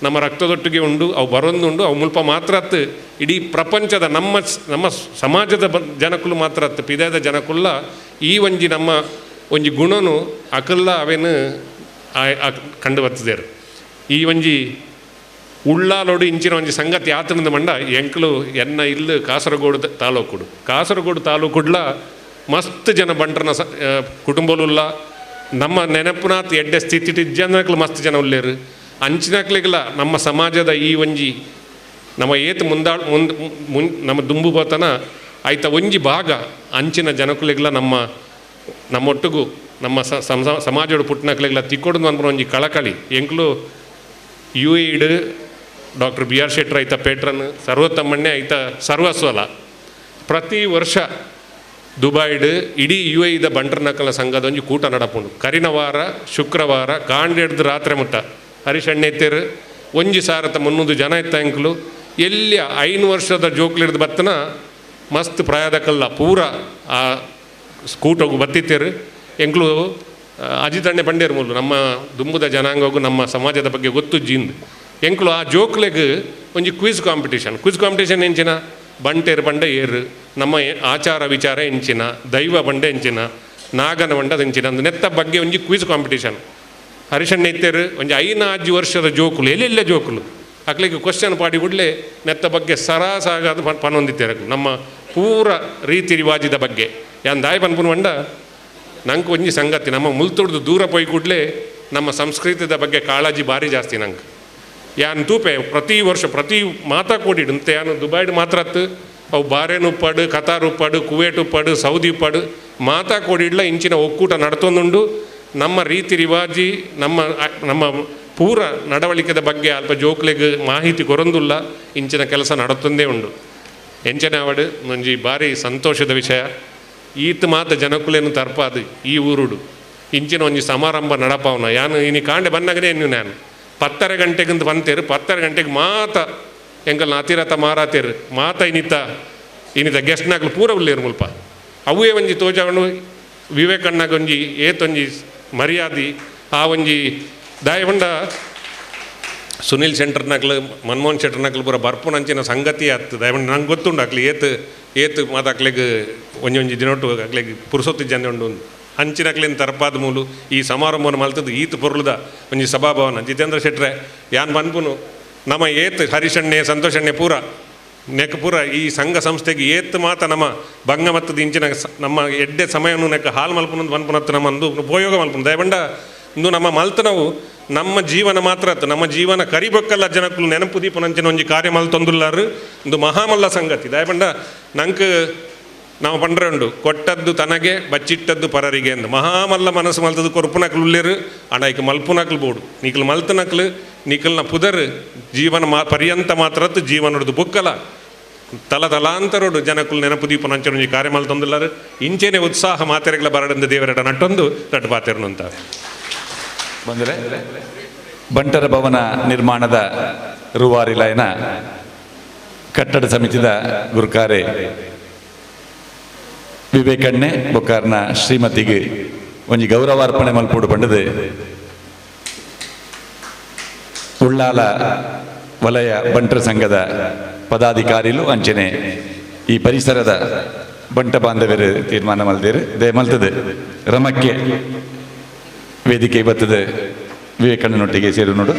ನಮ್ಮ ರಕ್ತದೊಟ್ಟಿಗೆ ಉಂಡು, ಅವು ಬರೊಂದುಂಡು, ಅವು ಮುಲ್ಪ ಮಾತ್ರ ಅತ್ತು ಇಡೀ ಪ್ರಪಂಚದ ನಮ್ಮ ನಮ್ಮ ಸಮಾಜದ ಜನಕ್ಕುಲು ಮಾತ್ರ ಅತ್ತು ಪಿದಾದ ಜನಕ್ಕುಲ್ಲ ಈ ಒಂಜಿ ನಮ್ಮ ಒಂಜಿ ಗುಣನು ಅಕಲ್ಲ ಅವೇನು ಕಂಡು ಬರ್ತದೇರು. ಈ ಒಂಜಿ ಉಳ್ಳಾಲೋಡು ಇಂಚಿನ ಒಂಜಿ ಸಂಗತಿ ಆತನದ ಮಂಡ ಎಂಕ್ಲು ಎನ್ನ ಇಲ್ಲು ಕಾಸರಗೋಡು ತಾಲೂಕುಡು, ಕಾಸರಗೋಡು ತಾಲೂಕುಡ್ಲ ಮಸ್ತ್ ಜನ ಬಂಟ್ರನ ಕುಟುಂಬಲುಲ್ಲ ನಮ್ಮ ನೆನಪುನಾತ್ ಎಡ್ಡೆ ಸ್ಥಿತಿ ಜನಕ್ಲು ಮಸ್ತ್ ಜನ ಉಲ್ಲೇರು. ಅಂಚಿನಕ್ಲಿಗೆಲ್ಲ ನಮ್ಮ ಸಮಾಜದ ಈ ಒಂಜಿ ನಮ್ಮ ಏತ್ ಮುಂದಾಳ್ ಮುಂದ್ ಮುನ್ ನಮ್ಮ ದುಂಬು ಬೋತನ ಆಯ್ತ ಒಂಜಿ ಭಾಗ ಅಂಚಿನ ಜನಕುಲಿಗೆಲ್ಲ ನಮ್ಮ ನಮ್ಮೊಟ್ಟಿಗೂ ನಮ್ಮ ಸಮಾಜೋಡು ಪುಟ್ಟನಕ್ಲಿಗೆಲ್ಲ ತಿಕ್ಕೊಡು ಅನ್ಪುನ ಒಂಜಿ ಕಳಕಳಿ ಎಂಕ್ಲು you ಇಡ್ ಡಾಕ್ಟರ್ ಬಿ ಆರ್ ಶೆಟ್ಟರ್ ಐತ ಪೇಟ್ರನ್ ಸರ್ವೋತ್ತಮಣ್ಣೆ ಐತ ಸರ್ವಸ್ವಲ ಪ್ರತಿ ವರ್ಷ ದುಬೈಡ್ ಇಡೀ ಯು ಎ ಇದ ಬಂಟ್ರನಕಲ ಸಂಘದ ಒಂಜಿ ಕೂಟ ನಡಪುಂಡು. ಕರಿನ ವಾರ ಶುಕ್ರವಾರ ಕಾಂಡೆಡ್ದು ರಾತ್ರಿ ಮುಟ್ಟ ಹರೀಶ್ ಅಣ್ಣೆತ್ತೇರು ಒಂಜಿ ಸಾರತ 300 ಜನ ಇತ್ತ ಎಂಕ್ಲು ಎಲ್ಲಿ 5 ವರ್ಷದ ಜೋಕ್ಲಿಡ್ದು ಬತ್ತನ ಮಸ್ತ್ ಪ್ರಾಯದಕಲ್ಲ ಪೂರ ಆ ಕೂಟೋಗು ಬತ್ತಿತ್ತೇರು. ಎಂಕ್ಲು ಅಜಿತಣ್ಣೆ ಬಂಡೇರು ಮೂಲು ನಮ್ಮ ದುಂಬುದ ಜನಾಂಗಗೂ ನಮ್ಮ ಸಮಾಜದ ಬಗ್ಗೆ ಗೊತ್ತು ಜಿಂದು ಎಂಕ್ಲು ಆ ಜೋಕ್ಲೆಗ್ ಒಂಜಿ ಕ್ವಿಜ್ ಕಾಂಪಿಟೇಷನ್, ಕ್ವಿಜ್ ಕಾಂಪಿಟೇಷನ್ ಎಂಚಿನ ಬಂಟೇರು ಬಂಡೆ ಏರು ನಮ್ಮ ಆಚಾರ ವಿಚಾರ ಎಂಚಿನ ದೈವ ಬಂಡೆ ಎಂಚಿನ ನಾಗನ ಬಂಡದ ಎಂಚಿನ ಅಂದು ನೆತ್ತ ಬಗ್ಗೆ ಒಂಜಿ ಕ್ವಿಜ್ ಕಾಂಪಿಟೇಷನ್. ಹರಿಶಣ್ಣ ಇತ್ತೇರು ಒಂಜಿ 5 ವರ್ಷದ ಜೋಕುಲು ಎಲ್ಲೆಲ್ಲ ಜೋಕುಲು ಅಕ್ಲಿಗೆ ಕ್ವಶನ್ ಪಾಡಿ ಕೂಡಲೇ ನೆತ್ತ ಬಗ್ಗೆ ಸರಾಸಾಗದು ಪನೊಂದಿತ್ತೇರು ನಮ್ಮ ಪೂರ ರೀತಿ ರಿವಾಜಿದ ಬಗ್ಗೆ. ಯಾನ್ ದಾಯಿ ಪನ್ಪುನ ಬಂಡ ನಂಗೆ ಒಂಜಿ ಸಂಗತಿ ನಮ್ಮ ಮುಲ್ತೊಡ್ದು ದೂರ ಪೋಯ್ ಕೂಡಲೇ ನಮ್ಮ ಸಂಸ್ಕೃತಿದ ಬಗ್ಗೆ ಕಾಳಜಿ ಭಾರಿ ಜಾಸ್ತಿ ನಂಗೆ. ಯಾನ್ ತೂಪೆ ಪ್ರತಿ ವರ್ಷ ಪ್ರತಿ ಮಾತಾ ಕೂಡಿಡು ಅಂತೆ ಯಾನು ದುಬೈಡ್ ಮಾತ್ರ ಅತ್ತು ಅವು ಬಾರೇನ್ ಉಪ್ಪಾಡು ಕತಾರ್ ಉಪ್ಪಾಡು ಕುವೇಟ್ ಉಪ್ಪಾಡು ಸೌದಿ ಉಪ್ಪಾಡು ಮಾತಾ ಕೂಡಿಡ್ಲ ಇಂಚಿನ ಒಕ್ಕೂಟ ನಡ್ತೊಂದುಂಡು. ನಮ್ಮ ರೀತಿ ರಿವಾಜಿ ನಮ್ಮ ನಮ್ಮ ಪೂರ ನಡವಳಿಕೆದ ಬಗ್ಗೆ ಅಲ್ಪ ಜೋಕ್ಲೆಗ್ ಮಾಹಿತಿ ಕೊರೊಂದುಲ್ಲ ಇಂಚಿನ ಕೆಲಸ ನಡತೊಂದೇ ಉಂಡು. ಎಂಚನೆ ಅವಡು ಒಂಜಿ ಭಾರಿ ಸಂತೋಷದ ವಿಷಯ ಈತ ಮಾತ ಜನಕುಲೇನು ತರ್ಪಾದು ಈ ಊರುಡು ಇಂಚಿನ ಒಂಜಿ ಸಮಾರಂಭ ನಡಪಾವನ. ಯಾನು ಇನಿ ಕಾಂಡೆ ಬನ್ನಗನೇ ಎನ್ನು ನಾನು 10:30 ಗಂಟೆಗಂತ ಬಂತೇರು 10:30 ಗಂಟೆಗೆ ಮಾತ ಎಂಕಲ್ನ ಅತಿರಥ ಮಾರಾತೇರು ಮಾತ ಇನ್ನಿತ ಇನ್ನಿತ ಗೆಸ್ಟ್ನಾಗ್ಲು ಪೂರ ಉಲ್ಲೇರು ಮುಲ್ಪ ಅವೇ ಒಂಜಿ ತೋಜಾವಣು ವಿವೇಕಣ್ಣಗೊಂಜಿ ಏತೊಂಜಿ ಮರ್ಯಾದಿ ಆ ಒಂಜಿ ದಾಯಬಂಡ ಸುನಿಲ್ ಶೆಂಟರ್ನಾಗ್ಲು ಮನ್ಮೋಹನ್ ಶೆಟ್ಟರ್ನಾಗ್ಲು ಪೂರ ಬರ್ಪುನಂಚಿನ ಸಂಗತಿ ಆತು ದಯವಂಡ ನಂಗೆ ಗೊತ್ತುಂಡು ಅಕ್ಲಿ ಏತ್ ಏತ್ ಮಾತಾಕ್ಲೆಗ್ ಒಂಜಿ ಒಂಜಿ ದಿನೊಟ್ಟು ಅಕ್ಲೆಗ್ ಪುರುಸೊತ್ತು ಜನ ಉಂಡು ಅಂಚಿನಕ್ಲೇನು ತರಪಾದ ಮೂಲು ಈ ಸಮಾರಂಭವನ್ನು ಮಲ್ತದ್ದು ಈತ ಪೊರ್ಲುದ ಒಂಜಿ ಸಭಾಭವನ. ಜಿತೇಂದ್ರ ಶೆಟ್ರೆ ಯಾನ್ ಪನ್ಪುನು ನಮ್ಮ ಏತ್ ಹರಿಶಣ್ಣೆ ಸಂತೋಷಣ್ಣೆ ಪೂರ ನೆಕ್ ಪೂರ ಈ ಸಂಘ ಸಂಸ್ಥೆಗೆ ಏತ್ ಮಾತ ನಮ್ಮ ಭಂಗ ಮತ್ತದ ಇಂಚಿನ ನಮ್ಮ ಎಡ್ಡೆ ಸಮಯವನ್ನು ನೆಕ್ಕ ಹಾಲು ಮಲ್ಪುನಂದು ಪನ್ಪುನತ್ತು ನಮ್ಮ ಅಂದು ಉಪಯೋಗ ಮಲ್ಪುನು. ದಯಬಂಡ ಇಂದು ನಮ್ಮ ಮಲ್ತನವು ನಮ್ಮ ಜೀವನ ಮಾತ್ರ ಅತ್ತು ನಮ್ಮ ಜೀವನ ಕರಿಬೊಕ್ಕಲ್ಲ ಜನಕ್ಕೂ ನೆನಪು ದೀಪನಂಚಿನ ಒಂಜಿ ಕಾರ್ಯ ಮಲ್ತೊಂದುಲ್ಲಾರು ಇಂದು ಮಹಾಮಲ್ಲ ಸಂಗತಿ. ದಯಬಂಡ ನಂಗೆ ನಾವು ಪಂಡ್ರೆ ಉಂಡು ಕೊಟ್ಟದ್ದು ತನಗೆ ಬಚ್ಚಿಟ್ಟದ್ದು ಪರರಿಗೆ ಎಂದು ಮಹಾಮಲ್ಲ ಮನಸ್ಸು ಮಲ್ತದ್ದು ಕೊರ್ಪುನಕ್ಲು ಉಲ್ಲೇರು ಅಣ್ಣ ಈಕ ಮಲ್ಪುನಕ್ಲು ಬೋಡು ನಿಕಲ್ ಮಲ್ತನಕ್ಲು ನಿಕಲ್ನ ಪುದರ್ ಜೀವನ ಮಾ ಪರ್ಯಂತ ಮಾತ್ರದ್ದು ಜೀವನದ್ದು ಬುಕ್ಕಲ ತಲ ತಲಾಂತರೋಡು ಜನಕ್ಕುಲ್ ನೆನಪು ದೀಪನಂಚಿನ ಒಂಜಿ ಕಾರ್ಯ ಮಲ್ತೊಂದುಲ್ಲಾರು ಇಂಚೇನೆ ಉತ್ಸಾಹ ಮಾತೆರೆಗಳ ಬರಡಂದ ದೇವರಡ ನಟ್ಟೊಂದು ರಟ್ಟು ಪಾತೆರನು ಅಂತ ಬಂದರೆ ಬಂಟರ ಭವನ ನಿರ್ಮಾಣದ ರೂವಾರಿ ಲಯನ ಕಟ್ಟಡ ಸಮಿತಿದ ಗುರುಕಾರೆ ವಿವೇಕಣ್ಣೆ ಬೊಕ್ಕಾರ್ನ ಶ್ರೀಮತಿಗೆ ಒಂಜಿ ಗೌರವಾರ್ಪಣೆ ಮಲ್ಪೋಡು ಪಂಡದು ಉಳ್ಳಾಲ ವಲಯ ಬಂಟರ ಸಂಘದ ಪದಾಧಿಕಾರಿಲು ಅಂಚನೆ ಈ ಪರಿಸರದ ಬಂಟ ಬಾಂಧವರು ತೀರ್ಮಾನ ಮಲ್ದೇರು they ಮಲ್ತದೆ ರಮಕ್ಕೆ ವೇದಿಕೆ ಬರ್ತದೆ ವಿವೇಕಣ್ಣನೊಟ್ಟಿಗೆ ಸೇರು ನೋಡು.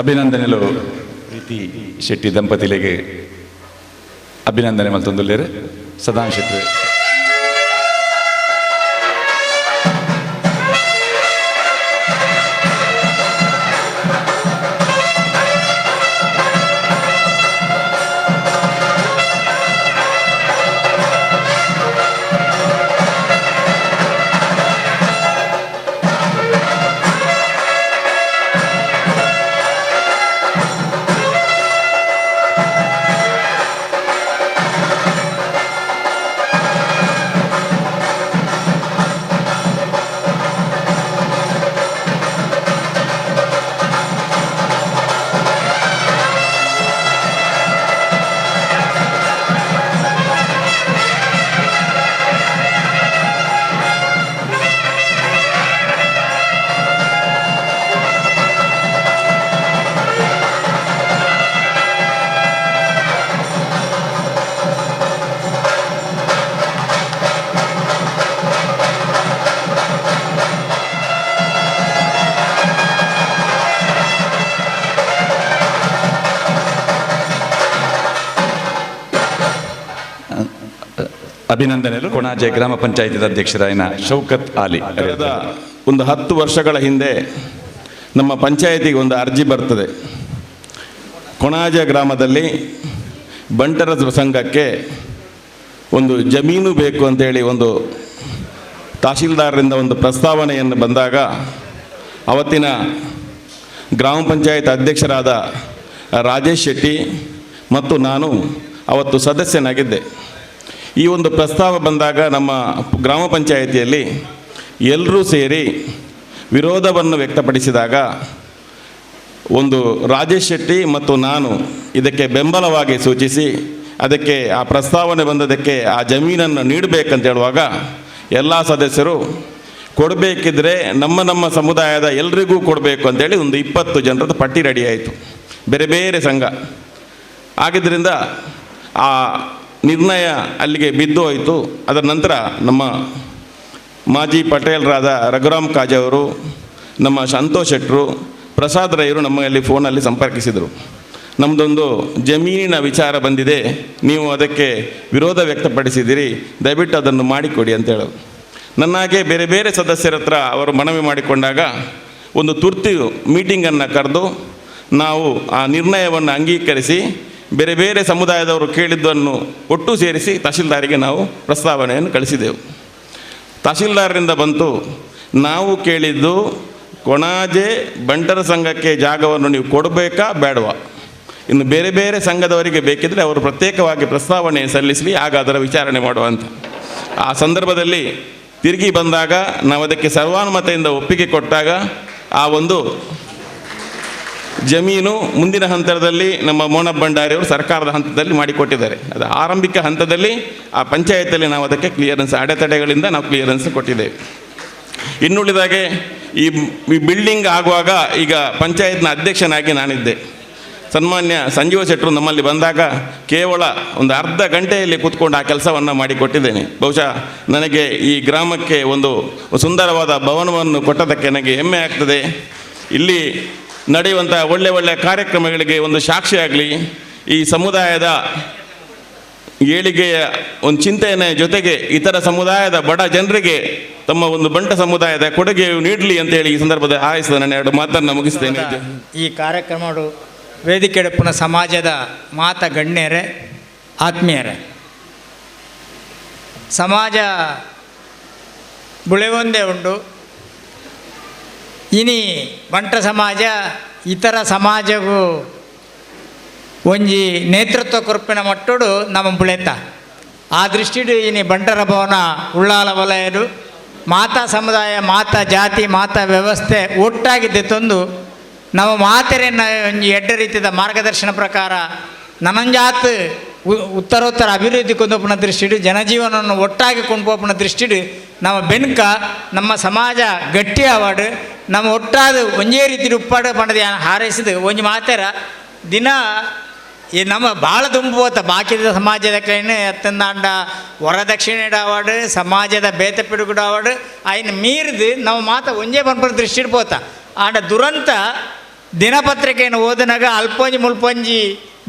ಅಭಿನಂದನೆಲು ಪ್ರೀತಿ ಶೆಟ್ಟಿ ದಂಪತಿಲೆಗೆ ಅಭಿನಂದನೆ ಮಲ್ತೊಂದುಲ್ಲೇರು ಸದಾನ್ ಶೆಟ್ಟಿ. ಅಭಿನಂದನೆಗಳು ಕೊಣಾಜೆ ಗ್ರಾಮ ಪಂಚಾಯತ್ ಅಧ್ಯಕ್ಷರಾಯನ ಶೌಕತ್ ಆಲಿ. ಕಳೆದ ಒಂದು 10 ವರ್ಷಗಳ ಹಿಂದೆ ನಮ್ಮ ಪಂಚಾಯತಿಗೆ ಒಂದು ಅರ್ಜಿ ಬರ್ತದೆ. ಕೊಣಾಜೆ ಗ್ರಾಮದಲ್ಲಿ ಬಂಟರ ಸಂಘಕ್ಕೆ ಒಂದು ಜಮೀನು ಬೇಕು ಅಂತೇಳಿ ಒಂದು ತಹಶೀಲ್ದಾರರಿಂದ ಒಂದು ಪ್ರಸ್ತಾವನೆಯನ್ನು ಬಂದಾಗ ಅವತ್ತಿನ ಗ್ರಾಮ ಪಂಚಾಯತ್ ಅಧ್ಯಕ್ಷರಾದ ರಾಜೇಶ್ ಶೆಟ್ಟಿ ಮತ್ತು ನಾನು ಅವತ್ತು ಸದಸ್ಯನಾಗಿದ್ದೆ. ಈ ಒಂದು ಪ್ರಸ್ತಾವ ಬಂದಾಗ ನಮ್ಮ ಗ್ರಾಮ ಪಂಚಾಯಿತಿಯಲ್ಲಿ ಎಲ್ಲರೂ ಸೇರಿ ವಿರೋಧವನ್ನು ವ್ಯಕ್ತಪಡಿಸಿದಾಗ ಒಂದು ರಾಜೇಶ್ ಶೆಟ್ಟಿ ಮತ್ತು ನಾನು ಇದಕ್ಕೆ ಬೆಂಬಲವಾಗಿ ಸೂಚಿಸಿ ಅದಕ್ಕೆ ಆ ಪ್ರಸ್ತಾವನೆ ಬಂದದಕ್ಕೆ ಆ ಜಮೀನನ್ನು ನೀಡಬೇಕಂತ ಹೇಳುವಾಗ ಎಲ್ಲ ಸದಸ್ಯರು ಕೊಡಬೇಕಿದ್ರೆ ನಮ್ಮ ನಮ್ಮ ಸಮುದಾಯದ ಎಲ್ರಿಗೂ ಕೊಡಬೇಕು ಅಂತೇಳಿ ಒಂದು 20 ಜನರದ ಪಟ್ಟಿ ರೆಡಿಯಾಯಿತು, ಬೇರೆ ಬೇರೆ ಸಂಘ ಆಗಿದ್ದರಿಂದ ಆ ನಿರ್ಣಯ ಅಲ್ಲಿಗೆ ಬಿದ್ದು ಹೋಯಿತು. ಅದರ ನಂತರ ನಮ್ಮ ಮಾಜಿ ಪಟೇಲರಾದ ರಘುರಾಮ್ ಕಾಜೆ ಅವರು, ನಮ್ಮ ಸಂತೋಷ್ ಶೆಟ್ಟರು, ಪ್ರಸಾದ್ ರೈರು ನಮ್ಮಲ್ಲಿ ಫೋನಲ್ಲಿ ಸಂಪರ್ಕಿಸಿದರು. ನಮ್ಮದೊಂದು ಜಮೀನಿನ ವಿಚಾರ ಬಂದಿದೆ, ನೀವು ಅದಕ್ಕೆ ವಿರೋಧ ವ್ಯಕ್ತಪಡಿಸಿದ್ದೀರಿ, ದಯವಿಟ್ಟು ಅದನ್ನು ಮಾಡಿಕೊಡಿ ಅಂತೇಳೋದು. ನನ್ನಾಗೆ ಬೇರೆ ಬೇರೆ ಸದಸ್ಯರ ಹತ್ರ ಅವರು ಮನವಿ ಮಾಡಿಕೊಂಡಾಗ ಒಂದು ತುರ್ತು ಮೀಟಿಂಗನ್ನು ಕರೆದು ನಾವು ಆ ನಿರ್ಣಯವನ್ನು ಅಂಗೀಕರಿಸಿ ಬೇರೆ ಬೇರೆ ಸಮುದಾಯದವರು ಕೇಳಿದ್ದನ್ನು ಒಟ್ಟು ಸೇರಿಸಿ ತಹಶೀಲ್ದಾರಿಗೆ ನಾವು ಪ್ರಸ್ತಾವನೆಯನ್ನು ಕಳಿಸಿದೆವು. ತಹಶೀಲ್ದಾರರಿಂದ ಬಂತು, ನಾವು ಕೇಳಿದ್ದು ಕೊಣಾಜೆ ಬಂಟರ ಸಂಘಕ್ಕೆ ಜಾಗವನ್ನು ನೀವು ಕೊಡಬೇಕಾ ಬೇಡವಾ, ಇನ್ನು ಬೇರೆ ಬೇರೆ ಸಂಘದವರಿಗೆ ಬೇಕಿದ್ದರೆ ಅವರು ಪ್ರತ್ಯೇಕವಾಗಿ ಪ್ರಸ್ತಾವನೆ ಸಲ್ಲಿಸಲಿ, ಆಗ ಅದರ ವಿಚಾರಣೆ ಮಾಡುವಂತ. ಆ ಸಂದರ್ಭದಲ್ಲಿ ತಿರುಗಿ ಬಂದಾಗ ನಾವು ಅದಕ್ಕೆ ಸರ್ವಾನುಮತೆಯಿಂದ ಒಪ್ಪಿಗೆ ಕೊಟ್ಟಾಗ ಆ ಒಂದು ಜಮೀನು ಮುಂದಿನ ಹಂತದಲ್ಲಿ ನಮ್ಮ ಮೋನಪ್ಪ ಭಂಡಾರಿಯವರು ಸರ್ಕಾರದ ಹಂತದಲ್ಲಿ ಮಾಡಿಕೊಟ್ಟಿದ್ದಾರೆ. ಅದು ಆರಂಭಿಕ ಹಂತದಲ್ಲಿ ಆ ಪಂಚಾಯತಲ್ಲಿ ನಾವು ಅದಕ್ಕೆ ಕ್ಲಿಯರೆನ್ಸ್, ಅಡೆತಡೆಗಳಿಂದ ನಾವು ಕ್ಲಿಯರೆನ್ಸ್ ಕೊಟ್ಟಿದ್ದೇವೆ. ಇನ್ನುಳಿದಾಗೆ ಈ ಬಿಲ್ಡಿಂಗ್ ಆಗುವಾಗ ಈಗ ಪಂಚಾಯತ್ನ ಅಧ್ಯಕ್ಷನಾಗಿ ನಾನಿದ್ದೆ. ಸನ್ಮಾನ್ಯ ಸಂಜೀವ ಶೆಟ್ಟರು ನಮ್ಮಲ್ಲಿ ಬಂದಾಗ ಕೇವಲ ಒಂದು ಅರ್ಧ ಗಂಟೆಯಲ್ಲಿ ಕೂತ್ಕೊಂಡು ಆ ಕೆಲಸವನ್ನು ಮಾಡಿಕೊಟ್ಟಿದ್ದೇನೆ. ಬಹುಶಃ ನನಗೆ ಈ ಗ್ರಾಮಕ್ಕೆ ಒಂದು ಸುಂದರವಾದ ಭವನವನ್ನು ಕೊಟ್ಟದಕ್ಕೆ ನನಗೆ ಹೆಮ್ಮೆ ಆಗ್ತದೆ. ಇಲ್ಲಿ ನಡೆಯುವಂಥ ಒಳ್ಳೆ ಒಳ್ಳೆಯ ಕಾರ್ಯಕ್ರಮಗಳಿಗೆ ಒಂದು ಸಾಕ್ಷಿಯಾಗಲಿ, ಈ ಸಮುದಾಯದ ಏಳಿಗೆಯ ಒಂದು ಚಿಂತನೆ ಜೊತೆಗೆ ಇತರ ಸಮುದಾಯದ ಬಡ ಜನರಿಗೆ ತಮ್ಮ ಒಂದು ಬಂಟ ಸಮುದಾಯದ ಕೊಡುಗೆಯು ನೀಡಲಿ ಅಂತೇಳಿ ಈ ಸಂದರ್ಭದಲ್ಲಿ ಹಾರೈಸಿದ ನನ್ನ ಎರಡು ಮಾತನ್ನು ಮುಗಿಸ್ತೇನೆ. ಈ ಕಾರ್ಯಕ್ರಮವು ವೇದಿಕೆಡಪ್ಪನ ಸಮಾಜದ ಮಾತ ಗಣ್ಯರೇ, ಆತ್ಮೀಯರೇ, ಸಮಾಜ ಬುಳೆವೊಂದೇ ಉಂಟು. ಇನಿ ಬಂಟ ಸಮಾಜ ಇತರ ಸಮಾಜಗೂ ಒಂಜಿ ನೇತೃತ್ವ ಕೊರ್ಪಿನ ಮಟ್ಟೋಡು ನಮ್ಮ ಬುಳೆತ. ಆ ದೃಷ್ಟಿಡು ಇನಿ ಬಂಟರ ಭವನ ಉಳ್ಳಾಲ ವಲಯಡು ಮಾತಾ ಸಮುದಾಯ, ಮಾತಾ ಜಾತಿ, ಮಾತಾ ವ್ಯವಸ್ಥೆ ಒಟ್ಟಾಗಿದ್ದೆ ತಂದು ನಮ್ಮ ಮಾತೆರೆಯನ್ನು ಒಂಜಿ ಎಡ್ಡ ರೀತಿಯ ಮಾರ್ಗದರ್ಶನ ಪ್ರಕಾರ ನನಂಜಾತ್ ಉತ್ತರೋತ್ತರ ಅಭಿವೃದ್ಧಿ ಕೊಂದೋಪನ ದೃಷ್ಟಿಡು ಜನಜೀವನವನ್ನು ಒಟ್ಟಾಗಿ ಕೊಂಡ್ಪೋಪನ ದೃಷ್ಟಿಡು ನಮ್ಮ ಬೆನ್ಕ ನಮ್ಮ ಸಮಾಜ ಗಟ್ಟಿ ಆವಾಡು ನಮ್ಮ ಒಟ್ಟಾದ ಒಂಜೇ ರೀತಿ ಉಪ್ಪಾಡು ಪಂಡದ ಹಾರೈಸಿದ ಒಂಜಿ ಮಾತೆರ ದಿನ ಈ ನಮ್ಮ ಭಾಳ ದುಂಬೋತ ಬಾಕಿದ ಸಮಾಜದ ಕೈನ ಎತ್ತಂದಾಂಡ ವರದಕ್ಷಿಣೆ ಅವಾರ್ಡು ಸಮಾಜದ ಬೇತ ಪಿಡುಗುಡ ಅವಾರ್ಡು ಆಯ್ನ ಮೀರಿದು ನಮ್ಮ ಮಾತ ಒಂಜೇ ಪನ್ಪನ ದೃಷ್ಟಿ ಇಡ್ಬೋತ. ಆಂಡ ದುರಂತ ದಿನಪತ್ರಿಕೆಯನ್ನು ಓದಿನಾಗ ಅಲ್ಪೊಂಜಿ ಮುಲ್ಪೊಂಜಿ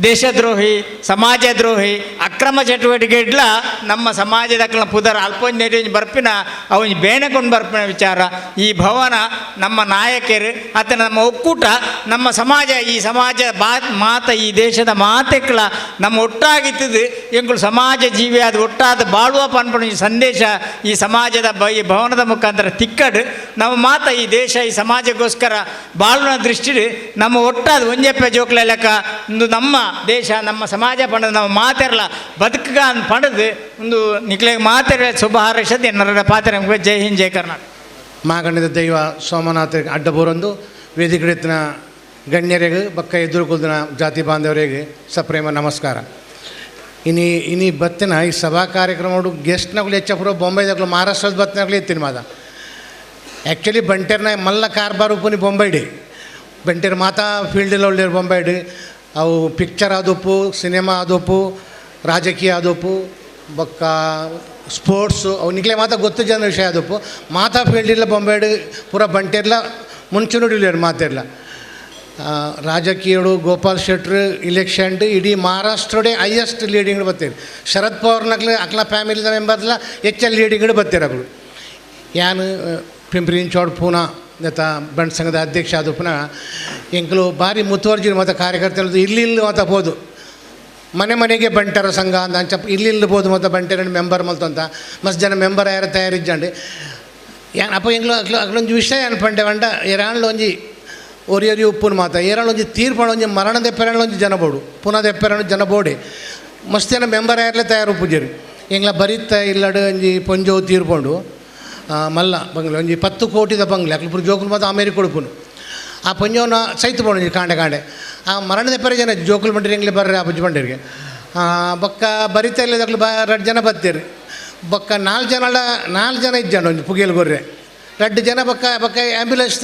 ದೇಶದ್ರೋಹಿ ಸಮಾಜದ್ರೋಹಿ ಅಕ್ರಮ ಚಟುವಟಿಕೆ ಇಡ್ಲ ನಮ್ಮ ಸಮಾಜದ ಪುದರ್ ಅಲ್ಪೊಂಜಿ ನೆರೆ ಬರ್ಪಿನ ಅವನ್ ಬೇನೆ ಕೊಂಡು ಬರ್ಪಿನ ವಿಚಾರ. ಈ ಭವನ ನಮ್ಮ ನಾಯಕರು ಅಥವಾ ನಮ್ಮ ಒಕ್ಕೂಟ ನಮ್ಮ ಸಮಾಜ ಈ ಸಮಾಜ ಬಾ ಮಾತ ಈ ದೇಶದ ಮಾತೆಕ್ಲ ನಮ್ಮ ಒಟ್ಟಾಗಿತ್ತದು ಎಂಕುಲು ಸಮಾಜ ಜೀವಿ ಅದು ಒಟ್ಟಾದ ಬಾಳುವ ಪನ್ಪುಣ ಈ ಸಂದೇಶ ಈ ಸಮಾಜದ ಈ ಭವನದ ಮುಖಾಂತರ ತಿಕ್ಕಡು ನಮ್ಮ ಮಾತ ಈ ದೇಶ ಈ ಸಮಾಜಕ್ಕೋಸ್ಕರ ಬಾಳುವ ದೃಷ್ಟಿ ನಮ್ಮ ಒಟ್ಟಾದ ಒಂಜೆಪ್ಪೆ ಜೋಕ್ಲ ಲೆಕ್ಕ ಒಂದು ನಮ್ಮ ದೇಶ ನಮ್ಮ ಸಮಾಜ ಪಂಡದ ನಮ್ಮ ಮಾತೆರಲ ಬದುಕುಗ ಪಡೆದು ಒಂದು ನಿಕ್ಲೆ ಮಾತೆರ ಶುಭ ಹಾರೈಸದು ಎನ್ನರ ಪಾತ್ರ. ಜೈ ಹಿಂದ್, ಜೈ ಕರ್ನಾಟಕ. ಮಾಗಣ್ಯದ ದೈವ ಸೋಮನಾಥ ಅಡ್ಡಬೋರಂದು ವೇದಿಕೆಡಿತ್ತಿನ ಗಣ್ಯರಿಗೆ ಬಕ್ಕ ಎದುರುಕೊಲ್ದಿನ ಜಾತಿ ಬಾಂಧವರಿಗೆ ಸಪ್ರೇಮ ನಮಸ್ಕಾರ. ಇನಿ ಇನಿ ಬತ್ತಿನ ಈ ಸಭಾ ಕಾರ್ಯಕ್ರಮ ಗೆಸ್ಟ್ನಗಳು ಹೆಚ್ಚಪುರ ಬೊಂಬೈದಾಗಲು ಮಹಾರಾಷ್ಟ್ರದ ಬತ್ತಿನಾಗಲೇ ಇತ್ತೀನಿ ಮಾದ. ಆ್ಯಕ್ಚುಲಿ ಬಂಟೇರ್ನ ಮಲ್ಲ ಕಾರ್ಬಾರ್ ಉಪ್ಪುನಿ ಬೊಂಬೈಡಿ ಬಂಟೇರ್ ಮಾತಾ ಫೀಲ್ಡಲ್ಲಿ ಒಳ್ಳೆಯರು ಬೊಂಬೈಡಿ. ಅವು ಪಿಕ್ಚರ್ ಆದೊಪ್ಪು, ಸಿನಿಮಾ ಆದೊಪ್ಪು, ರಾಜಕೀಯ ಆದೊಪ್ಪು, ಬೊಕ್ಕ ಸ್ಪೋರ್ಟ್ಸು ಅವು ನಿಕ್ಲೆ ಮಾತಾ ಗೊತ್ತು ಜನ ವಿಷಯ ಆದೊಪ್ಪು. ಮಾತಾ ಫೀಲ್ಡಿಲ್ಲ ಬೊಂಬೈಡು ಪೂರ ಬಂಟೇರ್ಲ ಮುಂಚೆ ನೋಡಿಲ್ಲ ಮಾತಿರ್ಲ. ರಾಜಕೀಯಡು ಗೋಪಾಲ್ ಶೆಟ್ರು ಇಲೆಕ್ಷನ್ ಇಡೀ ಮಹಾರಾಷ್ಟ್ರಡೆ ಹೈಯೆಸ್ಟ್ ಲೀಡಿಂಗ್ ಬತ್ತೀರಿ. ಶರದ್ ಪವಾರ್ನಕ್ಲೆ ಅಕ್ಲ ಫ್ಯಾಮಿಲಿದ ಮೆಂಬರ್ಲ ಹೆಚ್ಚಲ್ಲಿ ಲೀಡಿಂಗ್ ಬತ್ತೀರ ಅಗಳು. ಯಾನು ಪಿಂಪ್ರಿ ಚಿಂಚೋಡ್ ಪೂನಾ ದತ್ತ ಬಂಟ್ ಸಂಘದ ಅಧ್ಯಕ್ಷ ಆದ ಪುನಃ ಎಂಕಲು ಭಾರಿ ಮುತುವರ್ಜಿ ಮತ್ತು ಕಾರ್ಯಕರ್ತರು ಇಲ್ಲಿ ಇಲ್ಲಿ ಮಾತಾ ಬೋದು ಮನೆ ಮನೆಗೆ ಬಂಟರ ಸಂಘ ಅಂತ ಅಂಚ ಇಲ್ಲಿ ಇಲ್ಲಿ ಬೋದು ಮತ್ತು ಬಂಟರ ಮೆಂಬರ್ ಮಲ್ತಂತ ಮಸ್ತ್ ಜನ ಮೆಂಬರ್ ಯಾರು ತಯಾರಿಜ್ಜಂಡು. ಯಾನ್ ಅಪ್ಪ ಎಂಗ್ಲು ಅಕ್ಲು ಅಕ್ಲೊಂಜಿ ವಿಷಯ ಅನ್ಪಂಡೆ వంಡ ಏರಾಣ್ಲೊಂಜಿ ಒರಿ ಉಪ್ಪುನ ಮಾತ ಏರಾಳೊಂಜಿ ತೀರ್ಪಣ ಒಂಜಿ ಮರಣ ದೆಪ್ಪೆರಣೊಂಜಿ ಜನ ಬೋಡು ಪುನಃ ದೆಪ್ಪೆರಣ ಜನ ಬೋಡೆ ಮಸ್ತ್ ಜನ ಮೆಂಬರ್ ಯಾರಲೇ ತಯಾರು ಉಪ್ಪುಜರು. ಎಂಗ್ಲ ಬರಿತ ಇಲ್ಲಡು ಒಂಜಿ ಪೊಂಜೋ ತೀರ್ಪೊಂಡು ಮಲ್ಲ ಬಂಗ್ಲೆ ಒಂಜಿ 10 ಕೋಟಿದ ಬಂಗ್ಲೆ ಅಕ್ಲು ಪೂರ ಜೋಕುಲು ಮಾತ್ರ ಅಮೇರಿಕ ಕೊಡುಪುನು. ಆ ಪೊಂಜೋನ ಸೈತು ಪೋಣು ಒಂಜಿ ಕಾಂಡೆ ಕಾಂಡೆ ಆ ಮರಣದ ಪೆರೆ ಜನ ಜೋಕುಲು ಬಂಡಿರಿ ಎಂಗ್ಲೆ ಬರ್ರೆ ಆ ಪುಜ್ಜಿ ಬಂಡಿರಿಗೆ ಬೊಕ್ಕ ಬರಿತ ಇಲ್ಲದಕ್ಲು ಬ 2 ಜನ ಬತ್ತೀರಿ ಬೊಕ್ಕ 4 ಜನ ಇಜ್ಜಂಡು ಒಂಜಿ ಪುಗೇಲ್ ಗೊರ್ರೆ 2 ಜನ ಬೊಕ್ಕ ಬೊಕ್ಕ ಆ್ಯಂಬ್ಯುಲೆನ್ಸ್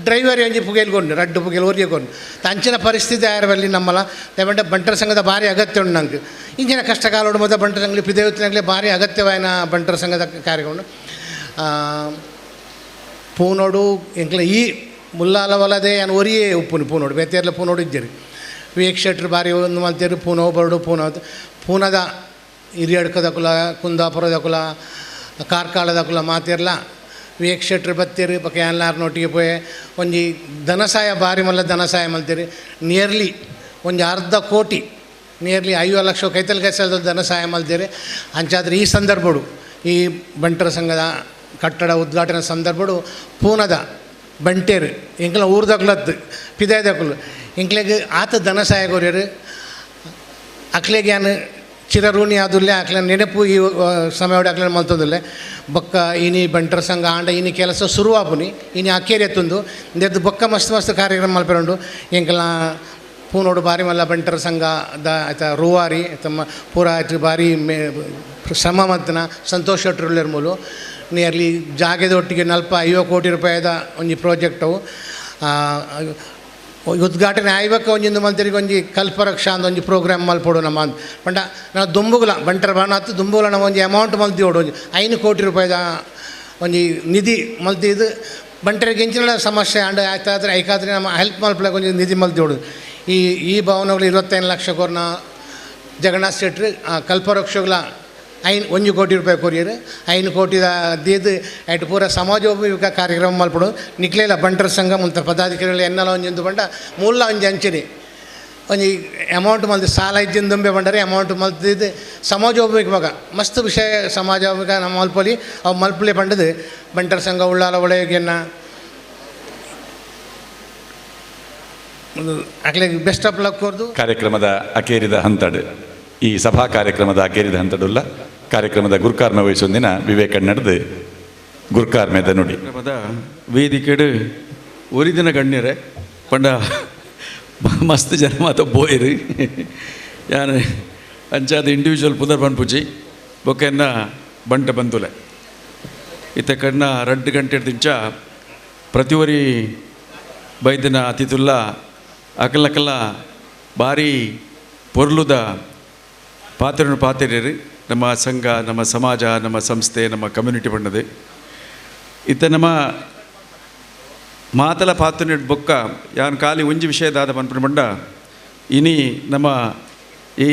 ಡ್ರೈವರ್ ಒಂಜಿ ಪುಗೇಲ್ ಕೊಂಡು 2 ಪುಗೇಲ್ ಒರಿಗೆ ಕೊಂಡು ಅಂಚಿನ ಪರಿಸ್ಥಿತಿ ಆಯರವಲ್ಲಿ ನಮ್ಮಲ್ಲ. ದಯವಂಟ ಬಂಟರ ಸಂಘದ ಭಾರಿ ಅಗತ್ಯ ಉಂಟು ನಂಗೆ. ಇಂಚಿನ ಕಷ್ಟ ಕಾಲೋಡು ಮತ್ತು ಬಂಟರ ಸಂಘ ಪಿದೇವತ್ತಿನಾಗಲೇ ಭಾರಿ ಅಗತ್ಯವಾಯಿನ ಬಂಟರ ಸಂಘದ ಕಾರ್ಯಕ್ರಮ. ಪೂನೋಡು ಎಂಕ್ಲ ಈ ಮುಲ್ಲಾಲವಲ್ಲದೆ ಏನು ಒರಿಯೇ ಉಪ್ಪುನು ಪೂನೋಡು ಬೇತೆರ್ಲ ಪೂನೋಡು ಇದ್ದೀರಿ. ವಿವೇಕ್ ಶೆಟ್ರು ಭಾರಿ ಒಂದು ಮಲ್ತೇರು ಪೂನೋ ಬರಡು ಪೂನೋ ಪೂನದ ಹಿರಿಯಡ್ಕದ ಕುಲ ಕುಂದಾಪುರದ ಕುಲ ಕಾರ್ಕಾಳದ ಕುಲ ಮಾತಿರ್ಲ ವಿವೇಕ್ ಶೆಟ್ರು ಬತ್ತೀರಿ ಬೊಕ್ಕ ಯಾನ್ಲಾರ್ನೊಟ್ಟಿಗೆ ಪೋಯೆ ಒಂಜಿ ಧನಸಾಯ ಭಾರಿ ಮಲ್ಲ ಧನಸಾಯ ಮಲ್ತೀರಿ. ನಿಯರ್ಲಿ ಒಂಜಿ ಅರ್ಧ ಕೋಟಿ ನಿಯರ್ಲಿ 50 ಲಕ್ಷ ಕೈತಲ್ ಕೈಸಲ್ದ ಧನಸಾಯ ಮಲ್ತೀರಿ. ಅಂಚಾದ್ರೆ ಈ ಸಂದರ್ಭಡು ಈ ಬಂಟರ ಸಂಘದ ಕಟ್ಟಡ ಉದ್ಘಾಟನೆ ಸಂದರ್ಭಡು ಪೂನದ ಬಂಟೇರು ಎಂಕ್ಲ ಊರ್ದಕ್ಲತ್ತು ಪಿದಾಯ್ದಕ್ಲು ಎಂಕ್ಲೆಗ್ ಆತ ಧನಸಾಯ ಕೊರ್ಯರು ಅಕ್ಲೆಗ್ ಯಾನ್ ಚಿರಋಣಿ ಆದುಲ್ಲೆ ಅಕ್ಲೆ ನೆನಪು ಈ ಸಮಯ ಅಕ್ಲೆ ಮಲ್ತೊಂದುಲ್ಲೆ. ಬೊಕ್ಕ ಇನಿ ಬಂಟರ ಸಂಘ ಆಂಡ ಇನಿ ಕೆಲಸ ಶುರುವಾಪುನಿ ಇನಿ ಅಕ್ಕೇರಿ ಎತ್ತುಂದು ಇಂದೆದ್ದು ಬೊಕ್ಕ ಮಸ್ತ್ ಮಸ್ತ್ ಕಾರ್ಯಕ್ರಮ ಮಲ್ಪೆರುಂಡು. ಎಂಕ್ಲ ಪೂನೋಡು ಭಾರಿ ಮಲ್ಲ ಬಂಟರ ಸಂಘ the ಆಯ್ತ ರೂವಾರಿ ತಮ್ಮ ಪೂರ ಆಯ್ತು ಭಾರಿ ಮೇ ಶ್ರಮ ಮತ್ತನ ಸಂತೋಷ್ ಶೆಟ್ರುಲ್ಲೆರ್ ಮೂಲು ನಿಯರ್ಲಿ ಜಾಗೆದ ಒಟ್ಟಿಗೆ 40-50 ಕೋಟಿ ರೂಪಾಯಿದ ಒಂಜಿ ಪ್ರಾಜೆಕ್ಟವು ಉದ್ಘಾಟನೆ ಆಯ್ಬೇಕು. ಒಂಜಿಂದು ಮಲ್ತಿರಿಗೆ ಒಂಜಿ ಕಲ್ಪವೃಕ್ಷ ಅಂದ ಒಂಜಿ ಪ್ರೋಗ್ರಾಮ್ ಮಲ್ಪೊಡು ನಮ್ಮ ಪಂಡ ನಾವು ದುಂಬುಗುಲ ಬಂಟರ ಭವನ ಹತ್ತು ದುಂಬುಗುಲ ನಾವು ಒಂಜಿ ಅಮೌಂಟ್ ಮಲ್ತಿಯೋಡು ಒಂಜಿ 5 ಕೋಟಿ ರೂಪಾಯಿದ ಒಂಜಿ ನಿಧಿ ಮಲ್ತಿದ್ದು ಬಂಟರಿಗೆ ಎಂಚಿನ ಸಮಸ್ಯೆ ಅಂಡ ಆಯ್ತಾದ್ರೆ ಐಕಾದ್ರೆ ನಮ್ಮ ಹೆಲ್ಪ್ ಮಲ್ಪಲಕ್ಕೆ ಒಂಜಿ ನಿಧಿ ಮಲ್ತಿಯೋಡು. ಈ ಈ ಭವನಗಳು 25 ಲಕ್ಷ ಕೊರ್ನ ಜಗನ್ನಾಥ್ ಶೆಟ್ರು ಕಲ್ಪವೃಕ್ಷಗಳ 1 ಕೋಟಿ ರೂಪಾಯಿ ಕೊರಿಯರು 5 ಕೋಟಿದ ದೀದ್ ಐಟ್ ಪೂರ ಸಮಾಜೋಪಯೋಗ ಕಾರ್ಯಕ್ರಮ ಮಲ್ಪಡು ನಿಕ್ಲೇಲ ಬಂಟರ ಸಂಘ ಮುಂತ ಪದಾಧಿಕಾರಿಗಳು ಎನ್ನಲ ಒಂಜೊಂದು ಬಂಡ ಮೂಲ ಒಂಜಿ ಅಂಚನೆ ಒಂಜಿ ಅಮೌಂಟ್ ಮಲ್ದು ಸಾಲ ಇಜ್ಜಿನ ದುಂಬೆ ಬಂಡರೆ ಅಮೌಂಟ್ ಮಲ್ತಿದ್ದು ಸಮಾಜೋಪಯೋಗ ಮಸ್ತ್ ವಿಷಯ ಸಮಾಜೋಪಯೋಗ ನಮ್ಮ ಮಲ್ಪೊಲಿ ಅವು ಮಲ್ಪಲೆ ಬಂಡದು ಬಂಟರ ಸಂಘ ಉಳ್ಳಾಲ ಒಳೆಯೋಗ್ಯನ್ನ ಅಕ್ಲೆ best of luck ಕೊರ್ದು. ಕಾರ್ಯಕ್ರಮದ ಅಕೇರಿದ ಹಂತಡು ಈ ಸಭಾ ಕಾರ್ಯಕ್ರಮದ ಅಕೇರಿದ ಹಂತಡುಲ್ಲ ಕಾರ್ಯಕ್ರಮದ ಗುರುಕಾರ್ಮೆ ವಹಿಸೊಂದಿನ ವಿವೇಕ ನಡೆದು ಗುರುಕಾರ್ಮೆದ ನುಡಿ. ಕಾರ್ಯಕ್ರಮದ ವೇದಿಕೆಡು ಒರಿದಿನ ಗಣ್ಯರೇ ಪಂಡ ಮಸ್ತ್ ಜನ ಮಾತ ಬೋಯರು ಯಾನು ಅಂಚಾದ ಇಂಡಿವಿಜುವಲ್ ಪುದರ್ ಪನ್ಪುಜಿ ಬೊಕ್ಕೆನ್ನ ಬಂಟ ಬಂದುಲೆ ಇತ್ತ ಕಣ್ಣ 2 ಗಂಟೆ ದಿಂಚ ಪ್ರತಿವರಿ ಬೈದಿನ ಅತಿಥುಲ್ಲ ಅಕಲಕಲ ಭಾರಿ ಪೊರ್ಲುದ ಪಾತ್ರನು ಪಾತಿರೇರು ನಮ್ಮ ಸಂಘ ನಮ್ಮ ಸಮಾಜ ನಮ್ಮ ಸಂಸ್ಥೆ ನಮ್ಮ ಕಮ್ಯುನಿಟಿ ಬಣ್ಣದು. ಇತ್ತ ನಮ್ಮ ಮಾತಲ ಪಾತ್ರನಿಡ್ ಬೊಕ್ಕ ಯಾನ್ ಖಾಲಿ ಒಂಜಿ ವಿಷಯದಾದ ಪನ್ಪಿನ ಪಂಡ ಇನಿ ನಮ್ಮ ಈ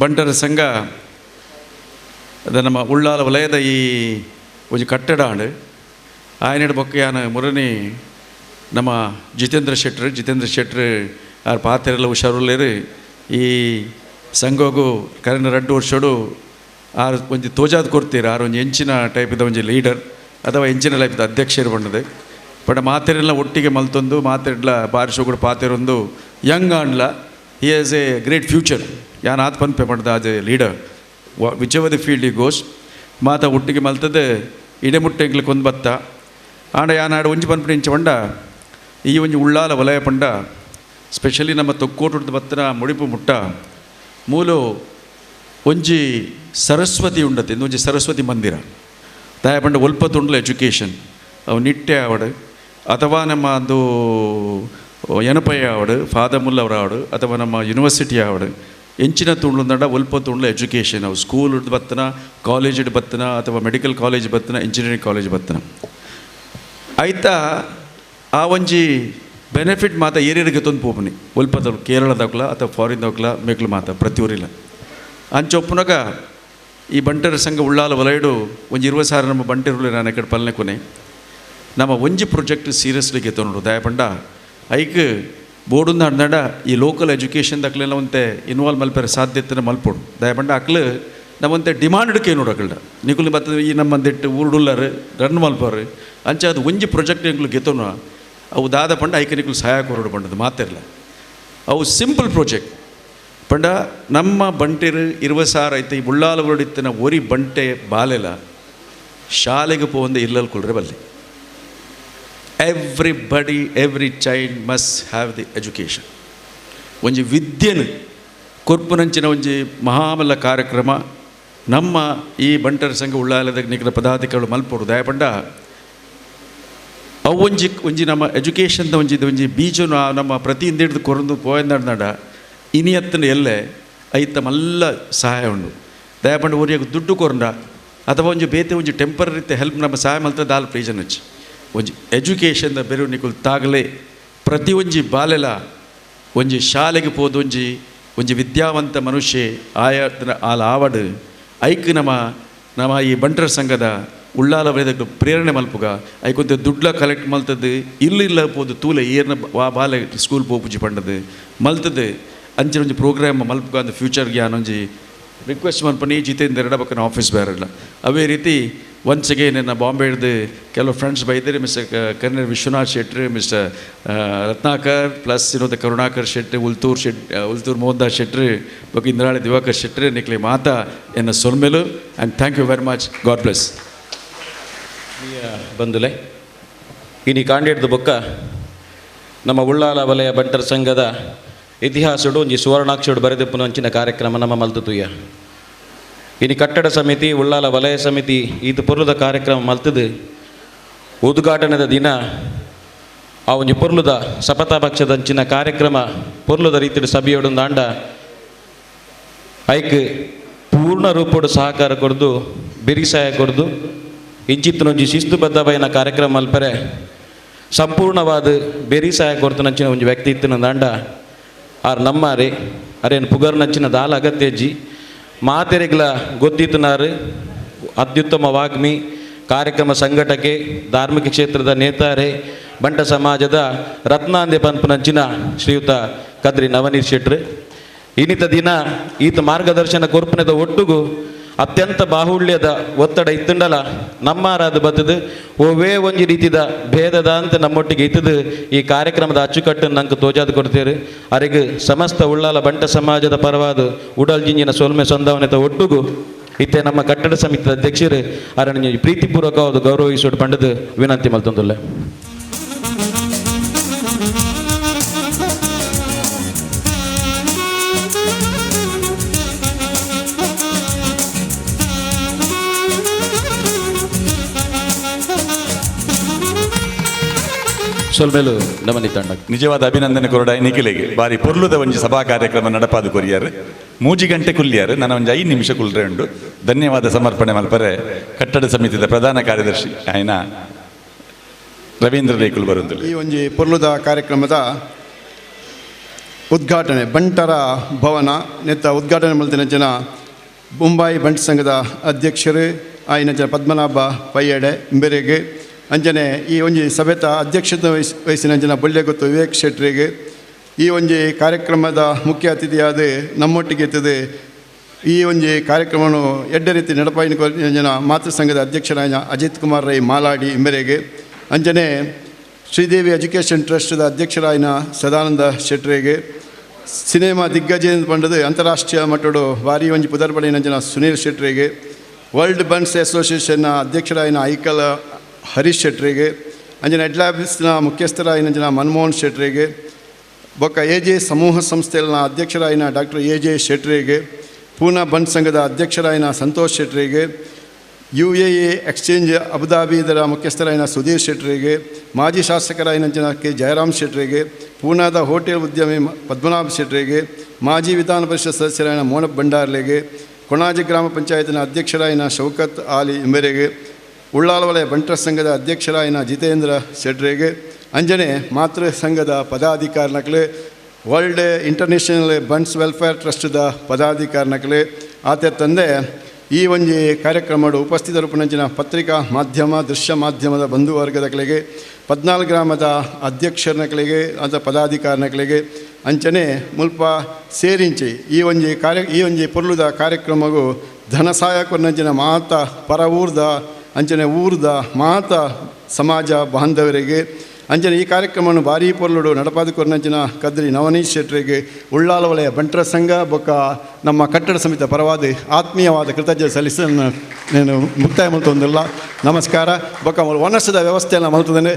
ಬಂಟರ ಸಂಘ ಅದ ನಮ್ಮ ಉಳ್ಳಾಲ ವಲಯದ ಈ ಒಂಜಿ ಕಟ್ಟಡ ಆಂಡ್ ಆಯನಡ್ ಬೊಕ್ಕ ಯಾನ್ ಮುರನಿ ನಮ್ಮ ಜಿತೇಂದ್ರ ಶೆಟ್ರು ಆರ್ ಪಾತೆರೆಲ್ಲ ಹುಷಾರುಲ್ಲೇರು ಈ ಸಂಘಗು ಕರೆನ ರಡ್ಡು ವರ್ಷಡು ಆರ್ ಒಂಜಿ ತೋಜಾದ್ ಕೊರ್ತೀರು ಆರ್ ಒಂಜಿ ಎಂಚಿನ ಟೈಪಿದ ಒಂಜಿ ಲೀಡರ್ ಅಥವಾ ಎಂಚಿನ ಲೈಫ್ದ ಅಧ್ಯಕ್ಷರು ಬಂಡದೆ ಬಟ್ ಮಾತೆರೆಲ್ಲ ಒಟ್ಟಿಗೆ ಮಲ್ತೊಂದು ಮಾತೆಡ್ಲ ಬಾರಿಸೋಗುಡು ಪಾತೆರೊಂದು Young ಆಂಡ್ಲ he has a great future ಯಾನ್ ಆತ್ ಪನ್ಪೆ ಪಂಡ್ದ as a leader whichever the field he goes ಮಾತ ಒಟ್ಟಿಗೆ ಮಲ್ತದೆ ಇಡೆಮುಟ್ಟೆ ಎಂಕ್ಲೆ ಕೊಂದು ಬತ್ತ ಆಂಡ ಯಾನಾಡು ಒಂಜಿ ಪನ್ಪುನ ಇಂಚ ಪಂಡ ಈ ಒಂಜಿ ಉಳ್ಳಾಲ ವಲಯ ಪಂಡ ಸ್ಪೆಷಲಿ ನಮ್ಮ ತೊಕ್ಕೋಟುಡ್ದು ಬತ್ತನ ಮುಡಿಪು ಮುಟ್ಟ ಮೂಲು ಒಂಜಿ ಸರಸ್ವತಿ ಉಂಡತೆ ಒಂಜಿ ಸರಸ್ವತಿ ಮಂದಿರ ದಾಯ ಪಂಡ ಒಲ್ಪ ತುಂಡ್ಲ ಎಜುಕೇಷನ್ ಅವು ನಿಟ್ಟೆ ಆವಡು ಅಥವಾ ನಮ್ಮ ಅದು ಎನಪಯ್ಯ ಆವಡು ಫಾದರ್ ಮುಲ್ಲವರ ಆವಡು ಅಥವಾ ನಮ್ಮ ಯೂನಿವರ್ಸಿಟಿ ಆವಡು ಎಂಚಿನ ತುಂಡ್ಲುಂದಂಡ ಒಲ್ಪ ತುಂಡ್ಲ ಎಜುಕೇಷನ್ ಅವು ಸ್ಕೂಲ್ ಬತ್ತನ ಕಾಲೇಜ್ ಬತ್ತನ ಅಥವಾ ಮೆಡಿಕಲ್ ಕಾಲೇಜ್ ಬತ್ತನ ಇಂಜಿನಿಯರಿಂಗ್ ಕಾಲೇಜ್ ಬತ್ತನ ಆಯ್ತಾ ಆ ಒಂಜಿ ಬೆನಿಫಿಟ್ ಮಾತ ಏರಿಯರಿಗೆ ತೊಂದು ಪೋಪುನಿ ಒಲ್ಪದವ್ರು ಕೇರಳದಾಗ್ಲ ಅಥವಾ ಫಾರಿನ್ದಾಗ್ಲ ಮೇಕ್ಲು ಮಾತ ಪ್ರತಿ ಊರಿಲ್ಲ ಅಂಚೊಪ್ಪುನಗ ಈ ಬಂಟರ ಸಂಘ ಉಳ್ಳಾಲ ವಲಯಡು ಒಂಜಿ 20 ಸಾವಿರ ನಮ್ಮ ಬಂಟರುಳ್ಳಿ ನಾನು ಕಡೆ ಪಲ್ನೆ ಕೊನೆ ನಮ್ಮ ಒಂಜಿ ಪ್ರೊಜೆಕ್ಟ್ ಸೀರಿಯಸ್ಲಿ ಗೆತ್ತೊಂಡು ದಯಪಂಡ ಐಕ್ ಬೋರ್ಡುಂದ ಅಂಡ ಈ ಲೋಕಲ್ ಎಜುಕೇಷನ್ ದಕ್ಲೆಲ್ಲ ಒಂತೆ ಇನ್ವಾಲ್ವ್ ಮಲ್ಪೆರೆ ಸಾಧ್ಯತೆನ ಮಲ್ಪೊಡು ದಯಪಂಡ ಅಕ್ಲು ನಮ್ಮಂತೆ ಡಿಮಾಂಡ್ ಕೇನೋಡು ಅಕಲ್ಡ ನಿಕುಲು ಬತ್ತ ಈ ನಮ್ಮಂದಿಟ್ಟು ಊರುಡುಲ್ಲರು ರನ್ ಮಲ್ಪರು ಅಂಚ ಅದು ಒಂಜಿ ಪ್ರೊಜೆಕ್ಟ್ ಎಂಕ್ಲು ಗೆತ್ತೊನು ಅವು ದಾದ ಪಂಡ ಐಕ ನಿಕುಲು ಸಹಾಯ ಕೊರಡು ಪಂಡದು ಮಾತಿರಲ್ಲ ಅವು ಸಿಂಪಲ್ ಪ್ರಾಜೆಕ್ಟ್ ಪಂಡ ನಮ್ಮ ಬಂಟೆರು 20 ಸಾವಿರ ಐತೆ ಈ ಉಳ್ಳಾಲ ಇತ್ತಿನ ಒರಿ ಬಂಟೆ ಬಾಲೆಲ ಶಾಲೆಗೆ ಪೋವಂದೆ ಇಲ್ಲಲ್ ಕೊಳ್ರೆ ಬಲ್ಲೆ everybody every child must have the education ಒಂಜಿ ವಿದ್ಯೆನು ಕೊರ್ಪುನಂಚಿನ ಒಂಜಿ ಮಹಾಮಲ್ಲ ಕಾರ್ಯಕ್ರಮ ನಮ್ಮ ಈ ಬಂಟರ ಸಂಘ ಉಳ್ಳಾಲದ ನಿಖರ ಪದಾಧಿಕಾರಿಗಳು ಮಲ್ಪೊಡು ದಯಪಂಡ ಅವು ಒಂಜಿ ಒಂಜಿ ನಮ್ಮ ಎಜುಕೇಷನ್ದ ಒಂಜಿ ಒಂಜಿ ಬೀಜನು ನಮ್ಮ ಪ್ರತಿಯಿಂದ ಹಿಡಿದು ಕೊರಂದು ಪೋಯಂದಾಡ ಇನಿ ಅತ್ತನ ಎಲ್ಲೆ ಐತ ಮಲ್ಲ ಸಹಾಯ ಉಂಡು ದಯಪಂಡ ಊರಿಗೆ ದುಡ್ಡು ಕೊರಂಡ ಅಥವಾ ಒಂಜಿ ಬೇತೆ ಒಂಜಿ ಟೆಂಪರರಿ ಹೆಲ್ಪ್ ನಮ್ಮ ಸಹಾಯ ಮಲ್ತ ದಾಲ್ ಪ್ರಯೋಜನ ಹಚ್ಚಿ ಒಂಜಿ ಎಜುಕೇಷನ್ದ ಬೆರು ನಿಕುಲು ತಾಗಲೇ ಪ್ರತಿ ಒಂಜಿ ಬಾಲೆಲ ಒಂಜಿ ಶಾಲೆಗೆ ಪೋದು ಒಂಜಿ ಒಂಜಿ ವಿದ್ಯಾವಂತ ಮನುಷ್ಯ ಆಯ ಆಲ ಆವಡು ಐಕ್ ನಮ್ಮ ನಮ್ಮ ಈ ಬಂಟರ ಸಂಘದ ಉಳ್ಳಾಲ ವಲಯದ ಪ್ರೇರಣೆ ಮಲ್ಪುಗ ಐಕೊಂತೆ ದುಡ್ಲ ಕಲೆಕ್ಟ್ ಮಲ್ತದ್ದು ಇಲ್ಲ ಇಲ್ಲ ಪೋದು ತೂಲೆ ಏರ್ನ ವಾ ಬಾಲೆ ಸ್ಕೂಲ್ ಪೋಪುಜಿ ಪಂಡದು ಮಲ್ತದ್ದು ಅಂಚಿನ ಒಂಜಿ ಪ್ರೋಗ್ರಾಮ್ ಮಲ್ಪುಗ ಅಂದ ಫ್ಯೂಚರ್ಗೆ ಒಂಜಿ ರಿಕ್ವೆಸ್ಟ್ ಮಲ್ಪನಿ ಜಿತೇಂದ್ರ ಬಕ್ಕನ ಆಫೀಸ್ ಬೇರೆಲ್ಲ ಅವೇ ರೀತಿ ಒನ್ಸ್ ಅಗೇನ್ ನನ್ನ ಬಾಂಬೆ ಹಿಡ್ದು ಕೆಲವು friends ಬೈದರೆ mister Karnal Vishwanath Shettar mister Ratnakar plus ಇನ್ನೊಂದು ಕರುಣಾಕರ್ ಶೆಟ್ರು ಉಲ್ತೂರ್ ಉಲ್ತೂರ್ ಮೋಹನ್ ದಾಸ್ ಶೆಟ್ರು ಬೊಕ್ಕ ಇಂದ್ರಾಳಿ ದಿವಾಕರ್ ಶೆಟ್ರು ನಿಕ್ಲೆ ಮಾತಾ ಎನ್ನ ಸೊಲ್ಮೆಲು and thank you very much God bless. ಬಂದುಲೆ ಇನಿ ಕಾಂಡೇಡ್ದು ಬೊಕ್ಕ ನಮ್ಮ ಉಳ್ಳಾಲ ವಲಯ ಬಂಟರ ಸಂಘದ ಇತಿಹಾಸಡು ಒಂಜಿ ಸುವರ್ಣಾಕ್ಷಡು ಬರೆದಿಪ್ಪುನ ಅಂಚಿನ ಕಾರ್ಯಕ್ರಮ ನಮ್ಮ ಮಲ್ತು ತುಯ್ಯ. ಇನಿ ಕಟ್ಟಡ ಸಮಿತಿ ಉಳ್ಳಾಲ ವಲಯ ಸಮಿತಿ ಈತ ಪೊರ್ಲುದ ಕಾರ್ಯಕ್ರಮ ಮಲ್ತದು ಉದ್ಘಾಟನೆದ ದಿನ ಆ ಒಂಜಿ ಪೊರ್ಲುದ ಸಪಥ ಪಕ್ಷದ ಅಂಚಿನ ಕಾರ್ಯಕ್ರಮ ಪೊರ್ಲುದ ರೀತಿಯ ಸಭೆಯೊಡೊಂದು ಆಂಡ ಐಕ್ ಪೂರ್ಣ ರೂಪೋಡು ಸಹಕಾರ ಕೊರ್ದು ಬೆರಿಸಾಯ ಕೊರ್ದು ಇಂಚಿತ್ತನೊಂಜಿ ಶಿಸ್ತುಬದ್ಧವಾಯಿನ ಕಾರ್ಯಕ್ರಮ ಮಲ್ಪರೆ ಸಂಪೂರ್ಣವಾದ ಬೆರಿಸಾಯ ಕೊರ್ತನಂಚಿನ ಒಂಜಿ ವ್ಯಕ್ತಿ ಇತ್ತಿನ ಆಂಡ ಆರ್ ನಮ್ಮಾರೆ ಅರೇನು ಪುಗರ್ನಂಚಿನ ದಾಲ ಅಗತ್ಯಜ್ಜಿ ಮಾತೆರೆಗ್ಲ ಗೊತ್ತಿತ್ತನಾರು ಅತ್ಯುತ್ತಮ ವಾಗ್ಮಿ ಕಾರ್ಯಕ್ರಮ ಸಂಘಟಕೆ ಧಾರ್ಮಿಕ ಕ್ಷೇತ್ರದ ನೇತಾರೆ ಬಂಟ ಸಮಾಜದ ರತ್ನಾಂದೆ ಪನ್ಪುನಂಚಿನ ಶ್ರೀಯುತ ಕದ್ರಿ ನವನೀತ್ ಶೆಟ್ರು ಇನ್ನಿತ ದಿನ ಈತ ಮಾರ್ಗದರ್ಶನ ಕೊರ್ಪುನದ ಒಟ್ಟುಗು ಅತ್ಯಂತ ಬಾಹುಳ್ಯದ ಒತ್ತಡ ಇತ್ತುಂಡಲ ನಮ್ಮಾರಾದ ಬತ್ತದು ಓವೇ ಒಂಜಿ ರೀತಿದ ಭೇದದ ಅಂತ ನಮ್ಮೊಟ್ಟಿಗೆ ಇತ್ತದು ಈ ಕಾರ್ಯಕ್ರಮದ ಅಚ್ಚುಕಟ್ಟನ್ನು ನಂಗೆ ತೋಜಾದ ಕೊಡ್ತೇವೆ. ಅರೆಗ್ ಸಮಸ್ತ ಉಳ್ಳಾಲ ಬಂಟ ಸಮಾಜದ ಪರವಾದ ಉಡಲ್ ಜಿಂಜಿನ ಸೋಲ್ಮೆ ಸಂದಾವನೆತ ಒಟ್ಟುಗು ಇತ್ತೆ ನಮ್ಮ ಕಟ್ಟಡ ಸಮಿತಿಯ ಅಧ್ಯಕ್ಷರು ಅರಣ್ಯ ಪ್ರೀತಿಪೂರ್ವಕವಾದ ಗೌರವಿಸೋಡು ಪಂಡದು ವಿನಂತಿ ಮಲ್ತೊಂದುಲ್ಲೆ. ಸೊಲ್ಮೇಲು ನಮನಿ ತಂಡ ನಿಜವಾದ ಅಭಿನಂದನೆ ಕೊರಡ ನಿಖಿಲಿಗೆ ಬಾರಿ ಪೊರ್ಲುದ ಒಂಜಿ ಸಭಾ ಕಾರ್ಯಕ್ರಮ ನಡಪಾದು ಕೊರಿಯಾರು 3 ಗಂಟೆ ಕುಲ್ಲಿಯಾರು ನನ್ನ ಒಂಜಿ 5 ನಿಮಿಷ ಕುಲ್ರೆ ಉಂಡು. ಧನ್ಯವಾದ ಸಮರ್ಪಣೆ ಮಲ್ಪರೆ ಕಟ್ಟಡ ಸಮಿತಿದ ಪ್ರಧಾನ ಕಾರ್ಯದರ್ಶಿ ಆಯ್ನ ರವೀಂದ್ರ ರೇಕುಲ್ ಬರುಂದಿಲ್ಲ. ಈ ಒಂಜಿ ಪೊರ್ಲುದ ಕಾರ್ಯಕ್ರಮದ ಉದ್ಘಾಟನೆ ಬಂಟರ ಭವನ ನೆತ್ತ ಉದ್ಘಾಟನೆ ಮಲ್ತಿನ ಜನ ಮುಂಬೈ ಬಂಟ್ ಸಂಘದ ಅಧ್ಯಕ್ಷರು ಆಯಿನ ಜನ ಪದ್ಮನಾಭ ಪಯ್ಯಡೆ ಇಂಬೆರೆಗೆ ಅಂಜನೆ ಈ ಒಂಜಿ ಸಭೆತ ಅಧ್ಯಕ್ಷತೆ ವಹಿಸಿನ ಜನ ಬೊಳ್ಳೆಗೊತ್ತು ವಿವೇಕ್ ಶೆಟ್ಟರಿಗೆ ಈ ಒಂಜಿ ಕಾರ್ಯಕ್ರಮದ ಮುಖ್ಯ ಅತಿಥಿಯಾದ ನಮ್ಮೊಟ್ಟಿಗೆ ಇತ್ತದೆ. ಈ ಒಂಜಿ ಕಾರ್ಯಕ್ರಮವನ್ನು ಎಡ್ಡೆ ರೀತಿ ನಡಪಾಯಿನ ಜನ ಮಾತೃ ಸಂಘದ ಅಧ್ಯಕ್ಷರಾದ ಅಜಿತ್ ಕುಮಾರ್ ರೈ ಮಾಲಾಡಿ ಇಂಬೆರೆಗೆ ಅಂಜನೆ ಶ್ರೀದೇವಿ ಎಜುಕೇಷನ್ ಟ್ರಸ್ಟ್ದ ಅಧ್ಯಕ್ಷರಾಯಿನ ಸದಾನಂದ ಶೆಟ್ಟರಿಗೆ ಸಿನಿಮಾ ದಿಗ್ಗಜ ಪಂಡದು ಅಂತಾರಾಷ್ಟ್ರೀಯ ಮಟ್ಟಡು ಭಾರಿ ಒಂಜಿ ಪುದರ್ಪಡಿನ ಜನ ಸುನೀಲ್ ಶೆಟ್ಟರಿಗೆ ವರ್ಲ್ಡ್ ಬಂಟ್ಸ್ ಅಸೋಸಿಯೇಷನ್ನ ಅಧ್ಯಕ್ಷರಾಯಿನ ಐಕಲ್ ಹರೀಶ್ ಶೆಟ್ಟರಿಗೆ ಅಂಜನೆ ಹೆಡ್ಲಾಫೀಸ್ನ ಮುಖ್ಯಸ್ಥರಾಯಿನ ಜನ ಮನಮೋಹನ್ ಶೆಟ್ಟರಿಗೆ ಬೊಕ್ಕ ಎ ಜೆ ಸಮೂಹ ಸಂಸ್ಥೆಯ ಅಧ್ಯಕ್ಷರಾಯಿನ ಡಾಕ್ಟರ್ ಎ ಜೆ ಶೆಟ್ಟರಿಗೆ ಪೂನಾ ಬಂಟ್ ಸಂಘದ ಅಧ್ಯಕ್ಷರಾಯಿನ Santosh ಶೆಟ್ಟರಿಗೆ U A A exchange ಅಬುದಾಬಿದರ ಮುಖ್ಯಸ್ಥರಾಯಿನ Sudhir ಶೆಟ್ಟರಿಗೆ ಮಾಜಿ ಶಾಸಕರಾಯಿನ ಜನ ಕೆ ಜಯರಾಮ್ ಶೆಟ್ಟರಿಗೆ ಪೂನಾದ ಹೋಟೆಲ್ ಉದ್ಯಮಿ ಪದ್ಮನಾಭ ಶೆಟ್ಟರಿಗೆ ಮಾಜಿ ವಿಧಾನ ಪರಿಷತ್ ಸದಸ್ಯರಾಯಿನ ಮೋನಪ್ಪ ಭಂಡಾರ್ಲೆಗೆ ಕೊಣಾಜಿ ಗ್ರಾಮ ಪಂಚಾಯತಿನ ಅಧ್ಯಕ್ಷರಾಯಿನ ಶೌಕತ್ ಆಲಿ ಇಂಬೆರೆಗೆ ಉಳ್ಳಾಲ ವಲಯ ಬಂಟರ ಸಂಘದ ಅಧ್ಯಕ್ಷರಾಯಿನ ಜಿತೇಂದ್ರ ಶೆಟ್ಟರಿಗೆ ಅಂಜನೆ ಮಾತೃ ಸಂಘದ ಪದಾಧಿಕಾರಿನಕ್ಲೆ ವರ್ಲ್ಡ್ ಇಂಟರ್ನ್ಯಾಷನಲ್ ಬಂಟ್ಸ್ ವೆಲ್ಫೇರ್ ಟ್ರಸ್ಟ್ದ ಪದಾಧಿಕಾರಿನಕ್ಲೆ ಆತ ತಂದೆ ಈ ಒಂಜಿ ಕಾರ್ಯಕ್ರಮಡು ಉಪಸ್ಥಿತರು ಪುನಂಚಿನ ಪತ್ರಿಕಾ ಮಾಧ್ಯಮ ದೃಶ್ಯ ಮಾಧ್ಯಮದ ಬಂಧುವರ್ಗದಗಳಿಗೆ 14 ಗ್ರಾಮದ ಅಧ್ಯಕ್ಷರನಗಳಿಗೆ ಅಂತ ಪದಾಧಿಕಾರಿನಗಳಿಗೆ ಅಂಚನೆ ಮುಲ್ಪ ಸೇರಿಂಚಿ ಈ ಒಂಜಿ ಈ ಒಂಜಿ ಪೊರ್ಲುದ ಕಾರ್ಯಕ್ರಮಗೂ ಧನ ಸಹಾಯ ಕೊರ್ನಂಚಿನ ಮಾತ ಪರ ಊರ್ದ ಅಂಚನೆ ಊರ್ದ ಮಾತ ಸಮಾಜ ಬಾಂಧವರಿಗೆ ಅಂಚನೆ ಈ ಕಾರ್ಯಕ್ರಮವನ್ನು ಭಾರೀ ಪೊರ್ಲುಡು ನಡಪಾದ ಕೊರ್ನಂಚಿನ ಕದ್ರಿ ನವನೀಶ್ ಶೆಟ್ಟರಿಗೆ ಉಳ್ಳಾಲ ವಲಯ ಬಂಟರ ಸಂಘ ಬೊಕ್ಕ ನಮ್ಮ ಕಟ್ಟಡ ಸಮಿತಿ ಪರವಾದ ಆತ್ಮೀಯವಾದ ಕೃತಜ್ಞತೆ ಸಲ್ಲಿಸಿ ನಾನು ಮುಕ್ತಾಯ ಮಲ್ತೊಂದಿಲ್ಲ. ನಮಸ್ಕಾರ. ಬೊಕ್ಕ ವನಸದ ವ್ಯವಸ್ಥೆಯನ್ನು ಮಲ್ತದೇನೆ.